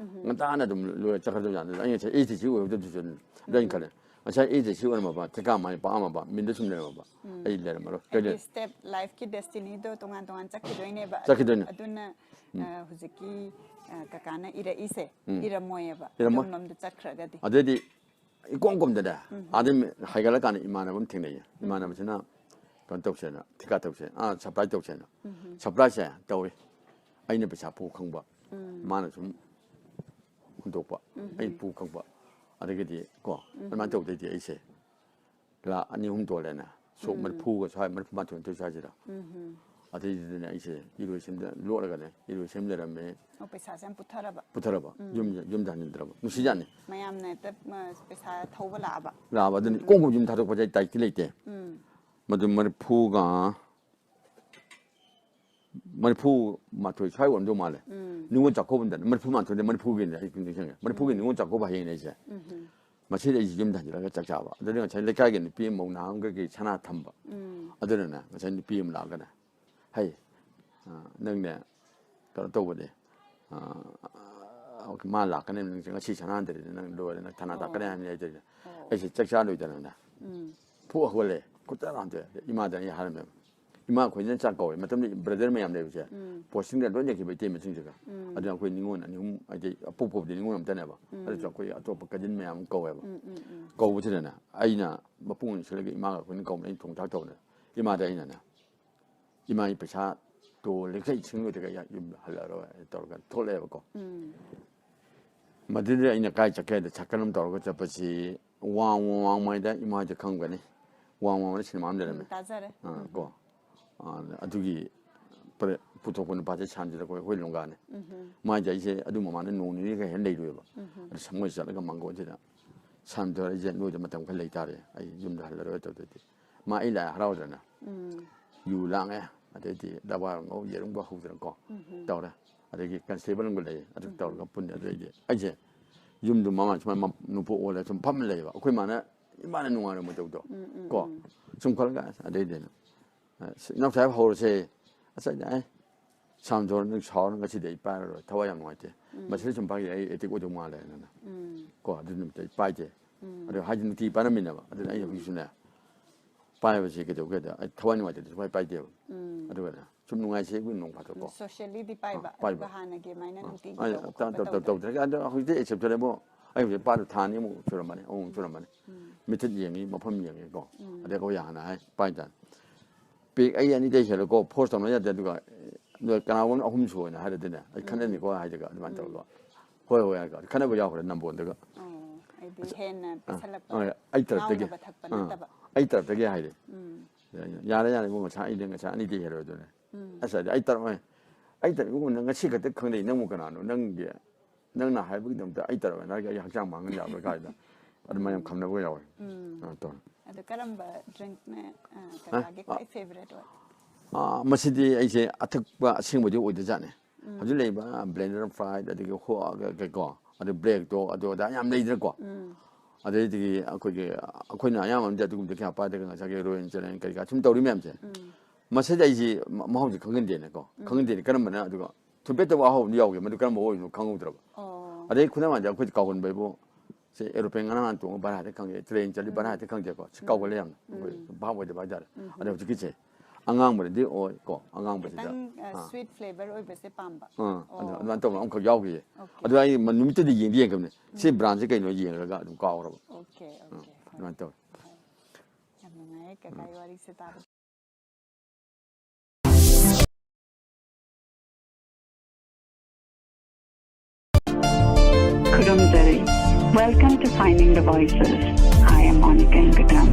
ꯉꯟꯇꯥꯅ ꯑꯗꯨꯝ ꯂꯣꯏ ꯆꯠꯈ꯭ꯔꯗꯕ ꯖꯥꯠꯅꯤ꯫ ꯑꯩ ꯉꯁꯥꯏ ꯑꯦꯁ ꯗꯤ ꯁꯤ ꯑꯣꯏꯍꯧꯗꯕꯗꯨꯁꯨ ꯑꯗꯨꯝ ꯑꯗꯨ ꯑꯩꯅ ꯈꯜꯂꯦ꯫ ꯉꯁꯥꯏ ꯑꯦꯁ ꯗꯤ ꯁꯤ ꯑꯣꯏꯔꯝꯃꯕ, ꯊꯦꯀꯥ ꯃꯥꯏ ꯄꯥꯛꯑꯝꯃꯕ, ꯃꯤꯟꯗ ꯁꯨꯝ ꯂꯩꯔꯝꯃꯕ, ꯑꯩ ꯂꯩꯔꯝꯃꯔꯣꯏ꯫ ꯀꯩ ꯍꯥꯏꯗꯤ ꯂꯩ? ꯁ꯭ꯇꯦꯞ, ꯂꯥꯏꯐꯀꯤ ꯗꯦꯁꯇꯤꯅꯤꯗꯣ ꯇꯣꯉꯥꯟ ꯇꯣꯉꯥꯟ ꯆꯠꯈꯤꯗꯣꯏꯅꯦꯕ꯫ ꯆꯠꯈꯤꯗꯣꯏꯅꯦ꯫ ꯑꯗꯨꯅ, ꯑ, ꯍꯧꯖꯤꯛꯀꯤ ꯑ, ꯀꯀꯥꯅ ꯏꯔꯛꯏꯁꯦ ꯎꯝ꯫ ꯏꯔꯝꯃꯣꯏꯌꯦꯕ ꯏꯔꯝꯃꯣꯏ꯫ ꯑꯗꯣꯝꯂꯣꯝꯗ ꯆꯠꯈ꯭ꯔꯒꯗꯤ꯫ ꯑꯗꯩꯗꯤ ꯏꯀꯣꯝ ꯀꯣꯝꯗꯅꯦ ꯑꯥꯗ ꯍꯥꯏꯒꯠꯂꯀꯥꯟꯗ ꯏꯃꯥꯟꯅꯕ ꯑꯃ ꯊꯦꯡꯅꯩꯌꯦ꯫ ꯏꯃꯥꯟꯅꯕꯁꯤꯅ ꯀꯩꯅꯣ ꯇꯧꯁꯦꯅ, ꯊꯤꯀꯥ ꯇꯧꯁꯦ, ꯑꯥ, ꯁꯄ꯭ꯂꯥꯏ ꯇꯧꯁꯦꯅ꯫ ꯁꯄ꯭ꯂꯥꯏꯁꯦ ꯇꯧꯏ꯫ ꯑꯩꯅ ꯄꯩꯁꯥ ꯄꯨ ꯈꯪꯕ, ꯃꯥꯅ ꯁꯨꯝ ꯍꯨꯟꯗꯣꯛꯄ, ꯑꯩꯅ ꯄꯨ ꯈꯪꯕ꯫ ꯑꯗꯒꯤꯗꯤ ꯀꯣ ꯑꯗꯨꯃꯥꯏꯅ ꯇꯧꯗꯩꯗꯤ ꯑꯩꯁꯦ ꯂꯥꯛ ꯑꯅꯤ ꯑꯍꯨꯝ ꯇꯣꯜꯂꯦꯅꯦ꯫ ꯁꯣꯛ ꯃꯔꯤꯐꯨꯒ ꯁ꯭ꯋꯥꯏ, ꯃꯔꯤꯐꯨ ꯃꯥꯊꯣꯏ ꯅꯤꯊꯣꯏ ꯁ꯭ꯋꯥꯏꯁꯤꯗ꯫ ꯑꯗꯩꯗꯨꯗꯅꯦ ꯑꯩꯁꯦ ꯏꯔꯣꯏꯁꯦꯝꯗ ꯂꯣꯠꯂꯒꯅꯦ, ꯏꯔꯣꯏꯁꯦꯝ ꯂꯩꯔꯝꯃꯦ꯫ ꯑꯣ, ꯄꯩꯁꯥꯁꯦ ꯌꯥꯝ ꯄꯨꯊꯔꯕ꯫ ꯄꯨꯊꯔꯕ꯫ ꯌꯨꯝ, ꯌꯨꯝꯗ ꯍꯟꯖꯤꯟꯗ꯭ꯔꯕ꯫ ꯅꯨꯡꯁꯤꯖꯥꯠꯅꯤ꯫ ꯃꯌꯥꯝꯅ ꯍꯦꯛꯇ, ꯃ, ꯄꯩꯁꯥ ꯊꯧꯕ ꯂꯥꯛꯑꯕ꯫ ꯂꯥꯛꯑꯕ꯫ ꯑꯗꯨꯅ ꯏꯀꯣꯝ ꯀꯣꯝ ꯌꯨꯝ ꯊꯥꯗꯣꯛꯄꯁꯦ ꯑꯩ ꯇꯥꯏꯛꯇꯤ ꯂꯩꯇꯦ꯫ ꯃꯗꯨ ꯃꯔꯤꯐꯨꯒ ꯃꯔꯤꯐꯨ ꯃꯥꯊꯣꯏ ꯁ꯭ꯋꯥꯏ ꯑꯣꯏꯔꯝꯗꯧ ꯃꯥꯜꯂꯦ꯫ ꯅꯤꯉꯣꯜ ꯆꯥꯛꯀꯧꯕꯗꯅꯦ, ꯃꯔꯤꯐꯨ ꯃꯥꯊꯣꯏꯗ ꯃꯔꯤꯐꯨꯒꯤꯅꯦ ꯑꯩ ꯅꯤꯡꯁꯤꯡꯉꯦ꯫ ꯃꯔꯤꯐꯨꯒꯤ ꯅꯤꯉꯣꯜ ꯆꯥꯛꯀꯧꯕ ꯍꯌꯦꯡꯅꯦ ꯑꯩꯁꯦ꯫ ꯃꯁꯤꯗ ꯑꯩꯁꯦ ꯌꯨꯝꯗ ꯍꯟꯖꯤꯜꯂꯒ ꯆꯥꯛ ꯆꯥꯕ꯫ ꯑꯗꯨꯗ ꯉꯁꯥꯏ ꯂꯩꯀꯥꯏꯒꯤ ꯅꯨꯄꯤ ꯑꯃ, ꯃꯧ ꯅꯍꯥ ꯑꯃꯈꯩꯒꯤ ꯁꯅꯥ ꯊꯝꯕ꯫ ꯑꯗꯨꯅꯅꯦ ꯉꯁꯥꯏ ꯅꯨꯄꯤ ꯑꯃ ꯂꯥꯛꯑꯒꯅꯦ, "ꯍꯩ, ꯑ, ꯅꯪꯅꯦ ꯀꯩꯅꯣ ꯇꯧꯕꯅꯦ, ꯑ, ꯃꯥ ꯂꯥꯛꯀꯅꯤ, ꯅꯪ ꯉꯁꯤ ꯁꯅꯥ ꯍꯟꯗ꯭ꯔꯗꯤ ꯅꯪ ꯂꯣꯏꯔꯦ, ꯅꯪ ꯊꯥꯅꯥ ꯇꯥꯛꯀꯅꯤ" ꯍꯥꯏꯅ ꯑꯩꯁꯦ, ꯑꯩꯁꯦ ꯆꯥꯛ ꯆꯥ ꯂꯣꯏꯗꯅꯅꯦ ꯐꯨꯛ ꯍꯧꯒꯠꯂꯦ꯫ ꯈꯨꯠꯇ ꯍꯥꯟꯗꯣꯛꯑꯦ꯫ ꯏꯃꯥꯗ ꯑꯩ ꯍꯥꯏꯔꯝꯃꯦꯕ꯫ ꯏꯃꯥ ꯑꯩꯈꯣꯏꯅ ꯆꯥꯛ ꯀꯧꯋꯦ꯫ ꯃꯇꯝꯗꯨꯗ ꯕ꯭ꯔꯗꯔ ꯃꯌꯥꯝ ꯂꯩꯕꯁꯦ, ꯄꯣꯁꯇꯤꯡꯗ ꯂꯣꯏ ꯂꯩꯈꯤꯕ ꯏꯇꯩꯃꯁꯤꯡꯁꯤꯒ꯫ ꯑꯗꯨꯅ ꯑꯩꯈꯣꯏ ꯅꯤꯉꯣꯜ ꯑꯅꯤ ꯑꯍꯨꯝ, ꯍꯥꯏꯗꯤ ꯑꯄꯣꯛ ꯄꯣꯛꯄꯗꯤ ꯅꯤꯉꯣꯜ ꯑꯃꯇꯅꯦꯕ꯫ ꯑꯗꯨꯁꯨ ꯑꯩꯈꯣꯏ ꯑꯇꯣꯞꯄ ꯀꯖꯤꯟ ꯃꯌꯥꯝ ꯑꯃ ꯀꯧꯋꯦꯕ꯫ ꯀꯧꯕꯁꯤꯗꯅꯦ ꯑꯩꯅ ꯃꯄꯨꯡ ꯑꯣꯏꯅ ꯁꯤꯜꯂꯒ ꯏꯃꯥꯒ ꯑꯩꯈꯣꯏꯅ ꯀꯧꯕꯅꯦ꯫ ꯑꯩꯅ ꯊꯣꯡ ꯊꯥꯛ ꯇꯧꯕꯅꯦ꯫ ꯏꯃꯥꯗ ꯑꯩꯅꯅꯦ, "ꯏꯃꯥꯒꯤ ꯄꯩꯁꯥ ꯇꯣꯜꯂꯤꯈꯩ ꯁꯤꯡꯂꯣꯏꯗꯒ ꯌꯨꯝꯗ ꯍꯜꯂꯛꯑꯔꯣꯏ" ꯇꯧꯔꯒ ꯊꯣꯛꯂꯛꯑꯦꯕꯀꯣ꯫ ꯃꯗꯨꯗ ꯑꯩꯅ ꯀꯥꯏ ꯆꯠꯀꯦ ꯍꯥꯏꯗ ꯁꯥꯏꯀꯜ ꯑꯃ ꯇꯧꯔꯒ ꯆꯠꯄꯁꯤ ꯋꯥꯡꯃ ꯋꯥꯡꯃ ꯍꯥꯏꯗ ꯏꯃꯥ ꯍꯣꯏꯗ ꯈꯪꯒꯅꯤ꯫ ꯋꯥꯡꯃ ꯍꯥꯏꯅ ꯁꯤꯅꯦꯃꯥ ꯑꯃ ꯂꯩꯔꯝꯃꯦ꯫ ꯎꯝ, ꯇꯥꯖꯔꯦ꯫ ꯑꯥ, ꯀꯣ꯫ ꯑꯥ, ꯑꯗꯨꯒꯤ ꯄ꯭ꯔꯦ-, ꯄꯨꯊꯣꯛꯄ ꯅꯨꯄꯥꯁꯦ ꯁꯥꯟꯖꯤꯠ ꯑꯩꯈꯣꯏ, ꯑꯩꯈꯣꯏ ꯂꯣꯡꯒꯥꯅꯦ꯫ ꯃꯥꯏꯁꯦ ꯑꯩꯁꯦ ꯑꯗꯨ ꯃꯃꯥꯡꯗ ꯅꯣꯡ ꯅꯤꯅꯤꯒ ꯍꯦꯟꯅ ꯂꯩꯔꯣꯏꯕ꯫ ꯑꯗꯨ ꯁꯪꯉꯣꯏ ꯆꯠꯂꯒ ꯃꯥꯡꯒꯣꯟꯁꯤꯗ ꯁꯥꯟꯖꯤꯠ ꯑꯩꯁꯦ ꯅꯣꯏꯗ ꯃꯇꯝ ꯈꯔ ꯂꯩꯇꯥꯔꯦ, ꯑꯩ ꯌꯨꯝꯗ ꯍꯜꯂꯔꯣꯏ ꯇꯧꯗꯣꯏꯗꯤ꯫ ꯃꯥ ꯑꯩ ꯂꯥꯏ ꯍꯔꯥꯎꯗꯅ ꯌꯨ ꯂꯥꯡꯉꯦ, ꯑꯗꯩꯗꯤ ꯗꯕꯥ ꯉꯧ ꯌꯦꯔꯨꯝꯒ ꯍꯧꯗꯅꯀꯣ ꯇꯧꯔꯦ꯫ ꯑꯗꯒꯤ ꯀꯟꯁꯇꯦꯕꯜ ꯑꯃꯒ ꯂꯩꯌꯦ, ꯑꯗꯨ ꯇꯧꯔꯒ ꯄꯨꯟꯅ ꯑꯗꯩꯗꯤ ꯑꯩꯁꯦ ꯌꯨꯝꯗꯨ ꯃꯃꯥ ꯁꯨꯃꯥꯏꯅ ꯃ-, ꯅꯨꯄꯥ ꯑꯣꯜꯂ ꯁꯨꯝ ꯐꯝ ꯂꯩꯌꯦꯕ꯫ ꯑꯩꯈꯣꯏ ꯃꯥꯅ ꯏꯃꯥꯅ ꯅꯨꯡꯉꯥꯏꯔꯝꯃꯣꯏꯗꯧꯗꯣ ꯀꯣ ꯁꯨꯝ ꯈꯜꯂꯒ ꯑꯁ ꯑꯗꯩꯗꯤ ꯑꯩꯅ, "ꯑꯁ, ꯏꯅꯥꯎ ꯁꯥꯍꯦꯕ ꯍꯧꯔꯁꯦ"꯫ ꯑꯁ ꯑꯩꯅ, "ꯑꯦ, ꯁꯥꯝꯖꯣꯔ ꯅꯪ ꯁꯥꯎꯔ ꯉꯁꯤꯗꯤ ꯑꯩ ꯄꯥꯏꯔꯔꯣꯏ, ꯊꯋꯥꯏ ꯌꯥꯝ ꯅꯨꯡꯉꯥꯏꯇꯦ꯫ ꯃꯁꯤꯗ ꯁꯨꯝ ꯄꯥꯏꯒꯦ ꯑꯩ ꯑꯦꯗꯤꯛ ꯑꯣꯏꯗꯧ ꯃꯥꯜꯂꯦ" ꯍꯥꯏꯅ꯫ ꯀꯣ ꯑꯗꯨ ꯅꯨꯃꯤꯠꯇ ꯑꯩ ꯄꯥꯏꯗꯦ꯫ ꯑꯗꯣ ꯍꯥꯏꯗꯤ ꯅꯨꯡꯇꯤ ꯄꯥꯏꯔꯝꯃꯤꯅꯦꯕ꯫ ꯑꯗꯨꯅ ꯑꯩ ꯍꯧꯖꯤꯛꯁꯨꯅꯦ ꯄꯥꯏꯕꯁꯦ ꯀꯩꯗꯧꯒꯦꯗ ꯑꯩ ꯊꯋꯥꯏ ꯅꯨꯡꯉꯥꯏꯇꯗꯤ ꯁꯨꯡꯄꯥꯏ ꯄꯥꯏꯗꯦꯕ꯫ ꯑꯗꯨꯒꯅꯦ ꯁꯨꯝ ꯅꯨꯡꯉꯥꯏꯁꯦ ꯑꯩꯈꯣꯏ ꯅꯣꯡ ꯐꯥꯗꯣꯛꯀꯣ꯫ ꯁꯣꯁꯤꯌꯦꯜꯂꯤꯗꯤ ꯄꯥꯏꯕ ꯑꯥ, ꯄꯥꯏꯕ꯫ ꯑꯗꯨꯒ ꯍꯥꯟꯅꯒꯤ ꯑꯗꯨꯃꯥꯏꯅ ꯑꯥ, ꯅꯨꯡꯇꯤꯒꯤ ꯑꯩ ꯇꯧꯕ ꯇꯧ- ꯈꯣꯠꯄ ꯇꯧ- ꯇꯧꯗꯕ꯫ ꯇꯧꯗ꯭ꯔꯦ꯫ ꯑꯗꯣ ꯍꯧꯖꯤꯛꯇꯤ ꯑꯦꯛꯁꯦꯞꯁꯟ ꯑꯃꯨꯛ ꯁꯨꯔꯝꯃꯅꯤ, ꯑꯃꯨꯛ ꯁꯨꯔꯝꯃꯅꯤ꯫ ꯃꯤꯊꯠ ꯌꯦꯡꯉꯤ, ꯃꯐꯝ ꯌꯦꯡꯉꯤ ꯀꯣ꯫ ꯑꯗꯩ ꯑꯩꯈꯣꯏ ꯍꯥꯟꯅ ꯍꯥꯏ ꯄꯥꯏ ꯇꯥꯔꯦ꯫ ꯄꯦꯛ ꯑꯩ ꯑꯅꯤꯗꯩ ꯍꯦꯜꯂꯀꯣ ꯐꯣꯔꯁ ꯇꯧꯅ ꯌꯥꯗꯦ꯫ ꯑꯗꯨꯒ ꯅꯣꯏ ꯀꯅꯥꯒꯨꯝꯕ ꯑꯍꯨꯝ ꯁꯨꯅ ꯍꯥꯏꯔꯗꯤꯅꯦ, ꯑꯩ ꯈꯠꯅꯅꯤꯀꯣ ꯍꯥꯏꯔꯒ ꯑꯗꯨꯃꯥꯏꯅ ꯇꯧꯔꯒ, ꯍꯣꯏ ꯍꯣꯏ ꯍꯥꯏꯔꯒ ꯈꯠꯅꯕ ꯌꯥꯎꯈ꯭ꯔꯦ ꯅꯝꯕꯣꯟꯗꯒ꯫ ꯑꯣ, ꯍꯥꯏꯗꯤ ꯍꯦꯟꯅ ꯄꯤꯁꯜꯂꯛꯄ, ꯑ, ꯑꯩ ꯇꯔꯞꯇꯒꯤ꯫ ꯉꯥꯎꯅꯕ ꯊꯛꯄ ꯑ, ꯅꯠꯇꯕ꯫ ꯑꯩ ꯇꯔꯞꯇꯒꯤ ꯍꯥꯏꯔꯦ꯫ ꯌꯥꯔꯦ ꯌꯥꯔꯦ ꯏꯕꯨꯡ, ꯉꯁꯥꯏ ꯑꯩꯗꯤ ꯉꯁꯥꯏ ꯑꯅꯤꯗꯤ ꯍꯦꯜꯂꯣꯏꯗꯣꯏꯅꯦ꯫ ꯑꯁ ꯑꯩ ꯇꯔꯞ ꯑꯩ ꯇꯔꯞ ꯏꯕꯨꯡ, ꯅꯪ ꯉꯁꯤ ꯈꯛꯇ ꯈꯪꯅꯩ, ꯅꯪꯕꯨ ꯀꯅꯥꯅꯣ? ꯅꯪꯒꯤ ꯅꯪꯅ ꯍꯥꯏꯕꯒꯤꯗꯃꯛꯇ ꯑꯩ ꯇꯔꯞ ꯍꯥꯏꯅ ꯍꯥꯏꯔꯒ ꯑꯩ ꯍꯛꯆꯥꯡ ꯃꯥꯡꯍꯟ ꯌꯥꯕ꯭ꯔꯥ ꯀꯥꯏꯗ ꯑꯗꯨꯃꯥꯏꯅ ꯌꯥꯝ ꯈꯪꯅꯕ ꯌꯥꯎꯋꯦ꯫ ꯑ, ꯇꯧꯔꯦ꯫ ꯑꯗꯣ ꯀꯔꯝꯕ ꯗ꯭ꯔꯤꯡꯛꯅ ꯀꯀꯥꯒꯤ ꯈ꯭ꯋꯥꯏ ꯐꯦꯚꯔꯦꯠ ꯑꯣꯏ? ꯑꯥ, ꯃꯁꯤꯗꯤ ꯑꯩꯁꯦ ꯑꯊꯛꯄ ꯑꯁꯦꯡꯕꯗꯤ ꯑꯣꯏꯗꯖꯥꯠꯅꯤ꯫ ꯍꯧꯖꯤꯛ ꯂꯩꯔꯤꯕ ꯕ꯭ꯂꯦꯟꯗꯔ ꯐ꯭ꯔꯥꯏꯠ, ꯑꯗꯒꯤ ꯍꯣ-, ꯀꯩꯀꯣ, ꯑꯗꯩ ꯕ꯭ꯂꯦꯛꯇꯣ, ꯑꯗꯨ ꯑꯗꯥ ꯌꯥꯝ ꯂꯩꯗꯅꯀꯣ꯫ ꯑꯗꯩꯗꯒꯤ ꯑꯩꯈꯣꯏꯒꯤ, ꯑꯩꯈꯣꯏꯅ ꯑꯌꯥꯝꯕ ꯑꯃꯗꯤ ꯑꯗꯨꯒꯨꯝꯕꯗꯤ ꯀꯌꯥ ꯄꯥꯏꯗ꯭ꯔꯒ ꯉꯁꯥꯏꯒꯤ ꯔꯣꯌꯦꯜ ꯆꯦꯂꯦꯟꯖ ꯀꯔꯤ ꯀꯔꯥ ꯁꯨꯝ ꯇꯧꯔꯤ ꯃꯌꯥꯝꯁꯦ, ꯃꯁꯤꯗ ꯑꯩꯁꯤ ꯃ-, ꯃꯍꯥꯎꯁꯦ ꯈꯪꯍꯟꯗꯦꯅꯀꯣ꯫ ꯈꯪꯍꯟꯗꯦꯅ ꯀꯔꯝꯕꯅ, ꯑꯗꯨꯒ ꯊꯨꯝꯄꯦꯠꯇꯕ ꯑꯍꯥꯎꯕ ꯑꯃꯗꯤ ꯌꯥꯎꯒꯦ, ꯃꯗꯨ ꯀꯔꯝꯕ ꯑꯣꯏꯕꯅꯣ ꯈꯪꯍꯧꯗ꯭ꯔꯕ꯫ ꯑꯣ꯫ ꯑꯗꯩ ꯈꯨꯗꯝ ꯑꯣꯏꯅ ꯑꯩꯈꯣꯏꯗꯤ ꯀꯥꯎꯒꯟꯕ ꯍꯥꯏꯕꯨ, ꯁꯦ ꯑꯦꯔꯣꯄ꯭ꯂꯦꯟ ꯉꯔꯥꯡ ꯅꯍꯥꯟ ꯇꯣꯡꯉ ꯚꯔꯥ ꯍꯦꯛꯇ ꯈꯪꯗꯦ, ꯇ꯭ꯔꯦꯟ ꯆꯠꯂꯤ ꯚꯔꯥ ꯍꯦꯛꯇ ꯈꯪꯗꯦꯀꯣ꯫ ꯁꯤ ꯀꯥꯎꯒꯜꯂꯦ ꯌꯥꯝꯅ꯫ ꯑꯩꯈꯣꯏ ꯚꯥꯞ ꯑꯣꯏꯗꯕ ꯍꯥꯏꯇꯥꯔꯦ꯫ ꯑꯗꯣ ꯍꯧꯖꯤꯛꯀꯤꯁꯦ ꯑꯉꯥꯡꯕꯗꯗꯤ ꯑꯣꯏꯀꯣ, ꯑꯉꯥꯡꯕꯁꯤꯗ꯫ ꯈꯤꯇꯪ ꯑꯥ꯫ ꯁ꯭ꯋꯤꯠ ꯐ꯭ꯂꯦꯚꯔ ꯑꯣꯏꯕꯁꯦ ꯄꯥꯝꯕ꯫ ꯑꯥ, ꯑꯣ꯫ ꯑꯗꯨ-, ꯑꯗꯨꯃꯥꯏꯅ ꯇꯧꯕ ꯑꯃꯈꯛ ꯌꯥꯎꯈꯤꯌꯦ꯫ ꯑꯣꯀꯦ꯫ ꯑꯗꯨ ꯑꯩ ꯃ-, ꯅꯨꯃꯤꯠꯇꯨꯗ ꯌꯦꯡꯗꯤ ꯌꯦꯡꯈꯤꯕꯅꯤ꯫ ꯁꯤ ꯕ꯭ꯔꯥꯟꯁꯦ ꯀꯩꯅꯣ ꯌꯦꯡꯉꯒ ꯑꯗꯨꯝ ꯀꯥꯎꯈ꯭ꯔꯕ꯫ Okay, okay. ꯑꯗꯨꯃꯥꯏꯅ ꯇꯧꯋꯤ꯫ ꯌꯥꯝ ꯅꯨꯡꯉꯥꯏꯌꯦ ꯀꯀꯥꯒꯤ ꯋꯥꯔꯤꯁꯦ ꯇꯥꯕꯗ꯫ ꯈꯨꯔꯨꯝꯖꯔꯤ꯫ Welcome to Finding the Voices. I am Monica Nkatan.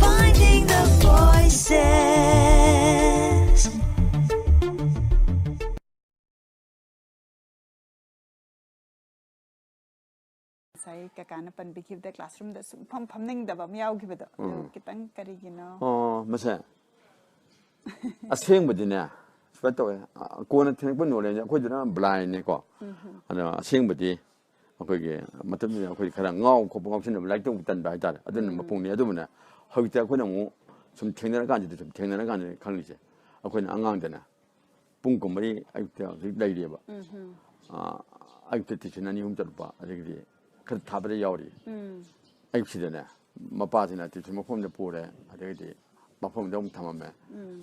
Finding the voices. ꯉꯁꯥꯏ ꯀꯀꯥꯅ ꯄꯟꯕꯤꯈꯤꯕꯗ ꯀ꯭ꯂꯥꯁꯔꯨꯝꯗ ꯁꯨꯝ ꯐꯝ ꯐꯝꯅꯤꯡꯗꯕ ꯑꯃ ꯌꯥꯎꯈꯤꯕꯗꯣ, ꯑꯗꯨ ꯈꯤꯇꯪ ꯀꯔꯤꯒꯤꯅꯣ? ꯑꯣ, ꯃꯁꯦ ꯑꯁꯦꯡꯕꯗꯤꯅꯦ ꯁꯨꯃꯥꯏꯅ ꯇꯧꯋꯦ꯫ ꯑ, ꯀꯣꯟꯅ ꯊꯦꯡꯉꯛꯄ ꯅꯣꯂꯦꯖ, ꯑꯩꯈꯣꯏꯗꯨꯅ ꯕ꯭ꯂꯥꯏꯟꯅꯦꯀꯣ꯫ ꯑꯗꯣ ꯑꯁꯦꯡꯕꯗꯤ ꯑꯩꯈꯣꯏꯒꯤ ꯃꯇꯝꯗꯨꯗ ꯑꯩꯈꯣꯏ ꯈꯔ ꯉꯥꯎ ꯈꯣꯠꯄ ꯉꯥꯎꯁꯤꯟꯅꯕ, ꯂꯥꯏꯔꯤꯛ ꯇꯧꯕ ꯇꯟꯕ ꯍꯥꯏꯇꯥꯔꯦ, ꯑꯗꯨꯅ ꯃꯄꯨꯡꯅꯤ꯫ ꯑꯗꯨꯕꯨꯅꯦ, ꯍꯧꯖꯤꯛꯇꯤ ꯑꯩꯈꯣꯏꯅ ꯑꯃꯨꯛ ꯁꯨꯝ ꯊꯦꯡꯅꯔꯀꯥꯟꯁꯤꯗ, ꯁꯨꯝ ꯊꯦꯡꯅꯔꯀꯥꯟꯗ ꯈꯪꯉꯤꯁꯦ, ꯑꯩꯈꯣꯏꯅ ꯑꯉꯥꯡꯗꯅꯦ ꯄꯨꯡ ꯀꯨꯟꯃꯔꯤ ꯑꯌꯨꯛꯇ ꯍꯧꯖꯤꯛ ꯂꯩꯔꯤꯑꯕ꯫ ꯑꯥ, ꯑꯌꯨꯛꯇ ꯇꯤꯐꯤꯟ ꯑꯅꯤ ꯑꯍꯨꯝ ꯆꯠꯄ, ꯑꯗꯒꯤꯗꯤ ꯈꯔ ꯊꯥꯕꯗ ꯌꯥꯎꯔꯤ꯫ ꯑꯌꯨꯛꯁꯤꯗꯅꯦ, ꯃꯄꯥꯁꯤꯅ ꯇꯤꯐꯤꯟ ꯃꯐꯝꯗ ꯄꯨꯔꯦ, ꯑꯗꯒꯤꯗꯤ ꯃꯐꯝꯗ ꯑꯃꯨꯛ ꯊꯝꯃꯝꯃꯦ꯫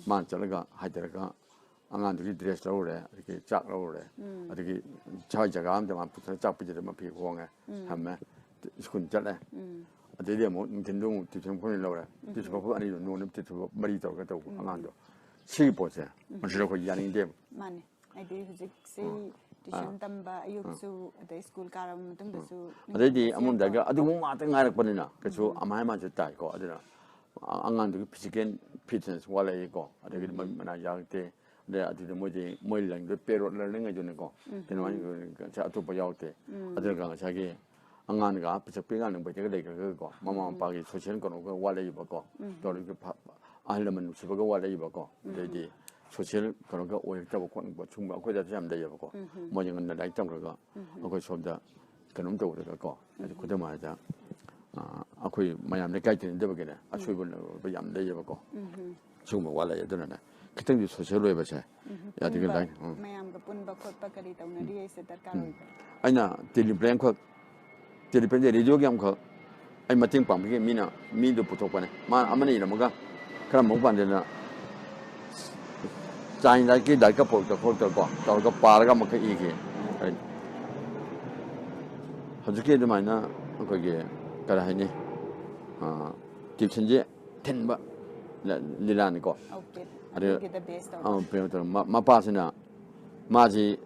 ꯃꯥꯅ ꯆꯠꯂꯒ ꯍꯥꯏꯊꯔꯒ ꯑꯉꯥꯡꯗꯨꯒꯤ ꯗ꯭ꯔꯦꯁ ꯂꯧꯔꯨꯔꯦ, ꯑꯗꯒꯤ ꯆꯥꯛ ꯂꯧꯔꯨꯔꯦ, ꯑꯗꯒꯤ ꯁ꯭ꯋꯥꯏ ꯖꯒꯥ ꯑꯃꯗ ꯃꯥ ꯄꯨꯊꯔ ꯆꯥꯛ ꯄꯤꯖꯗ ꯃꯐꯤ ꯍꯣꯡꯉꯦ, ꯊꯝꯃꯦ, ꯁ꯭ꯀꯨꯜ ꯆꯠꯂꯦ꯫ ꯑꯗꯩꯗꯤ ꯑꯃꯨꯛ ꯅꯨꯡꯊꯤꯟꯗ ꯑꯃꯨꯛ ꯇꯤꯐꯤꯟ ꯃꯐꯝꯗ ꯂꯧꯔꯦ꯫ ꯇꯤꯐꯤꯟ ꯃꯐꯝ ꯑꯅꯤꯗꯣ ꯅꯣꯡꯅ ꯇꯤꯐꯤꯟ ꯃꯔꯤ ꯇꯧꯔꯒ ꯇꯧꯕ ꯑꯉꯥꯡꯗꯣ꯫ ꯁꯤꯒꯤ ꯄꯣꯠꯁꯦ ꯃꯁꯤꯗ ꯑꯩꯈꯣꯏ ꯌꯥꯅꯤꯡꯗꯦꯕ꯫ ꯃꯥꯅꯦ꯫ ꯍꯥꯏꯗꯤ ꯍꯧꯖꯤꯛꯁꯦ ꯇ꯭ꯌꯨꯁꯟ ꯇꯝꯕ ꯑꯌꯨꯛꯁꯨ, ꯑꯗꯩ ꯁ꯭ꯀꯨꯜ ꯀꯥꯔꯕ ꯃꯇꯨꯡꯗꯁꯨ ꯑꯗꯩꯗꯤ ꯑꯃꯔꯣꯝꯗ ꯑꯗꯨꯒꯨꯝꯕ ꯉꯥꯛꯇ ꯉꯥꯏꯔꯛꯄꯅꯤꯅ ꯀꯩꯁꯨ ꯑꯃꯥꯏ ꯑꯃꯥꯏꯁꯨ ꯇꯥꯏꯀꯣ꯫ ꯑꯗꯨꯅ ꯑ- ꯑꯉꯥꯡꯗꯨꯒꯤ ꯐꯤꯖꯤꯀꯦꯜ ꯐꯤꯠꯅꯦꯁ ꯋꯥꯠꯂꯛꯏꯀꯣ꯫ ꯑꯗꯒꯤꯗꯤ ꯃꯃꯤꯠ ꯃꯅꯥ ꯌꯥꯔꯛꯇꯦ꯫ ꯑꯗꯩ ꯑꯗꯨꯗ ꯃꯣꯏꯗꯤ ꯃꯣꯏ ꯂꯥꯏꯟꯗꯣ ꯄꯦꯔꯣꯠ ꯂꯔꯅꯤꯡ ꯍꯥꯏꯗꯨꯅꯤꯀꯣ꯫ ꯀꯩꯅꯣ ꯍꯥꯏ-, ꯑꯇꯣꯞꯄ ꯌꯥꯎꯗꯦ꯫ ꯑꯗꯨꯒ ꯉꯁꯥꯏꯒꯤ ꯑꯉꯥꯡꯒ ꯄꯤꯁꯛ ꯄꯤꯛꯑꯉꯥꯡ ꯕꯩꯇꯒ ꯂꯩꯈ꯭ꯔꯒꯀꯣ, ꯃꯃꯥ ꯃꯄꯥꯒꯤ ꯁꯣꯁꯤꯌꯦꯜ ꯀꯩꯅꯣꯒ ꯋꯥꯠꯂꯛꯏꯕꯀꯣ꯫ ꯇꯧꯔꯤꯕ ꯐ- ꯑꯍꯜ ꯂꯃꯟ ꯅꯨꯡꯁꯤꯕꯒ ꯋꯥꯠꯂꯛꯏꯕꯀꯣ꯫ ꯑꯗꯩꯗꯤ ꯁꯣꯁꯤꯌꯦꯜ ꯀꯩꯅꯣꯒ ꯑꯣꯏꯔꯛꯇꯕ ꯈꯣꯠꯂꯛꯄ ꯁꯨꯝꯕ ꯑꯩꯈꯣꯏꯗꯁꯨ ꯌꯥꯝ ꯂꯩꯌꯦꯕꯀꯣ꯫ ꯃꯣꯏꯁꯦ ꯉꯟꯅ ꯂꯥꯏꯔꯤꯛ ꯇꯝꯈ꯭ꯔꯒ ꯑꯩꯈꯣꯏ ꯁꯣꯝꯗ ꯀꯩꯅꯣꯝ ꯇꯧꯕꯗꯀꯣ꯫ ꯑꯗꯨ ꯈꯨꯗꯝ ꯍꯥꯏꯗ, ꯑ, ꯑꯩꯈꯣꯏ ꯃꯌꯥꯝ ꯂꯩꯀꯥꯏ ꯇꯤꯟꯅꯗꯕꯒꯤꯅꯦ ꯑꯁꯣꯏꯕ ꯌꯥꯝ ꯂꯩꯌꯦꯕꯀꯣ꯫ ꯁꯤꯒꯨꯝꯕ ꯋꯥꯠꯂꯛꯑꯦ꯫ ꯑꯗꯨꯅꯅꯦ ꯈꯤꯇꯪꯗꯤ ꯁꯣꯁꯤꯌꯦꯜ ꯑꯣꯏꯕꯁꯦ ꯌꯥꯗ꯭ꯔꯤꯉꯩ ꯄꯨꯟꯕ, ꯂꯥꯏꯔꯤꯛ, ꯎꯝ꯫ ꯃꯌꯥꯝꯒ ꯄꯨꯟꯕ ꯈꯣꯠꯄ ꯀꯔꯤ ꯇꯧꯅꯔꯤ ꯍꯥꯏꯁꯦ ꯗꯔꯀꯥꯔ ꯑꯣꯏꯕ꯫ ꯑꯩꯅ ꯇꯦꯂꯤꯄ꯭ꯂꯦꯟꯈꯛ, ꯇꯦꯂꯤꯄ꯭ꯂꯦꯟꯁꯦ ꯔꯦꯗꯤꯑꯣꯒꯤ ꯑꯃꯈꯛ ꯑꯩ ꯃꯇꯦꯡ ꯄꯥꯡꯕꯤꯒꯦ꯫ ꯃꯤꯅ, ꯃꯤꯗꯨ ꯄꯨꯊꯣꯛꯄꯅꯦ꯫ ꯃꯥꯅ ꯑꯃꯅ ꯏꯔꯝꯃꯒ ꯈꯔ ꯃꯑꯣꯡ ꯄꯥꯟꯗꯅ ꯆꯥꯏ ꯂꯥꯏꯔꯤꯛꯀꯤ ꯂꯥꯏꯔꯤꯛꯀ ꯄꯣꯔꯛꯇ ꯈꯣꯠꯇ ꯀꯣ ꯇꯧꯔꯒ ꯄꯥꯔꯒ ꯑꯃꯈꯛ ꯏꯈꯤ꯫ ꯑꯩ ꯍꯧꯖꯤꯛꯀꯤ ꯑꯗꯨꯃꯥꯏꯅ ꯑꯩꯈꯣꯏꯒꯤ ꯀꯔꯤ ꯍꯥꯏꯅꯤ, ꯑ, ꯇ꯭ꯌꯨꯁꯟꯁꯦ ꯊꯤꯟꯕ ꯂ-, ꯂꯤꯂꯥꯅꯤꯀꯣ꯫ ꯑꯣꯀꯦ꯫ ꯑꯗꯨ ꯑꯗꯨꯒꯤꯗ ꯕꯦꯁ ꯇꯧꯔꯒ꯫ ꯑ, ꯀꯩꯅꯣ ꯇꯧꯔ, ꯃ-, ꯃꯄꯥꯁꯤꯅ ꯃꯥꯁꯤ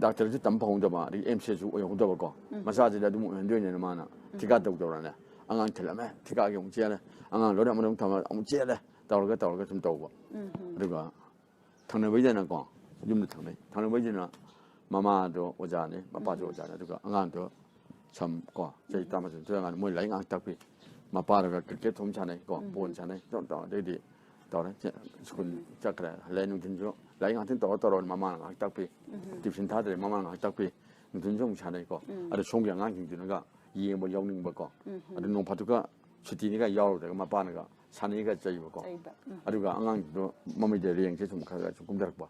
ꯗꯥꯛꯇꯔꯁꯨ ꯇꯝꯕ ꯐꯪꯍꯧꯗꯕ, ꯑꯗꯒꯤ ꯑꯦꯝ ꯁꯤ ꯑꯦꯁꯁꯨ ꯑꯣꯏꯍꯧꯗꯕꯀꯣ꯫ ꯃꯆꯥꯁꯤꯗ ꯑꯗꯨꯝ ꯑꯣꯏꯍꯟꯗꯣꯏꯅꯦꯅ ꯃꯥꯅ ꯊꯤꯀꯥ ꯇꯧ ꯇꯧꯔꯅꯦ꯫ ꯑꯉꯥꯡ ꯊꯤꯜꯂꯝꯃꯦ, ꯊꯤꯀꯥꯒꯤ ꯑꯃꯨꯛ ꯆꯦꯜꯂꯦ꯫ ꯑꯉꯥꯡ ꯂꯣꯏꯅ ꯑꯃꯗ ꯑꯃꯨꯛ ꯊꯝꯃ ꯑꯃꯨꯛ ꯆꯦꯜꯂꯦ꯫ ꯇꯧꯔꯒ ꯇꯧꯔꯒ ꯁꯨꯝ ꯇꯧꯕ꯫ ꯑꯗꯨꯒ ꯊꯪꯅꯕꯩꯗꯅꯀꯣ, ꯌꯨꯝꯗ ꯊꯪꯅꯩ꯫ ꯊꯪꯅꯕꯩꯗꯨꯅ ꯃꯃꯥꯗꯣ ꯑꯣꯖꯥꯅꯤ, ꯃꯄꯥꯁꯨ ꯑꯣꯖꯥꯅꯤ꯫ ꯑꯗꯨꯒ ꯑꯉꯥꯡꯗꯣ ꯁꯝ ꯀꯣ, ꯆꯍꯤ ꯇꯔꯥꯃꯥꯊꯣꯏ ꯅꯤꯊꯣꯏ ꯑꯉꯥꯡꯗꯣ ꯃꯣꯏ ꯂꯥꯏꯔꯤꯛ ꯉꯥꯏꯍꯥꯛ ꯇꯥꯛꯄꯤ꯫ ꯃꯄꯥꯗꯨꯒ ꯀ꯭ꯔꯤꯀꯦꯠ ꯊꯨꯝ ꯁꯥꯟꯅꯩ ꯀꯣ, ꯕꯣꯜ ꯁꯥꯟꯅꯩ, ꯇꯧ ꯇꯧ꯫ ꯑꯗꯩꯗꯤ ꯇꯧꯔꯦ꯫ ꯁ꯭ꯀꯨꯜ ꯆꯠꯈ꯭ꯔꯦ꯫ ꯍꯜꯂꯛꯑꯦ ꯅꯨꯡꯊꯤꯟꯁꯨ ꯂꯥꯏꯔꯤꯛ ꯉꯥꯛꯇꯪ ꯇꯧꯔ ꯇꯧꯔ ꯃꯃꯥꯅ ꯉꯥꯏꯍꯥꯛ ꯇꯥꯛꯄꯤ꯫ ꯇ꯭ꯌꯨꯁꯟ ꯊꯥꯗ꯭ꯔꯦ, ꯃꯃꯥꯅ ꯉꯥꯏꯍꯥꯛ ꯇꯥꯛꯄꯤ꯫ ꯅꯨꯡꯊꯤꯜꯁꯨ ꯑꯃꯨꯛ ꯁꯥꯟꯅꯩꯀꯣ꯫ ꯑꯗꯣ ꯁꯣꯝꯒꯤ ꯑꯉꯥꯡꯁꯤꯡꯗꯨꯅꯒ ꯌꯦꯡꯕ ꯌꯥꯎꯅꯤꯡꯕꯀꯣ꯫ ꯑꯗꯨ ꯅꯣꯡ ꯐꯥꯗꯣꯛꯀ ꯁꯨꯇꯤꯅꯤꯒ ꯌꯥꯎꯔꯨꯗ꯭ꯔꯒ ꯃꯄꯥꯅꯒ ꯁꯥꯟꯅꯩꯒ ꯆꯩꯕꯀꯣ꯫ ꯆꯩꯕ꯫ ꯎꯝ꯫ ꯑꯗꯨꯒ ꯑꯉꯥꯡꯁꯤꯡꯗꯣ ꯃꯃꯩꯗ ꯔꯦꯡꯁꯦ ꯁꯨꯝ ꯈꯔ ꯈꯔ ꯁꯨꯝ ꯀꯨꯝꯊꯔꯛꯄ꯫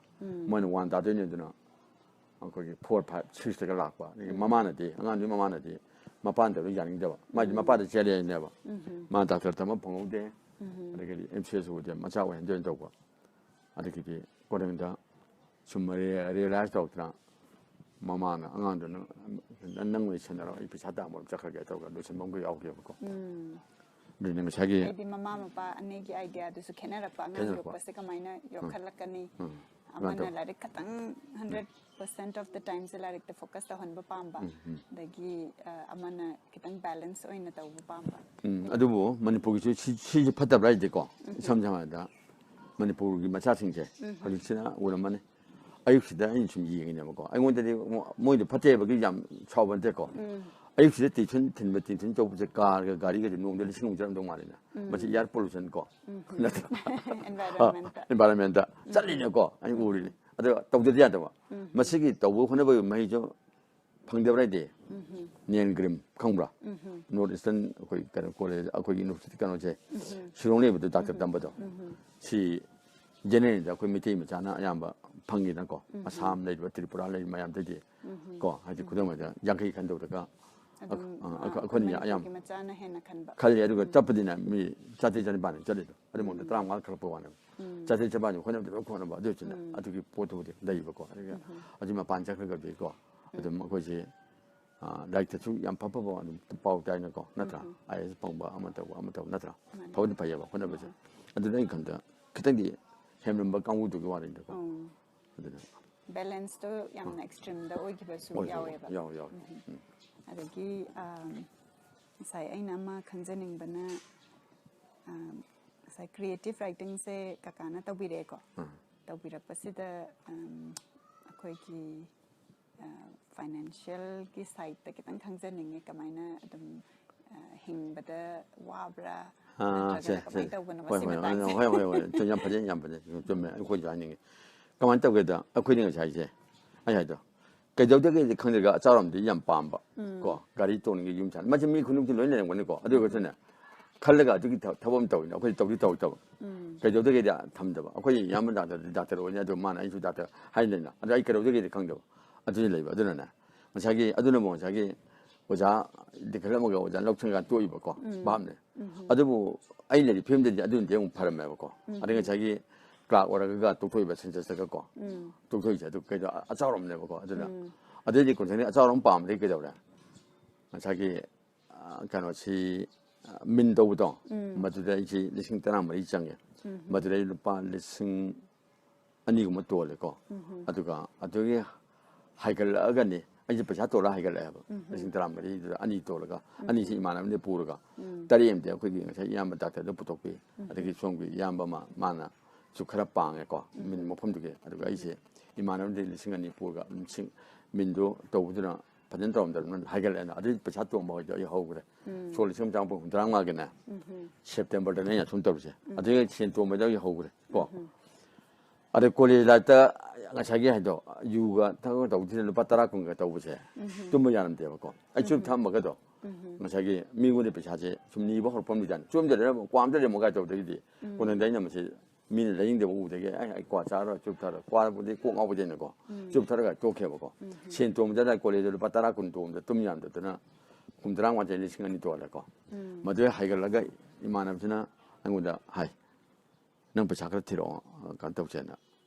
ꯃꯣꯏꯅ ꯋꯥꯟ ꯇꯥꯗꯣꯏꯅꯦ ꯑꯗꯨꯅ ꯑꯩꯈꯣꯏꯒꯤ ꯐꯣꯔ ꯐꯥꯏꯚ ꯁꯤꯛꯁꯇꯒ ꯂꯥꯛꯄ꯫ ꯑꯗꯒꯤ ꯃꯃꯥꯅꯗꯤ, ꯑꯉꯥꯡꯗꯨꯒꯤ ꯃꯃꯥꯅꯗꯤ ꯃꯄꯥꯟ ꯇꯧꯔ ꯌꯥꯅꯤꯡꯗꯕ꯫ ꯃꯥꯗꯤ ꯃꯄꯥꯗ ꯆꯦꯜꯂꯦꯅꯦꯕ꯫ ꯃꯥ ꯗꯥꯛꯇꯔ ꯇꯝꯕ ꯐꯪꯍꯧꯗꯦ꯫ ꯑꯗꯒꯤꯗꯤ ꯑꯦꯝ ꯁꯤ ꯑꯦꯁ ꯎꯗꯦ, ꯃꯆꯥ ꯑꯣꯏꯍꯟꯗꯣꯏꯅ ꯇꯧꯕ꯫ ꯑꯗꯒꯤꯗꯤ ꯀꯣꯟꯅꯗ ꯁꯨꯝ ꯔꯤꯌꯦꯂꯥꯏꯁ ꯇꯧꯔꯛꯇꯅ ꯃꯃꯥꯅ ꯑꯉꯥꯡꯗꯨꯅ "ꯅꯪ, ꯅꯪ ꯂꯣꯏꯁꯟꯅꯔꯣ, ꯑꯩ ꯄꯩꯁꯥ ꯇꯥꯟꯕ ꯑꯃ ꯆꯠꯈ꯭ꯔꯒꯦ" ꯇꯧꯔꯒ ꯂꯣꯏꯁꯟꯕ ꯑꯃꯒ ꯌꯥꯎꯈꯤꯕꯀꯣ꯫ ꯑꯗꯨꯅ ꯉꯁꯥꯏꯒꯤ ꯍꯥꯏꯗꯤ ꯃꯃꯥ ꯃꯄꯥ ꯑꯅꯤꯒꯤ ꯑꯥꯏꯗꯤꯌꯥꯗꯨꯁꯨ ꯈꯦꯠꯅꯔꯛꯄ, ꯑꯉꯥꯡ ꯈꯦꯠꯅꯔꯛꯄ꯫ ꯌꯣꯛꯄꯁꯦ ꯀꯃꯥꯏꯅ ꯌꯣꯛꯈꯠꯂꯛꯀꯅꯤ꯫ ꯎꯝ꯫ ꯑꯃꯅ ꯇꯧ- ꯂꯥꯏꯔꯤꯛ ꯈꯇꯪ ꯍꯟꯗ꯭ꯔꯦꯠ ꯄꯔꯁꯦꯟ ꯑꯣꯐ ꯗ ꯇꯥꯏꯝꯁꯦ ꯂꯥꯏꯔꯤꯛꯇ ꯐꯣꯀꯁ ꯇꯧꯍꯟꯕ ꯄꯥꯝꯕ, ꯑꯗꯒꯤ ꯑ, ꯑꯃꯅ ꯈꯤꯇꯪ ꯕꯦꯂꯦꯟꯁ ꯑꯣꯏꯅ ꯇꯧꯕ ꯄꯥꯝꯕ꯫ ꯎꯝ, ꯑꯗꯨꯕꯨ ꯃꯅꯤꯄꯨꯔꯒꯤꯁꯨ ꯁꯤ, ꯁꯤꯁꯨ ꯐꯠꯇꯕ꯭ꯔꯥ ꯍꯥꯏꯗꯤꯀꯣ, ꯏꯁꯝ ꯁꯝꯅ ꯍꯥꯏꯔꯕꯗ ꯃꯅꯤꯄꯨꯔꯒꯤ ꯃꯆꯥꯁꯤꯡꯁꯦ ꯍꯧꯖꯤꯛꯁꯤꯅ ꯎꯔꯝꯃꯅꯤ꯫ ꯑꯌꯨꯛꯁꯤꯗ ꯑꯩꯅ ꯁꯨꯝ ꯌꯦꯡꯉꯤꯅꯦꯕꯀꯣ, ꯑꯩꯉꯣꯟꯗꯗꯤ ꯃꯣ-, ꯃꯣꯏꯗꯤ ꯐꯠꯇꯦ ꯍꯥꯏꯕꯒꯤ ꯌꯥꯝ ꯁꯥꯎꯕ ꯅꯠꯇꯦꯀꯣ꯫ ꯑꯌꯨꯛꯁꯤꯗ ꯇ꯭ꯌꯨꯁꯟ ꯊꯤꯟꯕ, ꯇ꯭ꯌꯨꯁꯟ ꯆꯠꯄꯁꯦ ꯀꯥꯔꯒ ꯒꯥꯔꯤꯒꯗꯤ ꯅꯣꯡꯃꯗ ꯂꯤꯁꯤꯡ ꯑꯃꯨꯛ ꯆꯠꯂꯝꯗꯧ ꯃꯥꯜꯂꯤꯅ꯫ ꯃꯁꯤ ꯏꯌꯥꯔ ꯄꯣꯂꯨꯁꯟ ꯀꯣ, ꯅꯠꯇ꯭ꯔꯥ? ꯑꯦꯟꯚꯥꯏꯔꯣꯟꯃꯦꯟꯇ꯫ ꯏꯟꯚꯥꯏꯔꯣꯟꯃꯦꯟꯇ ꯆꯠꯂꯤꯅꯦꯀꯣ, ꯑꯩ ꯎꯔꯤꯅꯤ꯫ ꯑꯗꯣ ꯇꯧꯗꯗꯤ ꯌꯥꯗꯕ꯫ ꯃꯁꯤꯒꯤ ꯇꯧꯕ ꯍꯣꯠꯅꯕꯒꯤ ꯃꯍꯩꯁꯨ ꯐꯪꯗꯕ꯭ꯔꯥ ꯍꯥꯏꯗꯤ? ꯅꯦꯟ ꯒ꯭ꯔꯤꯝ ꯈꯪꯕ꯭ꯔꯥ? ꯅꯣꯔꯠ ꯏꯁꯇꯔꯟ ꯑꯩꯈꯣꯏ ꯀꯩꯅꯣ ꯀꯣꯂꯦꯖ, ꯑꯩꯈꯣꯏ ꯌꯨꯅꯤꯚꯔꯁꯤꯇꯤ ꯀꯩꯅꯣꯁꯦ, ꯁꯤꯂꯣꯡ ꯂꯩꯕꯗꯣ, ꯗꯥꯛꯇꯔ ꯇꯝꯕꯗꯣ꯫ ꯁꯤ ꯖꯦꯅꯦꯔꯦꯜꯗ ꯑꯩꯈꯣꯏ ꯃꯩꯇꯩ ꯃꯆꯥꯅ ꯑꯌꯥꯝꯕ ꯐꯪꯉꯤꯗꯅꯀꯣ꯫ ꯑꯁꯥꯝ ꯂꯩꯔꯤꯕ, ꯇ꯭ꯔꯤꯄꯨꯔꯥ ꯂꯩꯔꯤꯕ ꯃꯌꯥꯝꯗꯩꯗꯤ ꯀꯣ, ꯍꯥꯏꯗꯤ ꯈꯨꯗꯝ ꯑꯣꯏꯅ ꯌꯥꯡꯈꯩ ꯈꯟꯗꯧꯗꯒ ꯑꯗꯨꯝ ꯑꯩꯈꯣꯏ-, ꯑ, ꯑꯩꯈꯣꯏꯅ ꯃꯅꯤꯄꯨꯔꯒꯤ ꯑꯌꯥꯝꯕ ꯃꯆꯥꯅ ꯍꯦꯟꯅ ꯈꯟꯕ꯫ ꯈꯜꯂꯤ꯫ ꯑꯗꯨꯒ ꯆꯠꯄꯗꯤꯅꯦ ꯃꯤ ꯆꯥꯇ꯭ꯔꯦꯠ ꯆꯅꯤꯄꯥꯟ ꯆꯠꯂꯤꯗꯣ꯫ ꯑꯗꯨ ꯃꯉꯣꯟꯗ ꯇꯔꯥꯃꯉꯥ ꯈꯜꯂꯛꯄ ꯋꯥꯅꯦꯕ꯫ ꯆꯥꯇ꯭ꯔꯦꯠ ꯆꯅꯤꯄꯥꯟꯁꯦ ꯍꯣꯠꯅꯕꯗꯤ ꯂꯣꯏ ꯍꯣꯠꯅꯕ꯫ ꯑꯗꯨ ꯑꯣꯏꯁꯨꯅꯦ ꯑꯗꯨꯒꯤ ꯄꯣꯠꯇꯨꯕꯨꯗꯤ ꯂꯩꯕꯀꯣ꯫ ꯑꯗꯨꯒ ꯑꯗꯨ ꯃꯄꯥꯟ ꯆꯠꯈ꯭ꯔꯒꯗꯤꯀꯣ, ꯑꯗꯨꯝ ꯑꯩꯈꯣꯏꯁꯦ, ꯑ, ꯂꯥꯏꯔꯤꯛꯇꯁꯨ ꯌꯥꯝ ꯐ ꯐꯕ ꯑꯗꯨꯝ ꯄꯥꯎ ꯇꯥꯏꯅꯀꯣ, ꯅꯠꯇ꯭ꯔꯥ? ꯑꯥꯏ ꯑꯦꯁ ꯐꯪꯕ, ꯑꯃ ꯇꯧꯕ, ꯑꯃ ꯇꯧꯕ, ꯅꯠꯇ꯭ꯔꯥ? ꯐꯕꯗꯤ ꯐꯩꯌꯦꯕ ꯍꯣꯠꯅꯕꯁꯦ꯫ ꯑꯗꯨꯅ ꯑꯩ ꯈꯟꯕꯗ ꯈꯤꯇꯪꯗꯤ ꯍꯦꯟꯂꯝꯕ ꯀꯥꯡꯕꯨꯗꯨꯒꯤ ꯋꯥꯔꯤꯅꯤꯗꯀꯣ꯫ ꯑꯗꯨꯅ ꯕꯦꯂꯦꯟꯁꯇꯣ ꯌꯥꯝꯅ ꯑꯦꯛꯁꯇ꯭ꯔꯤꯝꯗ ꯑꯣꯏꯈꯤꯕꯁꯨ ꯑꯣꯏ, ꯑꯣꯏ, ꯌꯥꯎꯋꯦꯕ꯫ ꯌꯥꯎꯋꯦ, ꯌꯥꯎꯋꯦ꯫ ꯎꯝ꯫ ꯑꯗꯒꯤ ꯑꯝ, ꯉꯁꯥꯏ ꯑꯩꯅ ꯑꯃ ꯈꯪꯖꯅꯤꯡꯕꯅ, ꯑꯝ, ꯉꯁꯥꯏ ꯀ꯭ꯔꯤꯌꯦꯇꯤꯞ ꯔꯥꯏꯇꯤꯡꯁꯦ ꯀꯀꯥꯅ ꯇꯧꯕꯤꯔꯛꯑꯦꯀꯣ꯫ ꯑꯥ꯫ ꯇꯧꯕꯤꯔꯛꯄꯁꯤꯗ, ꯑꯝ, ꯑꯩꯈꯣꯏꯒꯤ, ꯑ, ꯐꯥꯏꯅꯥꯟꯁꯤꯌꯦꯜꯒꯤ ꯁꯥꯏꯠꯇ ꯈꯤꯇꯪ ꯈꯪꯖꯅꯤꯡꯉꯦ, ꯀꯃꯥꯏꯅ ꯑꯗꯨꯝ, ꯑ, ꯍꯤꯡꯕꯗ ꯋꯥꯕ꯭ꯔꯥ, ꯑꯥ, ꯅꯠꯇ꯭ꯔꯒꯅ ꯁꯦ, ꯀꯃꯥꯏꯅ ꯁꯦ꯫ ꯇꯧꯕꯅꯣ ꯍꯣꯏ, ꯃꯁꯤ ꯍꯣꯏ, ꯃꯇꯥꯡꯁꯦ? ꯍꯣꯏ, ꯍꯣꯏ, ꯍꯣꯏ꯫ ꯆꯨꯝ-, ꯌꯥꯝ ꯐꯖꯩ, ꯌꯥꯝ ꯐꯖꯩ꯫ ꯆꯨꯝꯃꯦ, ꯑꯩꯈꯣꯏꯁꯨ ꯍꯥꯏꯅꯤꯡꯉꯤ꯫ ꯀꯃꯥꯏꯅ ꯇꯧꯒꯦꯗ, ꯑꯩꯈꯣꯏꯗꯤ ꯉꯁꯥꯏꯁꯦ, ꯑꯩ ꯍꯥꯏꯗꯣ, ꯀꯩꯗꯧꯗꯒꯦꯗꯤ ꯈꯪꯗ꯭ꯔꯒ ꯑꯆꯥꯔꯣꯝꯗꯤ ꯌꯥꯝ ꯄꯥꯝꯕ꯫ ꯀꯣ, ꯒꯥꯔꯤ ꯇꯣꯡꯅꯤꯡꯉꯤ, ꯌꯨꯝ ꯁꯥꯅ, ꯃꯁꯤ ꯃꯤ ꯈꯨꯗꯤꯡꯃꯛꯇꯤ ꯂꯣꯏ ꯂꯩꯔꯝꯒꯅꯤꯀꯣ꯫ ꯑꯗꯨ ꯑꯣꯏꯔꯒꯁꯨꯅꯦ, ꯈꯜꯂꯒ ꯑꯗꯨꯒꯤ ꯊ- ꯊꯕꯛ ꯑꯃ ꯇꯧꯋꯤꯅꯦ꯫ ꯑꯩꯈꯣꯏꯗꯤ ꯇꯧꯗꯤ ꯇꯧꯗꯕ꯫ ꯀꯩꯗꯧꯗꯒꯦꯗꯤ ꯊꯝꯗꯕ꯫ ꯑꯩꯈꯣꯏ ꯏꯌꯥꯝꯕ ꯗꯥꯛꯇꯔꯗꯤ ꯗꯥꯛꯇꯔ ꯑꯣꯏꯅꯤ, ꯑꯗꯨ ꯃꯥꯅ ꯑꯩꯁꯨ ꯗꯥꯛꯇꯔ ꯍꯥꯏꯅ ꯂꯩꯅ꯫ ꯑꯗꯣ ꯑꯩ ꯀꯩꯗꯧꯗꯒꯦꯗꯤ ꯈꯪꯗꯕ꯫ ꯑꯗꯨꯗꯤ ꯂꯩꯕ꯫ ꯑꯗꯨꯅꯅꯦ, ꯉꯁꯥꯏꯒꯤ, ꯑꯗꯨꯅꯕꯨ ꯉꯁꯥꯏꯒꯤ ꯑꯣꯖꯥ ꯂꯤꯈꯠꯂꯝꯃꯒ ꯑꯣꯖꯥ ꯂꯧꯁꯪꯒ ꯇꯣꯛꯏꯕꯀꯣ, ꯚꯥꯞꯅꯦ꯫ ꯑꯗꯨꯕꯨ ꯑꯩ ꯂꯩꯔꯤꯕ ꯐꯤꯕꯝꯗꯗꯤ ꯑꯗꯨꯅꯗꯤ ꯑꯃꯨꯛ ꯐꯔꯝꯃꯦꯕꯀꯣ꯫ ꯑꯗꯩ ꯉꯁꯥꯏꯒꯤ ꯀ꯭ꯂꯥꯔꯛ ꯑꯣꯏꯔꯒ ꯇꯣꯛꯊꯣꯛꯏꯕ ꯁꯦꯟꯁꯁꯇꯒꯀꯣ꯫ ꯇꯣꯛꯊꯣꯛꯏꯁꯦ ꯑꯗꯨ ꯀꯩꯗꯣ ꯑꯆꯥꯎꯔꯝꯅꯦꯕꯀꯣ꯫ ꯑꯗꯨꯅ ꯑꯗꯩꯗꯤ ꯀꯣꯟꯁꯪꯗꯤ ꯑꯆꯥꯎꯔꯝ ꯄꯥꯝꯕꯗꯒꯤ ꯀꯩꯗꯧꯔꯦ? ꯉꯁꯥꯏꯒꯤ, ꯑ, ꯀꯩꯅꯣꯁꯤ, ꯑ, ꯃꯤꯟ ꯇꯧꯕꯗꯣ, ꯃꯗꯨꯗ ꯑꯩꯁꯤ ꯂꯤꯁꯤꯡ ꯇꯔꯥꯃꯔꯤ ꯆꯪꯉꯦ꯫ ꯃꯗꯨꯗ ꯑꯩ ꯂꯨꯄꯥ ꯂꯤꯁꯤꯡ ꯑꯅꯤꯒꯨꯝꯕ ꯇꯣꯜꯂꯦꯀꯣ꯫ ꯑꯗꯨꯒ ꯑꯗꯨꯒꯤ ꯍꯥꯏꯒꯠꯂꯛꯑꯒꯅꯤ ꯑꯩꯁꯦ ꯄꯩꯁꯥ ꯇꯣꯜꯂ ꯍꯥꯏꯒꯠꯂꯛꯑꯦꯕ꯫ ꯂꯤꯁꯤꯡ ꯇꯔꯥꯃꯔꯤꯗꯨꯗ ꯑꯅꯤ ꯇꯣꯜꯂꯒ, ꯑꯅꯤꯁꯤ ꯏꯃꯥꯟꯅꯕꯗ ꯄꯨꯔꯒ, ꯇꯔꯦꯠ ꯑꯃꯗꯤ ꯑꯩꯈꯣꯏꯒꯤ ꯉꯁꯥꯏ ꯏꯌꯥꯝꯕ ꯗꯥꯛꯇꯔꯗ ꯄꯨꯊꯣꯛꯄꯤ꯫ ꯑꯗꯒꯤ ꯁꯣꯝꯒꯤ ꯏꯌꯥꯝꯕ ꯑꯃ, ꯃꯥꯅꯁꯨ ꯈꯔ ꯄꯥꯡꯉꯦꯀꯣ, ꯃꯤꯟ ꯃꯐꯝꯗꯨꯒꯤ꯫ ꯑꯗꯨꯒ ꯑꯩꯁꯦ ꯏꯃꯥꯟꯅꯕꯗꯤ ꯂꯤꯁꯤꯡ ꯑꯅꯤ ꯄꯨꯔꯒ, ꯂꯤꯁꯤꯡ, ꯃꯤꯟꯗꯨ ꯇꯧꯕꯗꯨꯅ ꯐꯖꯅ ꯇꯧꯔꯝꯗꯕꯅꯤꯅ ꯍꯥꯏꯒꯠꯂꯛꯑꯦꯅ꯫ ꯑꯗꯨꯒꯤ ꯄꯩꯁꯥ ꯇꯣꯟꯕ ꯍꯣꯏꯗꯣ ꯑꯩ ꯍꯧꯈ꯭ꯔꯦ꯫ ꯁꯣꯛ ꯂꯤꯁꯤꯡ ꯑꯃ ꯆꯥꯝꯃꯥꯄꯟ ꯍꯨꯝꯗ꯭ꯔꯥ ꯃꯉꯥꯒꯤꯅꯦ, ꯁꯦꯞꯇꯦꯝꯕꯔꯗꯅꯦ ꯑꯩꯅ ꯑꯁꯨꯝ ꯇꯧꯔꯤꯁꯦ꯫ ꯑꯗꯨꯒꯤ ꯁꯦꯟ ꯇꯣꯟꯕꯗ ꯑꯩ ꯍꯧꯈ꯭ꯔꯦ ꯀꯣ꯫ ꯑꯗ ꯀꯣꯂꯦꯖ ꯂꯥꯏꯐꯇ ꯉꯁꯥꯏꯒꯤ ꯍꯥꯏꯗꯣ, ꯌꯨꯒ ꯊꯛꯑꯒ ꯇꯧꯕꯁꯤꯅ ꯂꯨꯄꯥ ꯇꯔꯥ ꯀꯨꯟꯒ ꯇꯧꯕꯁꯦ, ꯇꯨꯝꯕ ꯌꯥꯔꯝꯗꯦꯕꯀꯣ꯫ ꯑꯩ ꯆꯨꯞ ꯊꯛꯑꯝꯕꯒꯗꯣ, ꯉꯁꯥꯏꯒꯤ ꯃꯤꯉꯣꯟꯗ ꯄꯩꯁꯥꯁꯦ ꯁꯨꯝ ꯅꯤꯕ ꯍꯧꯔꯛꯄ ꯑꯃꯗꯤ ꯆꯥꯅꯤ꯫ ꯆꯨꯞ ꯑꯝꯇ ꯂꯩꯔꯝꯃꯣ, ꯀ꯭ꯋꯥ ꯑꯝꯇ ꯂꯩꯔꯝꯃꯣ ꯀꯥꯏ ꯇꯧꯕꯗꯒꯤꯗꯤ, ꯀꯣꯟꯊꯪꯗ ꯑꯩꯅ ꯃꯁꯤ ꯃꯤꯅ ꯂꯥꯏꯌꯦꯡꯗꯕ ꯎꯕꯗꯒꯤ, "ꯑꯦ, ꯑꯩ ꯀ꯭ꯋꯥ ꯆꯥꯔꯣꯏ, ꯆꯨꯞ ꯊꯛꯑꯔꯣꯏ", ꯀ꯭ꯋꯥꯕꯨꯗꯤ ꯀꯣꯛ ꯉꯥꯎꯕꯗꯩꯅꯀꯣ, ꯆꯨꯞ ꯊꯛꯑꯒ ꯇꯣꯛꯈ꯭ꯔꯦꯕꯀꯣ꯫ ꯁꯦꯟ ꯇꯣꯟꯕꯗ ꯀꯣꯂꯦꯖꯇ ꯂꯨꯄꯥ ꯇꯔꯥ ꯀꯨꯟ ꯇꯣꯟꯕꯗ ꯇꯨꯝ ꯌꯥꯝꯗꯗꯅ ꯍꯨꯝꯗ꯭ꯔꯥ ꯃꯉꯥ ꯂꯤꯁꯤꯡ ꯑꯅꯤ ꯇꯣꯜꯂꯦꯀꯣ꯫ ꯃꯗꯨꯗꯩ ꯍꯥꯏꯒꯠꯂꯒ ꯏꯃꯥꯟꯅꯕꯁꯤꯅ ꯑꯩꯉꯣꯟꯗ ꯍꯥꯏ, "ꯅꯪ ꯄꯩꯁꯥ ꯈꯔ ꯊꯤꯔꯛꯑꯣ, ꯀꯩꯅꯣ ꯇꯧꯁꯦꯅ꯫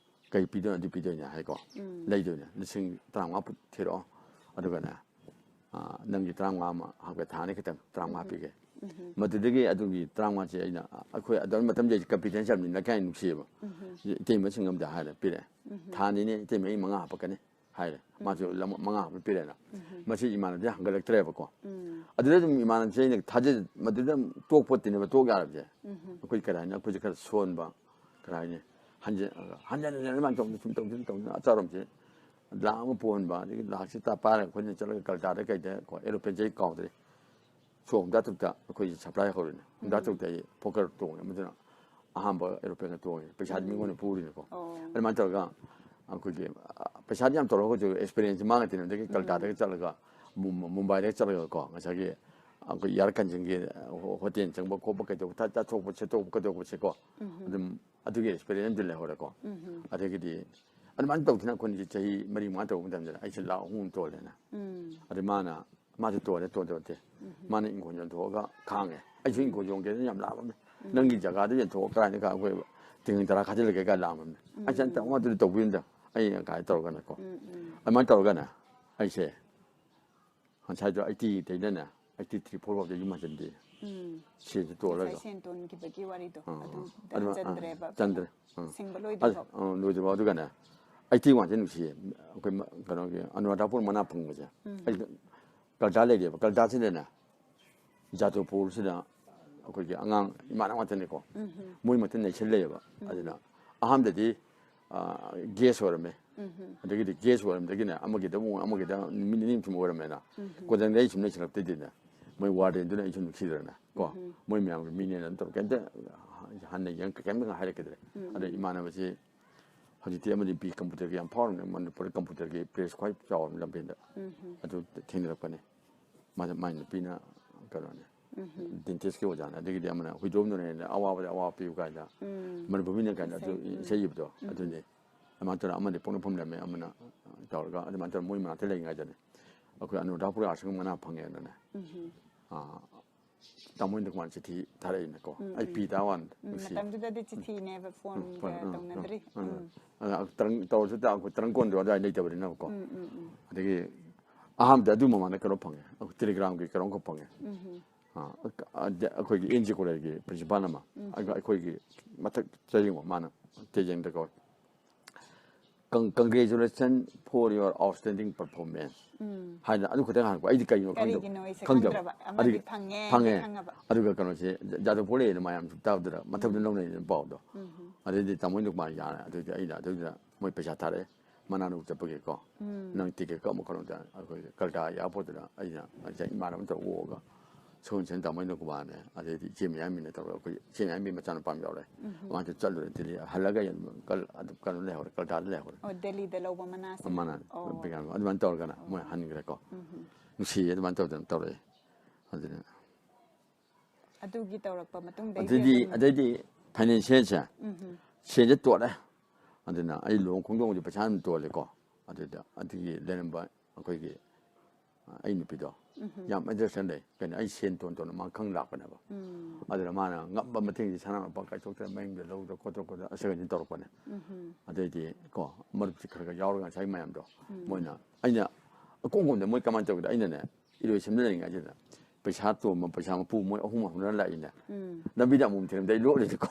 ꯀꯩ ꯄꯤꯗꯣꯏꯅꯣ? ꯑꯗꯨ ꯄꯤꯗꯣꯏꯅꯦ" ꯍꯥꯏꯀꯣ꯫ "ꯂꯩꯗꯣꯏꯅꯦ, ꯂꯤꯁꯤꯡ ꯇꯔꯥꯃꯉꯥ ꯊꯤꯔꯛꯑꯣ, ꯑꯗꯨꯒꯅꯦ, ꯑ, ꯅꯪꯒꯤ ꯇꯔꯥꯃꯉꯥ ꯑꯃ ꯍꯥꯞꯀꯦ, ꯊꯥꯅꯤ ꯈꯤꯇꯪ ꯇꯔꯥꯃꯉꯥ ꯄꯤꯒꯦ"꯫ ꯃꯗꯨꯗꯒꯤ ꯑꯗꯨꯒꯤ ꯇꯔꯥꯃꯉꯥꯁꯦ ꯑꯩꯅ, ꯑꯩꯈꯣꯏ ꯑꯗꯨ ꯃꯇꯝꯗ ꯑꯩꯁꯦ ꯀꯟꯐꯤꯗꯦꯟꯁ ꯌꯥꯝ ꯂꯩꯀꯥꯏ ꯅꯨꯡꯁꯤꯌꯦꯕ꯫ ꯏꯇꯩꯃꯁꯤꯡ ꯑꯃꯗ ꯍꯥꯏꯔꯦ, ꯄꯤꯔꯛꯑꯦ꯫ "ꯊꯥ ꯑꯅꯤꯅꯦ ꯏꯇꯩꯃ, ꯑꯩ ꯃꯉꯥ ꯍꯥꯞꯄꯛꯀꯅꯤ" ꯍꯥꯏꯔꯦ꯫ ꯃꯥꯁꯨ ꯂꯝ ꯃꯉꯥ ꯍꯥꯞꯄ ꯄꯤꯔꯛꯑꯦꯅ꯫ ꯃꯁꯤ ꯏꯃꯥꯟꯅꯕꯁꯦ ꯍꯪꯒꯠꯂꯛꯇ꯭ꯔꯦꯕꯀꯣ꯫ ꯑꯗꯨꯗ ꯑꯗꯨꯝ ꯏꯃꯥꯟꯅꯕꯁꯦ ꯑꯩꯅ ꯊꯥꯖ-, ꯃꯗꯨꯗ ꯑꯗꯨꯝ ꯇꯣꯛꯄ ꯇꯤꯟꯅꯕ ꯇꯣꯛ ꯌꯥꯔꯕꯁꯦ꯫ ꯑꯩꯈꯣꯏ ꯀꯔꯤ ꯍꯥꯏꯅꯤ, ꯑꯩꯈꯣꯏꯁꯦ ꯈꯔ ꯁꯣꯟꯕ, ꯀꯔꯤ ꯍꯥꯏꯅꯤ, ꯍꯟꯖꯤꯟ ꯍꯟꯖꯤꯟ ꯍꯟꯖꯤꯟ ꯑꯗꯨꯃꯥꯏꯅ ꯇꯧꯗꯅ ꯁꯨꯝ ꯇꯧꯗꯅ ꯇꯧꯗꯅ ꯑꯆꯥꯔꯣꯝꯁꯦ ꯂꯥꯛ ꯑꯃ ꯄꯣꯟꯕ, ꯑꯗꯒꯤ ꯂꯥꯛꯁꯤ ꯇꯥ ꯄꯥꯏꯔꯒ ꯑꯩꯈꯣꯏꯅ ꯆꯠꯂꯒ ꯀꯜꯀꯇꯥꯗ ꯀꯩꯗ ꯀꯣ, ꯑꯦꯔꯣꯄ꯭ꯂꯦꯟꯁꯦ ꯑꯩ ꯀꯥꯎꯗ꯭ꯔꯤ꯫ ꯁꯣꯛ ꯍꯨꯝꯗ꯭ꯔꯥ ꯇꯔꯨꯛꯇ ꯑꯩꯈꯣꯏꯁꯦ ꯁꯄ꯭ꯂꯥꯏ ꯍꯧꯔꯤꯅꯦ꯫ ꯍꯨꯝꯗ꯭ꯔꯥ ꯇꯔꯨꯛꯇ ꯑꯩ ꯐꯣꯀꯔ ꯇꯣꯡꯉꯦ꯫ ꯃꯗꯨꯅ ꯑꯍꯥꯟꯕ ꯑꯦꯔꯣꯄ꯭ꯂꯦꯟꯒ ꯇꯣꯡꯉꯦ꯫ ꯄꯩꯁꯥꯗꯤ ꯃꯤꯉꯣꯟꯗ ꯄꯨꯔꯤꯅꯤꯀꯣ꯫ ꯑꯗꯨꯃꯥꯏꯅ ꯇꯧꯔꯒ ꯑꯩꯈꯣꯏꯒꯤ ꯑ, ꯄꯩꯁꯥꯗꯤ ꯌꯥꯝ ꯇꯧꯔꯒꯁꯨ ꯑꯦꯛꯁꯄꯤꯔꯤꯌꯦꯟꯁ ꯃꯥꯡꯉ ꯇꯤꯟꯅꯕꯗꯒꯤ ꯀꯜꯀꯇꯥꯗꯒ ꯆꯠꯂꯒ ꯃꯨꯝ- ꯃꯨꯝꯕꯥꯏꯗꯒ ꯆꯠꯂꯒꯀꯣ, ꯉꯁꯥꯏꯒꯤ ꯑꯩꯈꯣꯏ ꯏꯌꯥꯔ ꯀꯟꯁꯟꯒꯤ ꯍꯣꯇꯦꯜ ꯆꯪꯕ ꯈꯣꯠꯄ ꯀꯩꯗꯧꯕ ꯊ- ꯆꯠꯊꯣꯛꯄ ꯆꯠꯊꯣꯛꯄ ꯀꯩꯗꯧꯕꯁꯦꯀꯣ, ꯑꯗꯨꯝ ꯑꯗꯨꯒꯤ ꯑꯦꯛꯁꯄꯤꯔꯤꯌꯟꯁ ꯑꯗꯨꯝ ꯂꯩꯍꯧꯔꯦꯀꯣ꯫ ꯑꯗꯒꯤꯗꯤ ꯑꯗꯨꯃꯥꯏꯅ ꯇꯧꯗꯅ ꯑꯩꯈꯣꯏꯅꯁꯦ ꯆꯍꯤ ꯃꯔꯤ ꯃꯉꯥ ꯇꯧꯕ ꯃꯇꯝꯗ ꯑꯩꯁꯦ ꯂꯥꯛ ꯑꯍꯨꯝ ꯇꯣꯜꯂꯦꯅ꯫ ꯑꯗꯩ ꯃꯥꯅ ꯃꯥꯁꯨ ꯇꯣꯜꯂꯦ, ꯇꯣꯟ ꯇꯣꯟꯇꯦ꯫ ꯃꯥꯅ ꯏꯪꯈꯣꯜ ꯌꯣꯟꯊꯣꯛꯑꯒ ꯈꯥꯡꯉꯦ꯫ ꯑꯩꯁꯨ ꯏꯪꯈꯣꯜ ꯌꯣꯟꯒꯦꯅ ꯌꯥꯝ ꯂꯥꯛꯑꯝꯃꯦ꯫ ꯅꯪꯒꯤ ꯖꯒꯥꯗꯨ ꯌꯣꯟꯊꯣꯛꯑꯒ ꯀꯗꯥꯏꯗ ꯑꯩꯈꯣꯏ ꯇꯤꯡ ꯇꯔꯥ ꯈꯥꯖꯤꯜꯂꯒꯦ ꯀꯥꯏ ꯂꯥꯛꯑꯝꯃꯦ꯫ ꯑꯩ ꯆꯟ ꯇꯧ ꯑꯗꯨꯗꯤ ꯇꯧꯕꯤꯔꯝꯗ ꯑꯩ ꯀꯥꯏ ꯇꯧꯔꯒꯅꯀꯣ꯫ ꯑꯗꯨꯃꯥꯏꯅ ꯇꯧꯔꯒꯅ ꯑꯩꯁꯦ ꯉꯁꯥꯏꯗꯣ ꯑꯩꯠꯇꯤ ꯇꯩꯗꯅ ꯑꯩꯠꯇꯤ ꯊ꯭ꯔꯤ ꯐꯣꯔ ꯐꯥꯎꯗ ꯌꯨꯝ ꯍꯟꯖꯤꯟꯗꯦ꯫ ꯁꯦꯟꯁꯦ ꯇꯣꯜꯂꯒ꯫ ꯉꯁꯥꯏ ꯁꯦꯟ ꯇꯣꯟꯈꯤꯕꯒꯤ ꯋꯥꯔꯤꯗꯣ ꯑꯥ, ꯑꯗꯨ ꯑꯥ꯫ ꯑꯗꯨꯃ, ꯑꯥ, ꯆꯟꯗ꯭ꯔꯦꯕ꯫ ꯆꯟꯗ꯭ꯔꯦ꯫ ꯑꯥ꯫ ꯁꯤꯡꯕ ꯑꯗꯨ, ꯂꯣꯏꯗ꯭ꯔꯤꯐꯥꯎ꯫ ꯑꯥ, ꯂꯣꯏꯗ꯭ꯔꯤꯐꯥꯎ꯫ ꯑꯗꯨꯒꯅꯦ ꯑꯩꯠꯇꯤ ꯋꯥꯟꯁꯦ ꯅꯨꯡꯁꯤꯌꯦ꯫ ꯑꯩꯈꯣꯏ ꯃ-, ꯀꯩꯅꯣꯒꯤ ꯑꯅꯨꯔꯥꯙꯄꯨꯔ ꯃꯅꯥ ꯐꯪꯕꯁꯦ꯫ ꯑꯩ ꯀꯜꯇꯥ ꯂꯩꯔꯤꯑꯕ꯫ ꯀꯜꯇꯥꯁꯤꯗꯅꯦ ꯖꯥꯗꯨꯄꯨꯔꯁꯤꯗ ꯑꯩꯈꯣꯏꯒꯤ ꯑꯉꯥꯡ ꯏꯃꯥꯟꯅꯕ ꯉꯥꯛꯇꯅꯤꯀꯣ꯫ ꯃꯣꯏ ꯃꯛꯇ ꯅꯩꯁꯜ ꯂꯩꯌꯦꯕ꯫ ꯑꯗꯨꯅ ꯑꯍꯥꯟꯕꯗꯗꯤ, ꯑ, ꯒꯦꯁ ꯑꯣꯏꯔꯝꯃꯦ꯫ ꯑꯗꯒꯤꯗꯤ ꯒꯦꯁ ꯑꯣꯏꯔꯝꯗꯒꯤꯅꯦ ꯑꯃꯒꯤꯗ ꯑꯃꯨꯛ, ꯑꯃꯒꯤꯗ ꯅꯨꯃꯤꯠ ꯅꯤꯅꯤ ꯁꯨꯝ ꯑꯣꯏꯔꯝꯃꯦꯅ꯫ ꯀꯣꯟꯊꯪꯗ ꯑꯩ ꯁꯨꯝ ꯂꯩꯁꯜꯂꯛꯇꯗꯤꯅꯦ ꯃꯣꯏ ꯋꯥꯔꯗꯦꯟꯗꯨꯅ ꯑꯩ ꯁꯨꯝ ꯅꯨꯡꯁꯤꯗ꯭ꯔꯅ ꯀꯣ꯫ ꯃꯣꯏ ꯃꯌꯥꯝꯒꯤ ꯃꯤꯅꯦꯅ ꯑꯗꯨꯝ ꯇꯧꯔ ꯀꯩꯝꯇ ꯍꯟꯅ ꯌꯦꯡ-, ꯀꯩꯝꯇ ꯍꯥꯏꯔꯛꯈꯤꯗ꯭ꯔꯦ꯫ ꯑꯗ ꯏꯃꯥꯟꯅꯕꯁꯤ ꯍꯧꯖꯤꯛꯇꯤ ꯑꯃꯗꯤ ꯕꯤ ꯀꯝꯄ꯭ꯌꯨꯇꯔꯒꯤ ꯌꯥꯝ ꯐꯥꯎꯔꯝꯅꯦ, ꯃꯅꯤꯄꯨꯔꯗ ꯀꯝꯄ꯭ꯌꯨꯇꯔꯒꯤ ꯄ꯭ꯔꯦꯁ ꯈ꯭ꯋꯥꯏ ꯆꯥꯎꯔꯕ ꯂꯝꯐꯦꯜꯗ꯫ ꯑꯗꯨ ꯊꯦꯡꯅꯔꯛꯄꯅꯦ꯫ ꯃꯥꯗ ꯃꯥꯏ ꯅꯨꯄꯤꯅ ꯀꯩꯅꯣꯅꯦ, ꯗꯦꯟꯇꯤꯁꯀꯤ ꯑꯣꯖꯥꯅꯦ꯫ ꯑꯗꯒꯤꯗꯤ ꯑꯃꯅ ꯍꯨꯏꯗꯣꯝꯗꯨꯅ ꯍꯦꯟꯅ ꯑꯋꯥꯕꯗ ꯑꯋꯥꯕ ꯄꯤꯌꯨ ꯀꯥꯏꯅ ꯃꯅꯤꯄꯨꯔ ꯃꯤꯅ ꯀꯥꯏꯅ ꯑꯗꯨ ꯏꯁꯩ ꯏꯕꯗꯣ꯫ ꯑꯗꯨꯅꯦ꯫ ꯑꯗꯨꯃꯥꯏꯅ ꯇꯧꯔꯒ ꯑꯃꯗꯤ ꯄꯣꯛꯅꯐꯝ ꯂꯩꯔꯝꯃꯦ, ꯑꯃꯅ ꯇꯧꯔꯒ ꯑꯗꯨꯃꯥꯏꯅ ꯇꯧꯔꯒ ꯃꯣꯏ ꯃꯅꯥꯛꯇ ꯂꯩꯔꯤꯉꯩꯗꯅꯦ ꯑꯩꯈꯣꯏ ꯑꯅꯨꯔꯥꯙꯄꯨꯔ ꯑꯥꯁ꯭ꯔꯝꯒꯤ ꯃꯅꯥ ꯐꯪꯉꯦꯅꯅꯦ꯫ ꯑꯥ, ꯇꯥꯃꯣ ꯏꯟꯗ꯭ꯔꯀꯨꯃꯥꯔ ꯆꯤꯊꯤ ꯊꯥꯔꯛꯏꯅꯀꯣ꯫ ꯑꯩ ꯄꯤ ꯇꯥ ꯋꯥꯟ ꯅꯨꯡꯁꯤ꯫ ꯃꯇꯝꯗꯨꯗꯗꯤ ꯆꯤꯊꯤꯅꯦꯕ, ꯐꯣꯟꯒ ꯐꯣꯟ, ꯎꯝ, ꯇꯧꯅꯗ꯭ꯔꯤ꯫ ꯎꯝ, ꯎꯝ꯫ ꯑꯗ ꯇꯔꯪ-, ꯇꯧꯔꯁꯨ ꯇ-, ꯑꯩꯈꯣꯏ ꯇꯔꯪꯀꯣꯟꯗꯣ ꯑꯗꯨꯋꯥꯏ ꯂꯩꯇꯕꯅꯤꯅꯀꯣ꯫ ꯑꯗꯒꯤ ꯑꯍꯥꯟꯕꯗ ꯑꯗꯨ ꯃꯃꯥꯡꯗ ꯀꯩꯅꯣ ꯐꯪꯉꯦ, ꯑꯩꯈꯣꯏ ꯇꯦꯂꯤꯒ꯭ꯔꯥꯝꯒꯤ ꯀꯩꯅꯣꯝꯈꯛ ꯐꯪꯉꯦ꯫ ꯑꯥ, ꯑ-, ꯑ-, ꯑꯩꯈꯣꯏꯒꯤ ꯑꯦꯟ ꯖꯤ ꯀꯣꯂꯦꯖꯀꯤ ꯄ꯭ꯔꯤꯟꯁꯤꯄꯥꯜ ꯑꯃ, ꯑꯩꯈꯣꯏꯒꯤ ꯃꯊꯛ ꯆꯌꯦꯡꯕ ꯃꯥꯅ ꯇꯦꯖꯦꯡꯗ ꯀꯧꯋꯦ꯫ "Con-, congratulations for your outstanding performance" ꯍꯥꯏꯅ ꯑꯗꯨ ꯈꯛꯇꯪ ꯍꯪꯉꯛꯄ꯫ ꯑꯩꯗꯤ ꯀꯩꯅꯣ ꯈꯪꯗꯕ꯫ ꯀꯔꯤꯒꯤꯅꯣ ꯑꯩꯁꯦ ꯈꯪꯗꯕ꯫ ꯈꯪꯗ꯭ꯔꯕ? ꯑꯃꯗꯤ ꯑꯗꯨꯒꯤ ꯐꯪꯉꯦ, ꯐꯪꯉꯦ꯫ ꯈꯪꯉꯕ꯫ ꯑꯗꯨꯒ ꯀꯩꯅꯣꯁꯦ, ꯖꯥ-, ꯖꯥꯗꯨ ꯄꯣꯂꯛꯑꯦꯅ ꯃꯌꯥꯝ ꯁꯨꯝ ꯇꯥꯕꯗꯨꯗ ꯃꯊꯛꯇ ꯂꯧꯅꯩꯗꯅ ꯄꯥꯎꯗꯣ꯫ ꯑꯗꯩꯗꯤ ꯇꯥꯃꯣ ꯏꯟꯗ꯭ꯔꯀꯨꯃꯥꯔ ꯌꯥꯔꯦ꯫ ꯑꯗꯨꯗꯤ ꯑꯩꯅ ꯑꯗꯨꯗ ꯃꯣꯏ ꯄꯩꯁꯥ ꯊꯥꯔꯛꯑꯦ꯫ ꯃꯅꯥꯛ ꯅꯛꯄ ꯆꯠꯄꯒꯤꯀꯣ꯫ ꯅꯪ ꯇꯤꯀꯦꯠ ꯀꯛꯑꯝꯃꯣ ꯈꯣꯠꯂꯣ ꯑꯗ ꯑꯩꯈꯣꯏ ꯀꯜꯀꯇꯥ ꯑꯦꯌꯥꯔꯄꯣꯔꯠꯇꯨꯗ ꯑꯩꯅ ꯉꯁꯥꯏ ꯏꯃꯥꯟꯅꯕ ꯇꯧꯔ ꯑꯣꯛꯑꯒ ꯁꯣꯟꯁꯦꯟ ꯇꯥꯃꯣꯏꯅ ꯀꯨꯕꯥꯅꯦ, ꯑꯗꯩꯗꯤ ꯏꯆꯦ ꯃꯌꯥꯝꯕꯤꯅ ꯇꯧꯔꯒ ꯑꯩꯈꯣꯏ ꯏꯆꯦ ꯃꯌꯥꯝꯕꯤ ꯃꯆꯥꯅꯨꯄꯥ ꯑꯃ ꯌꯥꯎꯔꯦ꯫ ꯃꯥꯁꯨ ꯆꯠꯂꯨꯔꯦ ꯗꯤꯜꯂꯤ, ꯍꯜꯂꯒ ꯑꯩ ꯑꯗꯨꯝ ꯀꯜ-, ꯑꯗꯨꯝ ꯀꯩꯅꯣ ꯂꯩꯍꯧꯔꯦ, ꯀꯜꯀꯇꯥꯗ ꯂꯩꯍꯧꯔꯦ꯫ ꯑꯣ, ꯗꯦꯜꯂꯤꯗ ꯂꯧꯕ ꯃꯅꯥꯁꯦ꯫ ꯃꯥꯅ ꯑꯣ꯫ ꯄꯤꯒꯥꯟ ꯑꯗꯨꯃꯥꯏꯅ ꯇꯧꯔꯒꯅ ꯃꯣꯏ ꯍꯟꯈ꯭ꯔꯦꯀꯣ꯫ ꯅꯨꯡꯁꯤꯌꯦ ꯑꯗꯨꯃꯥꯏꯅ ꯇꯧꯗꯅ ꯇꯧꯔꯛꯑꯦ꯫ ꯑꯗꯨꯅ ꯑꯗꯨꯒꯤ ꯇꯧꯔꯛꯄ ꯃꯇꯨꯡꯗꯩꯗꯤ ꯑꯗꯩꯗꯤ ꯑꯗꯨꯝ ꯑꯗꯩꯗꯤ ꯐꯥꯏꯅꯥꯟꯁꯤꯌꯦꯜꯁꯦ, ꯁꯦꯟꯁꯦ ꯇꯣꯠꯂꯦ꯫ ꯑꯗꯨꯅ ꯑꯩ ꯂꯨꯍꯣꯡ ꯈꯣꯡꯗꯣꯡꯕꯗꯤ ꯄꯩꯁꯥ ꯑꯗꯨꯝ ꯇꯣꯜꯂꯦꯀꯣ꯫ ꯑꯗꯨꯗ ꯑꯗꯨꯒꯤ ꯂꯩꯔꯝꯕ ꯑꯩꯈꯣꯏꯒꯤ, ꯑ, ꯑꯩ ꯅꯨꯄꯤꯗꯣ ꯌꯥꯝ ꯑꯟꯗꯔꯁꯇꯦꯟ ꯂꯩ꯫ ꯀꯩꯅꯣ, ꯑꯩ ꯁꯦꯟ ꯇꯣꯟ ꯇꯣꯟꯅ ꯃꯥ ꯈꯪ ꯂꯥꯛꯄꯅꯦꯕ꯫ ꯑꯗꯨꯅ ꯃꯥꯅ ꯉꯝꯕ ꯃꯇꯦꯡꯁꯤ ꯁꯅꯥ ꯂꯨꯄꯥ ꯀꯥꯏꯊꯣꯛꯇꯅ ꯃꯌꯨꯝꯗ ꯂꯧꯗ ꯈꯣꯠꯇ ꯈꯣꯠꯇ ꯑꯁꯤꯒꯗꯤ ꯇꯧꯔꯛꯄꯅꯦ꯫ ꯑꯗꯩꯗꯤ ꯀꯣ, ꯃꯔꯨꯞꯁꯤ ꯈꯔ ꯈꯔ ꯌꯥꯎꯔꯒ ꯉꯁꯥꯏ ꯃꯌꯥꯝꯗꯣ ꯃꯣꯏꯅ, ꯑꯩꯅ ꯑꯀꯣꯡ ꯀꯣꯡꯗ ꯃꯣꯏ ꯀꯃꯥꯏꯅ ꯇꯧꯒꯦꯗ, ꯑꯩꯅꯅꯦ, ꯏꯔꯣꯏꯁꯦꯝꯗ ꯂꯩꯔꯤꯉꯩꯁꯤꯗ ꯄꯩꯁꯥ ꯇꯣꯟꯕ ꯄꯩꯁꯥ ꯃꯄꯨ ꯃꯣꯏ ꯑꯍꯨꯝ ꯍꯧꯅꯔ ꯂꯥꯛꯏꯅꯦ꯫ ꯂꯝꯕꯤꯗ ꯑꯃꯨꯛ ꯊꯦꯡꯅꯕꯗ ꯑꯩ ꯂꯣꯠꯂꯤꯅꯤꯀꯣ꯫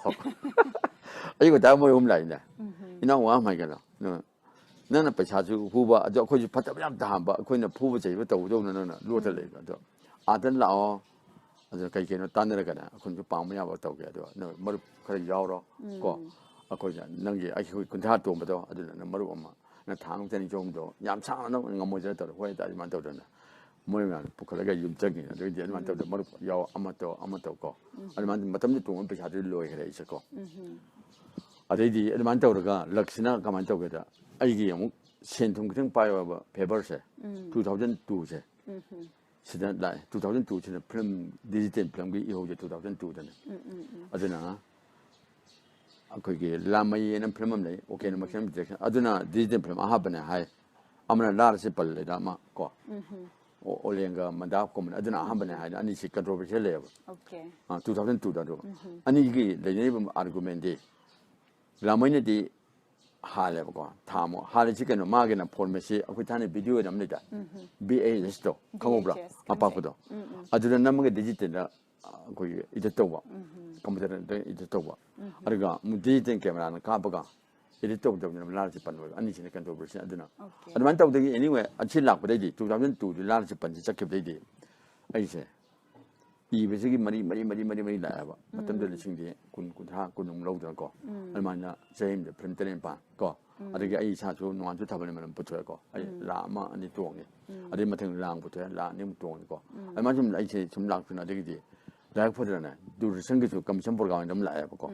ꯑꯌꯨꯛ ꯉꯟꯇꯥ ꯃꯣꯏ ꯑꯍꯨꯝ ꯂꯥꯛꯏꯅꯦ꯫ ꯏꯅꯥꯎ ꯋꯥ ꯑꯃ ꯍꯥꯏꯒꯦ ꯑꯗꯣ, ꯅꯪꯅ ꯄꯩꯁꯥꯁꯨ ꯍꯨꯕ, ꯑꯗꯣ ꯑꯩꯈꯣꯏꯁꯨ ꯐꯠꯇꯕ ꯌꯥꯝ ꯇꯥꯍꯟꯕ, ꯑꯩꯈꯣꯏꯅ ꯐꯨꯕ ꯆꯩꯕ ꯇꯧꯗꯧꯅ ꯅꯪꯅ ꯂꯣꯠꯇ ꯂꯩꯕ꯫ ꯑꯗꯣ ꯑꯥꯗ ꯂꯥꯛꯑꯣ, ꯑꯗꯨꯅ ꯀꯩ ꯀꯩꯅꯣ ꯇꯥꯟꯅꯔꯒꯅꯦ ꯑꯩꯈꯣꯏꯅꯁꯨ ꯄꯥꯡꯕ ꯌꯥꯕ ꯇꯧꯒꯦ꯫ ꯑꯗꯣ ꯅꯣꯏ ꯃꯔꯨꯞ ꯈꯔ ꯌꯥꯎꯔꯣ ꯀꯣ꯫ ꯑꯩꯈꯣꯏꯅ ꯅꯪꯒꯤ, ꯑꯩꯈꯣꯏ ꯀꯨꯟꯊ꯭ꯔꯥ ꯇꯣꯡꯕꯗꯣ, ꯑꯗꯨꯅ ꯅꯪ ꯃꯔꯨꯞ ꯑꯃ, ꯅꯪ ꯊꯥ ꯑꯃ ꯆꯅꯤ ꯆꯍꯨꯝꯗꯣ ꯌꯥꯝ ꯁꯥꯡꯅ ꯅꯪ ꯉꯝꯃꯣꯏꯗꯅ ꯇꯧꯔꯦ꯫ ꯍꯣꯏ, ꯑꯗꯨꯃꯥꯏꯅ ꯇꯧꯗꯅ ꯃꯣꯏ ꯃꯌꯥꯝ ꯄꯨꯈꯠꯂꯒ ꯌꯨꯝ ꯆꯠꯈꯤꯅꯦ꯫ ꯑꯗꯨꯒꯤꯗꯤ ꯑꯗꯨꯃꯥꯏꯅ ꯇꯧꯗꯅ ꯃꯔꯨꯞ ꯌꯥꯎ, ꯑꯃ ꯇꯧ, ꯑꯃ ꯇꯧ ꯀꯣ꯫ ꯑꯗꯨꯃꯥꯏꯅ ꯃꯇꯝꯗꯨ ꯇꯣꯡꯕ ꯄꯩꯁꯥꯗꯨ ꯂꯣꯏꯈ꯭ꯔꯦ ꯑꯩꯁꯦ ꯀꯣ꯫ ꯑꯗꯩꯗꯤ ꯑꯗꯨꯃꯥꯏꯅ ꯇꯧꯔꯒ ꯂꯛꯁꯤꯅ ꯀꯃꯥꯏꯅ ꯇꯧꯒꯦꯗ, ꯑꯩꯒꯤ ꯑꯃꯨꯛ ꯁꯦꯟ ꯊꯨꯝ ꯈꯤꯇꯪ ꯄꯥꯏꯕ ꯐꯦꯕꯔꯁꯦ, ꯇꯨ ꯊꯥꯎꯖꯟ ꯇꯨꯁꯦ ꯁꯤꯗ ꯂꯥꯛꯑꯦ꯫ ꯇꯨ ꯊꯥꯎꯖꯟ ꯇꯨꯁꯤꯗ ꯐꯤꯂꯝ, ꯗꯤꯖꯤꯇꯦꯜ ꯐꯤꯂꯝꯒꯤ ꯏꯍꯧꯁꯦ ꯇꯨ ꯊꯥꯎꯖꯟ ꯇꯨꯗꯅꯦ꯫ ꯑꯗꯨꯅ ꯑꯩꯈꯣꯏꯒꯤ ꯂꯥꯃꯩ ꯍꯥꯏꯅ ꯐꯤꯂꯝ ꯑꯃ ꯂꯩ, ꯑꯣꯀꯦ ꯅꯃꯛ ꯐꯤꯂꯝ ꯗꯤꯔꯦꯛꯁꯟ, ꯑꯗꯨꯅ ꯗꯤꯖꯤꯇꯦꯜ ꯐꯤꯂꯝ ꯑꯍꯥꯟꯕꯅꯦ ꯍꯥꯏ꯫ ꯑꯃꯅ ꯂꯥꯔꯁꯦ ꯄꯜꯂꯦꯗ ꯑꯃ ꯀꯣ, ꯑꯣ-, ꯑꯣꯂꯦꯟꯒ ꯃꯟꯗꯥꯞ ꯀꯨꯝꯕꯅ, ꯑꯗꯨꯅ ꯑꯍꯥꯟꯕꯅꯦ ꯍꯥꯏꯅ ꯑꯅꯤꯁꯤ ꯀꯟꯇ꯭ꯔꯣꯚꯔꯁꯤꯌꯦꯜ ꯂꯩꯌꯦꯕ꯫ ꯑꯣꯀꯦ꯫ ꯇꯨ ꯊꯥꯎꯖꯟ ꯇꯨꯗ ꯑꯗꯨ ꯑꯅꯤꯒꯤ ꯂꯩꯅꯔꯤꯕ ꯑꯥꯔꯒꯨꯃꯦꯟꯗꯤ ꯂꯥꯃꯩꯅꯗꯤ ꯍꯥꯜꯂꯦꯕꯀꯣ꯫ ꯊꯥ ꯑꯃ ꯍꯥꯜꯂꯤꯁꯤ ꯀꯩꯅꯣ, ꯃꯥꯒꯤꯅ ꯐꯣꯔꯃꯦꯠꯁꯤ ꯑꯩꯈꯣꯏ ꯊꯥꯏꯅ ꯚꯤꯗꯤꯑꯣ ꯑꯣꯏꯅ ꯑꯃ ꯂꯩꯗ, B A ꯑꯦꯁꯇꯣ ꯈꯪꯍꯧꯕ꯭ꯔꯥ? V A S ꯈꯪꯖꯩ꯫ ꯑꯄꯥꯛꯄꯗꯣ꯫ ꯑꯗꯨꯗ ꯅꯝꯃꯒ ꯗꯤꯖꯤꯇꯦꯜꯗ ꯑꯩꯈꯣꯏꯒꯤ ꯏꯗꯤꯠ ꯇꯧꯕ, ꯀꯝꯄ꯭ꯌꯨꯇꯔꯗ ꯏꯗꯤꯠ ꯇꯧꯕ꯫ ꯑꯗꯨꯒ ꯑꯃꯨꯛ ꯗꯤꯖꯤꯇꯦꯜ ꯀꯦꯃꯦꯔꯥꯅ ꯀꯥꯞꯄꯒ ꯏꯗꯤꯠ ꯇꯧꯗꯕꯅꯤꯅ ꯂꯥꯔꯁꯦ ꯄꯟ ꯑꯣꯏꯕ꯫ ꯑꯅꯤꯁꯤꯅ ꯀꯟꯇ꯭ꯔꯣꯚꯔꯁꯤ꯫ ꯑꯗꯨꯅ ꯑꯣꯀꯦ꯫ ꯑꯗꯨꯃꯥꯏꯅ ꯇꯧꯗꯒꯤ ꯑꯦꯅꯤꯋꯦ ꯑꯁꯤ ꯂꯥꯛꯄꯗꯩꯗꯤ, ꯇꯨ ꯊꯥꯎꯖꯟ ꯇꯨꯗꯤ ꯂꯥꯔꯁꯦ ꯄꯟꯁꯤ ꯆꯠꯈꯤꯕꯗꯩꯗꯤ ꯑꯩꯁꯦ ꯏꯕꯁꯤꯒꯤ ꯃꯔꯤ, ꯃꯔꯤ, ꯃꯔꯤ, ꯃꯔꯤ, ꯃꯔꯤ ꯂꯥꯛꯑꯦꯕ꯫ ꯃꯇꯝꯗꯨꯗ ꯂꯤꯁꯤꯡꯗꯤ ꯀꯨꯟ, ꯀꯨꯟꯊ꯭ꯔꯥ, ꯀꯨꯟꯃꯨꯛ ꯂꯧꯗꯅꯀꯣ꯫ ꯑꯗꯨꯃꯥꯏꯅ ꯆꯍꯤ ꯑꯃꯗ ꯐꯤꯂꯝ ꯇꯔꯦꯠ ꯅꯤꯄꯥꯜ ꯀꯣ꯫ ꯑꯗꯒꯤ ꯑꯩ ꯏꯁꯥꯁꯨ ꯅꯣꯡꯉꯥꯟꯁꯨ ꯊꯥꯕꯜ ꯃꯔꯝ ꯄꯨꯊꯣꯛꯑꯦꯀꯣ꯫ ꯑꯩ ꯂꯥꯈ ꯑꯃ ꯑꯅꯤ ꯇꯣꯡꯉꯦ꯫ ꯑꯗꯩ ꯃꯊꯪ ꯂꯥꯡ ꯄꯨꯊꯣꯛꯑꯦ, ꯂꯥꯈ ꯑꯅꯤꯃꯨꯛ ꯇꯣꯡꯉꯦꯀꯣ꯫ ꯑꯗꯨꯃꯥꯏꯅ ꯁꯨꯝ ꯑꯩꯁꯦ ꯁꯨꯝ ꯂꯥꯛꯇꯅ, ꯑꯗꯒꯤꯗꯤ ꯂꯥꯏꯕꯛ ꯐꯗꯅꯅꯦ, ꯗꯨꯔꯗꯔꯁꯟꯒꯤꯁꯨ ꯀꯃꯤꯁꯟ ꯄ꯭ꯔꯣꯒ꯭ꯔꯥꯝ ꯑꯗꯨꯝ ꯂꯥꯛꯑꯦꯕꯀꯣ꯫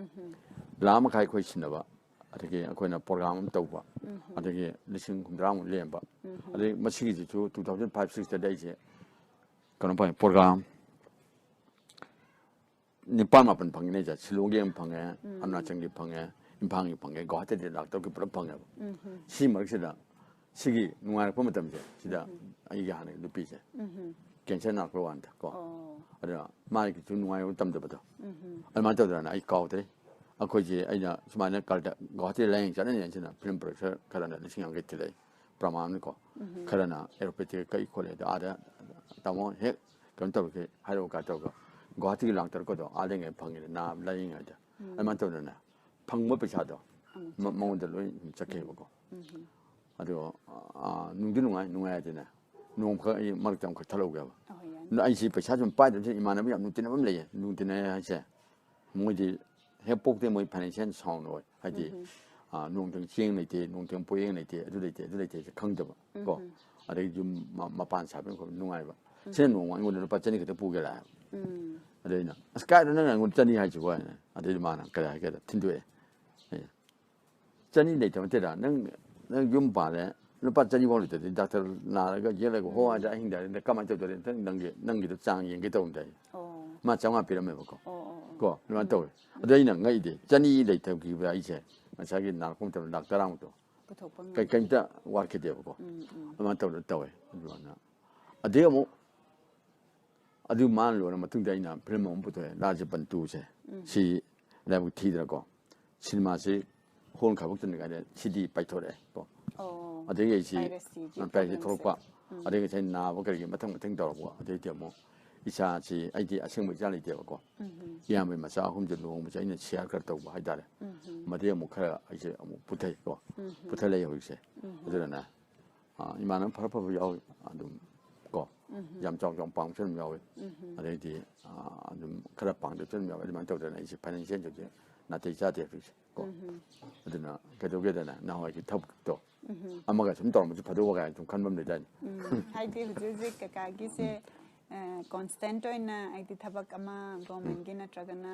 ꯂꯥꯈ ꯃꯈꯥꯏ ꯑꯩꯈꯣꯏ ꯁꯤꯟꯅꯕ, ꯑꯗꯒꯤ ꯑꯩꯈꯣꯏꯅ ꯄ꯭ꯔꯣꯒ꯭ꯔꯥꯝ ꯑꯃ ꯇꯧꯕ, ꯑꯗꯒꯤ ꯂꯤꯁꯤꯡ ꯍꯨꯝꯗ꯭ꯔꯥꯃꯨꯛ ꯂꯦꯝꯕ꯫ ꯑꯗꯩ ꯃꯁꯤꯒꯤꯁꯤꯁꯨ two thousand five sixꯇꯗꯤ ꯑꯩꯁꯦ ꯀꯩꯅꯣ ꯐꯪꯉꯦ, ꯄ꯭ꯔꯣꯒ꯭ꯔꯥꯝ ꯅꯤꯄꯥꯜ ꯃꯥꯄꯜ ꯐꯪꯉꯤꯅꯦ ꯑꯩꯁꯦ꯫ ꯁꯤꯂꯣꯡꯒꯤ ꯑꯃ ꯐꯪꯉꯦ, ꯑꯔꯨꯅꯥꯆꯜꯒꯤ ꯐꯪꯉꯦ, ꯏꯝꯐꯥꯜꯒꯤ ꯐꯪꯉꯦ, ꯒꯨꯋꯥꯍꯥꯇꯤꯗꯤ ꯂꯥꯛ ꯇꯔꯨꯛꯀꯤ ꯄꯨꯂꯞ ꯐꯪꯉꯦꯕ꯫ ꯁꯤ ꯃꯔꯛꯁꯤꯗ ꯁꯤꯒꯤ ꯅꯨꯡꯉꯥꯏꯔꯛꯄ ꯃꯇꯝꯁꯦ ꯁꯤꯗ ꯑꯩꯒꯤ ꯍꯥꯟꯅꯒꯤ ꯅꯨꯄꯤꯁꯦ ꯀꯦꯟꯁꯔ ꯅꯥꯔꯛꯄ ꯋꯥꯅꯤꯗ ꯀꯣ꯫ ꯑꯗꯨꯅ ꯃꯥꯒꯤꯁꯨ ꯅꯨꯡꯉꯥꯏꯕ ꯇꯝꯗꯕꯗꯣ꯫ ꯑꯗꯨꯃꯥꯏꯅ ꯇꯧꯗꯅ ꯑꯩ ꯀꯥꯎꯗ꯭ꯔꯦ꯫ ꯑꯩꯈꯣꯏꯁꯦ, ꯑꯩꯅ ꯁꯨꯃꯥꯏꯅ ꯀꯜꯗ ꯒꯨꯋꯥꯍꯥꯇꯤꯗ ꯂꯥꯏꯌꯦꯡ ꯆꯠꯅꯤꯡꯉꯦ ꯁꯤꯅ ꯐꯤꯂꯝ ꯄ꯭ꯔꯣꯗ꯭ꯌꯨꯁꯔ ꯈꯔꯅ ꯂꯤꯁꯤꯡ ꯌꯥꯡꯈꯩ ꯊꯤꯜꯂꯛꯏ꯫ ꯄ꯭ꯔꯃꯥꯟꯅꯤꯀꯣ꯫ ꯈꯔꯅ ꯑꯦꯂꯣꯄꯦꯊꯤ ꯀꯛꯏ ꯈꯣꯠꯂꯤ ꯑꯗꯣ ꯑꯥꯗ ꯇꯥꯃꯣ ꯍꯦꯛ ꯀꯩꯅꯣ ꯇꯧꯔꯒꯦ ꯍꯥꯏꯔꯛꯑꯣ ꯀꯥꯏ ꯇꯧꯔꯒ ꯒꯨꯋꯥꯍꯥꯇꯤꯒꯤ ꯂꯥꯛꯇꯔꯛꯄꯗꯣ ꯑꯥꯗ ꯂꯩꯉꯩ ꯐꯪꯉꯤꯗ ꯅꯥ ꯂꯥꯏꯌꯦꯡꯉꯩꯗ꯫ ꯑꯗꯨꯃꯥꯏꯅ ꯇꯧꯗꯅ ꯐꯪꯕ ꯄꯩꯁꯥꯗꯣ ꯃ- ꯃꯉꯣꯟꯗ ꯂꯣꯏ ꯆꯠꯈꯤꯕꯀꯣ꯫ ꯑꯗꯣ ꯑꯥ, ꯅꯨꯡꯗꯤ ꯅꯨꯡꯉꯥꯏ, ꯅꯨꯡꯉꯥꯏ ꯍꯥꯏꯗꯅ ꯅꯣꯡꯃꯈꯛ ꯑꯩ ꯃꯔꯛꯇ ꯑꯃꯈꯛ ꯊꯠꯍꯧꯒꯦꯕ꯫ ꯑꯗꯣ ꯑꯩꯁꯤ ꯄꯩꯁꯥ ꯁꯨꯝ ꯄꯥꯏꯗꯕꯁꯦ ꯏꯃꯥꯟꯅꯕ ꯌꯥꯝ ꯅꯨꯡꯇꯤꯟꯅꯕ ꯑꯃ ꯂꯩꯌꯦ꯫ ꯅꯨꯡꯇꯤꯟꯅꯩ ꯍꯥꯏꯁꯦ ꯃꯣꯏꯗꯤ ꯍꯦꯛ ꯄꯣꯛꯇꯦ ꯃꯣꯏ ꯐꯥꯏꯅꯥꯟꯁꯤꯌꯦꯜ ꯁꯥꯎꯟ ꯑꯣꯏ꯫ ꯍꯥꯏꯗꯤ, ꯑꯥ, ꯅꯣꯡꯃꯇꯪ ꯆꯦꯡ ꯂꯩꯇꯦ, ꯅꯣꯡꯃꯇꯪ ꯄꯣꯌꯦꯡ ꯂꯩꯇꯦ, ꯑꯗꯨ ꯂꯩꯇꯦ, ꯑꯗꯨ ꯂꯩꯇꯦ ꯍꯥꯏꯁꯦ ꯈꯪꯗꯕ ꯀꯣ꯫ ꯑꯗꯩ ꯌꯨꯝ ꯃ- ꯃꯄꯥꯟ ꯁꯥꯕꯒꯤ ꯈꯣꯠꯄ ꯅꯨꯡꯉꯥꯏꯕ꯫ ꯁꯤꯅ ꯅꯣꯡꯃ ꯑꯩꯉꯣꯟꯗ ꯂꯨꯄꯥ ꯆꯅꯤ ꯈꯛꯇ ꯄꯨꯒꯦ ꯂꯥꯛꯑꯦꯕ꯫ ꯑꯗꯩ ꯑꯩꯅ, "ꯑꯁ, ꯀꯥꯏꯗ ꯅꯪꯅ ꯑꯩꯉꯣꯟꯗ ꯆꯅꯤ ꯍꯥꯏꯁꯤꯕꯣ?" ꯍꯥꯏꯅ꯫ ꯑꯗꯩꯗꯤ ꯃꯥꯅ ꯀꯩ ꯍꯥꯏꯒꯦꯗ ꯊꯤꯟꯗꯣꯛꯑꯦ꯫ ꯑꯩꯅ, "ꯆꯅꯤ ꯂꯩꯇꯕ ꯅꯠꯇꯦꯗ, ꯅꯪ, ꯅꯪ ꯌꯨꯝ ꯄꯥꯜꯂꯦ, ꯂꯨꯄꯥ ꯆꯅꯤ ꯐꯥꯎ ꯂꯩꯇꯗꯤ ꯗꯥꯛꯇꯔ ꯅꯥꯔꯒ ꯌꯦꯛꯂꯒ ꯍꯣ ꯍꯥꯏꯗ ꯑꯍꯤꯡꯗ ꯍꯥꯏꯗ ꯀꯃꯥꯏꯅ ꯇꯧꯗꯣꯔꯤ? ꯅꯪ, ꯅꯪꯒꯤ, ꯅꯪꯒꯤꯗꯣ ꯆꯥꯡ ꯌꯦꯡꯒꯦ ꯇꯧꯕꯅꯤꯗ ꯑꯩ꯫ ꯃꯥ ꯆꯥꯝꯃꯉꯥ ꯄꯤꯔꯝꯃꯦꯕꯀꯣ꯫ ꯀꯣ, ꯑꯗꯨꯃꯥꯏꯅ ꯇꯧꯋꯦ꯫ ꯑꯗꯣ ꯑꯩꯅ ꯉꯛꯏꯗꯤ ꯆꯅꯤ ꯂꯩꯇꯕꯈꯤꯕ ꯑꯩꯁꯦ ꯉꯁꯥꯏꯒꯤ ꯅꯥꯔꯛꯄ ꯃꯇꯝꯗ ꯂꯥꯛ ꯇꯔꯥꯃꯨꯛꯇꯣ ꯄꯨꯊꯣꯛꯄ ꯉꯝꯗꯦ꯫ ꯀꯩ-, ꯀꯩꯝꯇ ꯋꯥꯠꯈꯤꯗꯦꯕꯀꯣ꯫ ꯑꯗꯨꯃꯥꯏꯅ ꯇꯧꯗꯅ ꯇꯧꯋꯦ꯫ ꯑꯗꯨꯃꯥꯏꯅ ꯑꯗꯩ ꯑꯃꯨꯛ ꯑꯗꯨ ꯃꯥꯅ ꯂꯣꯏꯔ ꯃꯇꯨꯡꯗ ꯑꯩꯅ ꯐꯤꯂꯝ ꯑꯃ ꯄꯨꯊꯣꯛꯑꯦ, ꯂꯥꯜ ꯖꯄꯟ ꯇꯨꯁꯦ꯫ ꯁꯤ ꯂꯥꯏꯕꯛ ꯊꯤꯗꯅꯀꯣ, ꯁꯤꯅꯦꯃꯥꯁꯤ ꯍꯣꯜ ꯈꯥꯏꯕꯣꯛ ꯆꯟꯗ꯭ꯔꯤꯉꯩꯗ ꯁꯤꯗꯤ ꯄꯥꯏꯊꯣꯔꯛꯑꯦ ꯀꯣ꯫ ꯑꯣ, ꯑꯗꯒꯤ ꯑꯩꯁꯤ ꯄꯥꯏꯔꯦꯁꯤꯒꯤ ꯄꯥꯏꯔꯦꯁꯤ ꯄ꯭ꯔꯣꯕ꯭ꯂꯦꯝꯁꯦ꯫ ꯊꯣꯛꯂꯛꯄ, ꯑꯗꯒꯤ ꯉꯁꯥꯏ ꯅꯥꯕ ꯀꯔꯤꯒꯤ ꯃꯊꯪ ꯃꯊꯪ ꯇꯧꯔꯛꯄ, ꯑꯗꯩꯗꯤ ꯑꯃꯨꯛ ꯏꯆꯥꯁꯤ, ꯑꯩꯗꯤ ꯑꯁꯦꯡꯕ ꯏꯆꯥ ꯂꯩꯇꯦꯕꯀꯣ, ꯏꯌꯥꯝꯕꯒꯤ ꯃꯆꯥ ꯑꯍꯨꯝꯁꯦ ꯂꯨꯍꯣꯡꯕꯁꯦ ꯑꯩꯅ ꯁꯤꯌꯥꯔ ꯈꯔ ꯇꯧꯕ ꯍꯥꯏꯇꯥꯔꯦ꯫ ꯃꯗꯩ ꯑꯃꯨꯛ ꯈꯔ ꯑꯩꯁꯦ ꯑꯃꯨꯛ ꯄꯨꯊꯩ ꯀꯣ, ꯄꯨꯊꯂꯛꯏ ꯍꯧꯖꯤꯛꯁꯦ꯫ ꯑꯗꯨꯅꯅꯦ, ꯑꯥ, ꯏꯃꯥꯟꯅꯕ ꯐꯔ ꯐꯕ ꯌꯥꯎꯏ ꯑꯗꯨꯝ ꯀꯣ꯫ ꯌꯥꯝ ꯆꯥꯎ ꯆꯥꯎ ꯄꯥꯡꯕꯁꯨ ꯑꯗꯨꯝ ꯌꯥꯎꯏ꯫ ꯑꯗꯩꯗꯤ, ꯑꯥ, ꯑꯗꯨꯝ ꯈꯔ ꯄꯥꯡꯗꯕꯁꯨ ꯑꯗꯨꯝ ꯌꯥꯎꯏ꯫ ꯑꯗꯨꯃꯥꯏꯅ ꯇꯧꯗꯅ ꯑꯩꯁꯦ ꯐꯥꯏꯅꯥꯟꯁꯤꯌꯦꯜ ꯍꯧꯖꯤꯛ ꯅꯥꯇꯩ ꯆꯥꯗꯦ ꯍꯧꯖꯤꯛꯁꯦ꯫ ꯑꯗꯨꯅ ꯀꯩꯗꯧꯒꯦꯗꯅ ꯅꯍꯥꯟꯋꯥꯏꯒꯤ ꯊꯕꯛꯇꯣ ꯑꯃꯒ ꯁꯨꯝ ꯇꯧꯔꯝꯕꯁꯨ ꯐꯗꯧꯕ ꯀꯥꯏꯅ ꯁꯨꯝ ꯈꯟꯕ ꯑꯃ ꯂꯩꯗꯥꯏꯅꯦ꯫ ꯎꯝ, ꯍꯥꯏꯗꯤ ꯍꯧꯖꯤꯛ ꯍꯧꯖꯤꯛ ꯀꯀꯥꯒꯤꯁꯦ ꯀꯣꯟꯁꯇꯦꯟꯠ ꯑꯣꯏꯅ ꯍꯥꯏꯗꯤ ꯊꯕꯛ ꯑꯃ ꯒꯣꯔꯃꯦꯟꯒꯤ ꯅꯠꯇ꯭ꯔꯒꯅ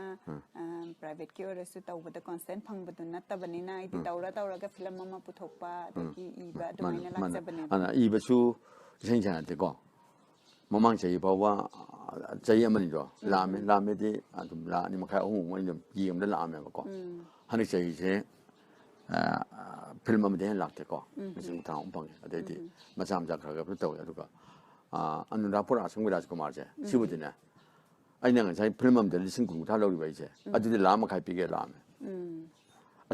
ꯄ꯭ꯔꯥꯏꯚꯦꯠꯀꯤ ꯑꯣꯏꯔꯁꯨ ꯇꯧꯕꯗ ꯀꯣꯟꯁꯇꯦꯟꯠ ꯐꯪꯕꯗꯨ ꯅꯠꯇꯕꯅꯤꯅ ꯍꯥꯏꯗꯤ ꯇꯧꯔ ꯇꯧꯔꯒ ꯐꯤꯂꯝ ꯑꯃ ꯄꯨꯊꯣꯛꯄ ꯑꯗꯒꯤ ꯏꯕ ꯑꯗꯨꯃꯥꯏꯅ ꯂꯥꯛꯆꯕꯅꯦꯕ꯫ ꯍꯥꯟꯅ ꯏꯕꯁꯨ ꯏꯁꯩ ꯁꯥꯟꯅꯗꯦꯀꯣ꯫ ꯃꯃꯥꯡ ꯆꯍꯤ ꯐꯥꯎꯕ ꯆꯍꯤ ꯑꯃꯅꯤꯗꯣ ꯂꯥꯛꯑꯝꯃꯦ꯫ ꯂꯥꯛꯑꯝꯃꯦꯗꯤ ꯑꯗꯨꯝ ꯂꯥꯛ ꯑꯅꯤ ꯃꯈꯥꯏ ꯑꯍꯨꯝꯃꯨꯛ ꯑꯩ ꯑꯗꯨꯝ ꯌꯦꯡꯕꯗ ꯂꯥꯛꯑꯝꯃꯦꯕꯀꯣ꯫ ꯍꯟꯗꯛ ꯆꯍꯤꯁꯦ ꯐꯤꯂꯝ ꯑꯃꯗꯤ ꯍꯦꯟꯅ ꯂꯥꯛꯇꯦꯀꯣ꯫ ꯂꯤꯁꯤꯡ ꯇꯔꯥꯃꯨꯛ ꯐꯪꯉꯦ꯫ ꯑꯗꯩꯗꯤ ꯃꯆꯥ ꯃꯆꯥ ꯈꯔ ꯈꯔ ꯇꯧꯋꯦ꯫ ꯑꯗꯨꯒ ꯑꯅꯨꯔꯥꯙꯄꯨꯔ ꯑꯁꯪꯒꯤ ꯔꯥꯖꯀꯨꯃꯥꯔꯁꯦ ꯁꯤꯕꯨꯗꯤꯅꯦ ꯑꯩꯅ ꯉꯁꯥꯏ ꯐꯤꯂꯝ ꯑꯃꯗ ꯂꯤꯁꯤꯡ ꯀꯨꯟ ꯀꯨꯟꯊ꯭ꯔꯥ ꯂꯧꯔꯤꯕ ꯑꯩꯁꯦ ꯑꯗꯨꯗꯤ ꯂꯥꯛ ꯃꯈꯥꯏ ꯄꯤꯒꯦ ꯂꯥꯛꯑꯝꯃꯦ꯫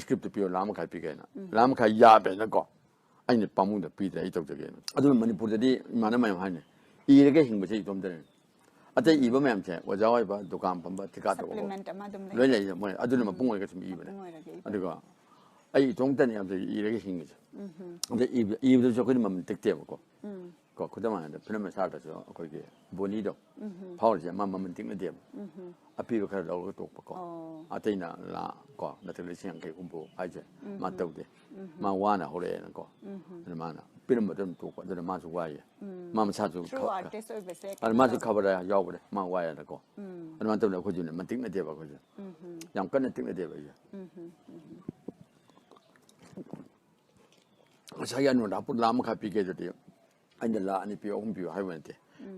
ꯁ꯭ꯀ꯭ꯔꯤꯞꯇꯨ ꯄꯤꯌꯣ ꯂꯥꯛ ꯃꯈꯥꯏ ꯄꯤꯒꯦꯅ꯫ ꯂꯥꯛ ꯃꯈꯥꯏ ꯌꯥꯕꯅꯀꯣ꯫ ꯑꯩꯅ ꯄꯥꯃꯨꯡꯗ ꯄꯤꯗ꯭ꯔꯦ ꯑꯩ ꯇꯧꯖꯒꯦꯅ꯫ ꯑꯗꯨꯅ ꯃꯅꯤꯄꯨꯔꯗꯗꯤ ꯏꯃꯥꯟꯅꯕ ꯃꯌꯥꯝ ꯍꯥꯏꯅꯤ ꯏꯔꯒ ꯍꯤꯡꯕꯁꯦ ꯏꯇꯣꯝꯇꯅꯦ꯫ ꯑꯇꯩ ꯏꯕ ꯃꯌꯥꯝꯁꯦ ꯑꯣꯖꯥ ꯑꯣꯏꯕ ꯗꯨꯀꯥꯟ ꯐꯝꯕ ꯊꯤꯀꯥ ꯇꯧꯕ ꯁꯄ꯭ꯂꯤꯃꯦꯟꯠ ꯑꯃ ꯑꯗꯨꯝ ꯂꯣꯏ ꯂꯩ꯫ ꯂꯩ ꯃꯣꯏ ꯑꯗꯨꯅ ꯃꯄꯨꯡ ꯑꯣꯏꯔꯒ ꯁꯨꯝ ꯏꯕꯅꯦ꯫ ꯃꯄꯨꯡ ꯑꯣꯏꯔꯒ ꯏꯕ꯫ ꯑꯗꯨꯒ ꯑꯩ ꯏꯇꯣꯝꯇꯅꯦ ꯌꯥꯝ ꯏꯔꯒ ꯍꯤꯡꯉꯤꯁꯦ꯫ ꯑꯗ ꯏꯕ- ꯏꯕꯗꯁꯨ ꯑꯩꯈꯣꯏꯗꯤ ꯃꯃꯜ ꯇꯦꯛꯇꯦꯕꯀꯣ꯫ ꯀꯣ ꯈꯨꯗꯝ ꯑꯣꯏꯅ ꯐꯤꯂꯝ ꯁꯥꯔꯗꯁꯨ ꯑꯩꯈꯣꯏꯒꯤ ꯕꯣꯅꯤꯗꯣ ꯐꯥꯎꯔꯤꯁꯦ ꯃꯥ ꯃꯃꯜ ꯇꯤꯛꯅꯗꯦꯕ꯫ ꯑꯄꯤꯕ ꯈꯔ ꯂꯧꯔꯒ ꯇꯣꯛꯄꯀꯣ꯫ ꯑꯣ꯫ ꯑꯇꯩꯅ ꯂꯥ ꯀꯣ ꯅꯠꯇ꯭ꯔꯒ ꯂꯤꯁꯤꯡ ꯌꯥꯡꯈꯩ ꯍꯨꯝꯐꯨ ꯍꯥꯏꯁꯦ ꯃꯥ ꯇꯧꯗꯦ꯫ ꯃꯥ ꯋꯥꯅ ꯍꯧꯔꯛꯑꯦꯅꯀꯣ꯫ ꯑꯗꯨ ꯃꯥꯅ ꯄꯤꯔꯝꯕꯗ ꯑꯗꯨꯝ ꯇꯣꯛꯄ ꯑꯗꯨꯅ ꯃꯥꯁꯨ ꯋꯥꯏꯌꯦ꯫ ꯃꯥ ꯃꯁꯥꯁꯨ True ꯈ- artist ꯑꯣꯏꯕꯁꯦ ꯑꯗꯨ ꯀꯩꯅꯣ ꯃꯥꯁꯨ ꯇꯧꯕ꯫ ꯈꯕꯔ ꯌꯥꯎꯕꯅꯦ ꯃꯥ ꯋꯥꯏꯌꯦꯅꯀꯣ꯫ ꯑꯗꯨꯃꯥꯏꯅ ꯇꯧꯗꯅ ꯑꯩꯈꯣꯏꯁꯨꯅꯦ ꯃꯇꯤꯛꯅꯗꯦꯕ ꯑꯩꯈꯣꯏꯁꯨ꯫ ꯌꯥꯝ ꯀꯟꯅ ꯇꯤꯛꯅꯗꯦꯕ ꯑꯩꯁꯦ꯫ ꯉꯁꯥꯏꯒꯤ ꯑꯅꯨꯔꯥꯙꯄꯨꯔ ꯂꯥꯛ ꯃꯈꯥꯏ ꯄꯤꯒꯦ ꯑꯗꯨꯗꯤ ꯑꯩꯅ ꯂꯥꯛ ꯑꯅꯤ ꯄꯤꯌꯨ ꯑꯍꯨꯝ ꯄꯤꯌꯨ ꯍꯥꯏꯕ ꯅꯠꯇꯦ꯫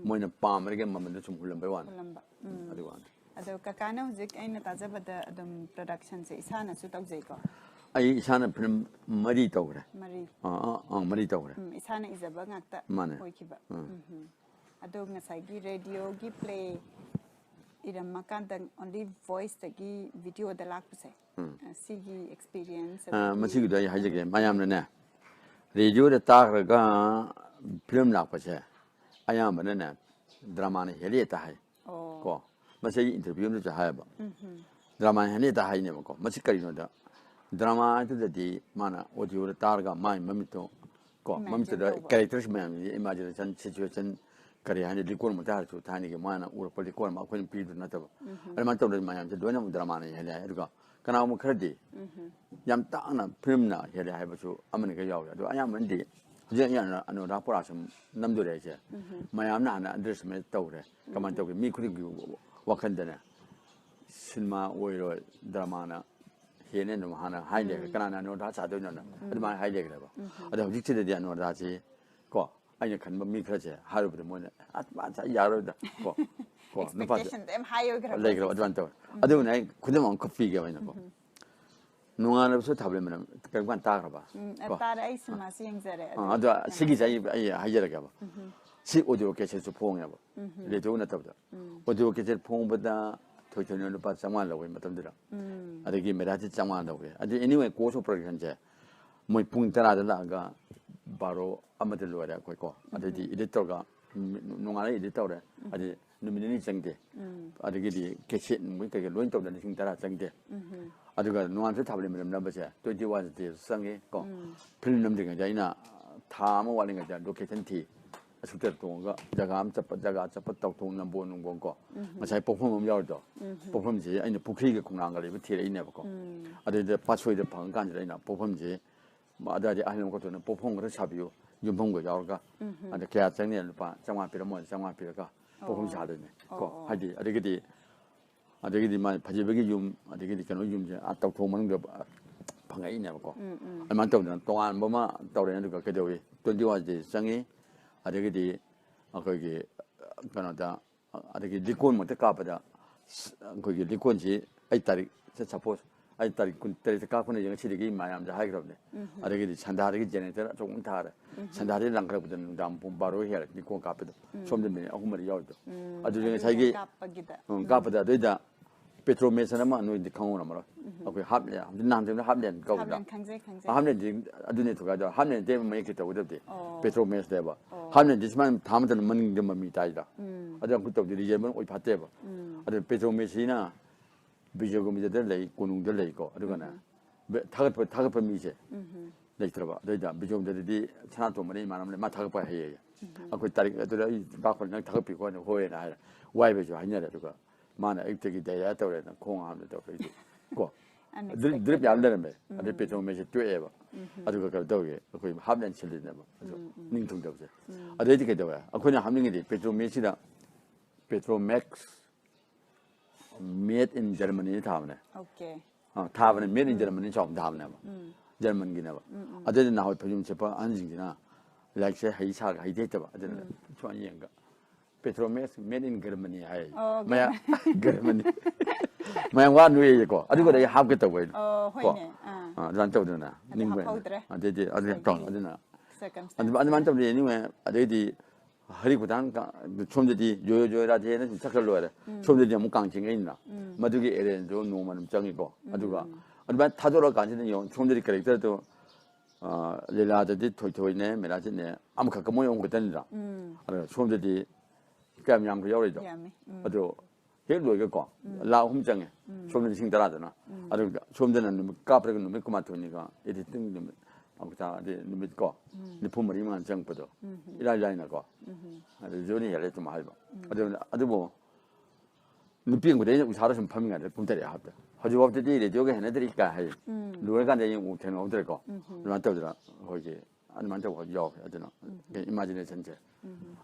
ꯃꯣꯏꯅ ꯄꯥꯝꯕꯗꯒꯤ ꯃꯃꯜꯗꯣ ꯁꯨꯝ ꯍꯨꯜꯂꯝꯕꯩ ꯋꯥꯅꯤ꯫ ꯍꯨꯜꯂꯝꯕ꯫ ꯎꯝ꯫ ꯑꯗꯨ ꯋꯥꯅꯤ꯫ ꯑꯗꯣ ꯀꯀꯥꯅ ꯍꯧꯖꯤꯛ ꯑꯩꯅ ꯇꯥꯖꯕꯗ ꯑꯗꯨꯝ ꯄ꯭ꯔꯗꯛꯁꯟꯁꯦ ꯏꯁꯥꯅꯁꯨ ꯇꯧꯖꯩꯀꯣ꯫ ꯑꯩ ꯏꯁꯥꯅ ꯐꯤꯂꯝ ꯃꯔꯤ ꯇꯧꯈ꯭ꯔꯦ꯫ ꯃꯔꯤ꯫ ꯑꯥ ꯑꯥ ꯑꯥ ꯃꯔꯤ ꯇꯧꯈ꯭ꯔꯦ꯫ ꯎꯝ, ꯏꯁꯥꯅ ꯏꯖꯕ ꯉꯥꯛꯇ ꯃꯥꯅꯦ꯫ ꯑꯣꯏꯈꯤꯕ꯫ ꯎꯝ꯫ ꯎꯝ꯫ ꯑꯗꯣ ꯉꯁꯥꯏꯒꯤ ꯔꯦꯗꯤꯑꯣꯒꯤ ꯄ꯭ꯂꯦ ꯏꯔꯝꯃꯀꯥꯟꯗ ꯑꯣꯟꯂꯤ ꯚꯣꯏꯁꯇꯒꯤ ꯚꯤꯗꯤꯑꯣꯗ ꯂꯥꯛꯄꯁꯦ꯫ ꯑ, ꯁꯤꯒꯤ ꯑꯦꯛꯁꯄꯤꯔꯤꯌꯦꯟꯁ ꯑ, ꯃꯁꯤꯒꯤꯗꯣ ꯑꯩ ꯍꯥꯏꯖꯒꯦ ꯃꯌꯥꯝꯅꯅꯦ ꯔꯦꯗꯤꯑꯣꯗ ꯇꯥꯈ꯭ꯔꯒ ꯐꯤꯂꯝ ꯂꯥꯛꯄꯁꯦ ꯑꯌꯥꯝꯕꯅꯅꯦ ꯗ꯭ꯔꯃꯥꯅ ꯍꯦꯜꯂꯤ ꯍꯦꯛꯇ ꯍꯥꯏ꯫ ꯑꯣ꯫ ꯀꯣ ꯃꯁꯤ ꯑꯩ ꯏꯟꯇꯔꯚꯤꯌꯨ ꯑꯃꯗꯁꯨ ꯍꯥꯏꯌꯦꯕ꯫ ꯗ꯭ꯔꯃꯥ ꯍꯦꯟꯅ ꯍꯦꯛꯇ ꯍꯥꯏꯅꯦꯕꯀꯣ꯫ ꯃꯁꯤ ꯀꯔꯤꯅꯣꯗ ꯗ꯭ꯔꯃꯥ ꯍꯥꯏꯗꯨꯗꯗꯤ ꯃꯥꯅ ꯑꯣꯗꯤꯑꯣꯗ ꯇꯥꯔꯒ ꯃꯥꯒꯤ ꯃꯃꯤꯠꯇꯣ ꯀꯣ Imagine ꯃꯃꯤꯠꯇꯨꯗ ꯇꯧꯕ꯫ ꯀꯦꯔꯦꯛꯇꯔꯁ ꯃꯌꯥꯝꯁꯤ ꯏꯃꯥꯖꯤꯅꯦꯁꯟ ꯁꯤꯆꯨꯋꯦꯁꯟ ꯀꯔꯤ ꯍꯥꯏꯅꯤ, ꯂꯤꯀꯣꯟꯃꯛꯇ ꯍꯥꯏꯔꯁꯨ, ꯊꯥꯏꯅꯒꯤ ꯃꯥꯅ ꯎꯔꯛꯄ ꯂꯤꯀꯣꯟ ꯑꯃ ꯑꯩꯈꯣꯏꯅ ꯄꯤꯗꯨ ꯅꯠꯇꯕ, ꯑꯗꯨꯃꯥꯏꯅ ꯇꯧꯗꯅ ꯃꯌꯥꯝꯁꯦ ꯂꯣꯏꯅꯃꯛ ꯗ꯭ꯔꯃꯥꯅ ꯍꯦꯜꯂꯦ ꯍꯥꯏ꯫ ꯑꯗꯨꯒ ꯀꯅꯥꯒꯨꯝꯕ ꯈꯔꯗꯤ ꯌꯥꯝ ꯇꯥꯡꯅ ꯐꯤꯂꯝꯅ ꯍꯦꯜꯂꯦ ꯍꯥꯏꯕꯁꯨ ꯑꯃꯅꯤꯒ ꯌꯥꯎꯔꯦ꯫ ꯑꯗꯣ ꯑꯌꯥꯝꯕꯅꯗꯤ ꯍꯧꯖꯤꯛ ꯑꯩꯅ ꯑꯅꯨꯔꯥꯙ ꯄꯨꯔꯥꯁꯦ ꯅꯝꯗꯣꯔꯦ ꯍꯥꯏꯁꯦ, ꯃꯌꯥꯝꯅ ꯍꯥꯟꯅ ꯑꯟꯗꯔꯁꯇꯤꯃꯦꯠ ꯇꯧꯔꯦ꯫ ꯀꯃꯥꯏꯅ ꯇꯧꯒꯦ? ꯃꯤ ꯈꯨꯗꯤꯡꯒꯤ ꯋꯥꯈꯜꯗꯅꯦ, ꯁꯤꯅꯦꯃꯥ ꯑꯣꯏꯔꯣꯏ, ꯗ꯭ꯔꯃꯥꯅ ꯍꯦꯟꯅ ꯑꯗꯨꯝ ꯍꯥꯟꯅ ꯍꯥꯏ ꯂꯩꯈ꯭ꯔꯦ꯫ ꯀꯅꯥꯅ ꯑꯅꯨꯔꯥꯙ ꯁꯥꯗꯣꯏꯅꯣꯅ ꯑꯗꯨꯃꯥꯏꯅ ꯍꯥꯏ ꯂꯩꯈ꯭ꯔꯦꯕ꯫ ꯑꯗꯣ ꯍꯧꯖꯤꯛꯁꯤꯗꯗꯤ ꯑꯅꯨꯔꯥꯙꯁꯤ, ꯀꯣ, ꯑꯩꯅ ꯈꯟꯕ ꯃꯤ ꯈꯔꯁꯦ ꯍꯥꯏꯔꯨꯕꯗ ꯃꯣꯏꯅ, "ꯑꯁ, ꯃꯥ ꯉꯁꯥꯏ ꯌꯥꯔꯣꯏꯗ", ꯀꯣ, ꯀꯣ, ꯅꯨꯄꯥꯁꯦ ꯑꯦꯛꯁꯄꯦꯛꯇꯦꯁꯟꯗꯣ ꯌꯥꯝ ꯍꯥꯏ ꯑꯣꯏꯈ꯭ꯔꯕ ꯂꯩꯈ꯭ꯔꯕ꯫ ꯍꯧꯖꯤꯛꯁꯦ꯫ ꯑꯗꯨꯃꯥꯏꯅ ꯇꯧꯋꯦ꯫ ꯑꯗꯨꯅ ꯑꯩ ꯈꯨꯗꯝ ꯑꯃꯈꯛ ꯄꯤꯒꯦꯕ ꯑꯩꯅꯀꯣ꯫ ꯅꯣꯡꯉꯥꯜꯂꯕꯁꯨ ꯊꯥꯕꯜ ꯃꯅꯝ ꯀꯔꯤꯒꯨꯝꯕ ꯇꯥꯈ꯭ꯔꯕ? ꯎꯝ, ꯀꯣ? ꯇꯥꯔꯦ꯫ ꯑꯩ ꯁꯤꯅꯦꯃꯥꯁꯤ ꯌꯦꯡꯖꯔꯦ꯫ ꯑꯥ, ꯑꯗꯣ ꯁꯤꯒꯤꯁꯦ ꯑꯩ, ꯑꯩ ꯍꯥꯏꯖꯔꯛꯀꯦꯕ꯫ ꯁꯤ ꯑꯣꯗꯤꯑꯣ ꯀꯦꯁꯦꯠꯁꯨ ꯐꯣꯡꯉꯦꯕ, ꯔꯦꯗꯤꯑꯣ ꯅꯠꯇꯕꯗ꯫ ꯑꯣꯗꯤꯑꯣ ꯀꯦꯁꯦꯠ ꯐꯣꯡꯕꯗ ꯊꯣꯏꯊꯣꯏꯅ ꯂꯨꯄꯥ ꯆꯥꯝꯃꯉꯥ ꯂꯧꯋꯦ ꯃꯇꯝꯗꯨꯗ꯫ ꯑꯗꯒꯤ ꯃꯦꯗꯥꯁꯤ ꯆꯥꯝꯃꯉꯥ ꯂꯧꯋꯦ꯫ ꯑꯗꯩ, anyway, cost of production ꯁꯦ ꯃꯣꯏ ꯄꯨꯡ ꯇꯔꯥꯗ ꯂꯥꯛꯑꯒ ꯕꯥꯔꯣ ꯑꯃꯗ ꯂꯣꯏꯔꯦ ꯑꯩꯈꯣꯏ, ꯀꯣ꯫ ꯑꯗꯩꯗꯤ ꯏꯗꯤꯠ ꯇꯧꯔꯒ ꯅꯨꯃꯤꯠ ꯅꯣꯡꯉꯥꯜꯂ ꯏꯗꯤꯠ ꯇꯧꯔꯦ꯫ ꯑꯗꯩ ꯅꯨꯃꯤꯠ ꯅꯤꯅꯤ ꯆꯪꯗꯦ꯫ ꯑꯗꯒꯤꯗꯤ ꯀꯦꯁꯦꯠ ꯅꯨꯡ ꯀꯩꯀꯩ ꯂꯣꯏ ꯇꯧꯗꯅ ꯂꯤꯁꯤꯡ ꯇꯔꯥ ꯆꯪꯗꯦ꯫ ꯑꯗꯨꯒ ꯅꯣꯡꯉꯥꯜꯂ ꯊꯥꯕꯜ ꯃꯅꯝ ꯅꯝꯕꯁꯦ twenty one days ꯆꯪꯉꯤ, ꯀꯣ꯫ ꯐꯤꯂꯝ ꯅꯝꯗ꯭ꯔꯤꯉꯩꯗ ꯑꯩꯅ ꯊꯥ ꯑꯃ ꯋꯥꯠꯂꯤꯉꯩꯗ ꯂꯣꯀꯦꯁꯟ ꯊꯤ꯫ ꯁ꯭ꯀꯨꯇꯔ ꯇꯣꯡꯉꯒ ꯖꯒꯥ ꯑꯃ ꯆꯠꯄ, ꯖꯒꯥ ꯆꯠꯄ, ꯇꯧꯊꯣꯡ, ꯅꯝꯕꯣꯜ ꯅꯨꯡꯕꯣꯜ, ꯀꯣ꯫ ꯉꯁꯥꯏ ꯄꯣꯛꯐꯝ ꯑꯃ ꯌꯥꯎꯔꯤꯗꯣ, ꯄꯣꯛꯐꯝꯁꯦ ꯑꯩꯅ ꯄꯨꯈ꯭ꯔꯤꯒ ꯈꯣꯡꯅꯥꯡꯒ ꯂꯩꯕ ꯊꯤꯔꯛꯏꯅꯦꯕꯀꯣ꯫ ꯑꯗꯨꯗ ꯄꯥꯠꯁꯣꯏꯗ ꯐꯪꯉꯀꯥꯟꯁꯤꯗ ꯑꯩꯅ ꯄꯣꯛꯐꯝꯁꯦ ꯑꯗꯨꯋꯥꯏꯗ ꯑꯍꯜ ꯑꯃꯈꯛꯇꯨꯅ ꯄꯣꯛꯐꯝ ꯈꯔ ꯁꯥꯕꯤꯌꯨ, ꯌꯨꯝꯐꯝꯒ ꯌꯥꯎꯔꯒ꯫ ꯑꯗ ꯀꯌꯥ ꯆꯪꯅꯤ? ꯂꯨꯄꯥ ꯆꯥꯝꯃꯉꯥ ꯄꯤꯔꯝꯃꯣ, ꯆꯥꯝꯃꯉꯥ ꯄꯤꯔꯒ ꯄꯣꯛꯐꯝ ꯁꯥꯗꯣꯏꯅꯦ, ꯀꯣ꯫ ꯍꯥꯏꯗꯤ, ꯑꯗꯒꯤꯗꯤ, ꯑꯗꯒꯤꯗꯤ ꯃꯥ ꯐꯖꯕꯒꯤ ꯌꯨꯝ, ꯑꯗꯒꯤꯗꯤ ꯀꯩꯅꯣ ꯌꯨꯝꯁꯦ ꯑꯥ ꯇꯧꯊꯣꯡ ꯃꯅꯨꯡꯗ ꯐꯪꯉꯛꯏꯅꯦꯕꯀꯣ꯫ ꯑꯗꯨꯃꯥꯏꯅ ꯇꯧꯗꯅ ꯇꯣꯉꯥꯟꯕ ꯑꯃ ꯇꯧꯔꯦ꯫ ꯑꯗꯨꯒ ꯀꯩꯗꯧꯏ, twenty one days ꯆꯪꯉꯤ꯫ ꯑꯗꯒꯤꯗꯤ ꯑꯩꯈꯣꯏꯒꯤ ꯀꯩꯅꯣꯗ, ꯑꯗꯒꯤ ꯂꯤꯀꯣꯟꯃꯛꯇ ꯀꯥꯞꯄꯗ, ꯑꯩꯈꯣꯏꯒꯤ ꯂꯤꯀꯣꯟꯁꯤ ꯑꯩ ꯇꯥꯔꯤꯛ, ꯁꯄꯣꯁ, ꯑꯩ ꯇꯥꯔꯤꯛ ꯀꯨꯟ ꯇꯔꯦꯠꯇ ꯀꯥꯞꯀꯅꯤ, ꯉꯁꯤꯗꯒꯤ ꯃꯌꯥꯝꯗ ꯍꯥꯏꯈ꯭ꯔꯕꯅꯦ꯫ ꯑꯗꯒꯤꯗꯤ ꯁꯟꯗꯥꯗꯒꯤ ꯖꯦꯅꯦꯔꯦꯇꯔ ꯑꯆꯧꯕ ꯑꯃ ꯊꯥꯔꯦ꯫ ꯁꯟꯗꯥꯗꯒꯤ ꯂꯪꯈꯠꯂꯛꯄꯗ ꯅꯨꯡꯗꯥꯡ ꯄꯨꯡ ꯕꯥꯔꯣ ꯍꯦꯜꯂꯦ ꯂꯤꯀꯣꯟ ꯀꯥꯞꯄꯗꯣ꯫ ꯁꯣꯝꯗ ꯃꯤꯅꯤꯠ ꯑꯍꯨꯝ ꯃꯔꯤ ꯌꯥꯎꯔꯤꯗꯣ꯫ ꯑꯗꯨꯗꯤ ꯉꯁꯥꯏꯒꯤ, ꯀꯥꯞꯄꯒꯤꯗ꯫ ꯎꯝ, ꯀꯥꯞꯄꯗ ꯑꯗꯨꯏꯗ ꯄꯦꯇ꯭ꯔꯣꯃꯦꯁ ꯑꯅ ꯑꯃ ꯅꯣꯏꯗꯤ ꯈꯪꯍꯧꯔꯝꯃꯔꯣꯏ꯫ ꯑꯩꯈꯣꯏ ꯍꯥꯞꯂꯦ, ꯍꯧꯖꯤꯛ ꯅꯍꯥꯟ ꯍꯥꯞꯂꯦꯟ ꯀꯧꯕꯗꯣ꯫ ꯍꯥꯞꯂꯦꯟ ꯈꯪꯖꯩ, ꯈꯪꯖꯩ꯫ ꯍꯥꯞꯂꯦꯟꯗꯤ ꯑꯗꯨꯅꯦ ꯊꯨꯒꯥꯏꯗꯣ꯫ ꯍꯥꯞꯂꯦꯟꯗꯤ ꯃꯌꯦꯛꯇꯤ ꯇꯧꯒꯗꯕꯗꯤ꯫ ꯄꯦꯇ꯭ꯔꯣꯃꯦꯁꯅꯦꯕ꯫ ꯍꯥꯞꯂꯦꯟꯗꯤ ꯁꯨꯃꯥꯏꯅ ꯊꯥ ꯃꯇꯝꯗ ꯃꯅꯤꯡꯗ ꯃꯃꯤ ꯇꯥꯏꯗ꯫ ꯑꯗꯨ ꯑꯩꯈꯣꯏ ꯇꯧꯗꯦ, ꯔꯤꯖꯦꯕꯜ ꯑꯣꯏ ꯐꯠꯇꯦꯕ꯫ ꯑꯗꯨ ꯄꯦꯇ꯭ꯔꯣꯃꯦꯁꯤꯅ ꯕꯤꯖꯣꯏ ꯒꯣꯕꯤꯟꯗꯗ ꯂꯩ, ꯀꯣꯅꯨꯡꯗ ꯂꯩꯀꯣ꯫ ꯑꯗꯨꯒꯅ ꯕꯦ-, ꯊꯥꯒꯠꯄ, ꯊꯥꯒꯠꯄ ꯃꯤꯁꯦ ꯂꯩꯇ꯭ꯔꯕ꯫ ꯑꯗꯨꯏꯗ ꯕꯤꯖꯣꯏ ꯒꯣꯕꯤꯟꯗꯗꯗꯤ ꯁꯅꯥꯇꯣꯝꯕꯅ ꯏꯃꯥꯟꯅꯕꯅ ꯃꯥ ꯊꯥꯒꯠꯄ ꯍꯩꯌꯦ꯫ ꯑꯩꯈꯣꯏ ꯇꯥꯔꯤꯛ ꯑꯗꯨꯗ ꯑꯩ ꯂꯥꯛꯄ ꯅꯪ ꯊꯥꯒꯠꯄꯤꯈꯣ ꯍꯥꯏꯅ ꯍꯣꯏꯅ ꯍꯥꯏꯔꯦ꯫ ꯋꯥꯏꯕꯁꯨ ꯍꯥꯏꯅꯔꯦ꯫ ꯑꯗꯨꯒ ꯃꯥꯅ ꯑꯌꯨꯛꯇꯒꯤ ꯗꯥꯏꯔꯤꯌꯥ ꯇꯧꯔꯦꯅ ꯈꯣꯡ ꯍꯥꯝꯗ ꯇꯧꯔꯦ ꯑꯩꯁꯨ ꯀꯣ꯫ ꯗ꯭ꯔꯤꯞ ꯗ꯭ꯔꯤꯞ ꯌꯥꯝ ꯂꯩꯔꯝꯃꯦ꯫ ꯑꯗꯩ ꯄꯦꯇ꯭ꯔꯣꯃꯦꯛꯁꯁꯦ ꯇꯣꯛꯑꯦꯕ꯫ ꯑꯗꯨꯒ ꯀꯩꯅꯣ ꯇꯧꯒꯦ, ꯑꯩꯈꯣꯏ ꯍꯥꯞ ꯂꯦꯟ ꯁꯤꯜꯂꯤꯅꯦꯕ ꯑꯗꯣ ꯅꯤꯡꯊꯨꯡꯗꯕꯁꯦ꯫ ꯑꯗꯩꯗꯤ ꯀꯩꯗꯧꯋꯦ, ꯑꯩꯈꯣꯏꯅ ꯍꯥꯞꯅꯤꯡꯉꯤꯗꯤ ꯄꯦꯇ꯭ꯔꯣꯃꯦꯛꯁꯁꯤꯗ ꯄꯦꯇ꯭ꯔꯣꯃꯦꯛꯁ ꯃꯦꯠ ꯏꯟ ꯖꯔꯃꯅꯤꯅ ꯊꯥꯕꯅꯦ꯫ ꯑꯣꯀꯦ꯫ ꯑ, ꯊꯥꯕꯅꯦ, ꯃꯦꯠ ꯏꯟ ꯖꯔꯃꯅꯤ ꯆꯥꯎꯅ ꯊꯥꯕꯅꯦꯕ꯫ ꯖꯔꯃꯟꯒꯤꯅꯦꯕ꯫ ꯑꯗꯨꯗꯤ ꯅꯍꯥꯟꯋꯥꯏ ꯐꯩꯖꯣꯝ ꯁꯦꯠꯄ ꯑꯍꯟꯁꯤꯡꯁꯤꯅ ꯂꯥꯏꯔꯤꯛꯁꯦ ꯍꯩ ꯁꯥꯒ ꯍꯩꯇ ꯍꯩꯇꯕ ꯑꯗꯨꯅ ꯁꯨꯃꯥꯏꯅ ꯌꯦꯡꯒ ꯄꯦꯇ꯭ꯔꯣꯃꯦꯛꯁ ꯃꯦꯠ ꯏꯟ ꯒꯔꯃꯅꯤ ꯍꯥꯏ꯫ ꯑꯣ, ꯃꯌꯥꯝ ꯒꯔꯃꯅꯤ꯫ ꯃꯌꯥꯝ ꯋꯥ ꯅꯣꯛꯑꯦꯀꯣ꯫ ꯑꯗꯨꯒꯗꯤ ꯑꯩ ꯍꯥꯞꯀꯦ ꯇꯧꯕ ꯑꯩꯅ꯫ ꯑꯣ, ꯀꯣ꯫ ꯍꯣꯏꯅꯦ꯫ ꯑꯥ꯫ ꯑ, ꯑꯗꯨꯃꯥꯏꯅ ꯇꯧꯗꯅ ꯑꯗꯨ ꯅꯤꯡꯕ꯫ ꯍꯥꯞꯍꯧꯗ꯭ꯔꯦ꯫ ꯑꯗꯩꯗꯤ ꯑꯗꯨ ꯉꯁꯥꯏꯒꯤ ꯇꯧ ꯑꯗꯨꯅ circumstance ꯑꯗꯨ- ꯑꯗꯨꯃꯥꯏꯅ ꯇꯧꯗꯦ꯫ ꯑꯦꯅꯤꯋꯦ, ꯑꯗꯩꯗꯤ ꯍꯔꯤ ꯈꯨꯊꯥꯡ ꯁꯣꯝꯗꯗꯤ ꯖꯣꯌꯣ ꯖꯣꯌꯣ ꯔꯥꯙꯦꯅ ꯁꯨꯝ ꯆꯠꯈ꯭ꯔ ꯂꯣꯏꯔꯦ꯫ ꯁꯣꯝꯗꯗꯤ ꯑꯃꯨꯛ ꯀꯥꯡ ꯆꯤꯡꯉꯛꯏꯅꯤꯅ꯫ ꯃꯗꯨꯒꯤ ꯑꯦꯔꯦꯟꯖꯇꯣ ꯅꯣꯡꯃ ꯑꯗꯨꯝ ꯆꯪꯉꯤꯀꯣ꯫ ꯑꯗꯨꯒ ꯑꯗꯨꯃꯥꯏꯅ ꯊꯥꯗꯣꯔꯛꯑꯀꯥꯟꯁꯤꯗ ꯌꯦꯡꯉꯣ, ꯁꯣꯝꯗꯗꯤ ꯀꯦꯔꯦꯛꯇꯔꯗꯣ, ꯑ, ꯂꯤꯂꯥꯗꯗꯤ ꯊꯣꯏꯊꯣꯏꯅꯦ, ꯃꯦꯔꯥꯁꯤꯅꯦ, ꯑꯃꯈꯛꯀ ꯃꯣꯏ ꯑꯍꯨꯝ ꯈꯛꯇꯅꯤꯗ꯫ ꯑꯗꯨꯒ ꯁꯣꯝꯗꯗꯤ ꯀꯌꯥꯝ ꯌꯥꯝꯈ꯭ꯔꯦ ꯌꯥꯎꯔꯤꯗꯣ? ꯌꯥꯝꯃꯤ꯫ ꯎꯝ꯫ ꯑꯗꯣ ꯍꯦꯛ ꯂꯣꯏꯒꯀꯣ, ꯂꯥꯛ ꯑꯍꯨꯝ ꯆꯪꯉꯦ꯫ ꯁꯣꯝꯗ ꯂꯤꯁꯤꯡ ꯇꯔꯥꯗꯅ꯫ ꯑꯗꯨꯒ ꯁꯣꯝꯗꯅ ꯅꯨꯃꯤꯠ ꯀꯥꯞꯄ꯭ꯔꯒ ꯅꯨꯃꯤꯠ ꯀꯨꯟꯃꯥꯊꯣꯏꯅꯤꯒ editing ꯅꯨꯃꯤꯠ, ꯑꯃꯨꯛ ꯇꯥ-, ꯑꯗꯩ ꯅꯨꯃꯤꯠ ꯀꯣ, ꯅꯤꯐꯨ ꯃꯔꯤ ꯃꯉꯥ ꯆꯪꯉꯛꯄꯗꯣ꯫ ꯏꯔꯥꯏ ꯂꯥꯏꯅꯀꯣ꯫ ꯑꯗꯨ ꯖꯣꯅꯤ ꯍꯦꯜꯂꯦ ꯑꯗꯨꯝ ꯍꯥꯏꯕ꯫ ꯑꯗꯨ, ꯑꯗꯨꯕꯨ ꯅꯨꯄꯤ ꯑꯃꯈꯛꯇ ꯑꯩꯅ ꯎꯁꯥꯗ ꯁꯨꯝ ꯐꯝꯃꯤꯉꯩꯗ ꯄꯨꯡ ꯇꯔꯦꯠ ꯍꯥꯞꯇ꯫ ꯍꯧꯖꯤꯛꯐꯥꯎꯗꯗꯤ ꯔꯦꯗꯤꯑꯣꯒ ꯍꯦꯟꯅꯗ꯭ꯔꯤ ꯀꯥꯏ ꯍꯥꯏ꯫ ꯂꯣꯏꯔꯀꯥꯟꯗ ꯑꯩ ꯑꯃꯨꯛ ꯊꯦꯡꯅꯍꯧꯗ꯭ꯔꯦꯀꯣ꯫ ꯑꯗꯨꯃꯥꯏꯅ ꯇꯧꯗꯅ ꯑꯩꯈꯣꯏꯒꯤ ꯑꯗꯨꯃꯥꯏꯅ ꯇꯧꯕ ꯌꯥꯎꯋꯦ꯫ ꯑꯗꯨꯅ ꯏꯃꯥꯖꯤꯅꯦꯁꯟꯁꯦ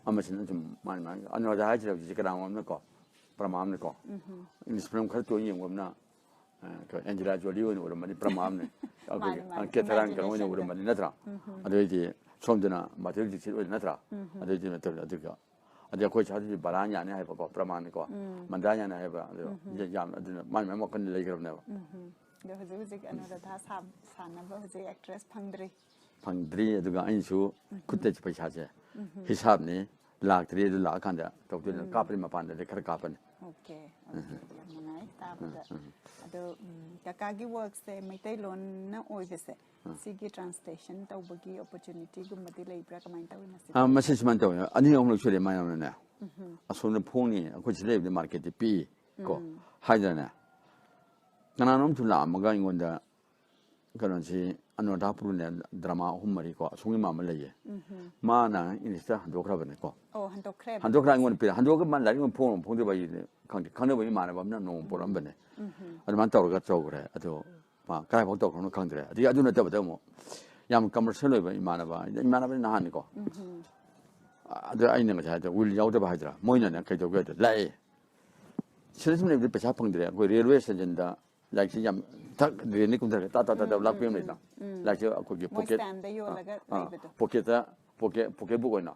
ꯑꯃꯁꯤꯅ ꯁꯨꯝ ꯃꯥꯅꯤ ꯃꯥꯅꯤ ꯑꯅꯨꯔꯥꯙꯥ ꯍꯥꯏꯁꯤꯗ ꯍꯧꯖꯤꯛꯁꯦ ꯀꯅꯥꯒꯨꯝꯕ ꯑꯃꯅꯀꯣ, ꯄ꯭ꯔꯃꯥ ꯑꯃꯅꯀꯣ꯫ ꯏꯪꯂꯤꯁ ꯐꯤꯂꯝ ꯈꯔ ꯇꯣꯏꯅ ꯌꯦꯡꯕ ꯑꯃꯅ, ꯑ, ꯀꯩ, ꯑꯦꯟꯖꯦꯂꯥ ꯖꯣꯂꯤ ꯑꯣꯏꯅ ꯎꯔꯝꯃꯅꯤ, ꯄ꯭ꯔꯃꯥ ꯑꯃꯅ꯫ ꯑꯩꯈꯣꯏꯒꯤ, ꯃꯥꯅꯤ, ꯃꯥꯅꯤ꯫ ꯑ, ꯀꯦꯊꯔꯥꯟ ꯀꯩꯅꯣ ꯑꯣꯏꯅ ꯏꯃꯥꯖꯤꯅꯦꯁꯟꯗ꯫ ꯎꯔꯝꯃꯅꯤ ꯅꯠꯇ꯭ꯔꯥ? ꯑꯗꯨꯗꯩꯗꯤ ꯁꯣꯝꯗꯅ ꯃꯥꯙꯨꯔꯤ ꯗꯤꯛꯁꯤꯠ ꯑꯣꯏꯅ ꯅꯠꯇ꯭ꯔꯥ? ꯑꯗꯨꯗꯩꯗꯤ ꯅꯠꯇꯕ ꯑꯗꯨꯒ ꯑꯗꯩ ꯑꯩꯈꯣꯏ ꯁ꯭ꯋꯥꯏꯗꯗꯤ ꯕꯔꯥ ꯌꯥꯅꯤ ꯍꯥꯏꯕꯀꯣ, ꯄ꯭ꯔꯃꯥꯅꯤꯀꯣ, ꯃꯟꯗꯥ ꯌꯥꯅꯤ ꯍꯥꯏꯕ, ꯑꯗꯣ ꯌꯥꯝ ꯑꯗꯨꯅ ꯃꯥꯏ ꯃꯥꯏ ꯋꯥꯈꯜꯗ ꯂꯩꯈ꯭ꯔꯕꯅꯦꯕ꯫ ꯑꯗꯣ ꯍꯧꯖꯤꯛ ꯍꯧꯖꯤꯛ ꯑꯅꯨꯔꯥꯙꯥ ꯁꯥ-, ꯁꯥꯟꯅꯕ ꯍꯧꯖꯤꯛ ꯑꯦꯛꯇ꯭ꯔꯦꯁ ꯐꯪꯗ꯭ꯔꯤ꯫ ꯐꯪꯗ꯭ꯔꯤ꯫ ꯑꯗꯨꯒ ꯑꯩꯅꯁꯨ ꯈꯨꯠꯇ ꯄꯩꯁꯥꯁꯦ ꯍꯤꯁꯥꯞꯅꯤ, ꯂꯥꯛꯇ꯭ꯔꯤ꯫ ꯑꯗꯨ ꯂꯥꯛꯑꯀꯥꯟꯗ ꯇꯧꯗꯣꯏꯅ ꯀꯥꯞꯄꯗꯤ ꯃꯄꯥꯟꯗꯗꯤ ꯈꯔ ꯀꯥꯞꯄꯅꯤ꯫ ꯑꯣꯀꯦ, ꯑꯣꯀꯦ, ꯌꯥꯝ ꯅꯨꯡꯉꯥꯏ ꯇꯥꯕꯗ꯫ ꯑꯗꯣ, ꯎꯝ, ꯀꯀꯥꯒꯤ ꯋꯥꯔꯛꯁꯦ ꯃꯩꯇꯩꯂꯣꯟꯅ ꯑꯣꯏꯕꯁꯦ, ꯁꯤꯒꯤ ꯇ꯭ꯔꯥꯟꯁꯂꯦꯁꯟ ꯇꯧꯕꯒꯤ ꯑꯣꯄꯣꯔꯆꯨꯅꯤꯇꯤꯒꯨꯝꯕꯗꯤ ꯂꯩꯕ꯭ꯔꯥ? ꯀꯃꯥꯏꯅ ꯇꯧꯋꯤ ꯃꯁꯤ? ꯑꯥ, ꯃꯁꯤ ꯁꯨꯃꯥꯏꯅ ꯇꯧꯋꯦ, ꯑꯅꯤ ꯑꯍꯨꯝꯂꯛ ꯁꯨꯔꯦ ꯃꯌꯥꯝꯅꯅꯦ꯫ ꯑꯁꯣꯝꯗ ꯐꯣꯡꯅꯤ, ꯑꯩꯈꯣꯏ ꯁꯤ ꯂꯩꯕꯗꯤ ꯃꯥꯔꯀꯦꯠꯇꯤ ꯄꯤꯛꯏ ꯀꯣ꯫ ꯍꯥꯏꯗ꯭ꯔꯅꯦ? ꯀꯅꯥꯅꯣꯝꯁꯨ ꯂꯥꯛꯑꯝꯃꯒ ꯑꯩꯉꯣꯟꯗ ꯀꯩꯅꯣꯁꯤ ꯑꯅꯨꯔꯥꯙꯥꯄꯨꯔꯅꯦ, ꯗ꯭ꯔꯃꯥ ꯑꯍꯨꯝ ꯃꯔꯤꯀꯣ, ꯑꯁꯣꯝꯒꯤ ꯃꯥ ꯑꯃ ꯂꯩꯌꯦ꯫ ꯃꯥꯅ ꯏꯪꯂꯤꯁꯇ ꯍꯟꯗꯣꯛꯈ꯭ꯔꯕꯅꯦꯀꯣ꯫ ꯑꯣ, ꯍꯟꯗꯣꯛꯈ꯭ꯔꯦ꯫ ꯍꯟꯗꯣꯛꯈ꯭ꯔ ꯑꯩꯉꯣꯟꯗ ꯄꯤꯔꯦ꯫ ꯍꯟꯗꯣꯛꯑꯒ ꯃꯥ ꯂꯥꯏꯔꯤꯛ ꯑꯃ ꯐꯣꯡ ꯐꯣꯡꯗꯕ ꯑꯩ ꯈꯪꯗꯦ꯫ ꯈꯪꯅꯕ ꯏꯃꯥꯟꯅꯕ ꯑꯃꯅ ꯅꯣꯡꯃ ꯄꯣꯔꯛꯑꯝꯕꯅꯦ꯫ ꯑꯗꯨꯃꯥꯏꯅ ꯇꯧꯔꯒ ꯇꯧꯈ꯭ꯔꯦ꯫ ꯑꯗꯣ ꯃꯥ ꯀꯗꯥꯏꯐꯥꯎ ꯇꯧꯈ꯭ꯔꯕꯅꯣ ꯈꯪꯗ꯭ꯔꯦ꯫ ꯑꯗꯒꯤ ꯑꯗꯨ ꯅꯠꯇꯕꯗ ꯑꯃꯨꯛ ꯌꯥꯝ ꯀꯃꯔꯁꯤꯌꯦꯜ ꯑꯣꯏꯕ ꯏꯃꯥꯟꯅꯕ, ꯏꯃꯥꯟꯅꯕꯗꯤ ꯅꯍꯥꯟꯅꯤꯀꯣ꯫ ꯑꯗ ꯑꯩꯅ ꯉꯁꯥꯏ ꯍꯥꯏꯗꯣ ꯋꯤꯜ ꯌꯥꯎꯗꯕ ꯍꯥꯏꯗ꯭ꯔꯥ, ꯃꯣꯏꯅꯅꯦ ꯀꯩꯗꯧꯒꯦ ꯍꯥꯏꯗ ꯂꯥꯛꯑꯦ꯫ ꯁꯤꯗ ꯁꯨꯝ ꯂꯩꯕꯗꯤ ꯄꯩꯁꯥ ꯐꯪꯗ꯭ꯔꯦ꯫ ꯑꯩꯈꯣꯏ ꯔꯦꯜꯋꯦ ꯁ꯭ꯇꯦꯁꯟꯗ ꯂꯥꯏꯔꯤꯛꯁꯤ ꯌꯥꯝ ꯊꯛ ꯗ꯭ꯔꯦꯟꯗꯒꯤ ꯀꯨꯝꯊꯔꯒ ꯇꯥ ꯇꯥ ꯇꯥ ꯇꯥ ꯂꯥꯛꯄꯤ ꯑꯃ ꯂꯩꯗꯅ꯫ ꯂꯥꯏꯔꯤꯛꯁꯦ ꯑꯩꯈꯣꯏꯒꯤ ꯃꯣꯏ ꯄꯣꯀꯦꯠ ꯁ꯭ꯇꯦꯟꯗ ꯌꯣꯜꯂꯒ ꯂꯩꯕꯗꯣ꯫ ꯄꯣꯀꯦꯠꯇ ꯄꯣꯀꯦꯠ ꯄꯣꯀꯦꯠ ꯕꯨꯛ ꯑꯣꯏꯅ꯫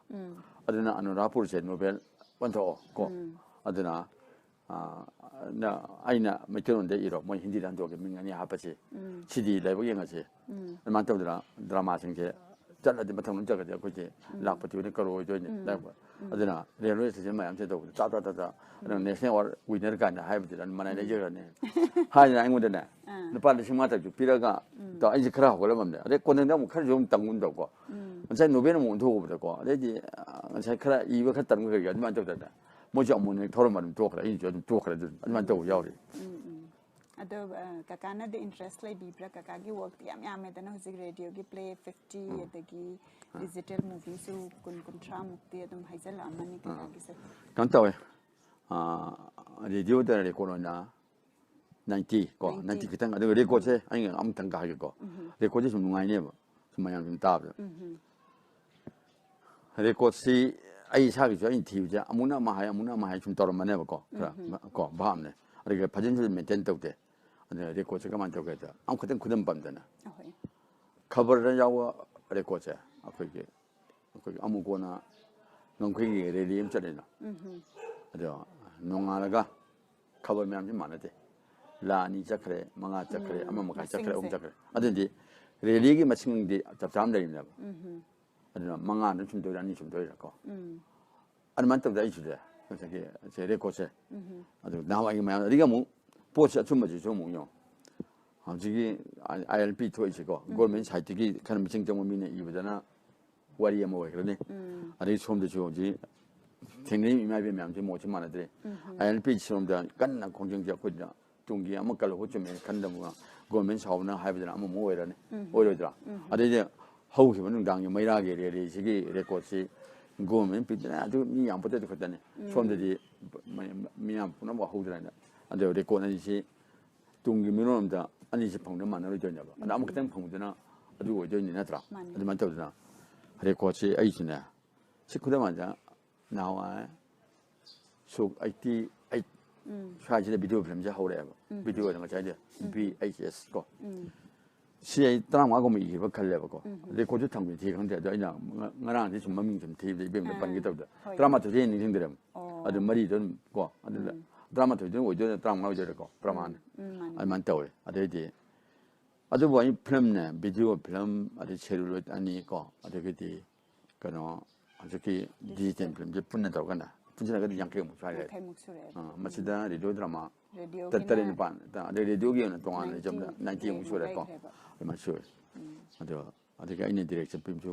ꯑꯗꯨꯅ ꯑꯅꯨꯔꯥꯄꯨꯔꯁꯦ ꯅꯣꯕꯦꯜ ꯑꯣꯟꯊꯣꯛꯑꯣ ꯀꯣ꯫ ꯑꯗꯨꯅ ꯑꯥ, ꯅ- ꯑꯩꯅ ꯃꯩꯇꯩꯂꯣꯟꯗ ꯏꯔꯣ, ꯃꯣꯏ ꯍꯤꯟꯗꯤꯗ ꯍꯟꯗꯣꯛꯑꯒꯦ, ꯃꯤꯡ ꯑꯅꯤ ꯍꯥꯞꯄꯁꯤ꯫ ꯁꯤꯗꯤ ꯂꯥꯏꯕꯛ ꯌꯦꯡꯉꯁꯤ꯫ ꯑꯗꯨꯃꯥꯏꯅ ꯇꯧꯗꯅ ꯗ꯭ꯔꯃꯥꯁꯤꯡꯁꯦ ꯆꯠꯂꯗꯤ ꯃꯊꯪ ꯑꯃ ꯆꯠꯈ꯭ꯔꯗꯤ ꯑꯩꯈꯣꯏꯁꯦ ꯂꯥꯛꯄ ꯊꯤꯕꯅꯤ ꯀꯔꯣ ꯑꯣꯏꯗꯣꯏꯅꯤ꯫ ꯂꯥꯛꯄ꯫ ꯑꯗꯨꯅ ꯔꯦꯜꯋꯦ ꯁ꯭ꯇꯦꯁꯟ ꯃꯌꯥꯝꯁꯦ ꯇꯧꯕꯗ ꯇꯥ ꯇꯥ ꯇꯥ ꯇꯥ ꯑꯗꯨꯅ ꯅꯦꯁꯅꯦꯜ ꯑꯦꯋꯥꯔꯗ ꯋꯤꯟꯅꯔ ꯀꯥꯏꯅ ꯍꯥꯏꯕꯗꯨꯗ ꯑꯗꯨꯝ ꯃꯅꯥꯏ ꯂꯩꯖꯈ꯭ꯔꯅꯤ꯫ ꯍꯥꯏꯗꯅ ꯑꯩꯉꯣꯟꯗꯅꯦ ꯂꯨꯄꯥ ꯂꯤꯁꯤꯡ ꯃꯉꯥ ꯇꯔꯨꯛ ꯄꯤꯔꯒ ꯇꯧ-, ꯑꯩꯁꯦ ꯈꯔ ꯍꯧꯒꯠꯂꯝꯃꯝꯅꯦ꯫ ꯑꯗꯩ ꯀꯣꯟꯅꯗ ꯑꯃꯨꯛ ꯈꯔꯁꯨ ꯑꯃꯨꯛ ꯇꯝꯒꯨꯝ ꯇꯧꯀꯣ꯫ ꯉꯁꯥꯏ ꯅꯣꯕꯦꯜ ꯑꯃꯨꯛ ꯑꯣꯟꯊꯣꯛꯎꯕꯗꯀꯣ, ꯑꯗꯩꯗꯤ ꯑ, ꯉꯁꯥꯏ ꯈꯔ ꯏꯕ ꯈꯔ ꯇꯝꯒ ꯀꯩꯀꯥ ꯑꯗꯨꯃꯥꯏꯅ ꯇꯧꯗꯅ ꯃꯣꯏꯁꯨ ꯑꯃꯨꯛ ꯍꯦꯛ ꯊꯧꯔꯝ ꯑꯗꯨꯝ ꯇꯣꯛꯈ꯭ꯔꯦ, ꯑꯩꯁꯨ ꯑꯗꯨꯝ ꯇꯣꯛꯈ꯭ꯔꯦ꯫ ꯑꯗꯨ ꯑꯗꯨꯃꯥꯏꯅ ꯇꯧꯕ ꯌꯥꯎꯔꯤ꯫ ꯑꯗꯣ ꯑ, ꯀꯀꯥꯅꯗꯤ ꯏꯟꯇꯔꯦꯁ ꯂꯩꯕꯤꯕ꯭ꯔꯥ? ꯀꯀꯥꯒꯤ ꯋꯥꯔꯛꯇꯤ ꯌꯥꯝ ꯌꯥꯝꯃꯦꯗꯅ, ꯍꯧꯖꯤꯛ ꯔꯦꯗꯤꯑꯣꯒꯤ ꯄ꯭ꯂꯦ ꯐꯤꯐꯇꯤ, ꯑꯗꯒꯤ ꯗꯤꯖꯤꯇꯦꯜ ꯃꯨꯚꯤꯁꯨ ꯀꯨꯟ ꯀꯨꯟꯊ꯭ꯔꯥ ꯃꯨꯛꯇꯤ ꯑꯗꯨꯝ ꯍꯥꯏꯖꯜꯂꯛꯑꯝꯃꯅꯤ ꯀꯀꯥꯒꯤꯁꯦ꯫ ꯀꯩꯅꯣ ꯇꯧꯋꯦ, ꯑ, ꯔꯦꯗꯤꯑꯣꯗ ꯔꯦꯀꯣꯔꯗ ꯑꯣꯏꯅ ꯅꯥꯏꯟꯇꯤ ꯀꯣ, ꯅꯥꯏꯟꯇꯤ ꯈꯤꯇꯪ꯫ ꯑꯗꯨꯒ ꯔꯦꯀꯣꯔꯗꯁꯦ ꯑꯩꯅ ꯑꯃꯨꯛꯇꯪ ꯍꯥꯏꯒꯦꯀꯣ꯫ ꯔꯦꯀꯣꯔꯗꯁꯦ ꯁꯨꯝ ꯅꯨꯡꯉꯥꯏꯅꯦꯕ, ꯁꯨꯝ ꯃꯌꯥꯝ ꯁꯨꯝ ꯇꯥꯕꯗ꯫ ꯔꯦꯀꯣꯔꯗꯁꯤ ꯑꯩ ꯏꯁꯥꯒꯤꯁꯨ ꯑꯩꯅ ꯊꯤꯕꯁꯦ ꯑꯃꯨꯛꯅ ꯑꯃ ꯍꯥꯏ, ꯑꯃꯨꯛꯅ ꯑꯃ ꯍꯥꯏ ꯁꯨꯝ ꯇꯧꯔꯝꯕꯅꯦꯕꯀꯣ, ꯈꯔ ꯀꯣ ꯚꯥꯞꯅꯦ꯫ ꯑꯗꯨꯒ ꯐꯖꯅꯁꯨ ꯃꯦꯟꯇꯦꯟ ꯇꯧꯗꯦ꯫ ꯑꯗꯨꯅ ꯔꯦꯀꯣꯔꯗꯁꯦ ꯀꯃꯥꯏꯅ ꯇꯧꯒꯦ ꯍꯥꯏꯗ, ꯑꯃꯈꯛꯇꯪ ꯈꯨꯗꯝ ꯄꯟꯗꯅ, ꯑꯍꯣꯏ꯫ ꯈꯕꯔꯗ ꯌꯥꯎꯕ ꯔꯦꯀꯣꯔꯗꯁꯦ ꯑꯩꯈꯣꯏꯒꯤ, ꯑꯩꯈꯣꯏꯒꯤ ꯑꯃꯨꯛ ꯀꯣꯟꯅ ꯉꯝꯈꯩꯒꯤ ꯔꯦꯂꯤ ꯑꯃ ꯆꯠꯂꯤꯅ, ꯑꯗꯣ ꯅꯣꯡꯉꯥꯜꯂꯒ ꯈꯕꯔ ꯃꯌꯥꯝꯁꯤ ꯃꯥꯟꯅꯗꯦ꯫ ꯂꯥ ꯑꯅꯤ ꯆꯠꯈ꯭ꯔꯦ, ꯃꯉꯥ ꯆꯠꯈ꯭ꯔꯦ, ꯑꯃ ꯃꯈꯥꯏ ꯆꯠꯈ꯭ꯔꯦ, ꯑꯍꯨꯝ ꯆꯠꯈ꯭ꯔꯦ꯫ ꯑꯗꯨꯗꯤ ꯔꯦꯂꯤꯒꯤ ꯃꯁꯤꯡꯗꯤ ꯆꯞ ꯆꯥꯅ ꯂꯩꯔꯤꯅꯦꯕ꯫ ꯑꯗꯨꯅ ꯃꯉꯥꯗ ꯁꯨꯝ ꯇꯧꯔꯤꯔꯥ, ꯑꯅꯤ ꯁꯨꯝ ꯇꯧꯔꯤꯔꯥ ꯀꯣ꯫ ꯑꯗꯨꯃꯥꯏꯅ ꯇꯧꯗꯅ ꯑꯩꯁꯨ ꯉꯁꯥꯏꯒꯤ ꯁꯦ ꯔꯦꯀꯣꯔꯗꯁꯦ ꯑꯗꯨ ꯅꯍꯥꯟꯋꯥꯏꯒꯤ ꯃꯌꯥꯝ, ꯑꯗꯒꯤ ꯑꯃꯨꯛ ꯄꯣꯠꯁꯦ ꯑꯆꯨꯝꯕꯁꯤꯁꯨ ꯑꯃꯨꯛ ꯌꯦꯡꯉꯣ꯫ ꯍꯧꯖꯤꯛꯀꯤ ꯑꯥꯏ ꯑꯦꯜ ꯄꯤ ꯊꯣꯛꯏꯁꯤꯀꯣ, ꯒꯣꯔꯃꯦꯟ ꯁꯥꯏꯠꯇꯒꯤ ꯈꯔ ꯃꯁꯤꯡ ꯆꯪꯕ ꯃꯤꯅ ꯏꯕꯗꯅ ꯋꯥꯔꯤ ꯑꯃ ꯑꯣꯏꯈ꯭ꯔꯅꯤ꯫ ꯑꯗꯩ ꯁꯣꯝꯗꯁꯨ ꯍꯧꯖꯤꯛ ꯊꯦꯡꯅꯔꯤꯕ ꯏꯃꯥ ꯏꯕꯦꯟ ꯃꯌꯥꯝꯁꯦ ꯃꯣꯠꯁꯦ ꯃꯥꯟꯅꯗ꯭ꯔꯦ꯫ ꯑꯥꯏ ꯑꯦꯜ ꯄꯤ ꯁꯣꯝꯗ ꯀꯟꯅ ꯈꯣꯡꯖꯪꯁꯦ ꯑꯩꯈꯣꯏꯗ ꯇꯨꯡꯒꯤ ꯑꯃ ꯀꯜꯍꯧꯕ ꯆꯨꯝꯃꯦꯅ ꯈꯟꯗꯕ꯫ ꯒꯣꯔꯃꯦꯟ ꯁꯥꯎꯕꯅ ꯍꯥꯏꯕꯗꯨꯅ ꯑꯃꯃꯨꯛ ꯑꯣꯏꯔꯅꯤ, ꯑꯣꯏꯔꯣꯏꯗ꯭ꯔꯥ? ꯑꯗꯩꯗꯤ ꯍꯧꯈꯤꯕ ꯅꯨꯡꯗꯥꯡꯒꯤ ꯃꯩꯔꯥꯒꯤ ꯔꯦꯂꯤꯁꯤꯒꯤ ꯔꯦꯀꯣꯔꯠꯁꯤ ꯒꯣꯔꯃꯦꯟ ꯄꯤꯗꯅ ꯑꯗꯨ ꯃꯤ ꯌꯥꯝ ꯄꯣꯠꯇꯦ, ꯑꯗꯨ ꯈꯛꯇꯅꯤ꯫ ꯁꯣꯝꯗꯗꯤ ꯃ-, ꯃ-, ꯃꯤꯌꯥꯝ ꯄꯨꯝꯅꯃꯛ ꯍꯧꯗ꯭ꯔꯦꯅ꯫ ꯑꯗꯣ ꯔꯦꯀꯣꯔꯠ ꯑꯅꯤꯁꯤ ꯇꯨꯡꯒꯤ ꯃꯤꯔꯣꯜ ꯑꯝꯗ ꯑꯅꯤꯁꯤ ꯐꯪꯕꯗ ꯃꯥꯟꯅꯔꯣꯏꯗꯣꯏꯅꯦꯕ꯫ ꯑꯗ ꯑꯃꯈꯛꯇꯪ ꯐꯪꯕꯗꯨꯅ ꯑꯗꯨ ꯑꯣꯏꯗꯣꯏꯅꯤ, ꯅꯠꯇ꯭ꯔꯥ? ꯃꯥꯅꯤ꯫ ꯑꯗꯨꯃꯥꯏꯅ ꯇꯧꯗꯅ ꯔꯦꯀꯣꯔꯠꯁꯤ ꯑꯩꯁꯨꯅꯦ, ꯁꯤ ꯈꯨꯗꯝ ꯑꯣꯏꯅ ꯅꯍꯥꯟꯋꯥꯏ ꯁꯣꯛ ꯑꯩꯠꯇꯤ ꯑꯩꯠ ꯁ꯭ꯋꯥꯏꯁꯤꯗ ꯚꯤꯗꯤꯑꯣ ꯐꯤꯂꯝꯁꯦ ꯍꯧꯔꯛꯑꯦꯕ꯫ ꯚꯤꯗꯤꯑꯣꯗ ꯉꯁꯥꯏꯗꯤ ꯚꯤ ꯑꯩꯆ ꯑꯦꯁ ꯀꯣ꯫ ꯁꯤ ꯑꯩ ꯇꯔꯥꯃꯉꯥꯒꯨꯝꯕ ꯏꯈꯤꯕ ꯈꯜꯂꯦꯕꯀꯣ꯫ ꯔꯦꯀꯣꯔꯠꯁꯨ ꯊꯝꯒꯦ ꯊꯤ ꯈꯪꯗꯦ꯫ ꯑꯗꯣ ꯑꯩꯅ ꯉ-, ꯉꯔꯥꯡꯗꯤ ꯁꯨꯝ ꯃꯃꯤꯡ ꯁꯨꯝ ꯊꯤꯕꯗ ꯏꯕꯦꯝꯗ ꯑꯥ, ꯄꯟꯒꯦ ꯇꯧꯗ꯫ ꯍꯣꯏ꯫ ꯇꯔꯥꯃꯥꯊꯣꯏꯗꯤ ꯑꯩ ꯅꯤꯡꯁꯤꯡꯗ꯭ꯔꯦꯕ꯫ ꯑꯣ꯫ ꯑꯗꯨ ꯃꯔꯤꯗꯣ ꯑꯗꯨꯝ ꯀꯣ꯫ ꯑꯗꯨꯗ ꯇꯔꯥꯃꯥꯊꯣꯏꯗꯨꯅ ꯑꯣꯏꯗꯣꯏꯔꯥ ꯇꯔꯥꯃꯉꯥ ꯑꯣꯏꯗꯣꯏꯔꯥꯀꯣ? ꯄ꯭ꯔꯃꯥꯟ꯫ ꯎꯝ, ꯃꯥꯅꯤ꯫ ꯑꯗꯨꯃꯥꯏꯅ ꯇꯧꯋꯦ꯫ ꯑꯗꯩꯗꯤ ꯑꯗꯨꯕꯨ ꯑꯩ ꯐꯤꯂꯝꯅꯦ, ꯚꯤꯗꯤꯑꯣ ꯐꯤꯂꯝ, ꯑꯗꯩ ꯁꯦꯂꯨꯂꯣꯏꯗ ꯑꯅꯤ ꯀꯣ, ꯑꯗꯒꯤꯗꯤ ꯀꯩꯅꯣ, ꯍꯧꯖꯤꯛꯀꯤ ꯗꯤꯖꯤꯇꯦꯜ ꯐꯤꯂꯝꯁꯦ ꯄꯨꯟꯅ ꯇꯧꯔꯒꯅ ꯄꯨꯟꯁꯤꯜꯂꯒꯗꯤ ꯌꯥꯡꯈꯩꯃꯨꯛ ꯁ꯭ꯋꯥꯏ ꯂꯩꯔꯦ꯫ ꯌꯥꯡꯈꯩꯃꯨꯛ ꯁꯨꯔꯛꯑꯦꯕ꯫ ꯑꯥ, ꯃꯁꯤꯗ ꯔꯦꯗꯤꯑꯣ ꯗ꯭ꯔꯃꯥ ꯔꯦꯗꯤꯑꯣꯒꯤꯅ ꯇꯔꯦꯠ ꯅꯤꯄꯥꯜ, ꯑꯗ-, ꯑꯗꯩ ꯔꯦꯗꯤꯑꯣꯒꯤ ꯑꯣꯏꯅ ꯇꯣꯉꯥꯟꯅ ꯅꯥꯏꯟꯇꯤ ꯂꯩꯖꯕꯗ ꯅꯥꯏꯟꯇꯤꯃꯨꯛ ꯂꯩꯈ꯭ꯔꯦꯕ꯫ ꯁꯨꯔꯦꯀꯣ꯫ ꯑꯗꯨꯃꯥꯏꯅ ꯁꯨꯔꯦ꯫ ꯎꯝ꯫ ꯑꯗꯣ ꯑꯗꯒꯤ ꯑꯩꯅ ꯗꯤꯔꯦꯛꯁꯟ ꯐꯤꯂꯝꯁꯨ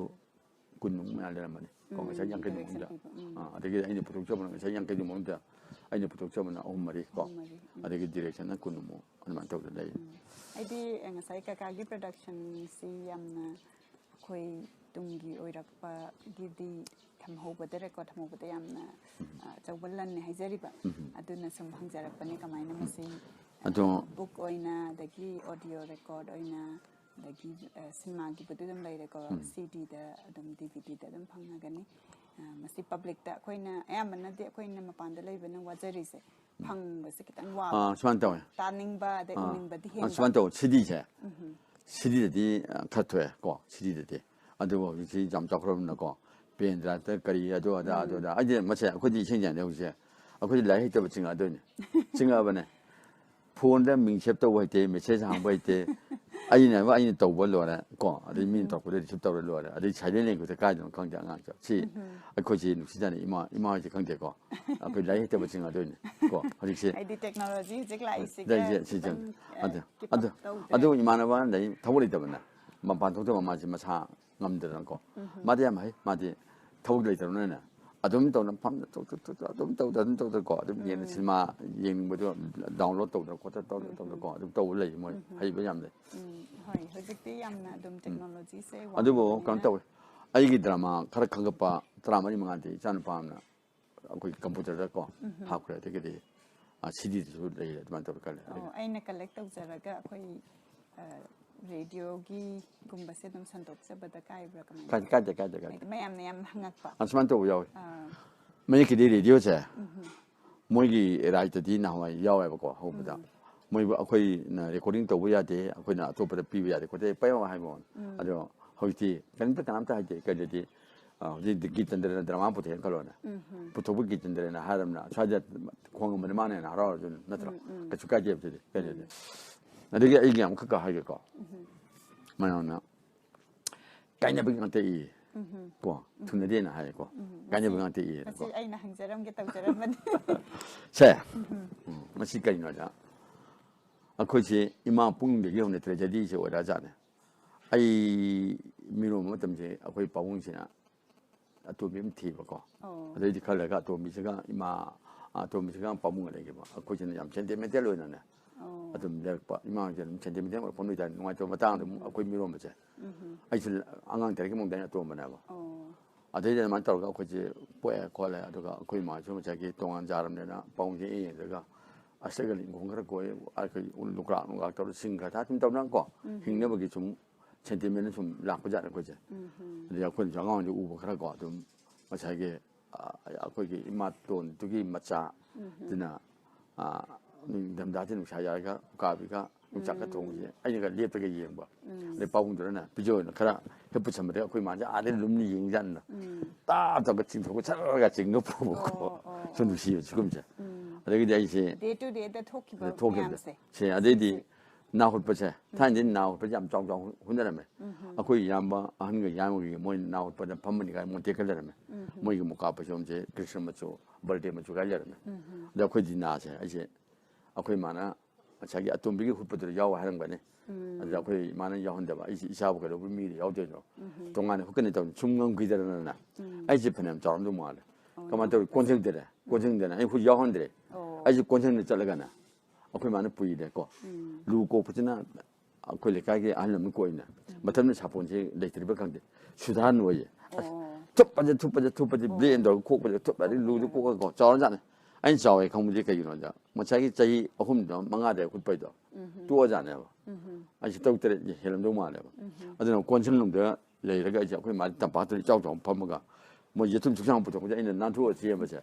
ꯀꯨꯟꯃꯨꯛ ꯃꯌꯥ ꯂꯩꯔꯝꯃꯅꯤ ꯀꯣ, ꯎꯝ, ꯉꯁꯥꯏ ꯌꯥꯡꯈꯩꯃꯨꯛ ꯗꯤꯔꯦꯛꯁꯟ ꯑꯝꯗ꯫ ꯄꯤꯕ, ꯎꯝ꯫ ꯑꯥ, ꯑꯗꯒꯤ ꯑꯩꯅ ꯄꯨꯊꯣꯛꯆꯕꯅ ꯉꯁꯥꯏ ꯌꯥꯡꯈꯩꯃꯨꯛ ꯑꯝꯗ, ꯑꯩꯅ ꯄꯨꯊꯣꯛꯆꯕꯅ ꯑꯍꯨꯝ ꯃꯔꯤ ꯀꯣ꯫ ꯑꯍꯨꯝ ꯃꯔꯤ, ꯎꯝ꯫ ꯑꯗꯒꯤ ꯗꯤꯔꯦꯛꯁꯟꯅ ꯀꯨꯟꯃꯨꯛ ꯑꯗꯨꯃꯥꯏꯅ ꯇꯧꯗꯅ ꯂꯩ꯫ ꯎꯝ꯫ ꯑꯩꯗꯤ, ꯑ, ꯉꯁꯥꯏ ꯀꯀꯥꯒꯤ ꯄ꯭ꯔꯗꯛꯁꯟꯁꯤ ꯌꯥꯝꯅ ꯑꯩꯈꯣꯏ ꯇꯨꯡꯒꯤ ꯑꯣꯏꯔꯛꯄꯒꯤꯗꯤ ꯊꯝꯍꯧꯕꯗ, ꯔꯦꯀꯣꯔꯠ ꯊꯝꯍꯧꯕꯗ ꯌꯥꯝꯅ, ꯎꯝ꯫ ꯑ, ꯑꯆꯧꯕ ꯂꯟꯅꯤ ꯍꯥꯏꯖꯔꯤꯕ꯫ ꯎꯝ꯫ ꯑꯗꯨꯅ ꯁꯨꯝ ꯍꯪꯖꯔꯛꯄꯅꯦ, ꯀꯃꯥꯏꯅ ꯃꯁꯤ, ꯑ, ꯑꯗꯣ ꯕꯨꯛ ꯑꯣꯏꯅ, ꯑꯗꯒꯤ ꯑꯣꯗꯤꯑꯣ ꯔꯦꯀꯣꯔꯠ ꯑꯣꯏꯅ, ꯑꯗꯒꯤ, ꯑ, ꯁꯤꯅꯦꯃꯥꯒꯤꯕꯨꯗꯤ ꯑꯗꯨꯝ ꯂꯩꯔꯦꯀꯣ, ꯎꯝ꯫ ꯁꯤ ꯗꯤꯗ ꯑꯗꯨꯝ, ꯗꯤ ꯚꯤ ꯗꯤꯗ ꯑꯗꯨꯝ ꯐꯪꯉꯒꯅꯤ꯫ ꯑ, ꯃꯁꯤ ꯄꯕ꯭ꯂꯤꯛꯇ ꯑꯩꯈꯣꯏꯅ, ꯑꯌꯥꯝꯕꯅꯗꯤ ꯑꯩꯈꯣꯏꯅ ꯃꯄꯥꯟꯗ ꯂꯩꯕꯅ ꯋꯥꯖꯔꯤꯁꯦ, ꯎꯝ꯫ ꯐꯪꯕꯁꯦ ꯈꯤꯇꯪ ꯋꯥꯕ꯫ ꯑꯥ, ꯁꯨꯃꯥꯏꯅ ꯇꯧꯋꯦ꯫ ꯇꯥꯅꯤꯡꯕ ꯑꯗꯩ ꯑꯥ꯫ ꯎꯅꯤꯡꯕꯗꯤ ꯑꯥ, ꯍꯦꯟꯕ꯫ ꯁꯨꯃꯥꯏꯅ ꯇꯧꯋꯦ, ꯁꯤ ꯗꯤꯁꯦ꯫ ꯎꯝ꯫ ꯁꯤ ꯗꯤꯗꯗꯤ, ꯑ, ꯈꯔ ꯊꯣꯛꯑꯦ ꯀꯣ, ꯁꯤ ꯗꯤꯗꯗꯤ꯫ ꯑꯗꯨꯕꯨ ꯍꯧꯖꯤꯛꯁꯤ ꯌꯥꯝ ꯆꯥꯎꯈ꯭ꯔꯕꯅꯤꯅꯀꯣ, ꯄꯦꯟ ꯗ꯭ꯔꯥꯏꯚꯇ ꯀꯔꯤ ꯑꯗꯨ ꯑꯗꯥ, ꯎꯝ꯫ ꯑꯗꯨ ꯑꯗꯥ꯫ ꯑꯩꯗꯤ ꯃꯁꯦ ꯑꯩꯈꯣꯏꯗꯤ ꯏꯁꯦꯡ ꯁꯦꯡꯅ ꯍꯧꯖꯤꯛꯁꯦ, ꯑꯩꯈꯣꯏꯗꯤ ꯂꯥꯏꯔꯤꯛ ꯍꯩꯇꯕ ꯆꯤꯡꯉꯛꯑꯗꯣꯏꯅꯦ꯫ ꯆꯤꯡꯉꯛꯑꯕꯅꯦ꯫ ꯐꯣꯟꯗ ꯃꯤꯡ ꯁꯦꯞ ꯇꯧꯕ ꯍꯩꯇꯦ, ꯃꯦꯁꯦꯖ ꯍꯥꯡꯕ ꯍꯩꯇꯦ꯫ ꯑꯩꯅ ꯍꯥꯏꯕ ꯑꯩꯅ ꯇꯧꯕ ꯂꯣꯏꯔꯦ ꯀꯣ, ꯑꯗꯩ ꯃꯤꯅ ꯎꯝ꯫ ꯇꯧꯔꯛꯄꯗ ꯔꯤꯁꯤꯞ ꯇꯧꯔ ꯂꯣꯏꯔꯦ, ꯑꯗꯩ ꯁꯥꯏꯂꯦꯟ ꯂꯩꯈ꯭ꯔꯗ ꯀꯥꯏꯗꯅꯣ ꯈꯪꯗꯦ ꯑꯉꯥꯡꯁꯦ꯫ ꯁꯤ ꯎꯝ꯫ ꯑꯩꯈꯣꯏꯁꯤ ꯅꯨꯡꯁꯤꯖꯥꯠꯅꯤ, ꯏꯃꯥ, ꯏꯃꯥ ꯍꯣꯏꯁꯦ ꯈꯪꯗꯦꯀꯣ, ꯑꯩꯈꯣꯏ ꯂꯥꯏꯔꯤꯛ ꯍꯩꯇꯕ ꯆꯤꯡꯉꯗꯣꯏꯅꯦ ꯀꯣ ꯍꯧꯖꯤꯛꯁꯦ꯫ ꯑꯩꯗꯤ ꯇꯦꯛꯅꯣꯂꯣꯖꯤ ꯍꯧꯖꯤꯛ ꯂꯥꯛꯏꯁꯤꯒ ꯂꯩꯁꯦ, ꯁꯤꯁꯦ꯫ ꯈꯤꯇꯪ, ꯑ, ꯑꯗꯨ, keep up ꯑꯗꯨ, ꯇꯧꯗ꯭ꯔꯦ꯫ ꯑꯗꯨ ꯏꯃꯥꯟꯅꯕ ꯑꯃ ꯂꯩ, ꯊꯕꯛ ꯂꯩꯇꯕꯅ ꯃꯄꯥꯟ ꯊꯣꯛꯇꯕ, ꯃꯥꯁꯦ ꯃꯁꯥ ꯉꯝꯗꯗꯅꯀꯣ꯫ ꯎꯝ꯫ ꯃꯥꯗꯤ ꯌꯥꯝ ꯍꯩ, ꯃꯥꯗꯤ ꯊꯕꯛ ꯂꯩꯇꯕꯅꯤꯅ ꯑꯗꯨꯝ ꯇꯧꯅ ꯐꯝꯅ ꯇꯧ- ꯇꯧ- ꯇꯧ- ꯇꯧ- ꯑꯗꯨꯝ ꯇꯧꯗ ꯑꯗꯨꯝ ꯇꯧꯗ ꯀꯣ, ꯑꯗꯨꯝ ꯌꯦꯡꯅ ꯁꯤꯅꯦꯃꯥ ꯌꯦꯡꯅꯤꯡꯕꯗꯣ ꯗꯥꯎꯟꯂꯣꯗ ꯇꯧꯗꯅ ꯈꯣꯠꯇꯅ ꯇꯧꯗꯅ ꯇꯧꯗꯅ ꯀꯣ, ꯑꯗꯨꯝ ꯇꯧꯕ ꯂꯩ꯫ ꯃꯣꯏ ꯍꯩꯕ ꯌꯥꯝ ꯂꯩ꯫ ꯎꯝ, ꯍꯣꯏ, ꯍꯧꯖꯤꯛꯇꯤ ꯌꯥꯝꯅ ꯑꯗꯨꯝ ꯇꯦꯛꯅꯣꯂꯣꯖꯤꯁꯦ ꯑꯗꯨꯕꯨ ꯋꯥꯡꯕꯅꯤꯅ꯫ ꯀꯩꯅꯣ ꯇꯧꯋꯦ, ꯑꯩꯒꯤ ꯗ꯭ꯔꯃꯥ ꯈꯔ ꯈꯪꯒꯠꯄ ꯇꯔꯥꯃꯔꯤ ꯃꯉꯥꯗꯤ ꯏꯆꯥ ꯅꯨꯄꯥ ꯑꯃꯅ ꯑꯩꯈꯣꯏ ꯀꯝꯄ꯭ꯌꯨꯇꯔꯗ ꯀꯣ ꯍꯥꯞꯈ꯭ꯔꯦ꯫ ꯑꯗꯒꯤꯗꯤ ꯁꯤꯗꯤꯗꯁꯨ ꯂꯩꯔꯦ, ꯑꯗꯨꯃꯥꯏꯅ ꯇꯧꯔ ꯈꯜꯂꯦ꯫ ꯑꯣ, ꯑꯩꯅ ꯀꯂꯦꯛ ꯇꯧꯖꯔꯒ ꯑꯩꯈꯣꯏ, ꯑ, ꯔꯦꯗꯤꯑꯣꯒꯤꯒꯨꯝꯕꯁꯦ ꯑꯗꯨꯝ ꯁꯟꯗꯣꯛꯆꯕꯗ ꯀꯥꯏꯕ꯭ꯔꯥ ꯀꯃꯥꯏꯅ ꯀꯥꯏꯗꯦ ꯇꯧꯏ? ꯀꯥꯏꯗꯦ ꯀꯥꯏꯗꯦ ꯀꯥꯏꯗꯦ꯫ ꯍꯥꯏꯗꯤ ꯃꯌꯥꯝꯅ ꯌꯥꯝꯅ ꯍꯪꯉꯛꯄ꯫ ꯑꯁꯨꯃꯥꯏꯅ ꯇꯧꯕ ꯌꯥꯎꯋꯤ꯫ ꯑꯥ, ꯃꯌꯦꯛꯀꯤꯗꯤ ꯔꯦꯗꯤꯑꯣꯁꯦ ꯃꯣꯏꯒꯤ ꯔꯥꯏꯠꯇꯗꯤ ꯅꯍꯥꯟꯋꯥꯏ ꯌꯥꯎꯋꯦꯕꯀꯣ꯫ ꯍꯧꯕꯗ ꯃꯣꯏꯕꯨ ꯑꯩꯈꯣꯏꯅ ꯔꯦꯀꯣꯔꯗꯤꯡ ꯇꯧꯕ ꯌꯥꯗꯦ, ꯑꯩꯈꯣꯏꯅ ꯑꯇꯣꯞꯄꯗ ꯄꯤꯕ ꯌꯥꯗꯦ ꯈꯣꯠꯇꯦ ꯄꯌꯥꯝ ꯍꯥꯏꯕ ꯋꯥꯅꯤ꯫ ꯑꯗꯣ ꯍꯧꯖꯤꯛꯇꯤ ꯀꯔꯤꯝꯇ ꯀꯅꯥꯝꯇ ꯍꯥꯏꯗꯦ꯫ ꯀꯩꯗꯗꯤ, ꯑ, ꯍꯧꯖꯤꯛ ꯒꯤꯇꯦꯟꯗ꯭ꯔꯅ ꯗ꯭ꯔꯃꯥ ꯄꯨꯊꯣꯛꯑꯦꯅ ꯈꯜꯂꯣꯅꯦ꯫ ꯄꯨꯊꯣꯛꯄ ꯒꯤꯇꯦꯟꯗ꯭ꯔꯅ ꯍꯥꯏꯔꯕꯅ ꯁ꯭ꯋꯥꯏꯗ ꯈꯣꯡꯉꯝꯕꯅꯤ, ꯃꯥꯅ ꯍꯦꯟꯅ ꯍꯔꯥꯎꯔꯁꯨ ꯅꯠꯇ꯭ꯔꯣ? ꯀꯩꯁꯨ ꯀꯥꯏꯗꯦꯕ ꯑꯗꯨꯗꯤ꯫ ꯀꯩꯗꯗꯤ ꯑꯗꯒꯤ ꯑꯩꯒꯤ ꯑꯃꯈꯛꯀ ꯍꯥꯏꯒꯦꯀꯣ꯫ ꯃꯌꯥꯝꯅ ꯀꯥꯏꯅꯕꯒꯤ ꯉꯥꯛꯇ ꯏꯌꯦ꯫ ꯀꯣ, ꯊꯨꯡꯅꯗꯦꯅ ꯍꯥꯏꯌꯦꯀꯣ꯫ ꯀꯥꯏꯅꯕꯒꯤ ꯉꯥꯛꯇ ꯏꯌꯦ꯫ ꯃꯁꯤ ꯑꯩꯅ ꯍꯪꯖꯔꯝꯒꯦ ꯇꯧꯖꯔꯝꯕꯅꯤ꯫ ꯁꯦ, ꯎꯝ, ꯃꯁꯤ ꯀꯩꯅꯣꯗ, ꯑꯩꯈꯣꯏꯁꯦ ꯏꯃꯥ ꯄꯨꯡꯗꯒꯤ ꯍꯧꯅ ꯇ꯭ꯔꯦꯖꯦꯗꯤꯁꯦ ꯑꯣꯏꯔꯛꯑꯖꯥꯠꯅꯦ꯫ ꯑꯩ ꯃꯤꯔꯣꯟꯕ ꯃꯇꯝꯁꯦ ꯑꯩꯈꯣꯏ ꯄꯥꯕꯨꯡꯁꯤꯅ ꯑꯇꯣꯝꯕꯤ ꯑꯃ ꯊꯤꯕꯀꯣ꯫ ꯑꯣ꯫ ꯑꯗꯩꯗꯤ ꯈꯔ ꯂꯩꯔꯒ ꯑꯇꯣꯝꯕꯤꯁꯤꯒ ꯏꯃꯥ, ꯑꯇꯣꯝꯕꯤꯁꯤꯒ ꯄꯥꯕꯨꯡꯒ ꯂꯩꯈꯤꯕ꯫ ꯑꯩꯈꯣꯏꯁꯤꯅ ꯌꯥꯝ ꯁꯦꯟꯇꯤꯃꯦꯟꯇꯦꯜ ꯑꯣꯏꯅꯅꯦ ꯑꯣ꯫ ꯑꯗꯨꯝ ꯂꯩꯔꯛꯄ꯫ ꯏꯃꯥꯁꯦ ꯑꯗꯨꯝ ꯁꯦꯟꯇꯤꯃꯦꯟꯇꯦꯜ ꯑꯣꯏꯔꯛꯄ ꯅꯨꯃꯤꯠꯇꯥꯏ ꯅꯨꯡꯉꯥꯏꯇꯕ ꯃꯇꯥꯡꯗ ꯑꯗꯨꯝ ꯑꯩꯈꯣꯏ ꯃꯤꯔꯣꯟꯕꯁꯦ꯫ ꯎꯝ꯫ ꯑꯩꯁꯨ ꯑꯉꯥꯡ ꯇꯔꯦꯠꯀꯤ ꯃꯅꯨꯡꯗ ꯑꯩꯅ ꯑꯇꯣꯝꯕꯅꯦꯕ꯫ ꯑꯣ꯫ ꯑꯗꯩꯗꯤ ꯑꯗꯨꯃꯥꯏꯅ ꯇꯧꯔꯒ ꯑꯩꯈꯣꯏꯁꯦ ꯄꯣꯛꯑꯦ ꯈꯣꯠꯂꯦ꯫ ꯑꯗꯨꯒ ꯑꯩꯈꯣꯏ ꯏꯃꯥꯁꯨ ꯉꯁꯥꯏꯒꯤ ꯇꯣꯉꯥꯟ ꯖꯥꯔꯝꯅꯤꯅ ꯄꯥꯕꯨꯡꯁꯦ ꯌꯦꯡꯉꯒ ꯑꯁꯤꯗ ꯏꯪꯈꯣꯜ ꯈꯔ ꯀꯣꯏ, ꯑꯩꯈꯣꯏ ꯂꯨꯀ꯭ꯔꯥꯛ ꯅꯨꯡꯀ꯭ꯔꯥꯛ ꯇꯧꯔ ꯁꯤꯡ ꯈꯔ ꯊꯥ ꯑꯗꯨꯝ ꯇꯧꯗꯅꯀꯣ ꯍꯤꯡꯅꯕꯒꯤ ꯁꯨꯝ ꯁꯦꯟꯇꯤꯃꯦꯟꯅ ꯁꯨꯝ ꯂꯥꯛꯄꯖꯥꯠꯅꯦ ꯑꯩꯈꯣꯏꯁꯦ꯫ ꯑꯗꯩ ꯑꯩꯈꯣꯏꯅꯁꯨ ꯑꯉꯥꯡ ꯑꯣꯏꯔꯤꯉꯩꯗ ꯎꯕ ꯈꯔꯀꯣ ꯑꯗꯨꯝ ꯉꯁꯥꯏꯒꯤ, ꯑ, ꯑꯩꯈꯣꯏꯒꯤ ꯏꯃꯥꯇꯣꯟꯗꯨꯒꯤ ꯃꯆꯥ ꯑꯗꯨꯅ, ꯑ, ꯅꯤꯡꯊꯝꯊꯥꯁꯦ ꯅꯨꯡꯁꯥ ꯌꯥꯏꯔꯒ ꯎꯀꯥꯕꯤꯒ ꯌꯣꯡꯆꯥꯛꯀ ꯊꯣꯡꯕꯁꯦ ꯑꯩꯅꯒ ꯂꯦꯞꯄꯒ ꯌꯦꯡꯕ꯫ ꯑꯗꯩ ꯄꯥꯕꯨꯡꯗꯨꯅ ꯄꯤꯖꯧꯅ ꯈꯔ ꯍꯦꯛ ꯄꯨꯁꯟꯕꯗ ꯑꯩꯈꯣꯏ ꯃꯥꯁꯦ ꯑꯥꯗꯩ ꯂꯨꯝꯅ ꯌꯦꯡꯖꯥꯠꯅꯤꯅ꯫ ꯇꯥꯞ ꯇꯥꯞꯀ ꯆꯤꯡꯊꯣꯛꯄ ꯁꯔꯒ ꯆꯤꯡꯒ ꯄꯨꯕꯀꯣ꯫ ꯑꯣ, ꯑꯣ, ꯁꯨꯝ ꯅꯨꯡꯁꯤꯕ ꯁꯤꯒꯨꯝꯕꯁꯦ꯫ ꯑꯗꯒꯤꯗꯤ ꯑꯩꯁꯦ ꯗꯦ ꯇꯨ ꯗꯦꯗ ꯊꯣꯛꯈꯤꯕ ꯊꯣꯛꯈꯤꯕꯗ ꯃꯌꯥꯝꯁꯦ꯫ ꯁꯦ, ꯑꯗꯩꯗꯤ ꯅꯥ ꯍꯨꯠꯄꯁꯦ, ꯊꯥꯏꯅꯗꯤ ꯅꯥ ꯍꯨꯠꯄꯁꯦ ꯌꯥꯝ ꯆꯥꯎ ꯆꯥꯎ ꯍꯨꯟꯅꯔꯝꯃꯦ꯫ ꯑꯩꯈꯣꯏ ꯏꯌꯥꯝꯕ ꯑꯍꯟꯒ ꯏꯌꯥꯝꯕꯒꯤ ꯃꯣꯏ ꯅꯥ ꯍꯨꯠꯄꯗ ꯐꯝꯕꯅꯤ ꯀꯥꯏꯅ ꯃꯣꯟꯇꯦꯛꯀ ꯂꯩꯔꯝꯃꯦ꯫ ꯃꯣꯏꯒꯤ ꯃꯨꯀꯥ ꯐꯩꯖꯣꯝꯁꯦ ꯀ꯭ꯔꯤꯁꯅ ꯃꯆꯨ, ꯕꯜꯗꯦ ꯃꯆꯨ ꯀꯥꯏ ꯂꯩꯔꯝꯃꯦ꯫ ꯑꯗ ꯑꯩꯈꯣꯏꯗꯤ ꯅꯥꯁꯦ, ꯑꯩꯁꯦ, ꯑꯩꯈꯣꯏ ꯏꯃꯥꯅ ꯉꯁꯥꯏꯒꯤ ꯑꯇꯣꯝꯕꯤꯒꯤ ꯍꯨꯠꯄꯗꯨꯗ ꯌꯥꯎ ꯍꯥꯏꯔꯝꯒꯅꯤ꯫ ꯑꯗꯨꯗ ꯑꯩꯈꯣꯏ ꯏꯃꯥꯅ ꯌꯥꯎꯍꯟꯗꯕ꯫ ꯑꯩꯁꯦ ꯏꯆꯥꯕꯨ ꯀꯩꯗꯧꯕ ꯃꯤꯗ ꯌꯥꯎꯗꯣꯏꯅꯣ? ꯇꯣꯉꯥꯟꯅ ꯍꯨꯠꯀꯅꯤ ꯇꯧꯅꯤ꯫ ꯁꯨꯝ ꯉꯝꯈꯤꯗꯅꯅ ꯑꯩꯁꯦ ꯐꯅꯌꯥꯝ ꯆꯥꯎꯔꯝꯗꯧ ꯃꯥꯜꯂꯦ꯫ ꯀꯃꯥꯏꯅ ꯇꯧꯋꯤ? ꯀꯣꯟꯁꯤꯟꯗꯔꯦ, ꯀꯣꯟꯁꯤꯟꯗꯅ ꯑꯩ ꯍꯧꯖꯤꯛ ꯌꯥꯎꯍꯟꯗ꯭ꯔꯦ꯫ ꯑꯣ꯫ ꯑꯩꯁꯦ ꯀꯣꯟꯁꯤꯟꯗ ꯆꯠꯂꯒꯅ ꯑꯩꯈꯣꯏ ꯃꯥꯅ ꯄꯨꯏꯔꯦꯀꯣ꯫ ꯎꯝ꯫ ꯂꯨ ꯀꯣꯛꯄꯁꯤꯅ ꯑꯩꯈꯣꯏ ꯂꯩꯀꯥꯏꯒꯤ ꯑꯍꯜ ꯑꯃꯅ ꯀꯣꯛꯏꯅ꯫ ꯃꯇꯝꯗ ꯁꯥꯄꯣꯟꯁꯦ ꯂꯩꯇ꯭ꯔꯤꯕ ꯈꯪꯗꯦ꯫ ꯁꯨꯗꯥꯟ ꯑꯣꯏꯌꯦ꯫ ꯑꯁ, ꯑꯣ꯫ ꯊꯨꯞꯄꯁꯦ ꯊꯨꯞꯄꯁꯦ ꯊꯨꯞꯄꯁꯦ ꯕ꯭ꯂꯦꯟ ꯇꯧꯔꯒ ꯈꯣꯛꯄꯁꯦ ꯊꯨꯞꯄꯗꯤ ꯂꯨꯗꯨ ꯀꯣꯛꯑꯒꯀꯣ ꯆꯥꯎꯔꯖꯥꯠꯅꯤ꯫ ꯑꯩꯅ ꯆꯥꯎꯋꯦ ꯈꯪꯕꯁꯦ ꯀꯩꯒꯤꯅꯣꯗ ꯉꯁꯥꯏꯒꯤ ꯆꯍꯤ ꯑꯍꯨꯝꯗ ꯃꯉꯥꯗ ꯍꯨꯠꯄꯩꯗꯣ ꯎꯝ꯫ ꯇꯣꯛꯑꯖꯥꯠꯅꯦꯕ꯫ ꯎꯝ꯫ ꯑꯩꯁꯦ ꯇꯔꯨꯛ ꯇꯔꯦꯠ ꯍꯦꯜꯂꯝꯗꯧ ꯃꯥꯜꯂꯦꯕ꯫ ꯎꯝ꯫ ꯑꯗꯨꯅ ꯀꯣꯟꯁꯤꯟꯂꯣꯝꯗ ꯂꯩꯔꯒ ꯑꯩꯁꯦ ꯑꯩꯈꯣꯏ ꯃꯥꯗꯤ ꯇꯝꯄꯥꯛꯇ ꯏꯆꯥꯎ ꯆꯥꯎꯅ ꯐꯝꯃꯒ ꯃꯣꯏ ꯌꯦꯇꯨꯝ ꯁꯨꯛꯆꯥꯡ ꯄꯨꯊꯣꯛꯄꯁꯦ ꯑꯩꯅ ꯅꯥꯟꯊꯣꯛꯑ ꯆꯦꯟꯕꯁꯦ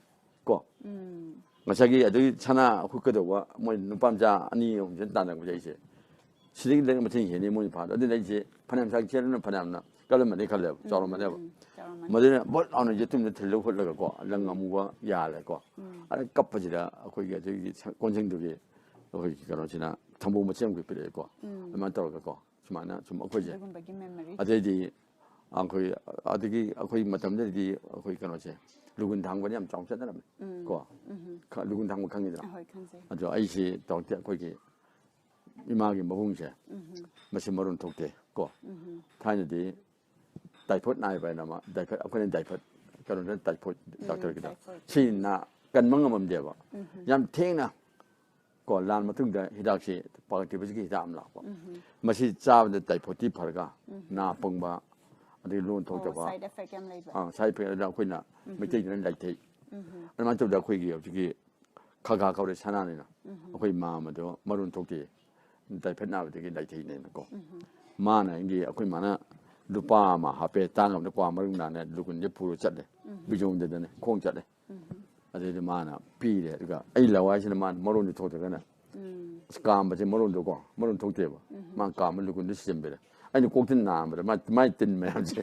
ꯀꯣ꯫ ꯎꯝ꯫ ꯉꯁꯥꯏꯒꯤ ꯑꯗꯨꯒꯤ ꯁꯅꯥ ꯑꯩꯈꯣꯏ ꯀꯩꯗꯧꯕ ꯃꯣꯏ ꯅꯨꯄꯥ ꯃꯆꯥ ꯑꯅꯤ ꯑꯍꯨꯝꯁꯤꯅ ꯇꯥꯟꯅꯔꯛꯄꯁꯦ ꯑꯩꯁꯦ ꯁꯤꯗꯒꯤ ꯂꯩꯔꯛ ꯃꯊꯦꯜ ꯍꯦꯟꯅꯤ ꯃꯣꯏꯅ ꯐꯥꯕꯗꯣ꯫ ꯑꯗꯨꯅ ꯑꯩꯁꯦ ꯐꯅꯌꯥꯝ ꯁꯥꯡ ꯆꯦꯜꯂꯅ ꯐꯅꯌꯥꯝꯅ ꯀꯜꯂꯝꯃꯅꯤ ꯈꯜꯂꯦꯕ, ꯆꯥꯎꯔꯝꯃꯅꯦꯕ꯫ ꯎꯝ, ꯆꯥꯎꯔꯝꯃꯅꯤ꯫ ꯃꯗꯨꯅ ꯕꯣꯠ ꯂꯥꯎꯅ ꯌꯦꯇꯨꯝꯗ ꯊꯤꯜꯂꯒ ꯍꯨꯠꯂꯒꯀꯣ ꯂꯪ ꯑꯃꯨꯕ ꯌꯥꯜꯂꯦꯀꯣ꯫ ꯎꯝ꯫ ꯑꯗ ꯀꯞꯄꯁꯤꯗ ꯑꯩꯈꯣꯏꯒꯤ ꯑꯗꯨꯒꯤ ꯁ- ꯀꯣꯟꯁꯤꯡꯗꯨꯒꯤ ꯑꯩꯈꯣꯏꯒꯤ ꯀꯩꯅꯣꯁꯤꯅ ꯊꯝꯕꯧ ꯃꯆꯦꯠ ꯑꯃꯈꯛ ꯄꯤꯔꯛꯑꯦꯀꯣ꯫ ꯎꯝ꯫ ꯑꯗꯨꯃꯥꯏꯅ ꯇꯧꯔꯒꯀꯣ ꯁꯨꯃꯥꯏꯅ ꯁꯨꯝ ꯑꯩꯈꯣꯏꯁꯦ ꯑꯗꯨꯒꯨꯝꯕꯒꯤ ꯃꯦꯃꯣꯔꯤ꯫ ꯑꯗꯩꯗꯤ ꯑꯩꯈꯣꯏ ꯑꯗꯒꯤ ꯑꯩꯈꯣꯏ ꯃꯇꯝꯗꯗꯤ ꯑꯩꯈꯣꯏ ꯀꯩꯅꯣꯁꯦ ꯂꯨꯒꯨꯟ ꯊꯥꯡꯕꯗꯤ ꯌꯥꯝ ꯆꯥꯎꯅ ꯆꯠꯅꯔꯝꯃꯦ ꯎꯝ꯫ ꯀꯣ꯫ ꯎꯝ꯫ ꯈ- ꯂꯨꯒꯨꯟ ꯊꯥꯡꯕ ꯈꯪꯉꯤꯗꯅ? ꯑꯍꯣꯏ, ꯈꯪꯖꯩ꯫ ꯑꯗꯣ ꯑꯩꯁꯤ ꯇꯧꯔꯛꯇꯦ꯫ ꯑꯩꯈꯣꯏꯒꯤ ꯏꯃꯥꯒꯤ ꯃꯕꯨꯡꯁꯦ ꯎꯝ꯫ ꯃꯁꯤ ꯃꯔꯣꯟ ꯊꯣꯛꯇꯦ ꯀꯣ꯫ ꯎꯝ꯫ ꯊꯥꯏꯅꯗꯤ ꯇꯥꯏꯐꯣꯏꯗ ꯅꯥꯏꯕ ꯍꯥꯏꯅ ꯑꯃ ꯗꯥꯏꯐꯣꯏꯗ ꯑꯩꯈꯣꯏꯅ ꯗꯥꯏꯐꯣꯏꯗ ꯀꯩꯅꯣꯗ ꯇꯥꯏꯐꯣꯏꯗ ꯎꯝ, ꯗꯥꯛꯇꯔꯒꯤꯗ ꯇꯥꯏꯐꯣꯏꯗ꯫ ꯁꯤ ꯅꯥ ꯀꯟꯕ ꯉꯝꯃꯝꯗꯦꯕ꯫ ꯎꯝ꯫ ꯌꯥꯝ ꯊꯦꯡꯅ ꯀꯣ ꯂꯥꯟ ꯃꯇꯨꯡꯗ ꯍꯤꯗꯥꯛꯁꯤ ꯄꯥꯛꯇꯤꯕꯁꯤꯒꯤ ꯍꯤꯗꯥꯛ ꯑꯃ ꯂꯥꯛꯄ꯫ ꯎꯝ꯫ ꯃꯁꯤ ꯆꯥꯕꯗ ꯇꯥꯏꯐꯣꯏꯗꯇꯤ ꯐꯔꯒ ꯅꯥ ꯄꯪꯕ ꯑꯗꯒꯤ ꯂꯣꯟ ꯊꯣꯛꯇꯕ ꯁꯥꯏꯠ ꯏꯐꯦꯛ ꯌꯥꯝ ꯂꯩꯕ꯫ ꯑꯥ, ꯁꯥꯏꯠ ꯏꯐꯦꯛ ꯑꯗꯨꯅ ꯑꯩꯈꯣꯏꯅ ꯃꯩꯇꯩꯗꯅ ꯂꯩꯊꯩ꯫ ꯎꯝ꯫ ꯑꯗꯨꯃꯥꯏꯅ ꯇꯧꯗꯅ ꯑꯩꯈꯣꯏꯒꯤ ꯍꯧꯖꯤꯛꯀꯤ ꯈꯥꯒꯥ ꯀꯧꯔꯦ ꯁꯅꯥꯅꯤꯅ ꯑꯩꯈꯣꯏ ꯃꯥꯝꯃꯗꯣ ꯃꯔꯣꯟ ꯊꯣꯛꯇꯦ ꯇꯥꯏꯐꯣꯏꯗ ꯅꯥꯕꯗꯒꯤ ꯂꯩꯊꯩꯅꯦꯅꯀꯣ꯫ ꯃꯥꯅ ꯑꯩꯒꯤ ꯑꯩꯈꯣꯏ ꯃꯥꯅ ꯂꯨꯄꯥ ꯑꯃ ꯍꯥꯞꯄꯦ ꯇꯥꯡꯉꯕꯅꯤ ꯀ꯭ꯋꯥ ꯃꯔꯨꯝ ꯅꯥꯅ ꯂꯨꯒꯨꯟꯁꯦ ꯄꯨꯔ ꯆꯠꯂꯦ꯫ ꯕꯤꯖꯣꯝꯗꯗꯅꯦ ꯈꯣꯡ ꯆꯠꯂꯦ꯫ ꯑꯗꯩꯗꯤ ꯃꯥꯅ ꯄꯤꯔꯦ ꯑꯗꯨꯒ ꯑꯩ ꯂꯋꯥꯏꯁꯤꯅ ꯃꯥꯅ ꯃꯔꯣꯟꯗꯤ ꯊꯣꯛꯇ꯭ꯔꯒꯅ ꯎꯝ꯫ ꯑꯁ ꯀꯥꯝꯕꯁꯦ ꯃꯔꯣꯟꯗꯣꯀꯣ ꯃꯔꯣꯟ ꯊꯣꯛꯇꯦꯕ꯫ ꯃꯥ ꯀꯥꯝꯕ ꯂꯨꯒꯨꯟꯗꯣ ꯁꯤꯖꯤꯟꯕꯤꯔꯦ꯫ ꯑꯩꯅ ꯀꯣꯛꯇ ꯅꯥꯝꯕꯗ ꯃꯥ ꯃꯥꯏ ꯇꯤꯟ ꯃꯌꯥꯝꯁꯦ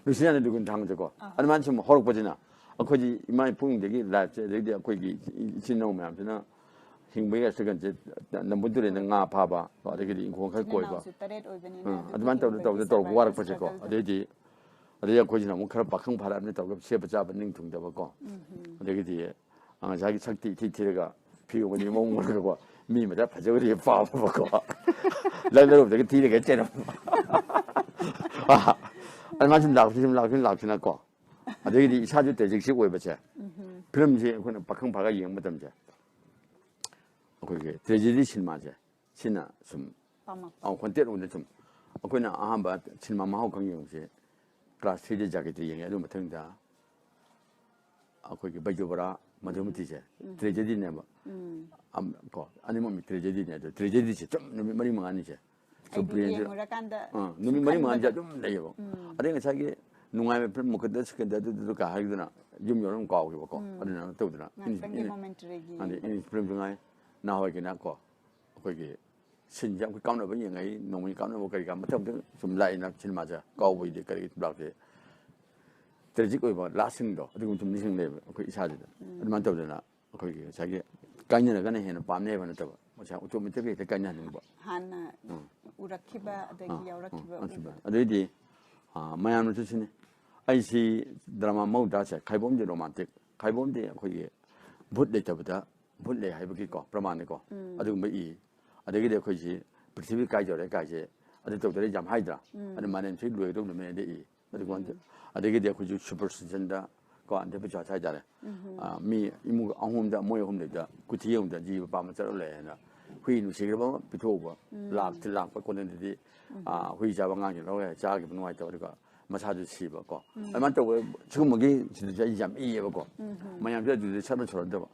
ꯅꯨꯡꯁꯤꯠ ꯌꯥꯅ ꯂꯨꯒꯨꯟ ꯊꯥꯡꯁꯦꯀꯣ꯫ ꯑꯗꯨꯃꯥꯏꯅ ꯁꯨꯝ ꯍꯧꯔꯛꯄꯁꯤꯅ ꯑꯩꯈꯣꯏꯒꯤ ꯏꯃꯥ ꯏꯄꯨꯗꯒꯤ ꯂꯥꯏꯐꯁꯦ ꯑꯗꯩꯗꯤ ꯑꯩꯈꯣꯏꯒꯤ ꯏꯆꯤꯟ ꯏꯅꯥꯎ ꯃꯌꯥꯝꯁꯤꯅ ꯍꯤꯡꯕꯒꯤ ꯑꯁꯤꯒꯟꯁꯦ ꯅꯝꯕꯨꯜ ꯇꯨꯔꯦꯟꯗ ꯉꯥ ꯐꯥꯕ ꯑꯗꯒꯤꯗꯤ ꯏꯪꯈꯣꯜ ꯈꯔ ꯏꯆꯤꯟ ꯀꯣꯏꯕ꯫ ꯏꯅꯥꯎꯁꯨ ꯇꯔꯦꯠ ꯑꯣꯏꯕꯅꯤꯅ ꯑꯥ, ꯑꯗꯨꯒꯤ ꯑꯗꯨꯃꯥꯏꯅ ꯇꯧꯗꯅ ꯍꯤꯡꯕꯒꯤ ꯇꯧꯗꯅ ꯇꯧꯔꯒ survival ꯋꯥꯔꯛꯄꯁꯦꯀꯣ꯫ struggle ꯗꯣ꯫ ꯑꯗꯩꯗꯤ ꯑꯗꯩ ꯑꯩꯈꯣꯏꯁꯤꯅ ꯑꯃꯨꯛ ꯈꯔ ꯄꯥꯈꯪ ꯐꯥꯔꯛꯑꯕꯅꯤꯅ ꯇꯧꯔꯒ ꯁꯦꯠꯄ ꯆꯥꯕ ꯅꯤꯡ ꯊꯨꯡꯗꯕꯀꯣ꯫ ꯑꯗꯒꯤꯗꯤ ꯑ, ꯉꯁꯥꯏꯒꯤ ꯁꯛꯇꯤ ꯏꯊꯤ ꯊꯤꯔꯒ ꯐꯤ ꯑꯣꯏꯅꯤ ꯃꯑꯣꯡ ꯑꯣꯏꯔꯒꯀꯣ ꯃꯤ ꯃꯊꯛ ꯐꯖꯕꯗꯤ ꯄꯥꯝꯃꯕꯀꯣ꯫ ꯂꯩꯃꯔꯣꯝꯗꯒꯤ ꯊꯤꯔꯒ ꯆꯦꯟꯔꯛꯄ꯫ ꯑꯗꯨꯃꯥꯏꯅ ꯁꯨꯝ ꯂꯥꯛꯁꯤ ꯁꯨꯝ ꯂꯥꯛꯁꯤ ꯂꯥꯛꯁꯤꯅꯀꯣ꯫ ꯑꯗꯒꯤꯗꯤ ꯏꯁꯥꯁꯨ ꯇ꯭ꯔꯦꯖꯤꯛꯁꯤ ꯑꯣꯏꯕꯁꯦ, ꯐꯤꯂꯝꯁꯤ ꯑꯩꯈꯣꯏꯅ ꯄꯥꯈꯪ ꯐꯥꯒ ꯌꯦꯡꯕ ꯃꯇꯝꯁꯦ, ꯑꯩꯈꯣꯏꯒꯤ ꯇ꯭ꯔꯦꯖꯦꯗꯤ ꯁꯤꯅꯦꯃꯥꯁꯦ ꯁꯤꯅ ꯁꯨꯝ, ꯄꯥꯝꯃꯛꯄ꯫ ꯑ, ꯀꯣꯟꯇꯦꯛ ꯑꯣꯏꯅ ꯁꯨꯝ, ꯑꯩꯈꯣꯏꯅ ꯑꯍꯥꯟꯕ ꯁꯤꯅꯦꯃꯥ ꯃꯍꯥꯎ ꯈꯪ ꯌꯦꯡꯕꯁꯦ ꯀ꯭ꯂꯥꯁ ꯊ꯭ꯔꯤꯗ ꯖꯥꯒꯤꯇꯤ ꯌꯦꯡꯉꯦ꯫ ꯑꯗꯨ ꯃꯊꯪꯗ ꯑꯩꯈꯣꯏꯒꯤ ꯕꯩꯖꯣꯕꯔꯥ, ꯃꯙꯨꯃꯇꯤꯁꯦ ꯇ꯭ꯔꯦꯖꯦꯗꯤꯅꯦꯕ꯫ ꯎꯝ꯫ ꯑꯝ, ꯀꯣ, ꯑꯅꯤꯃꯛ ꯇ꯭ꯔꯦꯖꯦꯗꯤꯅꯦ꯫ ꯑꯗꯣ ꯇ꯭ꯔꯦꯖꯦꯗꯤꯁꯦ ꯁꯨꯝ ꯅꯨꯃꯤꯠ ꯃꯔꯤ ꯃꯉꯥꯅꯤꯁꯦ ꯁꯨꯝ ꯑꯩꯗꯤ ꯄ꯭ꯔꯤꯌꯦꯟꯁꯨ ꯌꯦꯡꯉꯨꯔꯀꯥꯟꯗ ꯑꯥ, ꯅꯨꯃꯤꯠ ꯃꯔꯤ ꯃꯉꯥꯅꯤꯁꯦ ꯈꯟꯕꯗ ꯑꯗꯨꯝ ꯂꯩꯌꯦꯕ꯫ ꯑꯗꯩ ꯉꯁꯥꯏꯒꯤ ꯅꯨꯡꯉꯥꯏꯕ ꯐꯤꯂꯝ ꯃꯈꯨꯠꯇ ꯁꯦꯀꯦꯟꯗ ꯑꯗꯨꯗꯨ ꯀꯥ ꯍꯥꯏꯗꯨꯅ ꯌꯨꯝ ꯌꯧꯔꯒ ꯑꯃꯨꯛ ꯀꯥꯎꯈꯤꯕꯀꯣ꯫ ꯑꯗꯨꯅ ꯇꯧꯗꯅ ꯉꯥꯛꯇꯪꯒꯤ ꯏꯪꯂꯤꯁ- ꯃꯣꯃꯦꯟꯇꯔꯤꯒꯤ ꯑꯗꯩ ꯏꯪꯂꯤꯁ ꯐꯤꯂꯝꯁꯨ ꯉꯥꯏ, ꯅꯍꯥꯟꯋꯥꯏꯒꯤꯅ ꯀꯣ, ꯑꯩꯈꯣꯏꯒꯤ ꯁꯤꯟꯁꯦ ꯌꯥꯝ ꯀꯥꯞꯅꯕ ꯌꯦꯡꯉꯛꯏ, ꯅꯣꯡꯃꯩ ꯀꯥꯞꯅꯕ ꯀꯔꯤ ꯀꯔꯥ ꯃꯊꯪ ꯃꯊꯪ ꯁꯨꯝ ꯂꯥꯛꯏꯅ ꯁꯤꯅꯦꯃꯥꯁꯦ ꯀꯥꯎꯕꯩꯗꯤ ꯀꯔꯤ ꯂꯥꯛꯇꯦ꯫ ꯇ꯭ꯔꯦꯖꯤꯛ ꯑꯣꯏꯕ ꯂꯥꯁꯁꯤꯡꯗꯣ ꯑꯗꯨꯒꯨꯝꯕ ꯁꯨꯝ ꯅꯤꯡꯁꯤꯡ ꯂꯩꯕ ꯑꯩꯈꯣꯏ ꯏꯁꯥꯁꯤꯗ꯫ ꯑꯗꯨꯃꯥꯏꯅ ꯇꯧꯗꯅ ꯑꯩꯈꯣꯏꯒꯤ ꯉꯁꯥꯏꯒꯤ ꯀꯥꯏꯅꯔꯒꯅ ꯍꯦꯟꯅ ꯄꯥꯝꯅꯩ ꯍꯥꯏꯕ ꯅꯠꯇꯕ, ꯉꯁꯥꯏ ꯑꯣꯇꯣꯃꯦꯇꯤꯛꯂꯤ ꯍꯦꯛꯇ ꯀꯥꯏꯅꯍꯟꯅꯤꯡꯕ꯫ ꯍꯥꯟꯅ ꯎꯔꯛꯈꯤꯕ ꯑꯗꯒꯤ ꯌꯥꯎꯔꯛꯈꯤꯕ ꯑꯥ, ꯎꯕꯗꯣ꯫ ꯑꯗꯩꯗꯤ ꯑꯥ, ꯃꯌꯥꯝꯅꯁꯨ ꯁꯤꯅꯤ, ꯑꯩꯁꯤ ꯗ꯭ꯔꯃꯥ ꯃꯧꯗ꯭ꯔꯥꯁꯦ ꯈꯥꯏꯕꯣꯝꯗꯤ ꯔꯣꯃꯥꯟꯇꯤꯛ, ꯈꯥꯏꯕꯣꯝꯗꯤ ꯑꯩꯈꯣꯏꯒꯤ ꯚꯨꯠ ꯂꯩꯇꯕꯗ ꯚꯨꯠ ꯂꯩ ꯍꯥꯏꯕꯒꯤꯀꯣ ꯄ꯭ꯔꯃꯥꯟꯅꯤꯀꯣ꯫ ꯑꯗꯨꯒꯨꯝꯕ ꯏ꯫ ꯑꯗꯒꯤꯗꯤ ꯑꯩꯈꯣꯏꯁꯤ ꯄ꯭ꯔꯤꯊꯤꯕꯤ ꯀꯥꯏꯗꯧꯔꯦ ꯀꯥꯏꯁꯦ ꯑꯗꯨ ꯇꯧꯗꯔꯦ ꯌꯥꯝ ꯍꯥꯏꯗ꯭ꯔꯥ? ꯑꯗꯨ ꯃꯥꯂꯦꯝꯁꯤ ꯂꯣꯏꯒꯗꯧꯕ ꯅꯨꯃꯤꯠ ꯑꯗ ꯏ꯫ ꯑꯗꯨꯒ ꯑꯗꯒꯤꯗꯤ ꯑꯩꯈꯣꯏꯁꯨ ꯁꯨꯄꯔꯁꯇꯤꯁꯟꯗ ꯀꯣ, ꯑꯟꯙꯕꯤꯁ꯭ꯋꯥꯁ ꯍꯥꯏꯇꯥꯔꯦ꯫ ꯑꯥ, ꯃꯤ ꯏꯃꯨꯡ ꯑꯍꯨꯝꯗ ꯃꯣꯏ ꯑꯍꯨꯝ ꯂꯩꯕꯗ ꯀꯨꯊꯤ ꯑꯃꯗ ꯖꯤꯕ ꯄꯥꯝꯕ ꯆꯠꯂ ꯂꯩ ꯍꯥꯏꯅ ꯍꯨꯏ ꯅꯨꯡꯁꯤꯈ꯭ꯔꯕ ꯑꯃ ꯄꯤꯊꯣꯛꯎꯕ, ꯂꯥꯛꯇꯤ ꯂꯥꯛꯄ ꯀꯣꯟꯅꯗꯗꯤ, ꯑꯥ, ꯍꯨꯏ ꯆꯥꯕ ꯑꯉꯥꯡꯁꯤ ꯂꯧꯔꯦ, ꯆꯥꯈꯤꯕ ꯅꯨꯡꯉꯥꯏꯇꯕ, ꯑꯗꯨꯒ ꯃꯁꯥꯗꯨ ꯁꯤꯕ ꯀꯣ꯫ ꯑꯗꯨꯃꯥꯏꯅ ꯇꯧꯕ ꯁꯤꯒꯨꯝꯕꯒꯤ ꯁꯤꯗꯁꯨ ꯑꯩ ꯌꯥꯝ ꯏꯌꯦꯕꯀꯣ꯫ ꯃꯌꯥꯝꯁꯦ ꯑꯗꯨꯗꯤ ꯁꯠꯅ ꯁꯣꯔꯟꯗꯕ꯫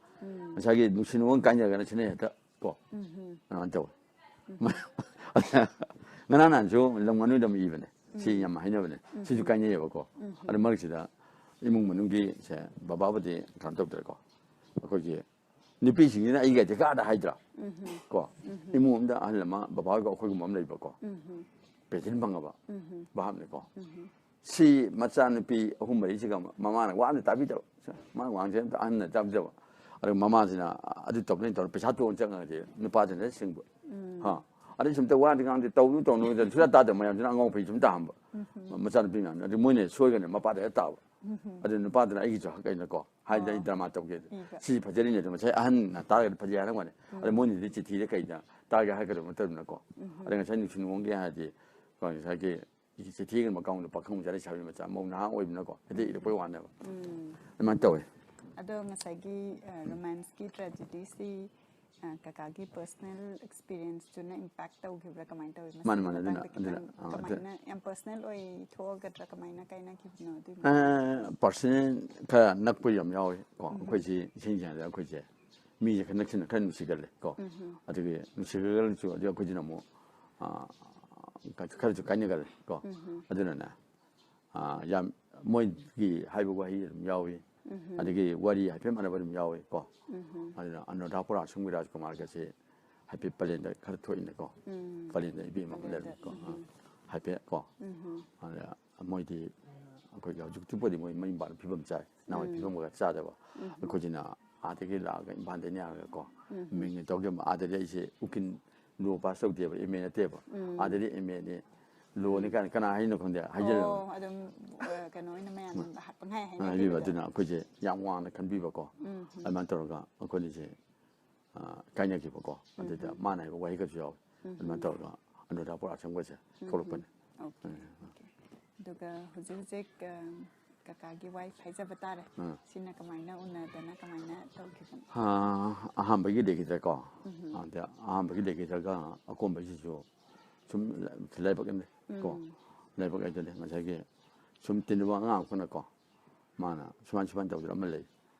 ꯉꯁꯥꯏꯒꯤ ꯅꯨꯡꯁꯤ ꯅꯨꯡꯉꯣꯟ ꯀꯥꯏꯅꯔꯒꯅ ꯁꯤꯅ ꯍꯦꯛꯇ ꯀꯣ꯫ ꯑꯗꯨꯃꯥꯏꯅ ꯇꯧꯋꯦ꯫ ꯉꯔꯥꯡ ꯅꯍꯥꯟꯁꯨ ꯂꯝ ꯉꯥꯅꯨꯗ ꯑꯃ ꯏꯕꯅꯦ꯫ ꯁꯤ ꯌꯥꯝ ꯍꯥꯏꯅꯕꯅꯦ꯫ ꯁꯤꯁꯨ ꯀꯥꯏꯅꯩꯌꯦꯕꯀꯣ꯫ ꯑꯗꯨ ꯃꯔꯛꯁꯤꯗ ꯏꯃꯨꯡ ꯃꯅꯨꯡꯒꯤ ꯁꯦ ꯕꯕꯥꯕꯨꯗꯤ ꯀꯩꯅꯣ ꯇꯧꯗ꯭ꯔꯦꯀꯣ꯫ ꯑꯩꯈꯣꯏꯒꯤ ꯅꯨꯄꯤꯁꯤꯡꯁꯤꯅ ꯑꯩꯒ ꯍꯦꯛꯇ ꯍꯥꯏꯗ꯭ꯔꯥ? ꯀꯣ꯫ ꯏꯃꯨꯡ ꯑꯃꯗ ꯑꯍꯜ ꯑꯃ ꯕꯕꯥ ꯍꯣꯏꯒ ꯑꯩꯈꯣꯏꯒꯨꯝꯕ ꯑꯃ ꯂꯩꯕꯀꯣ꯫ ꯄꯦꯟꯁꯤꯟ ꯐꯪꯉꯕ ꯚꯥꯞꯅꯤꯀꯣ꯫ ꯁꯤ ꯃꯆꯥ ꯅꯨꯄꯤ ꯑꯍꯨꯝ ꯃꯔꯤꯁꯤꯒ ꯃꯃꯥꯅ ꯋꯥ ꯑꯝꯇ ꯇꯥꯕꯤꯗꯕ꯫ ꯃꯥꯅ ꯋꯥꯡꯁꯦ ꯑꯝꯇ ꯑꯍꯟꯅ ꯇꯥꯕꯤꯗꯕ꯫ ꯑꯗꯨꯒ ꯃꯃꯥꯁꯤꯅ ꯑꯗꯨ ꯇꯧꯅꯤ ꯇꯧꯅꯤ ꯄꯩꯁꯥ ꯇꯣꯟ ꯆꯪꯉꯒꯗꯤ ꯅꯨꯄꯥꯁꯤꯅ ꯁꯤꯡꯕ꯫ ꯍꯥ꯫ ꯑꯗꯩ ꯁꯨꯝꯇ ꯋꯥꯗꯤ ꯉꯥꯡꯗꯦ, ꯇꯧꯅꯨ ꯇꯧꯅꯨ ꯁꯨꯡꯇꯥ ꯇꯥꯗꯕ ꯃꯌꯥꯝꯁꯤꯅ ꯑꯉꯥꯎ ꯑꯐꯩ ꯁꯨꯝ ꯇꯥꯍꯟꯕ꯫ ꯃꯆꯥꯅꯨꯄꯤ ꯃꯌꯥꯝꯅ꯫ ꯑꯗꯨ ꯃꯣꯏꯅ ꯁꯣꯏꯒꯅ ꯃꯄꯥꯗ ꯍꯦꯛ ꯇꯥꯕ꯫ ꯑꯗꯨ ꯅꯨꯄꯥꯗꯨꯅ ꯑꯩꯒꯤꯁꯨ ꯍꯛ ꯑꯩꯅꯀꯣ ꯍꯥꯏꯗꯤ ꯑꯩ ꯗ꯭ꯔꯃꯥ ꯇꯧꯒꯦ꯫ ꯏꯕ꯫ ꯁꯤ ꯐꯖꯔꯤꯅꯦ ꯑꯗꯨ ꯉꯁꯥꯏ ꯑꯍꯟꯅ ꯇꯥꯔꯒꯗꯤ ꯐꯖꯩ ꯍꯥꯏꯔꯝꯒꯅꯤ꯫ ꯑꯗ ꯃꯣꯏꯅꯗꯤ ꯆꯤꯊꯤꯗ ꯀꯩꯗ ꯇꯥꯒꯦ ꯍꯥꯏꯒꯗꯕ ꯅꯠꯇꯕꯅꯤꯅꯀꯣ꯫ ꯑꯗ ꯉꯁꯥꯏ ꯅꯨꯡꯁꯤ ꯅꯨꯡꯉꯣꯟꯒꯤ ꯍꯥꯏꯔꯗꯤ ꯀꯣ ꯉꯁꯥꯏꯒꯤ ꯆꯤꯊꯤ ꯏꯔꯝꯕ ꯀꯥꯡꯕꯨꯗꯣ ꯄꯥꯈꯪ ꯃꯆꯥ ꯂꯩꯁꯥꯕꯤ ꯃꯆꯥ ꯃꯧ ꯅꯍꯥ ꯑꯣꯏꯕꯅꯀꯣ ꯍꯦꯛꯇ ꯏꯔꯛꯄꯩ ꯋꯥꯅꯦꯕ꯫ ꯑꯗꯨꯃꯥꯏꯅ ꯇꯧꯋꯦ꯫ ꯑꯗꯣ ꯉꯁꯥꯏꯒꯤ ꯔꯣꯃꯥꯟꯁꯀꯤ ꯇ꯭ꯔꯦꯖꯤꯗꯤꯁꯤ ꯀꯀꯥꯒꯤ ꯄꯔꯁꯅꯦꯜ ꯑꯦꯛꯁꯄꯤꯔꯤꯌꯦꯟꯁꯇꯨꯅ ꯏꯝꯄꯦꯛ ꯇꯧꯈꯤꯕ꯭ꯔꯥ ꯀꯃꯥꯏꯅ ꯇꯧꯋꯤ? ꯃꯥꯅꯦ, ꯃꯁꯤꯒꯤ ꯃꯥꯅꯦ, ꯑꯗꯨꯅ- ꯃꯇꯥꯡꯗ ꯈꯤꯇꯪ ꯑꯗꯨꯅ- ꯑꯥ, ꯑꯗꯨ- ꯀꯃꯥꯏꯅ, ꯌꯥꯝ ꯄꯔꯁꯅꯦꯜ ꯑꯣꯏ ꯊꯣꯛꯑꯒꯗ꯭ꯔꯥ, ꯀꯃꯥꯏꯅ ꯀꯥꯏꯅꯈꯤꯕꯅꯣ ꯑꯗꯨꯒꯤ ꯑ, ꯃꯇꯥꯡꯗ? ꯄꯥꯔꯁꯅꯦꯜ ꯈꯔ ꯅꯛꯄ ꯌꯥꯝ ꯌꯥꯎꯋꯤ ꯀꯣ꯫ ꯑꯩꯈꯣꯏꯁꯤ ꯏꯁꯦꯡ ꯁꯦꯡꯅ ꯑꯩꯈꯣꯏꯁꯦ ꯃꯤꯁꯦ ꯈꯔ ꯅꯛꯁꯤꯟꯅ ꯈꯔ ꯅꯨꯡꯁꯤꯒꯜꯂꯦ ꯀꯣ꯫ ꯑꯗꯨꯒꯤ ꯅꯨꯡꯁꯤꯒꯜꯂꯁꯨ ꯑꯗꯨ ꯑꯩꯈꯣꯏꯁꯤꯅ ꯑꯃꯨꯛ ꯑ, ꯈꯔꯁꯨ ꯀꯥꯏꯅꯒꯜꯂꯦ ꯀꯣ꯫ ꯑꯗꯨꯅꯅꯦ ꯑ, ꯌꯥꯝ ꯃꯣꯏꯒꯤ ꯍꯥꯏꯕ ꯋꯥꯍꯩ ꯑꯗꯨꯝ ꯌꯥꯎꯏ꯫ ꯑꯗꯒꯤ ꯋꯥꯔꯤ ꯍꯥꯏꯐꯦꯠ ꯃꯥꯟꯅꯕ ꯑꯗꯨꯝ ꯌꯥꯎꯏ ꯀꯣ꯫ ꯑꯗꯨꯅ ꯑꯅꯨꯔꯥꯙꯥꯄꯨꯔ ꯑꯁꯣꯝꯒꯤ ꯔꯥꯖꯀꯨꯃꯥꯔꯒꯁꯦ ꯍꯥꯏꯐꯦꯠ ꯄꯂꯦꯟꯗ ꯈꯔ ꯊꯣꯛꯏꯅꯀꯣ꯫ ꯄꯂꯦꯟꯗ ꯏꯕꯦꯝ ꯑꯃ ꯂꯩꯔꯝꯃꯤꯀꯣ꯫ ꯑ, ꯍꯥꯏꯐꯦꯠ ꯀꯣ꯫ ꯑꯗ ꯃꯣꯏꯗꯤ ꯑꯩꯈꯣꯏꯒꯤ ꯍꯧꯖꯤꯛꯇꯨꯕꯨꯗꯤ ꯃꯣꯏ ꯃꯌꯨꯝ ꯄꯥꯟ ꯐꯤꯕꯝ ꯆꯥꯏ꯫ ꯅꯍꯥꯟꯋꯥꯏ ꯐꯤꯕꯝꯒ ꯆꯥꯗꯕ꯫ ꯑꯩꯈꯣꯏꯁꯤꯅ ꯑꯥꯗꯒꯤ ꯂꯥꯛꯑꯒ ꯏꯝꯐꯥꯜꯗꯩꯅ ꯍꯥꯏꯔꯒꯀꯣ꯫ ꯃꯤꯡꯅ ꯇꯧꯒꯦ ꯑꯥꯗꯗꯤ ꯑꯩꯁꯦ ꯎꯀꯤꯜ ꯂꯣ ꯄꯥꯁ ꯇꯧꯗꯦꯕ, ꯑꯦꯝ ꯑꯦ ꯅꯠꯇꯦꯕ꯫ ꯑꯥꯗꯗꯤ ꯑꯦꯝ ꯑꯦꯅꯤ ꯂꯣꯅꯤ ꯀꯥꯏꯅ ꯀꯅꯥ ꯍꯥꯏꯅꯣ ꯈꯪꯗꯦ ꯍꯥꯏꯖꯜꯂꯕ꯫ ꯑꯣ, ꯑꯗꯨꯝ ꯑ, ꯀꯩꯅꯣ ꯑꯣꯏꯅ ꯃꯌꯥꯝ ꯍꯥꯞꯄꯪꯍꯥꯏ ꯍꯥꯏꯕꯤꯕ꯫ ꯍꯥꯏꯅꯈꯤꯕꯗꯣ꯫ ꯑꯗꯨꯅ ꯑꯩꯈꯣꯏꯁꯦ ꯌꯥꯝ ꯋꯥꯡꯅ ꯈꯟꯕꯤꯕꯀꯣ꯫ ꯑꯗꯨꯃꯥꯏꯅ ꯇꯧꯔꯒ ꯑꯩꯈꯣꯏꯅꯤꯁꯦ ꯑ, ꯀꯥꯏꯅꯈꯤꯕꯀꯣ꯫ ꯑꯗꯨꯗ ꯃꯥꯅ ꯍꯥꯏꯕ ꯋꯥꯍꯩ ꯈꯔꯁꯨ ꯌꯥꯎꯋꯦ꯫ ꯑꯗꯨꯃꯥꯏꯅ ꯇꯧꯔꯒ ꯑꯅꯨꯔꯥꯙꯄꯨꯔ ꯑꯁꯣꯝꯒꯁꯦ ꯊꯣꯛꯂꯛꯄꯅꯤ꯫ Okay, okay. ꯑꯗꯨꯒ ꯍꯧꯖꯤꯛ ꯍꯧꯖꯤꯛ ꯑ, ꯀꯀꯥꯒꯤ ꯋꯥꯏꯐ ꯍꯥꯏꯖꯕ ꯇꯥꯔꯦ꯫ ꯁꯤꯅ ꯀꯃꯥꯏꯅ ꯎꯅꯗꯅ ꯀꯃꯥꯏꯅ ꯇꯧꯈꯤꯕꯅꯣ? ꯑ, ꯑꯍꯥꯟꯕꯒꯤ ꯂꯩꯈꯤꯗ꯭ꯔꯦꯀꯣ꯫ ꯑꯗ ꯑꯍꯥꯟꯕꯒꯤ ꯂꯩꯈꯤꯗ꯭ꯔꯒ ꯑꯀꯣꯟꯕꯒꯤꯁꯤꯁꯨ ꯁꯨꯝ ꯂꯥꯏꯕꯛ ꯑꯃꯅꯤ ꯀꯣ꯫ ꯂꯥꯏꯕꯛ ꯍꯥꯏꯗꯨꯅꯤ ꯉꯁꯥꯏꯒꯤ ꯁꯨꯝ ꯇꯤꯟꯅꯕ ꯑꯉꯥꯡ ꯑꯃꯈꯛꯅꯀꯣ꯫ ꯃꯥꯅ ꯁꯨꯃꯥꯏ ꯁꯨꯃꯥꯏꯅ ꯇꯧꯗꯅ ꯑꯃ ꯂꯩ꯫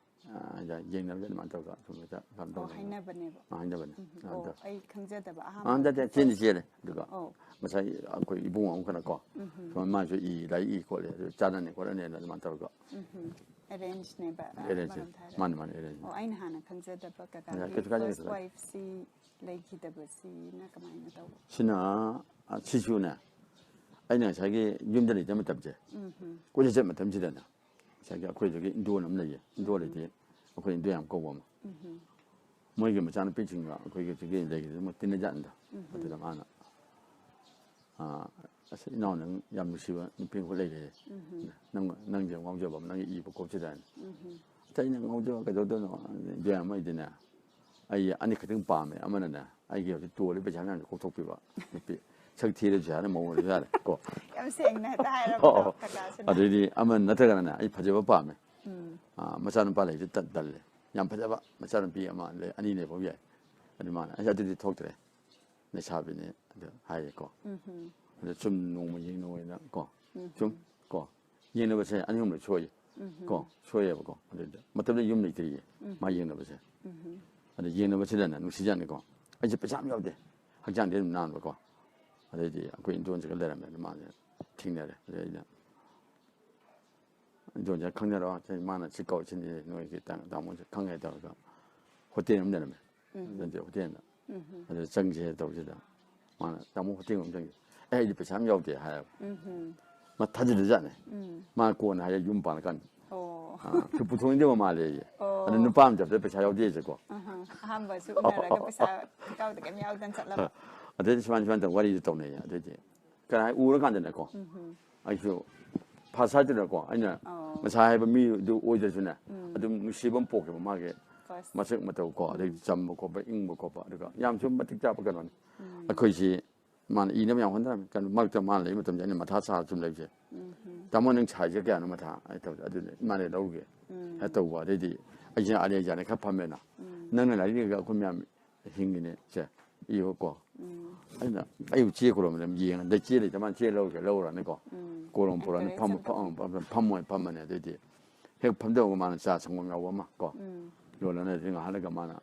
ꯑ, ꯌꯦꯡꯅꯔꯒ ꯑꯗꯨꯃꯥꯏꯅ ꯇꯧꯔꯒ ꯑꯗꯨꯝ ꯍꯦꯛꯇ ꯀꯩꯅꯣ ꯑꯣ, ꯇꯧꯅꯕ꯫ ꯍꯥꯏꯅꯕꯅꯦꯕ꯫ ꯑ, ꯍꯥꯏꯅꯕꯅꯦ꯫ ꯎꯝ, ꯑꯣ, ꯑꯗ- ꯑꯩ ꯈꯪꯖꯗꯕ ꯑ, ꯑꯍꯥꯟꯕ ꯅꯠꯇꯦ, ꯆꯦꯟꯗꯤ ꯆꯦꯜꯂꯦ꯫ ꯑꯗꯨꯒ ꯑꯣ꯫ ꯉꯁꯥꯏ ꯑꯩꯈꯣꯏ ꯏꯕꯨꯡ ꯑꯃꯈꯛꯅꯀꯣ꯫ ꯁꯨꯃꯥꯏꯅ ꯃꯥꯁꯨ ꯏ, ꯂꯥꯏꯔꯤꯛ ꯏ ꯈꯣꯠꯂꯦ, ꯑꯗꯨ ꯆꯥꯟꯅꯅꯤ ꯈꯣꯠꯅꯅꯤꯅ ꯑꯗꯨꯃꯥꯏꯅ ꯇꯧꯔꯒ꯫ ꯑꯦꯔꯦꯟꯖꯅꯦꯕ꯫ ꯑꯦꯔꯦꯟꯖ꯫ ꯃꯥꯅꯦ, ꯃꯥꯅꯦ, ꯑꯦꯔꯦꯟꯖ꯫ ꯑꯣ, ꯑꯩꯅ ꯍꯥꯟꯅ ꯈꯪꯖꯗꯕ ꯀꯀꯥꯒꯤ ꯀꯩꯁꯨ ꯀꯥꯏꯗꯦ, ꯐꯥꯔꯁ ꯀꯩꯁꯨ ꯀꯥꯏꯗꯦ꯫ ꯋꯥꯏꯐꯁꯤ ꯂꯩꯈꯤꯗꯕꯁꯤꯅ ꯀꯃꯥꯏꯅ ꯇꯧꯕ? ꯁꯤꯅ, ꯑ, ꯁꯤꯁꯨꯅꯦ, ꯑꯩꯅ ꯉꯁꯥꯏꯒꯤ ꯌꯨꯝꯗ ꯂꯩꯇꯕ ꯃꯇꯝꯁꯦ, ꯀꯣꯏꯆꯠ ꯆꯠꯄ ꯃꯇꯝꯁꯤꯗꯅꯦ, ꯉꯁꯥꯏꯒꯤ ꯑꯩꯈꯣꯏꯗꯨꯒꯤ ꯏꯟꯗꯣ ꯑꯃ ꯂꯩꯌꯦ꯫ ꯏꯟꯗꯣ ꯂꯩꯇꯦ, ꯑꯩꯈꯣꯏ ꯏꯟꯗꯣ ꯌꯥꯝ ꯀꯧꯕ ꯑꯃ꯫ ꯃꯣꯏꯒꯤ ꯃꯆꯥꯅꯨꯄꯤꯁꯤꯡꯒ ꯑꯩꯈꯣꯏꯒꯤ ꯁꯤꯒꯤ ꯂꯩꯒꯤꯗꯤ ꯃꯣꯏ ꯇꯤꯟꯅꯖꯥꯠꯅꯤꯗ꯫ ꯑꯗꯨꯗ ꯃꯥꯅ, "ꯑꯥ, ꯑꯁ, ꯏꯅꯥꯎ, ꯅꯪ ꯌꯥꯝ ꯅꯨꯡꯁꯤꯕ ꯅꯨꯄꯤ ꯑꯃꯈꯛ ꯂꯩꯔꯦ꯫ ꯅꯪ, ꯅꯪꯁꯦ ꯉꯥꯎꯖꯕ ꯑꯃ, ꯅꯪꯒꯤ ꯏꯕ ꯈꯣꯠꯄꯁꯤꯗ" ꯍꯥꯏꯅ꯫ ꯑꯇꯩ ꯑꯩꯅ ꯉꯥꯎꯖꯕ ꯀꯩꯗꯧꯗꯣꯏꯅꯣ? ꯏꯕꯦꯝꯃ, ꯑꯩꯗꯤꯅꯦ, ꯑꯩ ꯑꯅꯤꯈꯛꯇꯪ ꯄꯥꯝꯃꯦ꯫ ꯑꯃꯅꯅꯦ, ꯑꯩꯒꯤ ꯍꯧꯖꯤꯛ ꯇꯣꯜꯂꯤ ꯄꯩꯁꯥ ꯃꯌꯥꯝꯁꯦ ꯀꯣꯛꯊꯣꯛꯄꯤꯕ ꯅꯨꯄꯤ꯫ ꯁꯛ ꯊꯤꯔꯁꯨ ꯌꯥꯔꯦ, ꯃꯧ ꯑꯣꯏꯔꯁꯨ ꯌꯥꯔꯦ ꯀꯣ꯫ ꯌꯥꯝ ꯁꯦꯡꯅ ꯍꯦꯛꯇ ꯍꯥꯏꯔꯕ ꯑꯣ꯫ ꯀꯀꯥꯁꯤꯅ꯫ ꯑꯗꯩꯗꯤ ꯑꯃ ꯅꯠꯇ꯭ꯔꯒꯅꯅꯦ, ꯑꯩ ꯐꯖꯕ ꯄꯥꯝꯃꯦ꯫ ꯎꯝ꯫ ꯑꯥ, ꯃꯆꯥꯅꯨꯄꯥ ꯂꯩꯔꯤꯁꯦ ꯇꯟ- ꯇꯜꯂꯦ꯫ ꯌꯥꯝ ꯐꯖꯕ ꯃꯆꯥꯅꯨꯄꯤ ꯑꯃ ꯂꯩ, ꯑꯅꯤ ꯂꯩꯐꯧ ꯌꯥꯏ꯫ ꯑꯗꯨ ꯃꯥꯅ, "ꯑꯁ, ꯑꯗꯨꯗꯤ ꯊꯣꯛꯇ꯭ꯔꯦ, ꯂꯩꯁꯥꯕꯤꯅꯤ", ꯑꯗꯨ ꯍꯥꯏꯌꯦꯀꯣ꯫ ꯎꯝ꯫ ꯑꯗ ꯁꯨꯝ ꯅꯣꯡꯃ ꯌꯦꯡꯅꯕ ꯑꯣꯏꯅ ꯀꯣ꯫ ꯎꯝ꯫ ꯁꯨꯝ ꯀꯣ, ꯌꯦꯡꯅꯕꯁꯦ ꯑꯅꯤ ꯑꯍꯨꯝꯂꯛ ꯁꯣꯏ꯫ ꯎꯝ꯫ ꯀꯣ, ꯁꯣꯏꯌꯦꯕꯀꯣ꯫ ꯑꯗꯨꯗ ꯃꯇꯝꯗ ꯌꯨꯝ ꯂꯩꯇ꯭ꯔꯤꯌꯦ, ꯎꯝ꯫ ꯃꯥ ꯌꯦꯡꯅꯕꯁꯦ꯫ ꯎꯝ꯫ ꯑꯗ ꯌꯦꯡꯅꯕꯁꯤꯗꯅꯦ, ꯅꯨꯡꯁꯤꯖꯥꯠꯅꯤꯀꯣ꯫ ꯑꯩꯁꯦ ꯄꯩꯁꯥ ꯌꯥꯝ ꯌꯥꯎꯗꯦ, ꯍꯛꯆꯥꯡꯗꯤ ꯑꯗꯨꯝ ꯅꯥꯟꯕꯀꯣ꯫ ꯑꯗꯩꯗꯤ ꯑꯩꯈꯣꯏ ꯏꯟꯗꯣꯟꯁꯤꯒ ꯂꯩꯔꯝꯃꯦ, ꯑꯗ ꯃꯥꯁꯦ ꯊꯦꯡꯅꯔꯦ꯫ ꯑꯗꯩ ꯑꯩꯅ, "ꯏꯟꯗꯣꯟꯁꯦ ꯈꯪꯅꯔꯣ?" ꯁꯤ ꯃꯥꯅ ꯁꯤ ꯀꯧꯔꯤꯁꯤꯅꯤ, ꯅꯣꯏꯒꯤ ꯇꯥ-, ꯇꯥꯃꯣꯁꯦ ꯈꯪꯉꯦ ꯇꯧꯔꯒ ꯍꯣꯇꯦꯜ ꯑꯃ ꯂꯩꯔꯝꯃꯦ꯫ ꯎꯝ꯫ ꯑꯗꯨꯗꯤ ꯍꯣꯇꯦꯜꯗ꯫ ꯎꯝ꯫ ꯑꯗꯨꯗ ꯆꯪꯁꯦ ꯇꯧꯕꯁꯤꯗ ꯃꯥꯅ, "ꯇꯥꯃꯣ, ꯍꯣꯇꯦꯜ ꯑꯃ ꯆꯪꯁꯦ"꯫ "ꯑꯦ, ꯑꯩꯗꯤ ꯄꯩꯁꯥ ꯑꯃ ꯌꯥꯎꯗꯦ" ꯍꯥꯏꯌꯦꯕ꯫ ꯎꯝ꯫ ꯃꯥ ꯊꯥꯖꯗꯖꯥꯠꯅꯦ꯫ ꯎꯝ꯫ ꯃꯥ ꯀꯣꯟꯅ ꯍꯥꯏꯌꯦ, ꯌꯨꯝ ꯄꯥꯜꯂꯀꯥꯟꯗ꯫ ꯑꯣ꯫ ꯑꯥ, ꯁꯨ ꯄꯨꯊꯣꯛꯅꯤꯡꯗꯕ ꯃꯥꯜꯂꯦ ꯑꯩꯁꯦ꯫ ꯑꯣ꯫ ꯑꯗꯨ ꯅꯨꯄꯥ ꯑꯃ ꯆꯠꯄꯗ ꯄꯩꯁꯥ ꯌꯥꯎꯗꯦꯁꯦꯀꯣ꯫ ꯑꯍꯥ꯫ ꯑꯍꯥꯟꯕꯁꯨ ꯎꯅꯔꯒ ꯄꯩꯁꯥ ꯈꯣꯡꯒ꯭ꯔꯥꯎꯗ ꯀꯩꯝ ꯌꯥꯎꯗꯅ ꯆꯠꯂꯕ꯫ ꯑꯗꯩꯗꯤ ꯁꯨꯃꯥꯏꯅ, ꯁꯨꯃꯥꯏꯅ ꯇꯧ-, ꯋꯥꯔꯤꯗꯨ ꯇꯧꯅꯩꯌꯦ꯫ ꯑꯗꯩꯗꯤ ꯀꯅꯥ ꯎꯔꯀꯥꯟꯗꯅꯦꯀꯣ, ꯎꯝ꯫ ꯑꯩꯁꯨ ꯐꯥꯁ ꯍꯥꯏꯗꯨꯅꯀꯣ, ꯑꯩꯅ ꯑꯣ꯫ ꯉꯁꯥꯏ ꯍꯥꯏꯕ ꯃꯤꯗꯨ ꯑꯣꯏꯗ꯭ꯔꯁꯨꯅꯦ, ꯎꯝ꯫ ꯑꯗꯨꯝ ꯅꯨꯡꯁꯤꯕ ꯑꯃ ꯄꯣꯛꯈꯤꯕ ꯃꯥꯒꯤ ꯐꯥꯁ꯫ ꯃꯁꯛ ꯃꯇꯧ ꯀꯣ, ꯑꯗꯩ ꯆꯝꯕ ꯈꯣꯠꯄ, ꯏꯪꯕ ꯈꯣꯠꯄ, ꯑꯗꯨꯒ ꯌꯥꯝꯁꯨ ꯃꯇꯤꯛ ꯆꯥꯕ ꯀꯩꯅꯣꯅꯤ꯫ ꯎꯝ꯫ ꯑꯩꯈꯣꯏꯁꯤ ꯃꯥꯅ ꯏꯅꯕ ꯌꯥꯝ ꯍꯣꯠꯅꯔꯝꯃꯤ꯫ ꯀꯩꯅꯣ, ꯃꯔꯛꯇ ꯃꯥꯅ ꯂꯩꯕ ꯃꯇꯝꯗ ꯑꯩꯅ ꯃꯊꯥ ꯁꯥꯔ ꯁꯨꯝ ꯂꯩꯕꯁꯦ, ꯎꯝ꯫ "ꯇꯥꯃꯣ, ꯅꯪ ꯁꯥꯏꯖꯁꯦ ꯀꯌꯥꯅꯣ ꯃꯊꯥ?" ꯑꯩ ꯇꯧꯔꯦ꯫ "ꯑꯗꯨꯅꯦ ꯏꯃꯥꯅ ꯂꯧꯔꯨꯒꯦ" ꯎꯝ꯫ ꯍꯦꯛ ꯇꯧꯕ꯫ ꯑꯗꯩꯗꯤ ꯑꯩꯁꯦ ꯑꯂꯦꯖꯥꯅ ꯈꯔ ꯐꯝꯃꯦꯅ, ꯎꯝ꯫ "ꯅꯪꯅ ꯂꯥꯏꯔꯤꯛ ꯏꯔꯒ ꯑꯩꯈꯣꯏ ꯃꯌꯥꯝ ꯍꯤꯡꯉꯤꯅꯦ ꯁꯦ, ꯏꯌꯨꯀꯣ"꯫ ꯎꯝ꯫ ꯑꯩꯅ, ꯑꯩꯕꯨ ꯆꯦ ꯀꯣꯂꯣꯝ ꯑꯗꯨꯝ ꯌꯦꯡꯉ, ꯑꯗꯩ ꯆꯦ ꯂꯩꯇ ꯃꯥꯅ ꯆꯦ ꯂꯧꯔꯒ ꯂꯧꯔꯅꯤꯀꯣ꯫ ꯎꯝ꯫ ꯀꯣꯂꯣꯝ ꯄꯨꯔꯛꯑꯅꯤ, Encourage ꯐꯝ-, ꯇꯧꯕ꯫ ꯐꯝ-, ꯐꯝ-, ꯐꯝꯃꯣꯏ, ꯐꯝꯃꯅꯤ꯫ ꯑꯗꯩꯗꯤ ꯍꯦꯛ ꯐꯝꯗꯕꯒ ꯃꯥꯅ ꯆꯥ ꯁꯪꯒꯣꯝ ꯌꯥꯎꯕ ꯑꯃ ꯀꯣ, ꯎꯝ꯫ ꯂꯣꯜꯂꯅꯤ꯫ ꯑꯗꯩ ꯉꯥꯏꯍꯥꯛ ꯂꯩꯔꯒ ꯃꯥꯅ,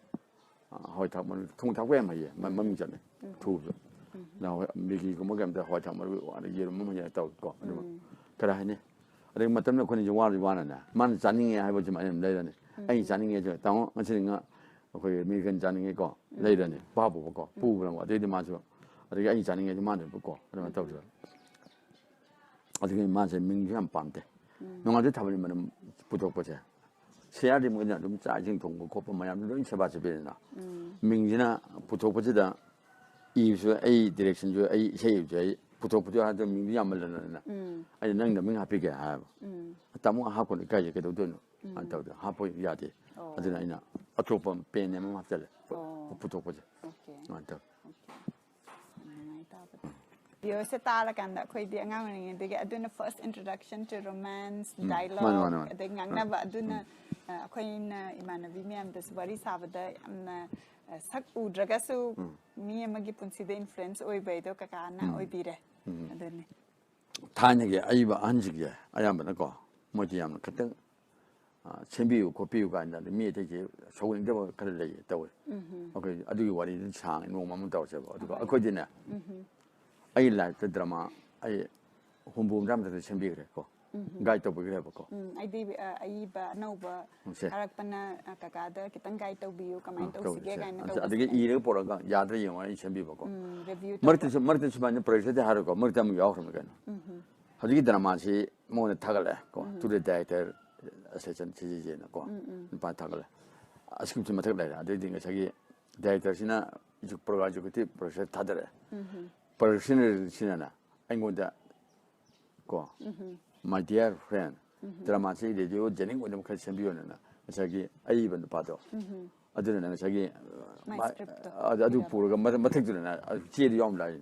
ꯑ, ꯍꯋꯥꯏ ꯊ꯭ꯔꯥꯛ ꯃꯔꯨ, ꯊꯣꯡ ꯊꯥꯛꯄ ꯌꯥꯝ ꯍꯩꯌꯦ, ꯃ-, ꯃꯃꯤꯡ ꯆꯠꯂꯦ꯫ ꯎꯝ꯫ ꯊꯨꯕꯁꯨ꯫ ꯎꯝ꯫ ꯅꯍꯥꯟꯋꯥꯏ ꯃꯦꯒꯤꯒꯨꯝꯕ ꯀꯩꯝꯇ ꯍꯋꯥꯏ ꯊ꯭ꯔꯥꯛ ꯃꯔꯨ, ꯑꯗꯩ ꯌꯦꯔꯨꯝ ꯑꯃ ꯍꯦꯟꯅ ꯇꯧꯔꯒꯀꯣ꯫ ꯑꯗꯨꯒ ꯎꯝ꯫ ꯀꯔꯤ ꯍꯥꯏꯅꯤ? ꯑꯗꯩ ꯃꯇꯝꯗ ꯑꯩꯈꯣꯏꯅꯁꯨ ꯋꯥꯔꯁꯨ ꯋꯥꯅꯅꯦ, ꯃꯥꯅ ꯆꯥꯅꯤꯡꯉꯦ ꯍꯥꯏꯕꯁꯤꯃ ꯑꯩꯅ ꯑꯗꯨꯝ ꯂꯩꯔꯅꯤ꯫ ꯑꯩꯅ ꯆꯥꯅꯤꯡꯉꯦ ꯍꯥꯏꯁꯦ, "ꯇꯥꯃꯣ, ꯉꯁꯤꯗꯤ ꯉꯥ, ꯑꯩꯈꯣꯏꯒꯤ ꯃꯦꯒꯤꯒꯟ ꯆꯥꯅꯤꯡꯉꯦꯀꯣ", ꯂꯩꯔꯅꯤ꯫ ꯄꯥꯕꯨꯕꯀꯣ, ꯄꯨꯕ꯭ꯔꯥ? ꯑꯗꯩꯗꯤ ꯃꯥꯁꯨ, ꯑꯗꯒꯤ ꯑꯩꯅ ꯆꯥꯅꯤꯡꯉꯦ ꯍꯥꯏꯁꯦ ꯃꯥꯅ ꯑꯗꯨꯝ ꯀꯣ, ꯑꯗꯨꯃꯥꯏꯅ ꯇꯧꯗꯣꯏꯕ꯫ ꯑꯗꯨꯒꯤ ꯃꯥꯁꯦ ꯃꯤꯡꯁꯨ ꯌꯥꯝ ꯄꯥꯝꯗꯦ꯫ ꯅꯣꯡꯉꯥꯟꯕꯗꯩ ꯊꯥꯕꯜ ꯃꯅꯝ ꯄꯨꯊꯣꯛꯄꯁꯦ꯫ ꯁꯤꯌꯥꯔꯗꯤ ꯃꯣꯏꯅ ꯑꯗꯨꯝ ꯆꯥꯛ ꯏꯁꯤꯡ ꯊꯣꯡꯕ ꯈꯣꯠꯄ ꯃꯌꯥꯝꯗꯣ ꯂꯣꯏ ꯁꯦꯕꯥ ꯁꯦꯕꯤꯗꯅ꯫ ꯎꯝ꯫ ꯃꯤꯡꯁꯤꯅ ꯄꯨꯊꯣꯛꯄꯁꯤꯗ ꯏꯕꯁꯨ ꯑꯩ, ꯗꯤꯔꯦꯛꯁꯟꯁꯨ ꯑꯩ, ꯏꯁꯩ ꯏꯕꯁꯨ ꯑꯩ, ꯄꯨꯊꯣꯛꯄꯗꯣ ꯍꯥꯏꯗꯣ ꯃꯤꯡꯗꯣ ꯌꯥꯝꯃꯜꯂꯗꯅ꯫ ꯎꯝ꯫ ꯑꯩꯅ "ꯅꯪ ꯅꯃꯤꯡ ꯍꯥꯞꯄꯤꯒꯦ" ꯍꯥꯏꯕ꯫ ꯎꯝ꯫ "ꯇꯥꯃꯣ, ꯍꯥꯞꯀꯅꯨ, ꯏꯀꯥꯏꯖꯩ, ꯀꯩꯗꯧꯗꯣꯏꯅꯣ?" ꯑꯗꯨꯃꯥꯏꯅ ꯇꯧꯗꯅ ꯍꯥꯞꯄ ꯌꯥꯗꯦ꯫ ꯑꯣ꯫ ꯑꯗꯨꯅ ꯑꯩꯅ ꯑꯇꯣꯞꯄ ꯄꯦꯟ ꯅꯦꯝ ꯑꯃ ꯍꯥꯞꯆꯜꯂꯦ꯫ ꯄꯨ-, ꯑꯣ꯫ ꯄꯨꯊꯣꯛꯄꯁꯦ꯫ ꯑꯣꯀꯦ꯫ ꯑꯗꯨꯃꯥꯏꯅ ꯇꯧꯋꯦ꯫ ꯑꯣꯀꯦ꯫ ꯌꯥꯝ ꯅꯨꯡꯉꯥꯏ ꯇꯥꯕꯗ꯫ ꯚꯤꯗꯤꯑꯣꯁꯦ ꯇꯥꯔꯀꯥꯟꯗ ꯑꯩꯈꯣꯏꯗꯤ ꯑꯉꯥꯡ ꯑꯣꯏꯔꯤꯉꯩꯗꯒꯤ ꯑꯗꯨꯅ first introduction to romance, ꯎꯝ, ꯃꯥꯅꯦ, dialogue, ꯃꯥꯅꯦ, ꯃꯥꯅꯦ꯫ ꯑꯗꯩ ꯉꯥꯡꯅꯕ, ꯑꯗꯨꯅ ꯑ, ꯑꯩꯈꯣꯏꯅ ꯏꯃꯥꯟꯅꯕꯤ ꯃꯌꯥꯝꯗꯁꯨ ꯋꯥꯔꯤ ꯁꯥꯕꯗ ꯌꯥꯝꯅ ꯑ, ꯁꯛ ꯎꯗ꯭ꯔꯒꯁꯨ ꯃꯤ ꯑꯃꯒꯤ ꯄꯨꯟꯁꯤꯗ influence ꯑꯣꯏꯕ ꯍꯥꯏꯗꯣ ꯀꯀꯥꯅ ꯑꯣꯏꯕꯤꯔꯦ꯫ ꯑꯗꯨꯅꯤ꯫ ꯊꯥꯏꯅꯒꯤ ꯑꯏꯕ ꯑꯍꯟꯁꯤꯡꯁꯦ ꯑꯌꯥꯝꯕꯅꯀꯣ, ꯃꯣꯏꯗꯤ ꯌꯥꯝꯅ ꯈꯤꯇꯪ ꯑ, ꯁꯦꯝꯕꯤꯌꯨ ꯈꯣꯠꯄꯤꯌꯨ ꯀꯥꯏꯅ ꯑꯗꯩ ꯃꯤ ꯑꯇꯩꯁꯦ ꯁꯧꯒꯠꯅꯤꯡꯗꯕ ꯈꯔ ꯂꯩꯌꯦ ꯇꯧꯋꯦ꯫ ꯑꯩꯈꯣꯏ ꯑꯗꯨꯒꯤ ꯋꯥꯔꯤꯗꯨ ꯁꯥꯡꯉꯦ, ꯅꯣꯡꯃ ꯑꯃ ꯇꯧꯔꯁꯦꯕ꯫ ꯑꯗꯨꯒ ꯑꯩꯈꯣꯏꯗꯤꯅꯦ, ꯑꯩ ꯂꯥꯏꯐꯇ ꯗ꯭ꯔꯃꯥ ꯑꯩ ꯍꯨꯝꯐꯨ ꯍꯨꯝꯗ꯭ꯔꯥ ꯃꯊꯛꯇ ꯁꯦꯝꯕꯤꯈ꯭ꯔꯦ ꯀꯣ, guide ꯇꯧꯕꯤꯈ꯭ꯔꯦꯕꯀꯣ꯫ ꯎꯝ, ꯑꯩꯗꯤ ꯑ, ꯑꯏꯕ ꯑꯅꯧꯕ ꯁꯦ꯫ ꯊꯥꯔꯛꯄꯅ ꯑ, ꯀꯀꯥꯗ ꯈꯤꯇꯪ guide ꯇꯧꯕꯤꯌꯨ, ꯀꯃꯥꯏꯅ ꯑ, ꯇꯧꯁꯤꯒꯦ ꯇꯧꯁꯦ꯫ ꯀꯥꯏꯅ ꯑꯗ- ꯇꯧꯕꯁꯦ꯫ ꯑꯗꯒꯤ ꯏꯔꯒ ꯄꯨꯔꯛꯑꯒ ꯌꯥꯗ꯭ꯔꯥ ꯌꯦꯡꯉꯣ ꯑꯩ ꯁꯦꯝꯕꯤꯕꯀꯣ꯫ ꯎꯝ, review ꯇꯧꯕ꯫ ꯃꯔꯛꯇꯁꯨ ꯃꯔꯛꯇ ꯁꯨꯃꯥꯏꯅ ꯄ꯭ꯔꯦꯁꯔꯗꯤ ꯍꯥꯏꯔꯒꯀꯣ, ꯃꯔꯛꯇ ꯑꯃꯨꯛ ꯌꯥꯎꯈ꯭ꯔꯕꯅꯤ ꯀꯩꯅꯣ꯫ ꯍꯧꯖꯤꯛꯀꯤ ꯗ꯭ꯔꯃꯥꯁꯤ ꯃꯉꯣꯟꯗ ꯊꯥꯒꯠꯂꯦ ꯀꯣ, to the director assistant ꯁꯤꯖꯤꯖꯦꯅꯀꯣ, ꯅꯨꯄꯥ ꯊꯥꯒꯠꯂꯦ꯫ ꯁ꯭ꯀ꯭ꯔꯤꯞꯁꯤ ꯃꯊꯛ ꯂꯩꯔꯦ꯫ ꯑꯗꯩꯗꯤ ꯉꯁꯥꯏꯒꯤ ꯗꯥꯏꯔꯦꯛꯇꯔꯁꯤꯅ ꯄ꯭ꯔꯣꯒ꯭ꯔꯥꯝ ꯑꯦꯛꯖꯤꯀ꯭ꯌꯨꯇꯤꯚ ꯄ꯭ꯔꯣꯗ꯭ꯌꯨꯁꯔ ꯊꯥꯗꯔꯛꯑꯦ꯫ ꯄ꯭ꯔꯣꯗ꯭ꯌꯨꯁꯔꯁꯤꯅꯅꯦ ꯑꯩꯉꯣꯟꯗ ꯀꯣ, "My dear friend, ꯗ꯭ꯔꯃꯥꯁꯤ ꯔꯦꯗꯤꯑꯣ ꯖꯦꯅꯤꯡ ꯑꯣꯏꯅꯕ ꯈꯔ ꯁꯦꯝꯕꯤꯌꯣꯅ" ꯉꯁꯥꯏꯒꯤ ꯑꯏꯕ ꯅꯨꯄꯥꯗꯣ, ꯑꯗꯨꯅ ꯉꯁꯥꯏꯒꯤ My ꯃꯥ- script ꯇꯣ ꯑꯗꯨ ꯑꯗꯨ ꯄꯤꯔꯕ? ꯄꯨꯔꯒ ꯃꯊ- ꯃꯊꯛꯇꯨꯗꯅ ꯆꯦꯗꯤ ꯌꯥꯎꯔꯝ ꯂꯥꯛꯏ꯫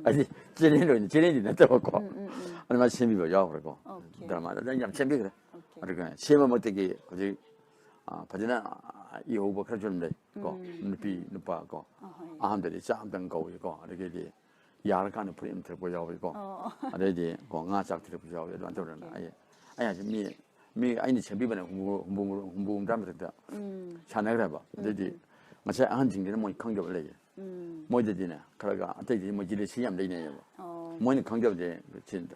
ꯍꯥꯏꯗꯤ ꯆꯦꯂꯦꯟ ꯑꯣꯏꯅ, ꯆꯦꯂꯦꯟꯗꯤ ꯅꯠꯇꯕꯀꯣ, ꯑꯗꯨꯃꯥꯏꯅ ꯁꯦꯝꯕꯤꯕ ꯌꯥꯎꯈ꯭ꯔꯦꯀꯣ꯫ Okay. ꯗ꯭ꯔꯃꯥꯗ ꯑꯗꯨ ꯌꯥꯝ ꯁꯦꯝꯕꯤꯈ꯭ꯔꯦ꯫ Okay. ꯑꯗꯨꯒ ꯁꯦꯝꯕꯃꯛꯇꯒꯤ ꯍꯧꯖꯤꯛ ꯑ, ꯐꯖꯅ ꯏꯍꯧꯕ ꯈꯔꯁꯨ ꯑꯗꯨꯝ ꯂꯩ ꯀꯣ, ꯅꯨꯄꯤ ꯅꯨꯄꯥ ꯀꯣ꯫ ꯑꯍꯣꯏ. ꯑꯍꯥꯟꯕꯗꯤ ꯆꯥꯛ ꯑꯝꯇꯪ ꯀꯧꯏꯀꯣ, ꯑꯗꯒꯤꯗꯤ ꯌꯥꯔꯀꯥꯟꯗ ꯐꯨꯔꯤꯠ ꯑꯃ ꯊꯤꯔꯛꯄ ꯌꯥꯎꯏꯀꯣ꯫ ꯑꯣ꯫ ꯑꯗꯩꯗꯤ ꯀꯣ, ꯉꯥ ꯆꯥꯛ ꯊꯤꯔꯛꯄꯁꯨ ꯌꯥꯎꯏ꯫ ꯑꯗꯨꯃꯥꯏꯅ ꯇꯧꯗꯅ ꯑꯩ ꯑꯩ ꯍꯥꯏꯁꯦ ꯃꯤ ꯃꯤ ꯑꯩꯅ ꯁꯦꯝꯕꯤꯕꯅꯦ ꯍꯨꯝꯐꯨ ꯍꯨꯝꯐꯨ ꯍꯨꯝꯐꯨ ꯍꯨꯝꯗ꯭ꯔꯥ ꯃꯊꯛꯇ ꯁꯥꯟꯅꯈ꯭ꯔꯦꯕ꯫ ꯑꯗꯩꯗꯤ ꯉꯁꯥꯏ ꯑꯍꯟꯁꯤꯡꯁꯤꯅ ꯃꯣꯏ ꯈꯪꯗꯕ ꯂꯩꯌꯦ꯫ ꯃꯣꯏꯗꯗꯤꯅꯦ ꯈꯔꯒ ꯑꯇꯩꯗꯤ ꯃꯣꯏ ꯖꯤꯂꯦꯁꯤ ꯌꯥꯝ ꯂꯩꯅꯩꯌꯦꯕ꯫ ꯑꯣ꯫ ꯃꯣꯏꯅ ꯈꯪꯗꯕꯗꯤ ꯁꯤꯗ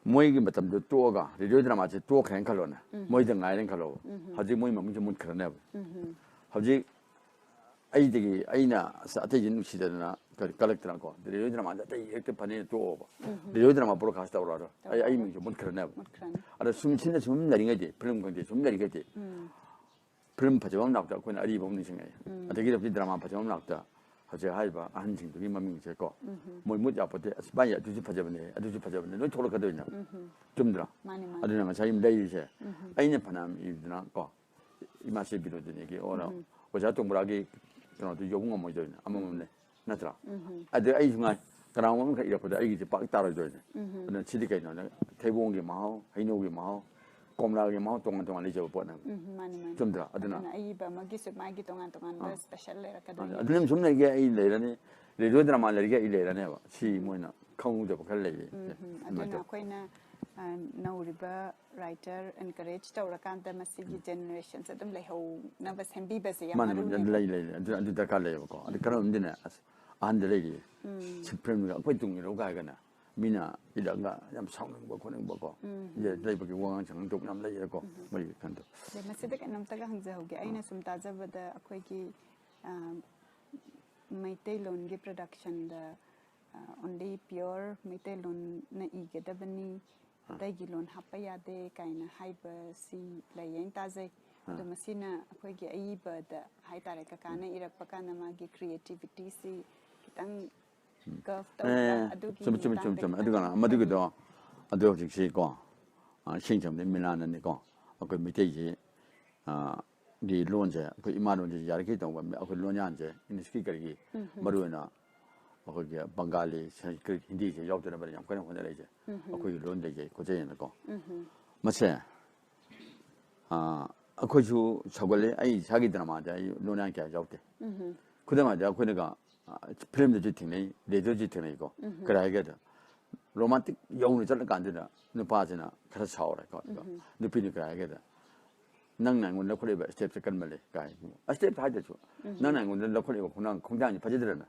ꯃꯣꯏꯒꯤ ꯃꯇꯝꯗꯣ ꯇꯣꯛꯑꯒ ꯔꯦꯗꯤꯑꯣ ꯗ꯭ꯔꯃꯥꯁꯦ ꯇꯣꯛꯈ꯭ꯔꯦꯅ ꯈꯜꯂꯣꯅꯦ, ꯃꯣꯏꯗ ꯉꯥꯏꯔꯦꯅ ꯈꯜꯂꯣꯕ꯫ ꯍꯧꯖꯤꯛ ꯃꯣꯏ ꯃꯃꯤꯡꯁꯦ ꯃꯨꯠꯈ꯭ꯔꯅꯦꯕ꯫ ꯍꯧꯖꯤꯛ ꯑꯩꯗꯒꯤ ꯑꯩꯅ ꯑꯁ ꯑꯇꯩꯁꯦ ꯅꯨꯡꯁꯤꯗꯅ ꯀ- ꯀꯜꯂꯛꯇꯅꯀꯣ, ꯔꯦꯗꯤꯑꯣ ꯗ꯭ꯔꯃꯥꯁꯦ ꯑꯇꯩ ꯍꯦꯛꯇ ꯐꯅꯦꯅ ꯇꯣꯛꯑꯣꯕ꯫ ꯔꯦꯗꯤꯑꯣ ꯗ꯭ꯔꯃꯥ ꯕ꯭ꯔꯣꯗꯀꯥꯁ ꯇꯧꯔꯛꯑꯔꯣꯏ꯫ ꯑꯩ ꯑꯩ ꯃꯤꯡꯁꯦ ꯃꯨꯠꯈ꯭ꯔꯅꯦꯕ꯫ ꯃꯨꯠꯈ꯭ꯔꯅꯤ꯫ ꯑꯗ ꯁꯨꯝ ꯁꯤꯅ ꯁꯨꯝ ꯂꯩꯔꯤꯉꯩꯗꯤ, ꯐꯤꯂꯝ ꯈꯪꯗꯦ, ꯁꯨꯝ ꯂꯩꯔꯤꯉꯩꯗꯤ ꯐꯤꯂꯝ ꯐꯖꯕ ꯑꯃ ꯂꯥꯛꯇ ꯑꯩꯈꯣꯏꯅ ꯑꯔꯤꯕ ꯑꯃ ꯅꯤꯡꯁꯤꯡꯉꯛꯑꯦ꯫ ꯑꯗꯒꯤ ꯍꯧꯖꯤꯛ ꯗ꯭ꯔꯃꯥ ꯐꯖꯕ ꯑꯃ ꯂꯥꯛꯇ ꯍꯧꯖꯤꯛ ꯍꯥꯏꯔꯤꯕ ꯑꯍꯟꯁꯤꯡꯗꯨꯒꯤ ꯃꯃꯤꯡꯁꯦꯀꯣ, ꯃꯣꯏ ꯃꯨꯠ ꯌꯥꯄꯣꯠꯇꯦ꯫ "ꯑꯁ ꯚꯥꯏ, ꯑꯗꯨꯁꯨ ꯐꯖꯕꯅꯦ, ꯑꯗꯨꯁꯨ ꯐꯖꯕꯅꯦ", ꯂꯣꯏ ꯊꯣꯛꯂꯛꯀꯗꯣꯏꯅꯦꯕ꯫ ꯆꯨꯝꯗ꯭ꯔꯥ? ꯃꯥꯅꯦ, ꯃꯥꯅꯦ꯫ ꯑꯗꯨꯅ ꯉꯁꯥꯏ ꯂꯩꯔꯤꯁꯦ ꯑꯩꯅ ꯐꯅꯌꯥꯝ ꯏꯕꯗꯨꯅ ꯀꯣ, ꯏꯃꯥꯁꯦ ꯕꯤꯅꯣꯗꯤꯅꯤꯒꯤ ꯑꯣꯔ ꯑꯣꯖꯥ ꯇꯣꯡꯕ꯭ꯔꯥꯒꯤ ꯀꯩꯅꯣꯗꯨ ꯌꯧꯕ ꯉꯝꯃꯣꯏꯗꯣꯏꯅꯦ, ꯑꯃꯃꯝꯅꯦ꯫ ꯅꯠꯇ꯭ꯔꯥ? ꯑꯗꯨ ꯑꯩꯁꯨ ꯉꯥꯏ, ꯀꯅꯥꯒꯨꯝꯕ ꯑꯃꯈꯛ ꯏꯔꯛꯄꯗ ꯑꯩꯒꯤꯁꯦ ꯄꯥꯛ ꯇꯥꯔꯣꯏꯗꯣꯏꯅꯦ꯫ ꯑꯗꯨꯅ ꯁꯤꯗꯤ ꯀꯩꯅꯣ ꯍꯥꯏꯅ, ꯊꯩꯕꯣꯡꯒꯤ ꯃꯍꯥꯎ, ꯍꯩꯅꯧꯒꯤ ꯃꯍꯥꯎ, ꯀꯣꯝꯂꯥꯒꯤ ꯃꯍꯥꯎ ꯇꯣꯉꯥꯟ ꯇꯣꯉꯥꯟ ꯂꯩꯖꯕ ꯄꯣꯠꯅꯦꯕ꯫ ꯎꯝ, ꯃꯥꯅꯤ, ꯃꯥꯅꯤ꯫ ꯆꯨꯝꯗ꯭ꯔꯥ? ꯑꯗꯨꯅ ꯑꯗꯨꯅ ꯑꯃꯒꯤꯁꯨ ꯃꯥꯒꯤ ꯇꯣꯉꯥꯟ ꯇꯣꯉꯥꯟꯕ ꯁ꯭ꯄꯦꯁꯦꯜ ꯂꯩꯔꯛꯀꯗꯣꯏꯅꯦ꯫ ꯑꯗꯨꯅ ꯁꯨꯝ ꯂꯩꯒꯦ ꯑꯩ ꯂꯩꯔꯅꯤ, ꯔꯦꯗꯤꯑꯣ ꯗ꯭ꯔꯃꯥ ꯂꯩꯔꯤꯒꯦ ꯑꯩ ꯂꯩꯔꯅꯦꯕ꯫ ꯁꯤ ꯃꯣꯏꯅ ꯈꯪꯍꯧꯗꯕ ꯈꯔ ꯂꯩꯔꯤ꯫ ꯎꯝ, ꯎꯝ꯫ ꯑꯗꯨꯅ ꯑꯩꯈꯣꯏꯅ ꯑ, ꯅꯧꯔꯤꯕ ꯔꯥꯏꯇꯔ ꯑꯦꯟꯀꯔꯦꯖ ꯇꯧꯔꯀꯥꯟꯗ ꯃꯁꯤꯒꯤ ꯖꯦꯅꯦꯔꯦꯁꯟꯁꯦ ꯑꯗꯨꯝ ꯂꯩꯍꯧꯅꯕ ꯁꯦꯝꯕꯤꯕꯁꯦ ꯌꯥꯝ ꯃꯥꯅꯦ, ꯃꯔꯨꯅꯦꯕ꯫ ꯂꯩ ꯂꯩ ꯂꯩ꯫ ꯑꯗꯨ ꯑꯗꯨ ꯗꯔꯀꯥꯔ ꯂꯩꯌꯦꯕꯀꯣ꯫ ꯑꯗꯨ ꯀꯔꯝꯗꯤꯅꯦ, ꯑꯁ, ꯑꯍꯟꯗ ꯂꯩꯔꯤ꯫ ꯁꯤ ꯐꯤꯂꯝꯗꯨꯒ ꯑꯩꯈꯣꯏ ꯇꯨꯡ ꯏꯜꯂꯨ ꯀꯥꯏꯒꯅ ꯃꯤꯅ ꯏꯜꯂꯒ ꯌꯥꯝ ꯁꯥꯎꯅꯤꯡꯕ ꯈꯣꯠꯅꯤꯡꯕꯀꯣ꯫ ꯏꯗ ꯂꯩꯕꯒꯤ ꯋꯥꯉꯥꯡ ꯁꯉꯥꯡ ꯇꯧꯕ ꯌꯥꯝ ꯂꯩꯌꯦꯀꯣ꯫ ꯃꯣꯏꯒꯤ ꯀꯩꯅꯣꯗꯣ꯫ ꯑꯗꯩ ꯃꯁꯤꯗ ꯀꯩꯅꯣꯝꯇꯒ ꯍꯪꯖꯍꯧꯒꯦ꯫ ꯑꯩꯅ ꯁꯨꯝ ꯇꯥꯖꯕꯗ ꯑꯩꯈꯣꯏꯒꯤ ꯑ, ꯃꯩꯇꯩꯂꯣꯟꯒꯤ ꯄ꯭ꯔꯗꯛꯁꯟꯗ ꯑꯣꯟꯂꯤ ꯄꯤꯌꯣꯔ ꯃꯩꯇꯩꯂꯣꯟꯅ ꯏꯒꯗꯕꯅꯤ, ꯑꯇꯩꯒꯤ ꯂꯣꯟ ꯍꯥꯞꯄ ꯌꯥꯗꯦ ꯀꯥꯏꯅ ꯍꯥꯏꯕꯁꯤ ꯂꯩꯌꯦꯅ ꯇꯥꯖꯩ꯫ ꯑꯗꯣ ꯃꯁꯤꯅ ꯑꯩꯈꯣꯏꯒꯤ ꯑꯏꯕꯗ ꯍꯥꯏꯇꯥꯔꯦ, ꯀꯀꯥꯅ ꯏꯔꯛꯄ ꯀꯥꯟꯗ ꯃꯥꯒꯤ ꯀ꯭ꯔꯤꯌꯦꯇꯤꯚꯤꯇꯤꯁꯤ ꯈꯤꯇꯪ ꯀꯔꯞ ꯇꯧꯕ꯭ꯔꯥ? ꯑꯦ, ꯑꯗꯨꯒꯤ ꯆꯨꯝꯃꯤ, ꯆꯨꯝꯃꯤ, ꯆꯨꯝꯃꯤ, ꯃꯇꯥꯡꯗ ꯆꯨꯝꯃꯤ꯫ ꯈꯤꯇꯪ ꯑꯗꯨꯒ ꯍꯥꯏꯕꯤꯌꯨ꯫ ꯃꯗꯨꯒꯤꯗꯣ, ꯑꯗꯨ ꯍꯧꯖꯤꯛꯁꯤꯀꯣ, ꯑ, ꯏꯁꯤꯡ ꯆꯝꯗ ꯃꯤꯂꯥꯟꯅꯅꯤꯀꯣ, ꯑꯩꯈꯣꯏ ꯃꯩꯇꯩꯁꯤ, ꯑ, ꯒꯤ ꯂꯣꯟꯁꯦ, ꯑꯩꯈꯣꯏ ꯏꯃꯥ ꯂꯣꯟꯁꯦ ꯌꯥꯔꯤꯈꯩ ꯇꯧꯕ, ꯑꯩꯈꯣꯏ ꯂꯣꯟꯌꯥꯟꯁꯦ, ꯏꯪꯂꯤꯁꯀꯤ ꯀꯔꯤꯒꯤ, ꯃꯔꯨꯑꯣꯏꯅ ꯑꯩꯈꯣꯏꯒꯤ ꯕꯪꯒꯥꯂꯤ, ꯁꯪꯁꯀ꯭ꯔꯤꯠ, ꯍꯤꯟꯗꯤꯁꯦ ꯌꯥꯎꯗꯅꯕ ꯌꯥꯝ ꯀꯟꯅ ꯍꯣꯠꯅꯔꯛꯏꯁꯦ꯫ ꯑꯩꯈꯣꯏꯒꯤ ꯂꯣꯟ ꯂꯩꯖꯩ ꯈꯣꯠꯆꯩꯅꯀꯣ꯫ ꯃꯁꯦ, ꯑ, ꯑꯩꯈꯣꯏꯁꯨ ꯁꯧꯒꯠꯂꯤ꯫ ꯑꯩ ꯏꯁꯥꯒꯤ ꯗ꯭ꯔꯃꯥꯗ ꯑꯩ ꯂꯣꯟꯌꯥꯟ ꯀꯌꯥ ꯌꯥꯎꯗꯦ꯫ ꯈꯨꯗꯝ ꯍꯥꯏꯔꯕꯗ ꯑꯩꯈꯣꯏꯅꯒ, ꯑ, ꯐꯤꯂꯝꯗꯁꯨ ꯊꯦꯡꯅꯩ, ꯔꯦꯗꯤꯑꯣꯁꯨ ꯊꯦꯡꯅꯩꯀꯣ꯫ ꯀꯔꯤ ꯍꯥꯏꯒꯦꯗ, ꯔꯣꯃꯥꯟꯇꯤꯛ ꯌꯧꯅ ꯆꯠꯂꯀꯥꯟꯗꯨꯗ ꯅꯨꯄꯥꯁꯤꯅ ꯈꯔ ꯁꯥꯎꯔꯦꯀꯣ꯫ ꯑꯗꯨꯒ ꯅꯨꯄꯤꯅ ꯀꯔꯤ ꯍꯥꯏꯒꯦꯗ, "ꯅꯪꯅ ꯑꯩꯉꯣꯟꯗ ꯂꯧꯈꯠꯂꯤꯕ ꯁ꯭ꯇꯦꯞꯁꯦ ꯀꯟꯃꯜꯂꯦ" ꯀꯥꯏ꯫ ꯁ꯭ꯇꯦꯞ ꯍꯥꯏꯗ꯭ꯔꯁꯨ, "ꯅꯪꯅ ꯑꯩꯉꯣꯟꯗ ꯂꯧꯈꯠꯂꯤꯕ ꯈꯣꯡꯊꯥꯡ, ꯈꯣꯡꯊꯥꯡꯁꯦ ꯐꯖꯗ꯭ꯔꯅ?"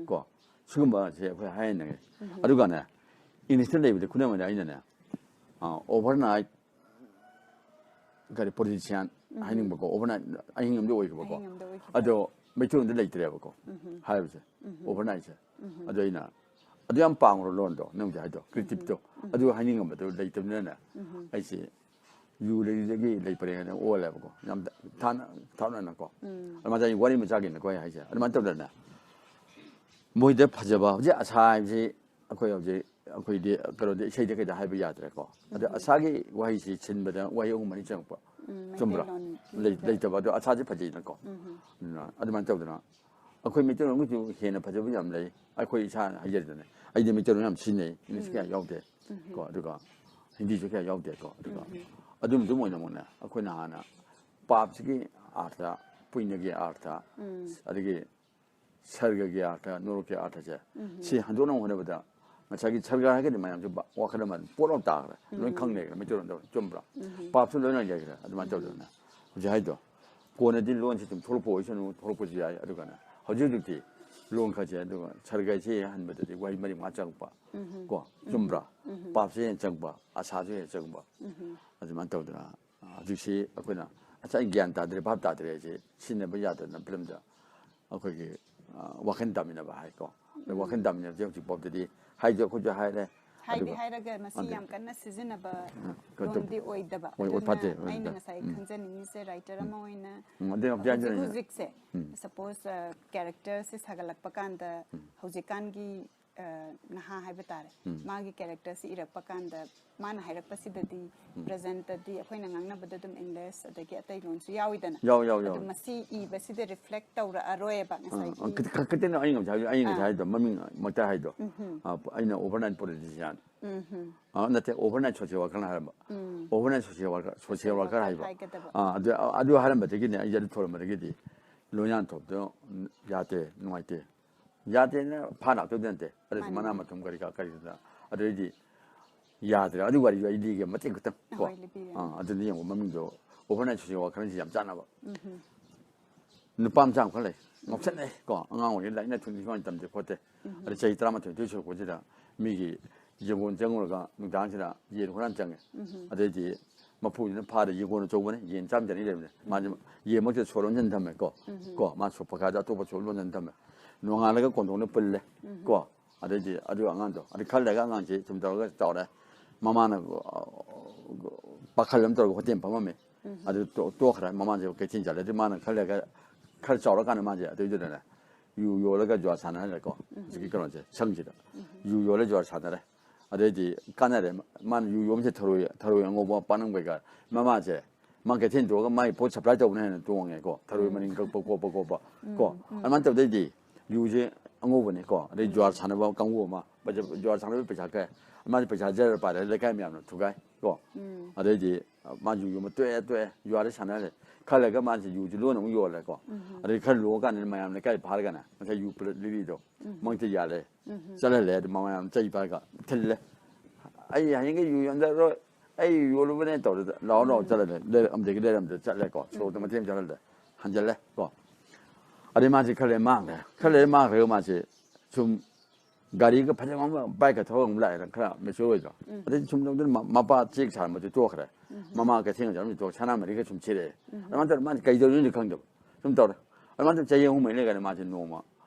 ꯀꯣ꯫ ꯁꯤꯒꯨꯝꯕꯁꯦ ꯑꯩꯈꯣꯏ ꯍꯥꯏꯅꯉꯦ꯫ ꯑꯗꯨꯒꯅꯦ, ꯏꯪꯂꯤꯁꯇ ꯂꯩꯕꯗ, ꯈꯨꯗꯝ ꯑꯣꯏꯅ ꯑꯩꯅꯅꯦ, ꯑ, overnight ꯀꯔꯤ, politician ꯍꯥꯏꯅꯤꯡꯕꯀꯣ, overnight ꯑꯍꯤꯡ ꯑꯃꯗꯤ ꯑꯣꯏꯈꯤꯕꯀꯣ꯫ ꯑꯍꯤꯡ ꯑꯃꯗ ꯑꯣꯏꯈꯤꯕ꯫ ꯑꯗꯣ ꯃꯩꯇꯩꯂꯣꯟꯗ ꯂꯩꯇ꯭ꯔꯦꯕꯀꯣ, ꯍꯥꯏꯕꯁꯦ꯫ Overnightꯁꯦ꯫ ꯑꯗꯣ ꯑꯩꯅ, "ꯑꯗꯨ ꯌꯥꯝ ꯄꯥꯝꯈ꯭ꯔꯣ ꯂꯣꯟꯗꯣ, ꯅꯪ ꯍꯧꯖꯤꯛ ꯍꯥꯏꯗꯣ, creativeꯇꯣ?" ꯑꯗꯨ ꯍꯥꯏꯅꯤꯡꯉꯝꯕꯗꯣ ꯂꯩꯇꯕꯅꯤꯅꯅꯦ, ꯑꯩꯁꯦ ꯌꯨ ꯂꯩꯗꯒꯤ ꯂꯩ ꯄꯔꯦꯡ ꯑꯣꯜꯂꯦꯕꯀꯣ꯫ ꯌꯥꯝ ꯊꯥꯅ, ꯊꯥꯞꯅꯅꯀꯣ꯫ ꯑꯗꯨꯃꯥꯏꯅ ꯑꯩ ꯋꯥꯔꯤ ꯃꯆꯥꯒꯤꯅꯀꯣ ꯑꯩ ꯍꯥꯏꯁꯦ꯫ ꯑꯗꯨꯃꯥꯏꯅ ꯇꯧꯗꯅ ꯃꯣꯏꯗ ꯐꯖꯕ, ꯍꯧꯖꯤꯛ ꯑꯁꯥ ꯍꯥꯏꯕꯁꯤ ꯑꯩꯈꯣꯏ ꯍꯧꯖꯤꯛ, ꯑꯩꯈꯣꯏꯗꯤ ꯀꯩꯅꯣꯗ, ꯏꯁꯩꯗ ꯀꯩꯗ ꯍꯥꯏꯕ ꯌꯥꯗ꯭ꯔꯦꯀꯣ꯫ ꯑꯗ ꯑꯁꯥꯒꯤ ꯋꯥꯍꯩꯁꯤ ꯁꯤꯟꯕꯗ ꯋꯥꯍꯩ ꯑꯍꯨꯝ ꯃꯔꯤ ꯆꯪꯉꯛꯄ꯫ ꯆꯨꯝꯕ꯭ꯔꯥ? ꯃꯩꯇꯩꯂꯣꯟ ꯂꯩ-, ꯂꯩꯇꯕ꯫ ꯑꯗꯣ ꯑꯁꯥꯁꯦ ꯐꯖꯩꯅꯀꯣ꯫ ꯑꯗꯨꯅ ꯑꯗꯨꯃꯥꯏꯅ ꯇꯧꯗꯅ ꯑꯩꯈꯣꯏ ꯃꯩꯇꯩꯂꯣꯟꯒꯤꯁꯨ ꯍꯦꯟꯅ ꯐꯖꯕ ꯌꯥꯝ ꯂꯩ꯫ ꯑꯩꯈꯣꯏ ꯏꯁꯥꯅ ꯍꯥꯏꯖꯔꯤꯗꯅꯦ, ꯑꯩꯗꯤ ꯃꯩꯇꯩꯂꯣꯟ ꯌꯥꯝ ꯁꯤꯖꯤꯟꯅꯩ, ꯏꯪꯂꯤꯁ ꯀꯌꯥ ꯌꯥꯎꯗꯦ꯫ ꯀꯣ ꯑꯗꯨꯒ ꯍꯤꯟꯗꯤꯁꯨ ꯀꯌꯥ ꯌꯥꯎꯗꯦꯀꯣ꯫ ꯑꯗꯨꯒ ꯑꯗꯨꯝ ꯑꯗꯨꯝ ꯑꯣꯏꯅ ꯑꯃꯨꯛꯅꯦ, ꯑꯩꯈꯣꯏꯅ ꯍꯥꯟꯅ ꯄꯥꯞꯁꯤꯒꯤ ꯑꯥꯔꯊ, ꯄꯨꯏꯅꯒꯤ ꯑꯥꯔꯊ, ꯑꯗꯒꯤ ꯁꯔꯒꯒꯤ ꯑꯥꯔꯊ, ꯅꯣꯔꯣꯛꯀꯤ ꯑꯥꯔꯊꯁꯦ, ꯁꯤ ꯍꯟꯗꯣꯛꯅꯕ ꯍꯣꯠꯅꯕꯗ ꯉꯁꯥꯏꯒꯤ ꯁꯔꯒ ꯍꯥꯏꯔꯒꯗꯤ ꯃꯌꯥꯝꯁꯨ ꯕ-, ꯋꯥꯈꯜ ꯑꯃ ꯄꯣꯠ ꯑꯃ ꯇꯥꯈ꯭ꯔꯦ, ꯂꯣꯏ ꯈꯪꯅꯩꯈ꯭ꯔꯦ ꯃꯩꯇꯩꯂꯣꯟꯗ, ꯆꯨꯝꯕ꯭ꯔꯥ? ꯄꯥꯞꯁꯨ ꯂꯣꯏꯅ ꯂꯩꯈ꯭ꯔꯦ꯫ ꯑꯗꯨꯃꯥꯏꯅ ꯇꯧꯗꯅ ꯍꯧꯖꯤꯛ ꯍꯥꯏꯗꯣ, ꯀꯣꯟꯅꯗꯤ ꯂꯣꯟꯁꯤ ꯑꯗꯨꯝ ꯊꯣꯛꯂꯛꯄ ꯑꯣꯏꯁꯅꯨ, ꯊꯣꯛꯂꯛꯄꯁꯨ ꯌꯥꯏ꯫ ꯑꯗꯨꯒꯅ ꯍꯧꯖꯤꯛ ꯍꯧꯖꯤꯛꯇꯤ ꯂꯣꯟ ꯈꯔꯁꯦ, ꯑꯗꯨꯒ ꯁꯔꯒꯁꯦ ꯍꯟꯕꯗꯗꯤ ꯋꯥꯍꯩ ꯃꯔꯤ ꯃꯉꯥ ꯆꯪꯉꯛꯄ, ꯀꯣ ꯆꯨꯝꯕ꯭ꯔꯥ? ꯄꯥꯞꯁꯦ ꯍꯦꯟꯅ ꯆꯪꯕ, ꯑꯁꯥꯁꯨ ꯍꯦꯟꯅ ꯆꯪꯕ꯫ ꯑꯗꯨꯃꯥꯏꯅ ꯇꯧꯗꯅ ꯍꯧꯖꯤꯛꯁꯤ ꯑꯩꯈꯣꯏꯅ ꯉꯁꯥꯏ ꯒ꯭ꯌꯥꯟ ꯇꯥꯗ꯭ꯔꯦ, ꯚꯥꯞ ꯇꯥꯗ꯭ꯔꯦ ꯍꯥꯏꯁꯦ ꯁꯤꯖꯤꯟꯅꯕ ꯌꯥꯗꯗꯅ ꯐꯤꯂꯝꯗ ꯑꯩꯈꯣꯏꯒꯤ, ꯑ, ꯋꯥꯈꯜ ꯇꯥꯃꯤꯟꯅꯕ ꯍꯥꯏꯀꯣ꯫ ꯑꯗ ꯋꯥꯈꯜ ꯇꯥꯃꯤꯟꯅꯕꯁꯦ ꯍꯧꯖꯤꯛ ꯐꯥꯎꯗꯗꯤ ꯍꯥꯏꯗꯤ ꯑꯩꯈꯣꯏꯁꯨ ꯍꯥꯏꯔꯦ꯫ ꯍꯥꯏꯗꯤ ꯑꯗꯨꯒ ꯍꯥꯏꯔꯒ ꯃꯁꯤ ꯑꯗꯨ ꯌꯥꯝ ꯀꯟꯅ ꯁꯤꯖꯤꯟꯅꯕ ꯀꯩꯅꯣ ꯇꯧ-, ꯂꯣꯟꯗꯤ ꯑꯣꯏꯗꯕ꯫ ꯍꯣꯏ, ꯑꯣꯏ, ꯑꯗꯨꯅ ꯐꯠꯇꯦ, ꯍꯣꯏ, ꯑꯩꯅ ꯐꯠꯇꯦ꯫ ꯉꯁꯥꯏ ꯎꯝ꯫ ꯈꯟꯖꯅꯤꯡꯉꯤꯁꯦ, ꯔꯥꯏꯇꯔ ꯑꯃ ꯑꯣꯏꯅ ꯎꯝ, ꯑꯗꯨ ꯌꯥꯝ ꯍꯧꯖꯤꯛ ꯌꯥꯟꯖꯅꯤꯡꯉꯦ꯫ ꯍꯧꯖꯤꯛꯁꯦ, ꯎꯝ꯫ ꯁꯄꯣꯁ, ꯑ, ꯀꯦꯔꯦꯛꯇꯔꯁꯦ ꯁꯥꯒꯠꯂꯛꯄ ꯀꯥꯟꯗ ꯍꯧꯖꯤꯛꯀꯥꯟꯒꯤ, ꯑ, ꯅꯍꯥ ꯍꯥꯏꯕ ꯇꯥꯔꯦ, ꯃꯥꯒꯤ ꯀꯦꯔꯦꯛꯇꯔꯁꯤ ꯏꯔꯛꯄ ꯀꯥꯟꯗ ꯃꯥꯅ ꯍꯥꯏꯔꯛꯄꯁꯤꯗꯗꯤ ꯄ꯭ꯔꯦꯖꯦꯟꯇꯗꯤ ꯑꯩꯈꯣꯏꯅ ꯉꯥꯡꯅꯕꯗ ꯑꯗꯨꯝ ꯏꯪꯂꯤꯁ ꯑꯗꯒꯤ ꯑꯇꯩ ꯂꯣꯟꯁꯨ ꯌꯥꯎꯏꯗꯅ꯫ ꯌꯥꯎ, ꯌꯥꯎ, ꯑꯗꯨ ꯌꯥꯎ꯫ ꯃꯁꯤ ꯏꯕꯁꯤꯗ ꯔꯤꯐ꯭ꯂꯦꯛ ꯇꯧꯔꯛꯑꯔꯣꯏꯕ ꯑꯥ, ꯉꯁꯥꯏꯒꯤ꯫ ꯑꯥ, ꯈꯤꯇ-, ꯈ-, ꯈꯤꯇꯪ ꯑꯩ ꯉꯁꯥꯏ, ꯑꯩ ꯉꯁꯥꯏ ꯑꯥ꯫ ꯍꯥꯏꯗꯣ, ꯃꯃꯤꯡꯃꯛꯇ ꯍꯥꯏꯗꯣ꯫ ꯑꯥ, ꯑꯩꯅ ꯑꯣꯚꯔꯅꯥꯏꯠ ꯄꯣꯂꯤꯇꯤꯁꯤꯌꯥꯟ꯫ ꯑꯥ, ꯅꯠꯇꯦ, ꯑꯣꯚꯔꯅꯥꯏꯠ ꯁꯣꯁꯤꯌꯦꯜ ꯋꯥꯔꯀꯔꯅ ꯍꯥꯏꯔꯝꯕ꯫ Overnight social worker, social worker ꯍꯥꯏꯕ꯫ ꯍꯥꯏꯒꯗꯕ꯫ ꯑꯥ, ꯑꯗꯨ, ꯑꯗꯨ ꯍꯥꯏꯔꯝꯕꯗꯒꯤꯅꯦ, ꯑꯩꯁꯦ ꯑꯗꯨ ꯊꯣꯔꯝꯕꯗꯒꯤꯗꯤ ꯂꯣꯏꯌꯥꯟꯊꯣꯛꯇꯣ ꯌꯥꯗꯦ, ꯅꯨꯡꯉꯥꯏꯇꯦ꯫ ꯌꯥꯗꯦꯅ ꯐꯥ ꯂꯥꯛꯇꯧꯗꯤ ꯅꯠꯇꯦ꯫ ꯑꯗꯨꯁꯨ ꯃꯥꯅꯤ, ꯃꯅꯥ ꯃꯥꯅꯤ꯫ ꯃꯊꯨꯝ ꯀꯔꯤ ꯀꯥ ꯀꯔꯤꯗꯨꯗ꯫ ꯑꯗꯨꯗꯩꯗꯤ ꯌꯥꯗ꯭ꯔꯦ꯫ ꯑꯗꯨ ꯋꯥꯔꯤꯗꯣ ꯑꯩ ꯂꯤꯒꯦ ꯃꯇꯦꯛ ꯈꯤꯇꯪ ꯀꯣ꯫ ꯍꯣꯏ, ꯂꯤꯕꯤꯌꯨ꯫ ꯑꯥ, ꯑꯗꯨꯗꯤ ꯌꯦꯡꯉꯣ ꯃꯃꯤꯡꯗꯣ, ꯑꯣꯚꯔꯅꯥꯏꯠ ꯁꯣꯁꯤꯌꯦꯜ ꯋꯥꯔꯀꯔ ꯍꯥꯏꯁꯤ ꯌꯥꯝ ꯆꯥꯟꯅꯕ꯫ ꯅꯨꯄꯥ ꯃꯆꯥ ꯑꯃꯈꯛ ꯂꯩ꯫ ꯉꯥꯎꯁꯟꯅꯩ ꯀꯣ꯫ ꯑꯉꯥꯡ ꯑꯣꯏꯔꯤꯉꯩ ꯂꯥꯏꯔꯤꯛ ꯂꯥꯏꯁꯨ ꯁꯨꯃꯥꯏꯅ ꯇꯝꯗꯦ ꯈꯣꯠꯇꯦ꯫ ꯑꯗ ꯆꯍꯤ ꯇꯔꯥꯃꯥꯊꯣꯏ ꯅꯤꯊꯣꯏ ꯁꯨꯔꯛꯄꯁꯤꯗ ꯃꯤꯒꯤ ꯌꯦꯡꯒꯣꯟ ꯆꯪꯉꯨꯔꯒ ꯅꯨꯡꯗꯥꯡꯁꯤꯗ ꯌꯦꯟ ꯍꯨꯔꯥꯟ ꯆꯪꯉꯦ꯫ ꯑꯗꯩꯗꯤ ꯃꯄꯨꯁꯤꯅ ꯐꯥꯔꯦ, ꯌꯦꯡꯒꯣꯟ ꯑꯆꯧꯕꯅꯤ, ꯌꯦꯟ ꯆꯥꯝ ꯆꯅꯤ ꯂꯩꯕꯅꯦ꯫ ꯃꯥꯁꯦ ꯌꯦꯟꯃꯛꯇ ꯁꯣ ꯂꯣꯟꯁꯤꯟ ꯊꯝꯃꯦ ꯀꯣ꯫ ꯀꯣ, ꯃꯥ ꯁꯣ ꯄꯀꯥꯗ ꯑꯇꯣꯞꯄ ꯁꯣ ꯂꯣꯟꯁꯤꯟ ꯊꯝꯃꯦ꯫ ꯅꯣꯡꯉꯥꯜꯂꯒ ꯀꯣꯟꯊꯣꯡꯗ ꯄꯨꯜꯂꯦ ꯀꯣ꯫ ꯑꯗꯩꯗꯤ ꯑꯗꯨ ꯑꯉꯥꯡꯗꯣ, ꯑꯗꯩ ꯈꯔ ꯂꯩꯔꯒ ꯑꯉꯥꯡꯁꯦ ꯁꯨꯝ ꯇꯧꯔꯒ ꯆꯥꯎꯔꯦ꯫ ꯃꯃꯥꯅ, ꯑ, ꯄꯥꯈꯜ ꯑꯃ ꯇꯧꯔꯒ ꯍꯣꯇꯦꯜ ꯐꯝꯃꯝꯃꯦ꯫ ꯑꯗꯨ ꯇꯣ-, ꯇꯣꯛꯈ꯭ꯔꯦ꯫ ꯃꯃꯥꯁꯦ ꯀꯩꯊꯦꯜ ꯆꯠꯂꯦ꯫ ꯑꯗꯨ ꯃꯥꯅ ꯈꯔ ꯂꯩꯔꯒ, ꯈꯔ ꯆꯥꯎꯔꯀꯥꯟꯗ ꯃꯥꯁꯦ ꯑꯗꯨꯏꯗꯨꯅꯅꯦ, ꯌꯨ ꯌꯣꯜꯂꯒ ꯖꯨꯋꯥ ꯁꯥꯟꯅꯍꯜꯂꯦꯀꯣ꯫ ꯍꯧꯖꯤꯛꯀꯤ ꯀꯩꯅꯣꯁꯦ, ꯁꯪꯁꯤꯗ꯫ ꯌꯨ ꯌꯣꯜꯂ ꯖꯨꯋꯥ ꯁꯥꯟꯅꯔꯦ꯫ ꯑꯗꯩꯗꯤ ꯀꯥꯟꯅꯔꯦ꯫ ꯃꯥꯅ ꯌꯨ ꯌꯣꯟꯕꯁꯦ ꯊꯔꯣꯏ, ꯊꯔꯣꯏ ꯑꯉꯧꯕ ꯄꯥꯛꯅꯝ ꯀꯩꯀꯥ꯫ ꯃꯃꯥꯁꯦ ꯃꯥ ꯀꯩꯊꯦꯜ ꯇꯣꯛꯑꯒ ꯃꯥꯒꯤ ꯄꯣꯠ ꯁꯄ꯭ꯂꯥꯏ ꯇꯧꯕꯅ ꯍꯦꯟꯅ ꯇꯣꯡꯉꯦꯀꯣ, ꯊꯔꯣꯏ ꯃꯅꯤꯟ ꯀꯛꯄ ꯈꯣꯠꯄ ꯈꯣꯠꯄ ꯀꯣ꯫ ꯑꯗꯨꯃꯥꯏꯅ ꯇꯧꯗꯩꯗꯤ ꯌꯨꯁꯦ ꯑꯉꯧꯕꯅꯤꯀꯣ, ꯑꯗꯩ ꯖꯨꯋꯥꯔ ꯁꯥꯟꯅꯕ ꯀꯥꯡꯕꯨ ꯑꯃ, ꯖꯨꯋꯥꯔ ꯁꯥꯟꯅꯕꯒꯤ ꯄꯩꯁꯥ ꯀꯛꯑꯦ꯫ ꯃꯥꯁꯦ ꯄꯩꯁꯥ ꯖꯔ ꯄꯥꯏꯔꯦ, ꯂꯩꯀꯥꯏ ꯃꯌꯥꯝꯅ ꯊꯨꯒꯥꯏ ꯀꯣ꯫ ꯑꯗꯩꯗꯤ ꯃꯥ ꯌꯨ ꯌꯣꯟꯕ ꯇꯣꯛꯑꯦ, ꯇꯣꯛꯑꯦ, ꯖꯨꯋꯥꯔꯗꯤ ꯁꯥꯟꯅꯔꯦ꯫ ꯈꯔ ꯂꯩꯔꯒ ꯃꯥꯁꯦ ꯌꯨꯁꯦ ꯂꯣꯟꯅ ꯑꯃꯨꯛ ꯌꯣꯜꯂꯦꯀꯣ꯫ ꯑꯗꯩ ꯈꯔ ꯂꯣꯛꯑꯀꯥꯟꯗ ꯃꯌꯥꯝ ꯂꯩꯀꯥꯏ ꯐꯥꯔꯒꯅꯦ ꯉꯁꯥꯏ ꯌꯨ ꯄꯨꯂꯞ ꯂꯤꯔꯤꯗꯣ ꯃꯉꯛꯇ ꯌꯥꯜꯂꯦ꯫ ꯆꯠꯍꯜꯂꯦ꯫ ꯑꯗꯨ ꯃꯌꯥꯝ ꯆꯩ ꯄꯥꯏꯔꯒ ꯊꯤꯜꯂꯦ꯫ "ꯑꯩ ꯍꯌꯦꯡꯒꯩ ꯌꯨ ꯌꯣꯟꯖꯔꯣꯏ, ꯑꯩ ꯌꯨ ꯌꯣꯜꯂꯨꯕꯅꯦ" ꯇꯧꯔꯦ꯫ "ꯂꯥꯛꯑꯣ, ꯂꯥꯛꯑꯣ, ꯆꯠꯂꯁꯦ"꯫ ꯂꯩꯔ-, ꯑꯃꯗꯒꯤ ꯂꯩꯔꯝꯗ ꯆꯠꯂꯦꯀꯣ꯫ ꯁꯣꯔꯣꯛꯇ ꯃꯇꯦꯛ ꯑꯃ ꯆꯠꯍꯜꯂꯦ꯫ ꯍꯟꯖꯜꯂꯦ ꯀꯣ꯫ ꯑꯗꯩ ꯃꯥꯁꯦ ꯈꯔ ꯂꯩꯔ ꯃꯥꯡꯈ꯭ꯔꯦ꯫ ꯈꯔ ꯂꯩꯔ ꯃꯥꯡꯈ꯭ꯔꯒ ꯃꯥꯁꯦ ꯁꯨꯝ ꯒꯥꯔꯤꯒ ꯐꯖꯕ ꯑꯃ, ꯕꯥꯏꯛꯀ ꯊꯧꯔꯒ ꯑꯃꯨꯛ ꯂꯥꯛꯑꯦꯅ, ꯈꯔ mature ꯑꯣꯏꯗ꯭ꯔꯣ? ꯑꯗꯩ ꯁꯨꯝ ꯇꯧꯗꯅ ꯃ-, ꯃꯄꯥ ꯆꯦꯛ ꯁꯥꯔꯝꯕꯗꯨ ꯇꯣꯛꯈ꯭ꯔꯦ꯫ ꯃꯃꯥ ꯀꯩꯊꯦꯜ ꯆꯠꯂꯝꯕꯗꯨ ꯇꯣꯛꯈ꯭ꯔꯦ꯫ ꯁꯅꯥꯃꯔꯤꯒ ꯁꯨꯝ ꯁꯤꯔꯛꯑꯦ꯫ ꯑꯗꯨꯃꯥꯏꯅ ꯇꯧꯗꯅ ꯃꯥꯁꯦ ꯀꯩꯗꯧꯔꯤꯅꯣꯗꯤ ꯈꯪꯗꯕ꯫ ꯁꯨꯝ ꯇꯧꯔꯦ꯫ ꯑꯗꯨꯃꯥꯏꯅ ꯆꯍꯤ ꯑꯍꯨꯝ ꯃꯔꯤ ꯂꯩꯔꯀꯥꯟꯗ ꯃꯥꯁꯦ ꯅꯣꯡꯃ,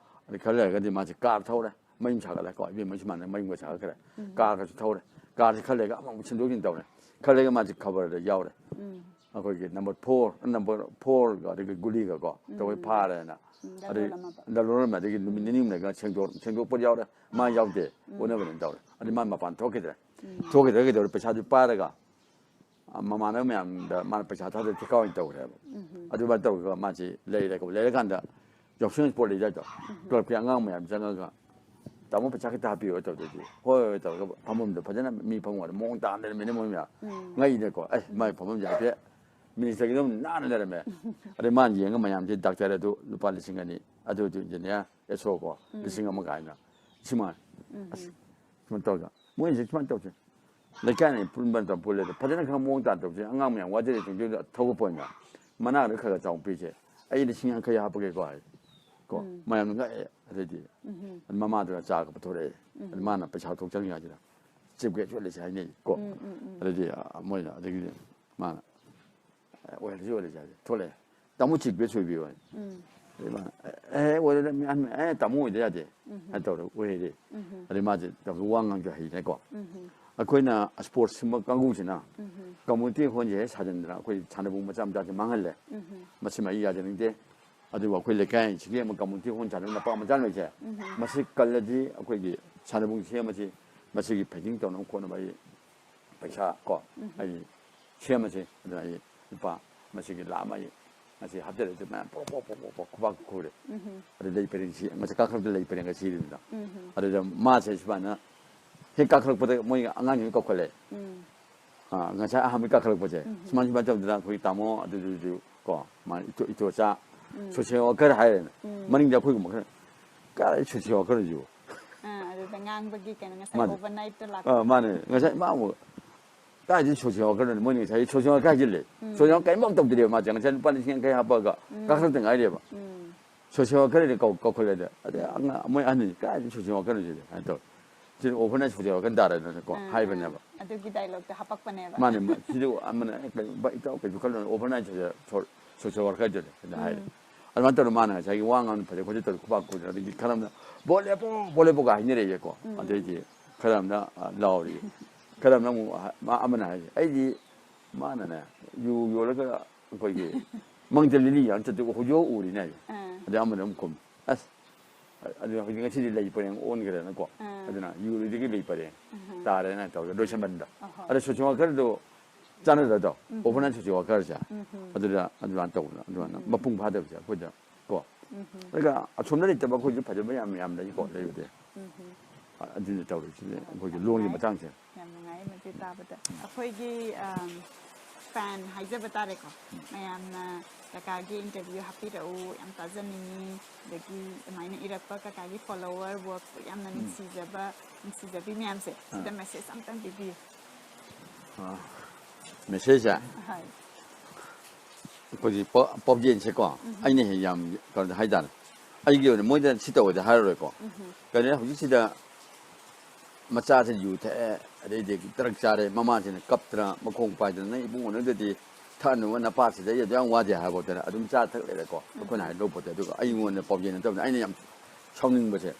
ꯑꯗꯩ ꯈꯔ ꯂꯩꯔꯒꯗꯤ ꯃꯥꯁꯦ ꯀꯥꯔ ꯊꯧꯔꯦ꯫ ꯃꯌꯨꯝ ꯁꯥꯒꯠꯂꯦꯀꯣ꯫ ꯏꯕꯦꯝꯃ ꯁꯨꯃꯥꯏꯅ ꯃꯌꯨꯝꯒ ꯁꯥꯒꯠꯈ꯭ꯔꯦ꯫ ꯀꯥꯔꯒꯁꯨ ꯊꯧꯔꯦ꯫ ꯀꯥꯔꯁꯦ ꯈꯔ ꯂꯩꯔꯒ ꯑꯃꯃꯨꯛ ꯁꯤꯟꯗꯣꯛ ꯁꯤꯟ ꯇꯧꯔꯦ꯫ ꯈꯔ ꯂꯩꯔꯒ ꯃꯥꯁꯦ ꯈꯕꯔꯗ ꯌꯥꯎꯔꯦ꯫ ꯑꯩꯈꯣꯏꯒꯤ number four, number fourꯒ ꯑꯗꯒꯤ ꯒꯨꯂꯤꯒꯀꯣ ꯇꯧꯕꯩ ꯐꯥꯔꯦꯅ꯫ ꯑꯗꯩ ꯂꯂꯣꯟ ꯑꯃ, ꯑꯗꯒꯤ ꯅꯨꯃꯤꯠ ꯅꯤꯅꯤ ꯍꯨꯝ ꯂꯩꯔꯒ ꯁꯦꯡꯗꯣꯛ-, ꯁꯦꯡꯗꯣꯛꯄ ꯌꯥꯎꯔꯦ꯫ ꯃꯥ ꯌꯥꯎꯗꯦ꯫ ꯑꯣꯟꯅꯕꯅꯦ ꯇꯧꯔꯦ꯫ ꯑꯗꯩ ꯃꯥ ꯃꯄꯥꯟ ꯊꯣꯛꯈꯤꯗ꯭ꯔꯦ꯫ ꯊꯣꯛꯈꯤꯗ꯭ꯔꯒ ꯀꯩꯗꯧꯔꯦ? ꯄꯩꯁꯥꯗꯨ ꯄꯥꯏꯔꯒ, ꯑ, ꯃꯃꯥꯟꯅꯕ ꯃꯌꯥꯝꯗ ꯃꯥꯅ ꯄꯩꯁꯥ ꯊꯥꯗ ꯊꯤꯀꯥ ꯑꯣꯏꯅ ꯇꯧꯈ꯭ꯔꯦꯕ꯫ ꯑꯗꯨꯃꯥꯏꯅ ꯇꯧꯔꯒ ꯃꯥꯁꯤ ꯂꯩꯔꯦꯀꯣ꯫ ꯂꯩꯔꯀꯥꯟꯗ ꯌꯥꯎꯁꯪ ꯁ꯭ꯄꯣꯔꯠ ꯂꯩꯗꯥꯏꯗꯣ? ꯀ꯭ꯂꯕꯀꯤ ꯑꯉꯥꯡ ꯃꯌꯥꯝ ꯆꯪꯉꯒ, "ꯇꯥꯃꯣ, ꯄꯩꯁꯥ ꯈꯤꯇ ꯍꯥꯞꯄꯤꯌꯣ" ꯇꯧꯗꯗꯤ, "ꯍꯣꯏ, ꯍꯣꯏ" ꯇꯧꯔꯒ ꯐꯝꯐꯝꯗꯣ ꯐꯖꯅ ꯃꯤ ꯐꯝꯐꯝ ꯃꯑꯣꯡ ꯇꯥꯅ ꯂꯩꯔꯝꯃꯤꯅꯦ ꯃꯣꯏ ꯃꯌꯥꯝ꯫ ꯉꯛꯏꯅꯦꯀꯣ꯫ "ꯑꯦ, ꯃꯥꯏ ꯐꯝꯐꯝꯁꯦ ꯍꯥꯏꯐꯦꯠ ꯃꯤꯅꯤꯁꯇꯔꯒꯤꯗꯧ ꯅꯥꯟꯅ ꯂꯩꯔꯝꯃꯦ"꯫ ꯑꯗꯩ ꯃꯥꯅ ꯌꯦꯡꯉ ꯃꯌꯥꯝꯁꯦ ꯗꯥꯛꯇꯔ ꯑꯗꯨ ꯂꯨꯄꯥ ꯂꯤꯁꯤꯡ ꯑꯅꯤ, ꯑꯗꯨ ꯑꯗꯨ ꯏꯟꯖꯤꯅꯤꯌꯥꯔ, ꯑꯦꯁ ꯑꯣ ꯀꯣ, ꯂꯤꯁꯤꯡ ꯑꯃ ꯀꯥꯏꯅ꯫ ꯁꯤꯃ, ꯑꯁ, ꯁꯨꯃꯥꯏꯅ ꯇꯧꯔꯒ ꯃꯣꯏꯁꯦ ꯁꯨꯃꯥꯏꯅ ꯇꯧꯁꯦ꯫ ꯂꯩꯀꯥꯏꯅ ꯄꯨꯟꯕ ꯅꯠꯇꯕ ꯄꯨꯜꯂꯦ꯫ ꯐꯖꯅ ꯈꯔ ꯃꯑꯣꯡ ꯇꯥꯅ ꯇꯧꯁꯦ꯫ ꯑꯉꯥꯡ ꯃꯌꯥꯝ ꯋꯥꯖꯔꯤ ꯊꯦꯡꯗꯣꯏꯗ ꯊꯧꯒꯠꯄ ꯑꯣꯏꯅ ꯃꯅꯥꯗ ꯈꯔ ꯈꯔ ꯆꯥꯎꯅ ꯄꯤꯁꯦ꯫ "ꯑꯩ ꯂꯤꯁꯤꯡ ꯌꯥꯡꯈꯩ ꯍꯥꯞꯄꯒꯦꯀꯣ" ꯍꯥꯏ꯫ ꯀꯣ, ꯃꯌꯥꯝꯅ ꯉꯛꯑꯦ꯫ ꯑꯗꯩꯗꯤ ꯃꯃꯥꯗꯨꯅ ꯆꯥꯒ ꯄꯨꯊꯣꯔꯛꯑꯦ꯫ ꯑꯗ ꯃꯥꯅ ꯄꯩꯁꯥ ꯊꯣꯛꯆꯅꯤꯡꯉꯥꯏꯁꯤꯗ ꯆꯤꯞ ꯒꯦꯁ ꯑꯣꯏꯔꯁꯦ ꯍꯥꯏꯅꯩ ꯀꯣ꯫ ꯑꯗꯩꯗꯤ, ꯑ, ꯃꯣꯏꯅ, ꯑꯗꯒꯤꯗꯤ ꯃꯥꯅ, "ꯑꯦ, ꯑꯣꯏꯍꯜꯂꯁꯤ, ꯑꯣꯏꯍꯜꯂꯁꯤ" ꯍꯥꯏꯁꯦ꯫ ꯊꯣꯛꯂꯛꯑꯦ꯫ "ꯇꯥꯃꯣ ꯆꯤꯞ ꯒꯦꯁ ꯑꯣꯏꯕꯤꯌꯨ" ꯍꯥꯏ꯫ ꯑꯗꯩ ꯃꯥꯅ, "ꯑꯦ, ꯑꯦ, ꯑꯣꯏꯔꯣꯏꯗ, ꯃꯤ ꯑꯍꯟ, ꯑꯦ, ꯇꯥꯃꯣ ꯑꯣꯏꯗ ꯌꯥꯗꯦ" ꯍꯥꯏꯅ ꯇꯧꯔꯒ ꯑꯣꯏꯍꯜꯂꯦ꯫ ꯑꯗꯩ ꯃꯥꯁꯦ ꯇꯧꯔꯒ ꯋꯥ ꯉꯥꯡꯁꯨ ꯍꯩꯅꯦꯀꯣ꯫ ꯑꯩꯈꯣꯏꯅ ꯁ꯭ꯄꯣꯔꯠꯁ ꯁꯤꯟꯕ ꯀꯥꯡꯕꯨꯁꯤꯅ ꯀꯝꯃꯨꯅꯤꯇꯤ ꯍꯣꯜꯁꯦ ꯍꯦꯛ ꯁꯥꯖꯤꯟꯗꯅ ꯑꯩꯈꯣꯏ ꯁꯥꯟꯅꯕꯨꯡ ꯃꯆꯥ ꯃꯆꯥꯁꯦ ꯃꯥꯡꯍꯜꯂꯦ꯫ ꯃꯁꯤꯃ ꯑꯩ ꯌꯥꯖꯅꯤꯡꯗꯦ꯫ ꯑꯗꯨꯕꯨ ꯑꯩꯈꯣꯏ ꯂꯩꯀꯥꯏꯁꯤꯒꯤ ꯑꯃ ꯀꯝꯃꯨꯅꯤꯇꯤ ꯍꯣꯜ ꯁꯥꯟꯅꯕ ꯂꯝꯄꯥꯛ ꯃꯆꯥ ꯂꯩꯁꯦ, ꯃꯁꯤ ꯀꯜꯂꯗꯤ ꯑꯩꯈꯣꯏꯒꯤ ꯁꯥꯟꯅꯕꯨꯡ ꯁꯦꯝꯕꯁꯤ, ꯃꯁꯤꯒꯤ ꯐꯦꯟꯁꯤꯡ ꯇꯧꯅꯕ ꯈꯣꯠꯅꯕ ꯑꯩ ꯄꯩꯁꯥ ꯀꯣ, ꯑꯩ ꯁꯦꯝꯃꯁꯤ꯫ ꯑꯗꯨꯅ ꯑꯩ ꯂꯨꯄꯥ ꯃꯁꯤꯒꯤ ꯂꯥꯛ ꯑꯃ ꯉꯁꯤ ꯍꯥꯞꯆꯤꯜꯂꯁꯤ ꯃꯌꯥꯝ ꯄꯣꯛ ꯄꯣꯛ ꯄꯣꯛ ꯄꯣꯛ ꯄꯣꯛ ꯈꯨꯕꯥꯛ ꯈꯨꯔꯦ꯫ ꯑꯗꯨ ꯂꯩ ꯄꯔꯦꯡ ꯁꯤ ꯉꯁꯥꯏ ꯀꯥꯈꯠꯂꯛꯇ ꯂꯩ ꯄꯔꯦꯡꯒ ꯁꯤꯔꯤꯕꯅꯤꯗꯣ꯫ ꯑꯗꯨꯗ ꯃꯥꯁꯦ ꯁꯨꯃꯥꯏꯅ ꯍꯦꯛ ꯀꯥꯈꯠꯂꯛꯄꯗ ꯃꯣꯏ ꯑꯉꯥꯡꯁꯤꯡ ꯀꯧꯈꯠꯂꯦ꯫ ꯑꯥ, ꯉꯁꯥꯏ ꯑꯍꯥꯟꯕ ꯀꯥꯈꯠꯂꯛꯄꯁꯦ ꯁꯨꯃꯥꯏ ꯁꯨꯃꯥꯏꯅ ꯇꯧꯗꯅ ꯑꯩꯈꯣꯏ ꯇꯥꯃꯣ ꯑꯗꯨꯗꯨꯁꯨ ꯀꯣ ꯃꯥ ꯏꯇꯣ ꯏꯇꯣꯆꯥ ꯁꯣꯁꯦꯜ ꯋꯥꯀꯔ ꯍꯥꯏꯔꯦꯅ꯫ ꯃꯅꯤꯡꯗ ꯑꯩꯈꯣꯏꯒꯨꯝꯕ ꯈꯔ ꯀꯥꯏ ꯁꯣꯁꯦꯜ ꯋꯥꯀꯔꯁꯤꯕꯨ꯫ ꯑꯥ, ꯑꯗꯨꯗ ꯉꯥꯡꯕꯒꯤ ꯀꯩꯅꯣ ꯉꯁꯥꯏ ꯃꯥꯅꯦ꯫ ꯑꯣꯚꯔꯅꯥꯏꯠꯇ ꯂꯥꯛꯄ꯫ ꯑꯥ, ꯃꯥꯅꯦ꯫ ꯉꯁꯥꯏ ꯃꯥ ꯑꯃꯨꯛ ꯀꯥꯏꯗꯩ ꯁꯣꯁꯦꯜ ꯋꯥꯀꯔꯅꯣ? ꯃꯣꯏꯅ ꯉꯁꯥꯏ ꯁꯣꯁꯦꯜ ꯋꯥꯀꯔ ꯍꯥꯏꯖꯤꯜꯂꯦ꯫ ꯁꯣꯁꯦꯜ ꯋꯥꯀꯔ ꯀꯔꯤꯝꯐꯥꯎ ꯇꯧꯗ꯭ꯔꯤꯕ ꯃꯥꯁꯦ꯫ ꯉꯁꯥꯏ ꯂꯨꯄꯥ ꯂꯤꯁꯤꯡ ꯌꯥꯡꯈꯩ ꯍꯥꯞꯄꯒ ꯀꯥꯈꯠꯂꯛꯇ ꯉꯥꯏꯔꯤꯕ꯫ ꯁꯣꯁꯦꯜ ꯋꯥꯀꯔꯅ ꯀꯧ ꯀꯧꯈꯠꯂꯦꯗ꯫ ꯑꯗꯩ ꯑꯉꯥꯡ ꯃꯣꯏ ꯑꯍꯟꯅꯤ ꯀꯥꯏꯗꯩ ꯁꯣꯁꯦꯜ ꯋꯥꯀꯔꯅꯣ ꯁꯤꯗꯤ ꯍꯥꯏꯅ ꯇꯧꯔꯦ꯫ ꯁꯤꯗꯤ ꯑꯣꯚꯔꯅꯥꯏꯠ ꯁꯣꯁꯦꯜ ꯋꯥꯀꯔ ꯇꯥꯔꯦꯗꯅꯀꯣ ꯍꯥꯏꯕꯅꯦꯕ꯫ ꯑꯗꯨꯒꯤ ꯗꯥꯏꯂꯣꯛꯇꯣ ꯍꯥꯄꯛꯄꯅꯦꯕ꯫ ꯃꯥꯅꯦ꯫ ꯃꯥ- ꯁꯤꯗꯤ ꯑꯃꯅ "ꯑꯦ, ꯀꯩꯅꯣ ꯚꯥꯏ, ꯏꯇꯥꯎ ꯀꯩꯁꯨ ꯈꯜꯂꯨꯅꯨ, ꯑꯣꯚꯔꯅꯥꯏꯠ ꯁꯣꯁꯦꯜ ꯁꯣ- ꯁꯣꯁꯦꯜ ꯋꯥꯀꯔꯗꯨꯅꯦ" ꯑꯗ ꯍꯥꯏꯔꯦ꯫ ꯑꯗꯨꯃꯥꯏꯅ ꯇꯧꯗꯅ ꯃꯥꯅ ꯉꯁꯥꯏꯒꯤ ꯋꯥ ꯉꯥꯡꯅ ꯐꯖꯩ ꯈꯣꯠꯆꯩ ꯇꯧꯔ ꯈꯨꯄꯥꯛ ꯈꯨꯗꯅ ꯑꯗꯒꯤ ꯈꯔ ꯑꯃꯅ "ꯕꯣꯜ ꯂꯦꯞꯄꯣ, ꯕꯣꯜ ꯂꯦꯞꯄꯣꯒ" ꯍꯥꯏꯅꯔꯛꯑꯦꯀꯣ꯫ ꯑꯗꯩꯗꯤ ꯈꯔ ꯑꯃꯅ ꯑ, ꯂꯥꯎꯔꯤ꯫ ꯈꯔ ꯑꯃꯅ ꯑꯃꯨꯛ ꯍ- ꯃꯥ ꯑꯃꯅ ꯍꯥꯏꯁꯦ ꯑꯩꯗꯤ ꯃꯥꯅꯅꯦ ꯌꯨ ꯌꯣꯜꯂꯒ ꯑꯩꯈꯣꯏꯒꯤ ꯃꯪꯗ ꯂꯤꯂꯤ ꯌꯥꯝ ꯆꯠꯇꯦ ꯍꯧꯖꯤꯛ ꯎꯔꯤꯅꯦ ꯍꯥꯏꯁꯦ꯫ ꯑꯗꯩ ꯑꯃꯅ ꯑꯃꯨꯛ ꯈꯨꯝ ꯑꯁ ꯑꯗꯨ ꯍꯧꯖꯤꯛ ꯉꯁꯤꯗꯤ ꯂꯩ ꯄꯔꯦꯡ ꯑꯣꯟꯈ꯭ꯔꯦꯅꯀꯣ꯫ ꯑꯗꯨꯅ ꯌꯨꯔꯤꯗꯒꯤ ꯂꯩ ꯄꯔꯦꯡ ꯇꯥꯔꯦꯅ ꯇꯧꯔꯒ ꯂꯣꯏꯁꯟꯕꯅꯤꯗ꯫ ꯑꯗ ꯁꯣꯁꯦꯜ ꯋꯥꯀꯔꯗꯣ ꯆꯥꯟꯅꯗ꯭ꯔꯗꯣ ꯑꯣꯚꯔꯅꯥꯏꯠ ꯁꯣꯁꯦꯜ ꯋꯥꯀꯔꯁꯦ ꯑꯗꯨꯗ ꯑꯗꯨꯃꯥꯏꯅ ꯇꯧꯕꯅ ꯑꯗꯨꯃꯥꯏꯅ ꯃꯄꯨꯡ ꯐꯥꯗꯕꯁꯦ ꯑꯩꯈꯣꯏꯗ ꯀꯣ꯫ ꯑꯗꯨꯒ ꯑꯁꯣꯝꯗ ꯂꯩꯇꯕ ꯑꯩꯈꯣꯏꯁꯨ ꯐꯖꯕ ꯌꯥꯝ ꯌꯥꯝ ꯂꯩꯀꯣ ꯂꯩꯕꯗꯤ꯫ ꯑꯗꯨꯅ ꯇꯧꯔꯤꯁꯤꯅꯦ ꯑꯩꯈꯣꯏꯒꯤ ꯂꯣꯟꯒꯤ ꯃꯇꯥꯡꯁꯦ꯫ ꯌꯥꯝ ꯅꯨꯡꯉꯥꯏ ꯃꯁꯤ ꯇꯥꯕꯗ꯫ ꯑꯩꯈꯣꯏꯒꯤ ꯐꯦꯟ ꯍꯥꯏꯖꯕ ꯇꯥꯔꯦꯀꯣ, ꯃꯌꯥꯝꯅ ꯀꯀꯥꯒꯤ ꯏꯟꯇꯔꯚꯤꯌꯨ ꯍꯥꯞꯄꯤꯔꯛꯎ, ꯌꯥꯝ ꯇꯥꯖꯅꯤꯡꯉꯤ, ꯑꯗꯒꯤ ꯑꯗꯨꯃꯥꯏꯅ ꯏꯔꯛꯄ ꯀꯀꯥꯒꯤ ꯐꯣꯂꯣꯋꯔ ꯋꯥꯔꯛ ꯌꯥꯝꯅ ꯅꯨꯡꯁꯤꯖꯕ ꯅꯨꯡꯁꯤꯖꯕꯤ ꯃꯌꯥꯝꯁꯦ ꯁꯤꯗ ꯃꯦꯁꯦꯖ ꯑꯝꯇꯪ ꯄꯤꯕꯤꯌꯨ꯫ ꯃꯦꯁꯦꯖꯁꯦ ꯍꯣꯏ꯫ ꯑꯩꯈꯣꯏꯒꯤ ꯄ- ꯄꯥꯎꯖꯦꯜꯁꯦꯀꯣ ꯑꯩꯅ ꯍꯦꯛ ꯌꯥꯝ ꯀꯩꯅꯣ ꯍꯥꯏꯇꯥꯔꯦ꯫ ꯑꯩꯒꯤ ꯑꯣꯏꯅ ꯃꯣꯏꯗ ꯁꯤ ꯇꯧꯋꯦꯗ ꯍꯥꯏꯔꯔꯣꯏꯀꯣ꯫ ꯀꯩꯅꯣ ꯍꯧꯖꯤꯛꯁꯤꯗ ꯃꯆꯥꯁꯦ ꯌꯨ ꯊꯛꯑꯦ, ꯑꯗꯩꯗꯤ ꯇꯔꯛ ꯆꯥꯔꯦ, ꯃꯃꯥꯁꯤꯅ ꯀꯞꯇꯅ ꯃꯈꯣꯡ ꯄꯥꯏꯗꯅ "ꯅꯪ ꯏꯕꯨꯡꯉꯣ ꯅꯪꯗꯗꯤ ꯊꯛꯍꯟꯅꯨ, ꯅꯄꯥꯁꯤꯗ ꯑꯩ ꯑꯗꯨ ꯌꯥꯝ ꯋꯥꯗꯦ" ꯍꯥꯏꯕ ꯄꯣꯠꯇꯅ ꯑꯗꯨꯝ ꯆꯥ ꯊꯛ ꯂꯩꯔꯦꯀꯣ꯫ ꯑꯩꯈꯣꯏꯅ ꯍꯥꯏꯗꯧ ꯄꯣꯠꯇꯦ꯫ ꯑꯗꯨꯒ ꯑꯩꯉꯣꯟꯗ ꯄꯥꯎꯖꯦꯜ ꯅꯠꯇꯕꯅ ꯑꯩꯅ ꯌꯥꯝ ꯁꯥꯎꯅꯤꯡꯕꯁꯦ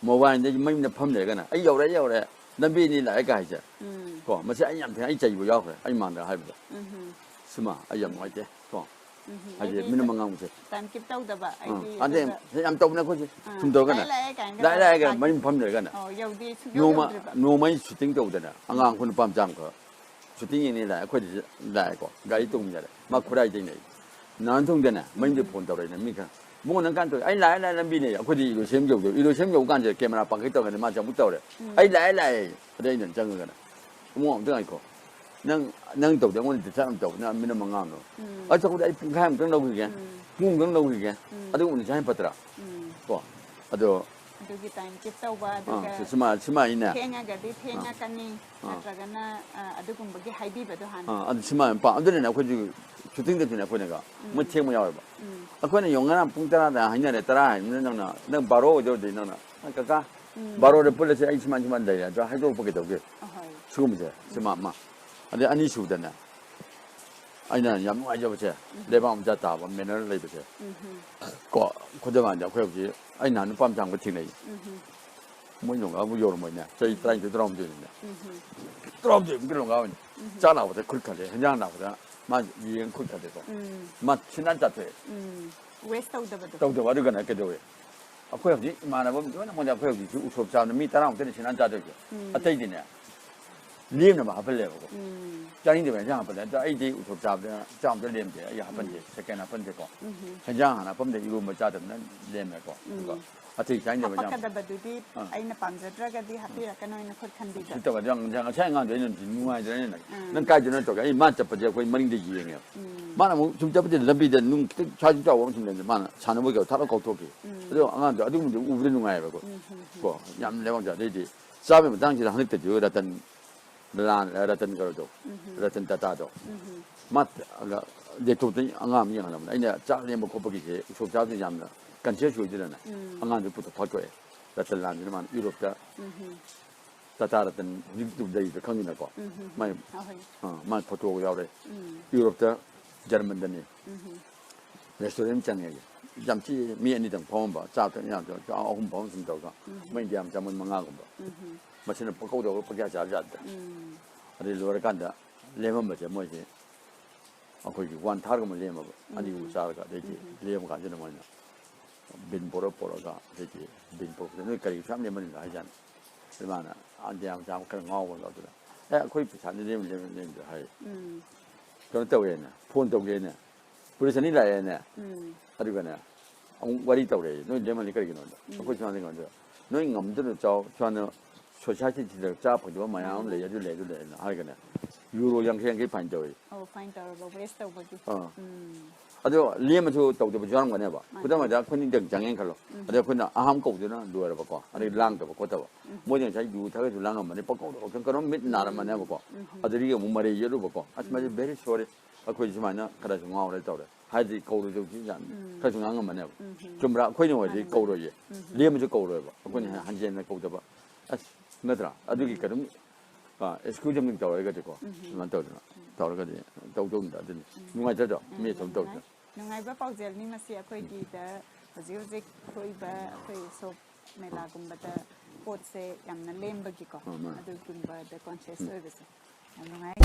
ꯃꯣꯕꯥꯏꯜꯗꯒꯤ ꯃꯌꯨꯝꯗ ꯐꯝ ꯂꯩꯔꯒꯅ "ꯑꯩ ꯌꯧꯔꯦ, ꯌꯧꯔꯦ, ꯂꯝꯕꯤꯅꯤ ꯂꯥꯛꯑꯦ" ꯀꯥꯏ ꯍꯥꯏꯁꯦ꯫ ꯀꯣ ꯃꯁꯤ ꯑꯩ ꯌꯥꯝ ꯊꯦꯡꯅ ꯑꯩ ꯆꯩꯕ ꯌꯥꯎꯈ꯭ꯔꯦ ꯑꯩ ꯃꯥꯡꯗ ꯍꯥꯏꯕꯗ꯫ ꯁꯤꯃ ꯑꯩ ꯌꯥꯝ ꯅꯨꯡꯉꯥꯏꯇꯦ ꯀꯣ꯫ ꯍꯥꯏꯗꯤ ꯃꯤꯅ ꯃꯉꯥꯡꯕꯁꯦ꯫ ꯇꯥꯏꯝ ꯀꯤꯞ ꯇꯧꯗꯕ ꯑꯥ, ꯑꯩꯗꯤ ꯑꯗꯩ ꯑꯗꯨꯒ ꯁꯤ ꯌꯥꯝ ꯇꯧꯕꯅꯦ ꯑꯩꯈꯣꯏꯁꯦ꯫ ꯑꯥ, ꯁꯨꯝ ꯇꯧꯔꯒꯅ ꯂꯥꯛꯑꯦ, ꯂꯥꯛꯑꯦ ꯀꯥꯏꯅꯒ ꯂꯥꯛꯑꯦ, ꯂꯥꯛꯑꯦꯒ ꯂꯥꯛꯄꯤ꯫ ꯃꯌꯨꯝ ꯐꯝ ꯂꯩꯔꯒꯅ ꯑꯣ, ꯌꯧꯗꯦ, ꯁꯨꯡꯌꯧ ꯅꯣꯡꯃ ꯌꯧꯗ꯭ꯔꯤꯕ꯫ ꯅꯣꯡꯃ ꯑꯩ ꯁꯨꯇꯤꯡ ꯇꯧꯗꯅ ꯑꯉꯥꯡ ꯑꯩꯈꯣꯏ ꯅꯨꯄꯥ ꯃꯆꯥ ꯑꯃꯈꯛ ꯁꯨꯇꯤꯡ ꯌꯦꯡꯅꯤ ꯂꯥꯛꯑꯦ, ꯑꯩꯈꯣꯏꯗꯁꯨ ꯂꯥꯛꯑꯦꯀꯣ, ꯒꯥꯔꯤ ꯇꯣꯡꯃꯤꯟꯅꯔꯦ꯫ ꯃꯥ ꯈꯨꯔꯥꯏꯗꯩꯅꯦ꯫ ꯅꯍꯥꯟ ꯊꯣꯡꯗꯅꯦ ꯃꯌꯨꯝꯗ ꯐꯣꯟ ꯇꯧꯔꯛꯏꯅꯦ ꯃꯤ ꯈꯔ, "ꯏꯕꯨꯡꯉꯣ, ꯅꯪ ꯀꯥꯟ ꯇꯧꯔꯤ?" "ꯑꯩ ꯂꯥꯛꯑꯦ, ꯂꯥꯛꯑꯦ, ꯂꯝꯕꯤꯅꯦ"꯫ ꯑꯩꯈꯣꯏꯗꯤ ꯏꯔꯣꯏꯁꯦꯝ ꯌꯧꯗꯣꯏ, ꯏꯔꯣꯏꯁꯦꯝ ꯌꯧ ꯀꯥꯟꯁꯤꯗ ꯀꯦꯃꯦꯔꯥ ꯄꯥꯡꯈꯩ ꯇꯧꯔꯒꯅꯦ ꯃꯥꯁꯦ ꯑꯃꯨꯛ ꯇꯧꯔꯦ꯫ "ꯑꯩ ꯂꯥꯛꯑꯦ, ꯂꯥꯛꯑꯦ"꯫ ꯑꯗꯩ ꯑꯩꯅ ꯆꯪꯉꯒꯅꯦ, "ꯏꯕꯨꯡꯉꯣ, ꯑꯝꯇ ꯉꯥꯏꯈꯣ, ꯅꯪ, ꯅꯪ ꯇꯧꯗꯦ, ꯑꯩꯉꯣꯟꯗ ꯗꯤꯁꯇꯔꯕ ꯌꯥꯝ ꯇꯧꯕ, ꯅꯪ ꯃꯤꯅꯤꯠ ꯃꯉꯥ ꯑꯃ ꯂꯧ"꯫ "ꯑꯩ ꯆꯠꯈꯣꯗ ꯑꯩ ꯄꯨꯡꯈꯥꯏ ꯑꯃꯨꯛꯇꯪ ꯂꯧꯈꯤꯒꯦ, ꯄꯨꯡ ꯑꯃꯨꯛꯇꯪ ꯂꯧꯈꯤꯒꯦ"꯫ ꯑꯗꯨꯒꯨꯝꯕꯗꯤ ꯁꯥꯏ ꯐꯠꯇ꯭ꯔꯥ? ꯀꯣ? ꯑꯗꯣ ꯑꯗꯨꯒꯤ ꯇꯥꯏꯝ ꯀꯤꯞ ꯇꯧꯕ, ꯑꯥ, ꯑꯗꯨꯒ ꯁꯤ-, ꯁꯤꯃ-, ꯁꯤꯃ ꯑꯩꯅ, ꯊꯦꯡꯉꯒꯗꯤ ꯑꯥ, ꯊꯦꯡꯉꯛꯀꯅꯤ, ꯑꯥ, ꯅꯠꯇ꯭ꯔꯒꯅ, ꯑ, ꯑꯗꯨꯒꯨꯝꯕꯒꯤ ꯍꯥꯏꯕꯤꯕꯗꯣ ꯍꯥꯟꯅ꯫ ꯑꯥ, ꯑꯗꯨ ꯁꯤꯃ ꯌꯥꯝ ꯄꯥꯝ-, ꯑꯗꯨꯅꯅꯦ ꯑꯩꯈꯣꯏꯁꯨ ꯁꯨꯇꯤꯡꯗꯁꯨꯅꯦ ꯑꯩꯈꯣꯏꯅꯒ ꯃꯣꯏ ꯊꯦꯡꯕ ꯌꯥꯎꯋꯦꯕ꯫ ꯎꯝ꯫ ꯑꯩꯈꯣꯏꯅ ꯌꯦꯡꯉꯣ ꯉꯔꯥꯡ ꯄꯨꯡ ꯇꯔꯥꯗ ꯍꯥꯏꯅꯔꯦ, ꯇꯔꯥ ꯍꯥꯏꯕꯅꯤꯅ ꯅꯪꯅ, ꯅꯪ ꯕꯥꯔꯣ ꯑꯣꯏꯗꯧꯔꯗꯤ ꯅꯪꯅ, "ꯑ, ꯀꯀꯥ, ꯎꯝ, ꯕꯥꯔꯣꯗ ꯄꯨꯜꯂꯁꯦ, ꯑꯩ ꯁꯨꯃꯥꯏ ꯁꯨꯃꯥꯏꯅ ꯂꯩꯔꯦ" ꯑꯗꯣ ꯍꯥꯏꯗꯣꯔꯛꯄ ꯀꯩꯗꯧꯒꯦ? ꯑꯍꯣꯏ꯫ ꯁꯤꯒꯨꯝꯕꯁꯦ ꯁꯤꯃ ꯑꯃ꯫ ꯑꯗꯩ ꯑꯅꯤꯁꯨꯕꯗꯅꯦ, ꯑꯩꯅ ꯌꯥꯝ ꯅꯨꯡꯉꯥꯏꯖꯕꯁꯦ, ꯎꯝ, ꯂꯩꯕꯥꯛ ꯃꯆꯥ ꯇꯥꯕ, ꯃꯦꯅꯔ ꯂꯩꯕꯁꯦ꯫ ꯎꯝ꯫ ꯀꯣ, ꯈꯨꯗꯝ ꯑꯣꯏꯅ ꯑꯩꯈꯣꯏ ꯍꯧꯖꯤꯛ, ꯑꯩ ꯅꯍꯥꯟ ꯅꯨꯄꯥ ꯃꯆꯥ ꯑꯃꯒ ꯊꯦꯡꯅꯩ꯫ ꯎꯝ꯫ ꯃꯣꯏ ꯂꯣꯡꯒꯥꯕꯨ ꯌꯧꯔꯝꯃꯣꯏꯅꯦ, ꯆꯍꯤ ꯎꯝ, ꯇꯔꯥꯅꯤꯊꯣꯏ, ꯇꯔꯥꯍꯨꯝꯗꯣꯏꯅꯤꯅꯦ꯫ ꯎꯝ꯫ ꯇꯔꯥꯍꯨꯝꯗꯣꯏꯃꯨꯛꯀꯤ ꯂꯣꯡꯒꯥ ꯑꯣꯏꯅ꯫ ꯎꯝ꯫ ꯆꯥꯛ ꯂꯥꯛꯄꯗ ꯈꯨꯠ ꯈꯜꯂꯦ, ꯍꯦꯟꯖꯥꯡ ꯂꯥꯛꯄꯗ ꯃꯥ ꯌꯦꯡ ꯈꯨꯠ ꯈꯜꯂꯦꯀꯣ꯫ ꯎꯝ꯫ ꯃꯥ ꯁꯤꯅꯥꯟ ꯆꯥꯊꯣꯛꯑꯦ꯫ ꯎꯝ꯫ ꯋꯦꯁ ꯇꯧꯗꯕꯗꯣ꯫ ꯇꯧꯗꯕ, ꯑꯗꯨꯒꯅ ꯀꯩꯗꯧꯋꯦ? ꯑꯩꯈꯣꯏ ꯍꯧꯖꯤꯛ ꯏꯃꯥꯟꯅꯕ ꯑꯃ ꯂꯣꯏꯅ ꯃꯣꯏꯅ ꯑꯩꯈꯣꯏ ꯍꯧꯖꯤꯛꯁꯨ ꯎꯁꯣꯞ ꯆꯥꯕꯗ ꯃꯤ ꯇꯔꯥꯃꯨꯛꯇꯅꯤ ꯁꯤꯅꯥꯟ ꯆꯥꯗꯣꯏꯁꯦ꯫ ꯎꯝ꯫ ꯑꯇꯩꯗꯤꯅꯦ, ꯂꯦꯝꯅꯕ ꯍꯥꯞꯍꯜꯂꯦꯕꯀꯣ꯫ ꯎꯝ꯫ ꯆꯥꯅꯤꯡꯗꯕ ꯏꯟꯁꯥꯡ ꯍꯥꯞꯄꯜꯂꯦ꯫ ꯑꯗꯣ ꯑꯩꯗꯤ ꯎꯁꯣꯞ ꯆꯥꯕꯗ ꯆꯥꯝꯗ ꯂꯦꯝꯗꯦ꯫ ꯑꯩ ꯍꯥꯞꯄꯟꯗꯦ꯫ ꯎꯝ꯫ ꯁꯦꯀꯦꯟ ꯍꯥꯞꯄꯟꯗꯦꯀꯣ꯫ ꯎꯝ꯫ ꯍꯦꯟꯖꯥꯡ ꯍꯥꯟꯅ ꯍꯥꯞꯄꯝꯗꯦ꯫ ꯏꯔꯣꯝꯕ ꯆꯥꯗꯕꯅ ꯂꯦꯝꯃꯦꯀꯣ꯫ ꯎꯝ꯫ ꯑꯗꯨꯒ ꯑꯇꯩ ꯆꯥꯅꯤꯡꯗꯕ ꯏꯟꯁꯥꯡ ꯍꯥꯄꯛꯀꯗꯕꯗꯨꯗꯤ ꯑꯥ꯫ ꯑꯩꯅ ꯄꯥꯝꯖꯗ꯭ꯔꯒꯗꯤ ꯍꯥꯞꯄꯤꯔꯛꯀꯅꯣ ꯍꯥꯏꯅ ꯈꯨꯠ ꯈꯟꯕꯤꯕ꯫ ꯁꯤ ꯇꯧꯕ꯫ ꯑꯗꯣ ꯉꯁꯥꯏ ꯑꯉꯥꯡꯗꯣ ꯑꯩꯅ ꯅꯨꯡꯉꯥꯏꯗ꯭ꯔꯦꯅꯦ꯫ ꯎꯝ꯫ "ꯅꯪ ꯀꯥꯏꯗꯅꯣ?" ꯇꯧꯔꯒ ꯑꯩ ꯃꯥ ꯆꯠꯄꯁꯦ ꯑꯩꯈꯣꯏ ꯃꯅꯤꯡꯗ ꯌꯦꯡꯉꯦꯕ꯫ ꯎꯝ꯫ ꯃꯥꯅ ꯑꯃꯨꯛ ꯁꯨꯝ ꯆꯠꯄꯗ ꯂꯝꯕꯤꯗ ꯅꯨꯡ ꯈꯤꯇꯪ ꯁ꯭ꯋꯥꯏꯁꯨ ꯆꯥꯎꯕ ꯑꯃ ꯁꯨꯝ ꯂꯩꯕꯗ ꯃꯥꯅ ꯁꯥꯟꯅꯕꯣꯏ ꯀꯩꯕꯣꯏ ꯊꯥꯗꯣꯛ ꯀꯥꯎꯊꯣꯛꯈꯤ꯫ ꯎꯝ꯫ ꯑꯗꯣ ꯑꯉꯥꯡꯗꯣ ꯑꯗꯨꯒꯨꯝꯕꯗꯣ ꯎꯕꯗ ꯅꯨꯡꯉꯥꯏꯌꯦꯕꯀꯣ꯫ ꯎꯝ, ꯎꯝ, ꯎꯝ꯫ ꯀꯣ, ꯌꯥꯝ ꯂꯩꯕꯥꯛ ꯆꯥꯗꯩꯗꯤ ꯆꯥꯕꯒꯤ ꯃꯇꯥꯡꯁꯤꯗ ꯍꯟꯗꯛꯇꯁꯨ ꯔꯇꯟ ꯂꯥꯟ-, ꯔꯇꯟ ꯀꯩꯅꯣꯗꯣ, ꯎꯝ꯫ ꯔꯇꯟ ꯇꯥꯇꯥꯗꯣ꯫ ꯎꯝ꯫ ꯃꯥ ꯂꯦꯞꯇꯣꯞꯇ ꯑꯉꯥꯡ ꯑꯃ ꯌꯦꯡꯍꯜꯂꯝꯕꯅꯦ꯫ ꯑꯩꯅ ꯆꯥꯛ ꯂꯦꯝꯕ ꯈꯣꯠꯄꯒꯤꯁꯦ ꯎꯁꯣꯞ ꯆꯥꯕꯁꯦ ꯌꯥꯝꯅ ꯀꯟꯁꯤꯌꯁ ꯑꯣꯏꯗꯅꯅꯦ꯫ ꯎꯝ꯫ ꯑꯉꯥꯡꯗꯨ ꯄꯨꯊꯣꯛ ꯐꯥꯛꯇꯣꯛꯑꯦ꯫ ꯔꯇꯟ ꯂꯥꯟꯁꯤꯅ ꯃꯥꯅ ꯌꯨꯔꯣꯞꯇ ꯎꯝ꯫ ꯇꯥꯇꯥ ꯔꯇꯟ ꯍꯧꯖꯤꯛꯇꯤ ꯂꯩꯕ ꯈꯪꯉꯤꯅꯀꯣ꯫ ꯎꯝ꯫ ꯃꯥꯏ, ꯑꯍꯣꯏ꯫ ꯑꯥ, ꯃꯥꯏ ꯐꯣꯇꯣꯒ ꯌꯥꯎꯔꯦ꯫ ꯎꯝ꯫ ꯌꯨꯔꯣꯞꯇ, ꯖꯔꯃꯟꯗꯅꯤ꯫ ꯎꯝ꯫ ꯔꯦꯁꯇꯨꯔꯦꯟ ꯆꯪꯉꯦ꯫ ꯌꯥꯝ ꯆꯤꯛꯑꯦ, ꯃꯤ ꯑꯅꯤꯗꯪ ꯐꯝꯃꯝꯕ, ꯆꯥ ꯊꯛ ꯌꯥꯝ ꯆꯥ-, ꯆꯥ ꯑꯍꯨꯝ ꯐꯝꯃ ꯁꯨꯝ ꯇꯧꯔꯒ꯫ ꯎꯝ꯫ ꯃꯣꯏ ꯏꯟꯗꯤꯌꯥ ꯃꯆꯥ ꯃꯣꯏ ꯃꯉꯥꯒꯨꯝꯕ꯫ ꯎꯝ꯫ ꯃꯁꯤꯅ ꯄꯪꯀꯧꯗ ꯀꯧꯔ ꯄꯪꯆꯥ ꯆꯥꯕ ꯖꯥꯠꯇ꯫ ꯎꯝ꯫ ꯑꯗꯩ ꯂꯣꯏꯔꯀꯥꯟꯗ ꯂꯦꯝꯃꯝꯕꯁꯦ ꯃꯣꯏꯁꯦ ꯑꯩꯈꯣꯏꯒꯤ ꯋꯥꯟ ꯊꯥꯔꯒꯨꯝꯕ ꯂꯦꯝꯃꯕ, ꯎꯝ꯫ ꯑꯅꯤꯒꯨꯝꯕ ꯆꯥꯔꯒ, ꯑꯗꯩꯗꯤ ꯎꯝ꯫ ꯂꯦꯝꯃ ꯀꯥꯟꯁꯤꯗ ꯃꯣꯏꯅ ꯕꯤꯟ ꯄꯣꯔꯛ ꯄꯣꯔꯛꯑꯒ, ꯑꯗꯩꯗꯤ ꯕꯤꯟ ꯄꯣꯔꯛꯄꯗ "ꯅꯣꯏ ꯀꯔꯤ ꯁꯨꯛ ꯌꯥꯝ ꯂꯦꯝꯃꯜꯂꯤꯅꯣ?" ꯍꯥꯏꯖꯥꯠꯅꯤ꯫ ꯑꯗꯨ ꯃꯥꯅ, ꯑꯥ, ꯏꯟꯗꯤꯌꯥ ꯃꯆꯥ ꯑꯃ ꯈꯔ ꯉꯥꯎꯕ ꯑꯗꯨꯗ, ꯑꯦ, ꯑꯩꯈꯣꯏ ꯄꯩꯁꯥꯗꯤ ꯂꯦꯝ ꯂꯦꯝ ꯂꯦꯝꯗ ꯍꯥꯏ꯫ ꯎꯝ ꯀꯩꯅꯣ ꯇꯧꯋꯦꯅ, ꯐꯣꯟ ꯇꯧꯒꯦꯅ, ꯄꯨꯂꯤꯁ ꯑꯅꯤ ꯂꯥꯛꯑꯦꯅ꯫ ꯎꯝ ꯑꯗꯨꯒꯅꯦ, ꯑꯃꯨꯛ ꯋꯥꯔꯤ ꯇꯧꯔꯦ, "ꯅꯣꯏ ꯂꯦꯝꯍꯜꯂꯤ ꯀꯔꯤꯒꯤꯅꯣꯗ?" ꯎꯝ꯫ ꯑꯩꯈꯣꯏ ꯁꯨꯃꯥꯏꯅ ꯀꯩꯅꯣ ꯇꯧꯋꯦ, "ꯅꯣꯏ ꯉꯝꯗꯅ ꯆꯥꯎ, ꯁꯨꯃꯥꯏꯅ ꯁꯣꯁꯥꯏꯇꯤꯁꯤꯗ ꯆꯥ ꯐꯪꯗꯕ ꯃꯌꯥꯝ ꯑꯃ ꯂꯩ, ꯑꯗꯨ ꯂꯩ, ꯑꯗꯨ ꯂꯩ" ꯍꯥꯏꯔꯒꯅꯦ, ꯌꯨꯔꯣ ꯌꯥꯡꯈꯩ ꯌꯥꯡꯈꯩ ꯐꯥꯏꯟ ꯇꯧꯋꯦ꯫ ꯑꯣ, ꯐꯥꯏꯟ ꯇꯧꯔꯒ ꯋꯦꯁ ꯇꯧꯕꯒꯤ꯫ ꯑꯥ꯫ ꯎꯝ ꯑꯗꯣ ꯂꯦꯝꯃꯁꯨ ꯇꯧꯗꯕꯁꯨ ꯌꯥꯎꯔꯝꯒꯅꯦꯕ꯫ ꯃꯥꯅꯦ꯫ ꯈꯨꯗꯝ ꯑꯣꯏꯅ ꯑꯩꯈꯣꯏꯅꯤ ꯗꯪ ꯆꯪꯉꯦꯅ ꯈꯜꯂꯣ, ꯎꯝ꯫ ꯑꯗ ꯑꯩꯈꯣꯏꯅ ꯑꯍꯥꯝ ꯀꯧꯗꯨꯅ ꯂꯣꯏꯔꯕꯀꯣ, ꯑꯗꯩ ꯂꯥꯡꯗꯕ ꯈꯣꯠꯇꯕ꯫ ꯎꯝ꯫ ꯃꯣꯏꯗꯤ ꯉꯁꯥꯏ ꯌꯨ ꯊꯛꯑꯁꯨ ꯂꯥꯡꯉꯝꯃꯅꯤ, ꯄꯪꯀꯧꯗ ꯀꯧ-, ꯀꯩꯅꯣꯝ ꯃꯤꯠ ꯅꯥꯔꯝꯃꯅꯦꯕꯀꯣ꯫ ꯎꯝ꯫ ꯑꯗꯨꯗꯒꯤ ꯑꯃꯨꯛ ꯃꯔꯩ ꯌꯦꯠꯂꯨꯕꯀꯣ, "ꯑꯁ, ꯃꯥꯁꯦ very sorry, ꯑꯩꯈꯣꯏ ꯁꯨꯃꯥꯏꯅ ꯈꯔꯁꯨ ꯉꯥꯎꯔꯦ ꯇꯧꯔꯦ", ꯍꯥꯏꯗꯤ ꯀꯧꯔꯣꯏꯗꯧꯁꯤ ꯌꯥꯝ ꯎꯝ꯫ ꯈꯔꯁꯨ ꯉꯥꯡꯉꯝꯃꯅꯦꯕ꯫ ꯎꯝ꯫ ꯆꯨꯝꯕ꯭ꯔꯥ? ꯑꯩꯈꯣꯏꯅ ꯑꯣꯏꯔꯗꯤ ꯃꯥꯅꯦ, ꯃꯥꯅꯦ꯫ ꯀꯧꯔꯣꯏꯌꯦ꯫ ꯎꯝ꯫ ꯂꯦꯝꯃꯁꯨ ꯀꯧꯔꯣꯏꯕ, ꯑꯩꯈꯣꯏꯅ ꯎꯝ꯫ ꯍꯟꯖꯤꯟꯅ ꯀꯧꯗꯕ꯫ ꯑꯁ, ꯅꯠꯇ꯭ꯔꯥ? ꯑꯗꯨꯒꯤ ꯀꯩꯅꯣꯝ, ꯑꯦꯛꯁꯀ꯭ꯌꯨꯖ ꯑꯃ ꯇꯧꯔꯒꯗꯤꯀꯣ, ꯎꯝ꯫ ꯁꯨꯃꯥꯏꯅ ꯇꯧꯗꯅ ꯇꯧꯔꯒꯗꯤ ꯇꯧꯗꯧꯅꯤꯗ꯫ ꯑꯗꯨꯅꯤ ꯅꯨꯡꯉꯥꯏꯖꯗ꯭ꯔꯣ? ꯃꯤ ꯑꯁꯨꯝ ꯇꯧꯗꯅ꯫ ꯅꯨꯡꯉꯥꯏꯕ ꯄꯥꯎꯖꯦꯜꯅꯤ ꯃꯁꯤ꯫ ꯑꯩꯈꯣꯏꯒꯤꯗ ꯍꯧꯖꯤꯛ ꯍꯧꯖꯤꯛ ꯊꯣꯛꯏꯕ ꯑꯩꯈꯣꯏ ꯁꯣꯞ ꯃꯦꯂꯥꯒꯨꯝꯕꯗ ꯄꯣꯠꯁꯦ ꯌꯥꯝꯅ ꯂꯦꯝꯕꯒꯤꯀꯣ, ꯑꯥ, ꯃꯥꯅꯦ꯫ ꯑꯗꯨꯒꯨꯝꯕꯗ ꯀꯣꯟꯁꯤꯌꯁ ꯑꯣꯏꯕꯁꯦ ꯌꯥꯝ ꯅꯨꯡꯉꯥꯏ꯫